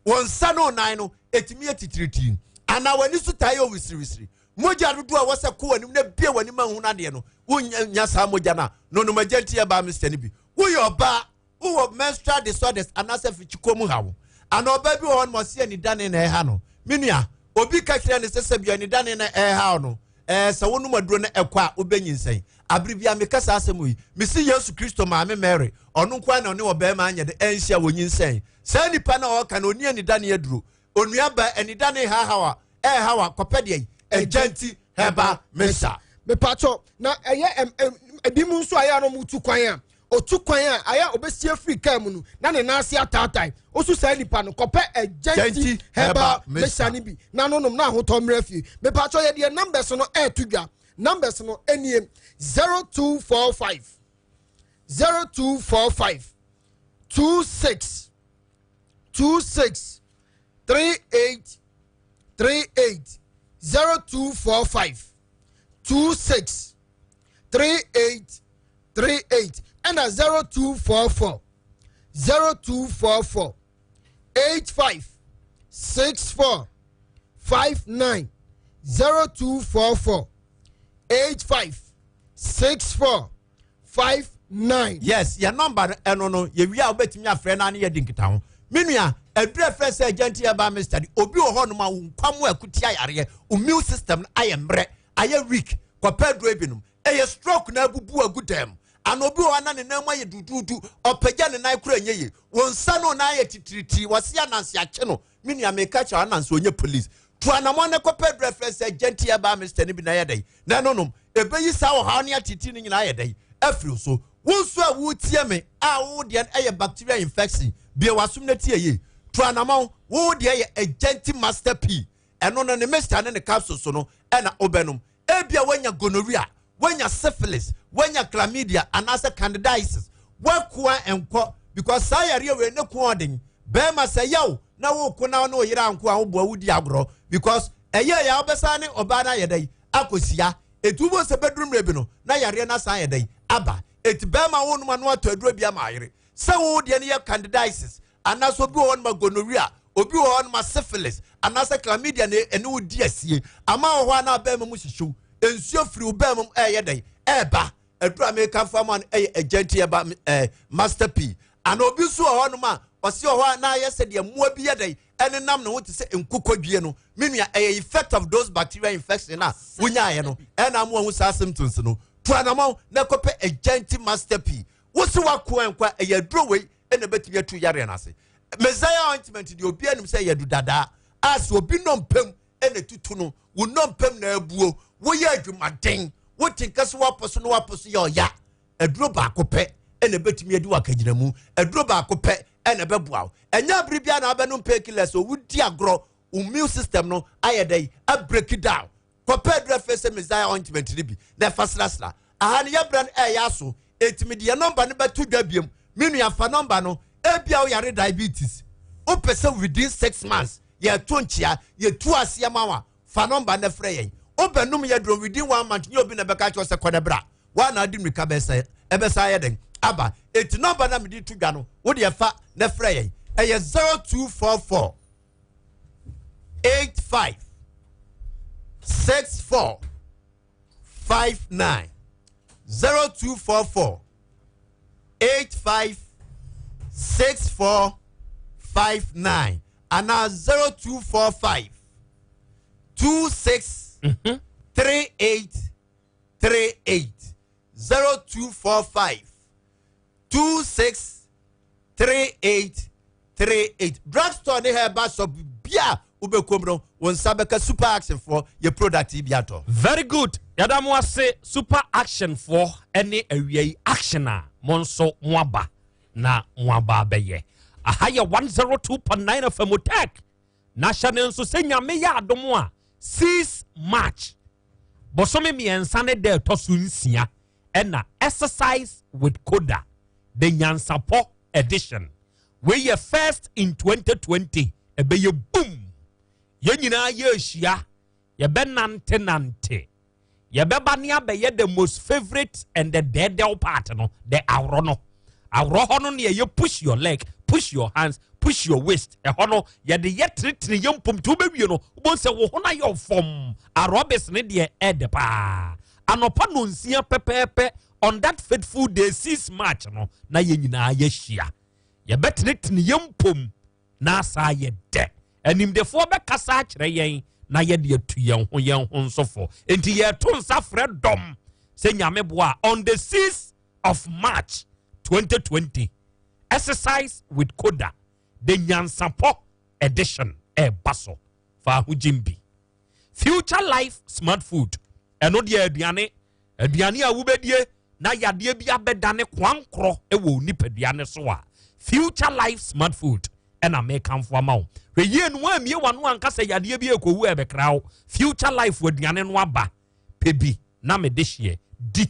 wɔn nsa ne ɔnan no etumi yɛ titiritii anaa wɔn ani so taa yɛ owisirisiri, mogya dodoɔ a wɔsɛ kɔ wɔn anim na bie wɔn anim ahun adeɛ no, wonya saa mogya no a, nonom Ɛgyɛnti Herbal Mixture no bi. Woyɛ ɔbaa, wowɔ menstrual disorders anaasɛ fikyikɔ mu haw, ana ɔbaa bi wɔ hɔ no ma ɔsi anidane na ɛha no, me nua, obi ka kyerɛ ne sɛ sɛbi anidane na ɛha no, sɛ wonom aduro no ɛkɔ a wobɛnyinsɛn. Abere bi a meka saa asɛm yi, mesi Yesu Kristo maame Mary, ɔno nko ara na ɔne ɔbɛrima anyɛ de ɛnhyia wɔnyinsɛn. Saa nipa no a ɔka no ɔni anidane aduro. Onua ba, anidane hahaw a ɛhaw a, kɔpɛ deɛ Ɛgyɛnti Herbal Mixture. Mepatɔ na ɛyɛ ɛm ɛm ebi mu nso ayɛ a na ɔmo tu kwan a, otu kwan a ayɛ a obesie firi kaa mu no na ne nan ase ataatae osu. Saa nipa no, kɔpɛ Ɛgyɛnti Herbal Mixture no bi na no nom na ahotɔ mmerɛ fie. Mepatɔ, yɛ deɛ numbers no ɛɛto dwa. Numbers no enie: 0245, 0245 26 26 38 38, 0245 26 38 38, ɛna 0244, 0244 85 64 59, 0244 85 64 59. Yes, yɛ number no ɛno no. Yɛwie a, wobɛtumi afrɛ no ne yɛdi nkita ho. Me nua, aduru ɛfrɛ sɛ Agyanti Herbal Mixture de obi wɔ hɔ nom a wo nkwa mu akutia yareɛ, immune system no ayɛ mmerɛ, ayɛ weak, kɔpɛ aduro binom. Ɛyɛ stroke na abubu agu dɛm ana obi wɔ hɔ na ne nan mu ayɛ duduudu, ɔpagya ne nan kora nyɛ yie, wɔn nsa no nan ayɛ titiritii, wɔsi anansi akye no. Me nua, meka kyerɛ anansi onye police tu anamɔ ne kɔpɛ aduru ɛfrɛ sɛ Agyanti Herbal Mixture no bi na yɛ dɛ na ɛno nom ɛbɛyi saa ɔhaw ne atiti no nyinaa yɛ dɛ afiri so. Wo nso a wotie me a, wo deɛ ɛyɛ bacterial infection bie wasom no tie yie, tu anamɔ. Wo deɛ yɛ Agyanti Master P, ɛno no ne mixture ne ne capsule so no ɛna wobɛnom. Ebia woanya gonorrhea, woanya syphilis, woanya chlamydia anaasɛ candidiasis, woakoa nkɔ because saa yareɛ wei ne ko ɔden. Bɛrima, sɛ yaw na woko na ne oyere anko a, woboa wodi agorɔ because ɛyɛ yɛ a wobɛsan ne ɔbaa no ayɛ dɛn akɔsia etu bo sɛ bɛduru mmerɛ bi no na yareɛ no asan ayɛ dɛn aba. Eti bɛrima, wo nom ano atɔ aduro bi ama ayere sɛ wo deɛ no yɛ candidiasis anaasɛ obi wɔ hɔ nom gonorrhea, obi wɔ hɔ nom syphilis anaasɛ chlamydia na ɛne wo di asie ama wɔ hɔ a na bɛrima mu hyehyew. nsuo firi wo bɛn mu ɛyɛ dɛn ɛɛba. Aduru a mekamfo ama no ɛyɛ agyanti ɛba ɛɛ Master P. Ana obi nso wɔ hɔnom a ɔsi wɔ hɔ a na ayɛ sɛ deɛ mmoa bi yɛ dɛn ɛnenam ne ho te sɛ nkokɔdwie no. Me nua, ɛyɛ effect of those bacterial infection a wonyaeɛ no ɛna ama wahu saa symptoms no. Tu anamɔn na kɔpɛ agyanti Master P. Wosi wako nkwa ɛyɛ aduro wei ɛna ɛbɛtumi atu yareɛ no ase. Messiah ointment deɛ obi anim sɛ ɛyɛ adu dadaa a sɛ obi nɔmpam ɛna tutu no, wo nɔmpam na abuo, woyɛ adwumaden, wote nka so woapɔ so na woapɔ so yɛ ɔya. Aduro baako pɛ ɛna ɛbɛtumi adi wakagyina mu. Aduro baako pɛ ɛna ɛbɛboa wo. Ɛnyɛ abere biara na abɛnom painkillers o, wodi agorɔ, wo immune system no ayɛ dɛ abreak down. Kɔpɛ aduro afei sɛ Messiah ointment no bi na ɛfa srasra aha no. Yɛbrɛ no ɛyɛ aso, ɛtumi deɛ nɔmba no bɛto dwa biom. Me nua, fa nɔmba no. Ebia woyare diabetes, wopɛ sɛ within 6 months yɛto nkyea yɛtu aseɛ ma wa, fa nɔmba no frɛ yɛn. Wobɛnom yɛ duro within one month, nyɛ obi na bɛka kyerɛ sɛ kɔ ne bra woana ade mmirika bɛsɛ ɛbɛsa ayɛ den aba. Eti nɔmba na mede to dwa no, wode ɛfa na frɛ yɛn. Ɛyɛ 0244 85 64 59, 0244 85 64 59, anaa 0245 26 38 38, 0245 26 38 38. Drugstore ne herbal shop bia wobɛkom no, wo nsa bɛka Super Action foɔ yɛ product yi bi atɔ. Very good, yɛda mo ase, Super Action foɔ ne awia yi action a mo nso mo aba na mo aba abɛyɛ aha. Yɛ 102.9 FM Tech na hyɛ ne nso sɛ Nyame yɛ adom a, 6 March, bɔsɔme 3 ne da ɛtɔ so 6, ɛna Exercise with Koda, the Nyansapɔ edition, wei yɛ first in 2020, ɛbɛyɛ boom. Yɛn nyinaa yɛahyia, yɛbɛnante nante, yɛbɛba ne abɛyɛ the most favourite and the dɛɛdɛw part no, the aworɔ no. Aworɔ hɔ no ne yɛyɛ push your leg, push your hands, push your waist. Ɛhɔ no yɛde yɛ tenetene yɛ mpom nti wobɛwie no, wobɛhu sɛ wo ho no ayɛ fam. Aerobics ne deɛ ɛɛdɛ paa. Anɔpa 9 pɛpɛɛpɛ on that fateful day, 6 March no, na yɛn nyinaa yɛahyia, yɛbɛtenetene yɛ mpom na asa yɛ dɛ. Animdefoɔ bɛkasa akyerɛ yɛn na yɛde atu yɛn ho yɛn ho nsofo. Nti yɛto nsa frɛ dɔm sɛ Nyame boa, on the 6th of March 2020, Exercise with Koda, the Nyansapɔ edition, ɛɛba so. Fa ahogyim bi. Future Life Smart Food, ɛno deɛ aduane aduane a wobɛdie na yadeɛ bi abɛdane kwankorɔ wɔ nipadua ne so a, Future Life Smart Food ɛna mekamfo ama wo. Hwɛ yie no, woamie wano anka sɛ yadeɛ bi ɛkɔwu ɛbɛkra wo. Future Life aduane no aba pɛ bi na mede hyeɛ di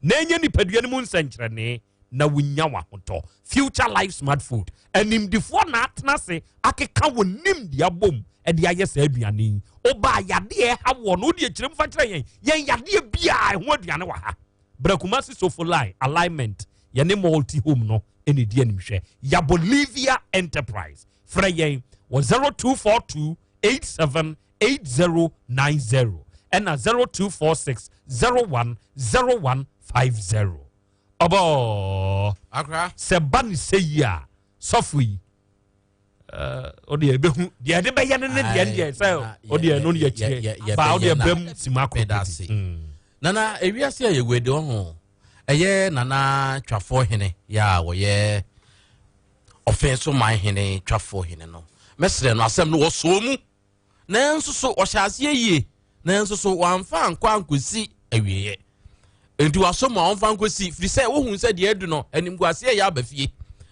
na ɛnyɛ nipadua no mu nsɛnkyerɛnee na wonya wahotɔ. Future Life Smart Food, animdifoɔ na atena ase akeka wɔ nimdeɛ abom ɛde ayɛ saa aduane yi. Ɔbaa yadeɛ ɛha wɔ no, wode akyerɛ mu fa kyerɛ yɛn. Yɛn yadeɛ biaa ɛho aduane wɔ ha. Brakumasi Sofo Line alignment, yɛne Multi Home no ɛne di animhwɛ. Yabolivia Enterprise, frɛ yɛn wɔ 0242 87 8090 ɛna 0246 01 0150. Ɔbɔ akora sɛ ba ne sɛ yi a, sɔfo yi ɔde ɛbɛhu deɛ ɛde bɛyɛ no ne deɛ ne deɛ sɛ ɔde ɛno ne yɛkyerɛ ba ɔde ɛbɛm sima koro. Meda ase. Nana, ewiase a yɛwɔ de ɔho ɛyɛ Nana Twafoɔ hene yɛ a wɔyɛ ɔfɛn so man hene Twafoɔ hene no, mɛsrɛ no, asɛm no wɔsɔɔ mu, nanso so ɔhyɛ aseɛ yie, nanso so wamfa ankɔ ankɔsi awieɛ. Nti wasɔ mu a ɔmfa nkɔsi, firi sɛ wohu sɛ deɛ adu no, animguaseɛ yɛ aba fie.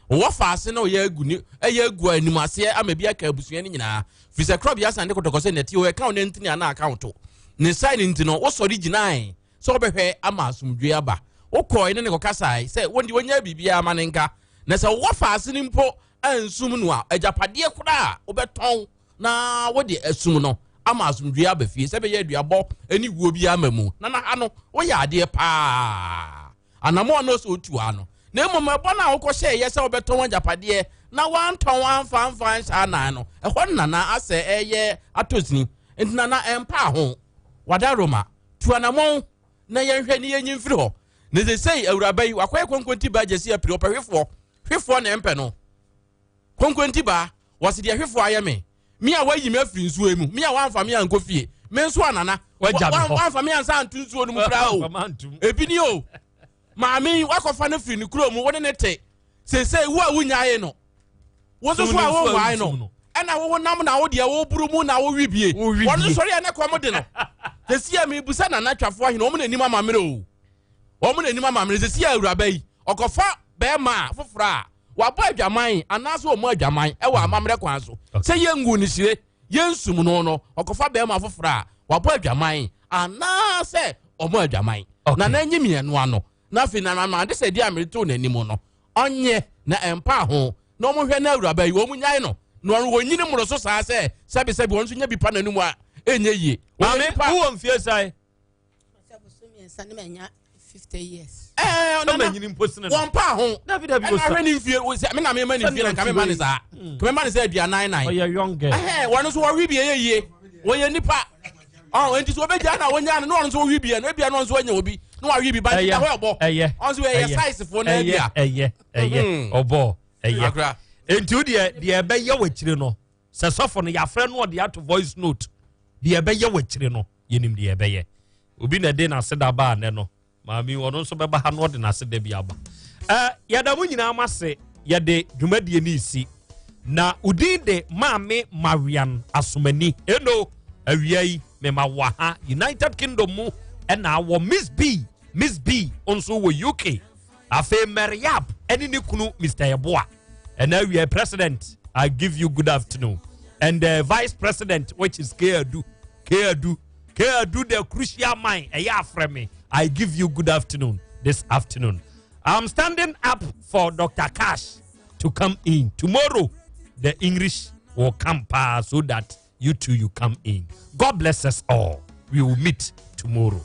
Wɔwɔ faase na ɔyɛ agu ne ɛyɛ agu anim aseɛ ama bi aka abusua no nyinaa, firi sɛ korɔbea asan de kɔtɔkɔ sɛ nɛte hɔ ɛka wo ne ntini anaa aka wo to ne nsa ne. Nti no wosɔre gyinae sɛ wobɛhwɛ ama asomdwe aba. Wokɔe ne ne kɔkasae sɛ wɔn de wɔnya biribiara ma ne nka na sɛ wɔwɔ faase no mpo ansum no a, agyapadeɛ koraa wobɛtɔn na wode asum no ama asomdwe aba fie, sɛ bɛyɛ aduabɔ ne wuo bi ama mu. Na na ha no woyɛ adeɛ paa, anammɔn no sɛ otu ano, na mmom ɛbɔ no a wokɔhyɛeɛ sɛ wobɛtɔn agyapadeɛ na woantɔn amfa amfa nhyɛ anan no, ɛhɔ no nana asɛ ɛyɛ atɔ sini. Nti nana, ɛmpa ho wada Roma tu. Tu anamɔn na yɛnhwɛ ne yɛnyi mfiri hɔ. Na sesei awuraba yi wakɔyɛ konkonti baa gyesi apiri ɔpɛ hwefoɔ. Hwefoɔ na ɛmpɛ no. Konkonti baa, wɔse deɛ hwefoɔ ayɛ me. Me a wayi me afiri nsuo yi mu, me a wamfa me ankɔ fie, me nso a nana, Wagya me hɔ. wamfa me ansa anto nsuo no mu koraa o. Ebi ni o. Maame yi wakɔfa no firi ne kuro mu, wo ne ne te. Sesei wo a wonyae no, wo nso so a wonwae no, ɛna wo honam na wo deɛ woburu mu na wowe bie. Wɔn nso sɔre a na kɔm de no. Sesei a mebusa nana twafoɔ ahene, wɔn na anim amammerɛ o. Wɔn na anim amammerɛ. Sesei a awuraba yi, ɔkɔfa bɛrima a foforɔ a wabɔ adwaman anaasɛ ɔmmɔ adwaman wɔ amammerɛ kwan so sɛ yɛngu ne hyire yɛnsum no no ɔkɔfa bɛrima foforɔ a wabɔ adwaman anaasɛ ɔmmɔ adwaman na n'anyi mmienu ano na afei na amade sɛ deɛ a mereto n'anim no ɔnyɛ na ɛmpa ho na wɔn hwɛ na awuraba yi wɔn nyae no na wɔn wɔnyini mmoro so saa sɛ sɛbisɛbi wɔn nso nya bi pa n'anim a ɛnyɛ yie. Maame wowɔ mfie sɛn? Wɔn pa ho ɛna ahwɛ ne mfie me na mema ne mfie na nka mema ne saa hmm. mema ne sɛ aduanan nan ɛhɛn wɔn nso wɔwe bi ɛyɛ yie wɔyɛ nipa ɔn nti so wɔbɛgya na wɔnya no na wɔn nso wɔwe bi no ebia na wɔn nso wɔanya obi na wɔawe bi ba nti da hɔ ɛbɔ ɔn nso ɛyɛ size foɔ na ebia ɛyɛ ɛyɛ hmm. ɔbɔ ɛyɛ nti o deɛ deɛ ɛbɛyɛ wɔ akyire no sɛ sɔfo no yɛafrɛ no ɔde ato voice note deɛ ɛbɛyɛ wɔ akyire no yɛnim deɛ ɛbɛyɛ obi na ɛde n'aseda baa nɛ no maame ɔno nso bɛba ha na ɔde n'aseda bi aba ɛɛ yɛda mo nyinaa mo ase yɛde dwumadie no esi na odin de maame marian asomani eno awia yi mema wɔ ha united kingdom mu ɛna awɔ miss b miss b nso wɔ uk afei mariab ɛne ne kunu mr eboa ɛna awia president i give you good afternoon and the vice president which is keadu keadu keadu the crucial mind ɛyɛ afrɛ me i give you good afternoon this afternoon i'm standing up for dr cash to come in tomorrow the english will come paa so that you too you come in god bless us all we will meet tomorrow.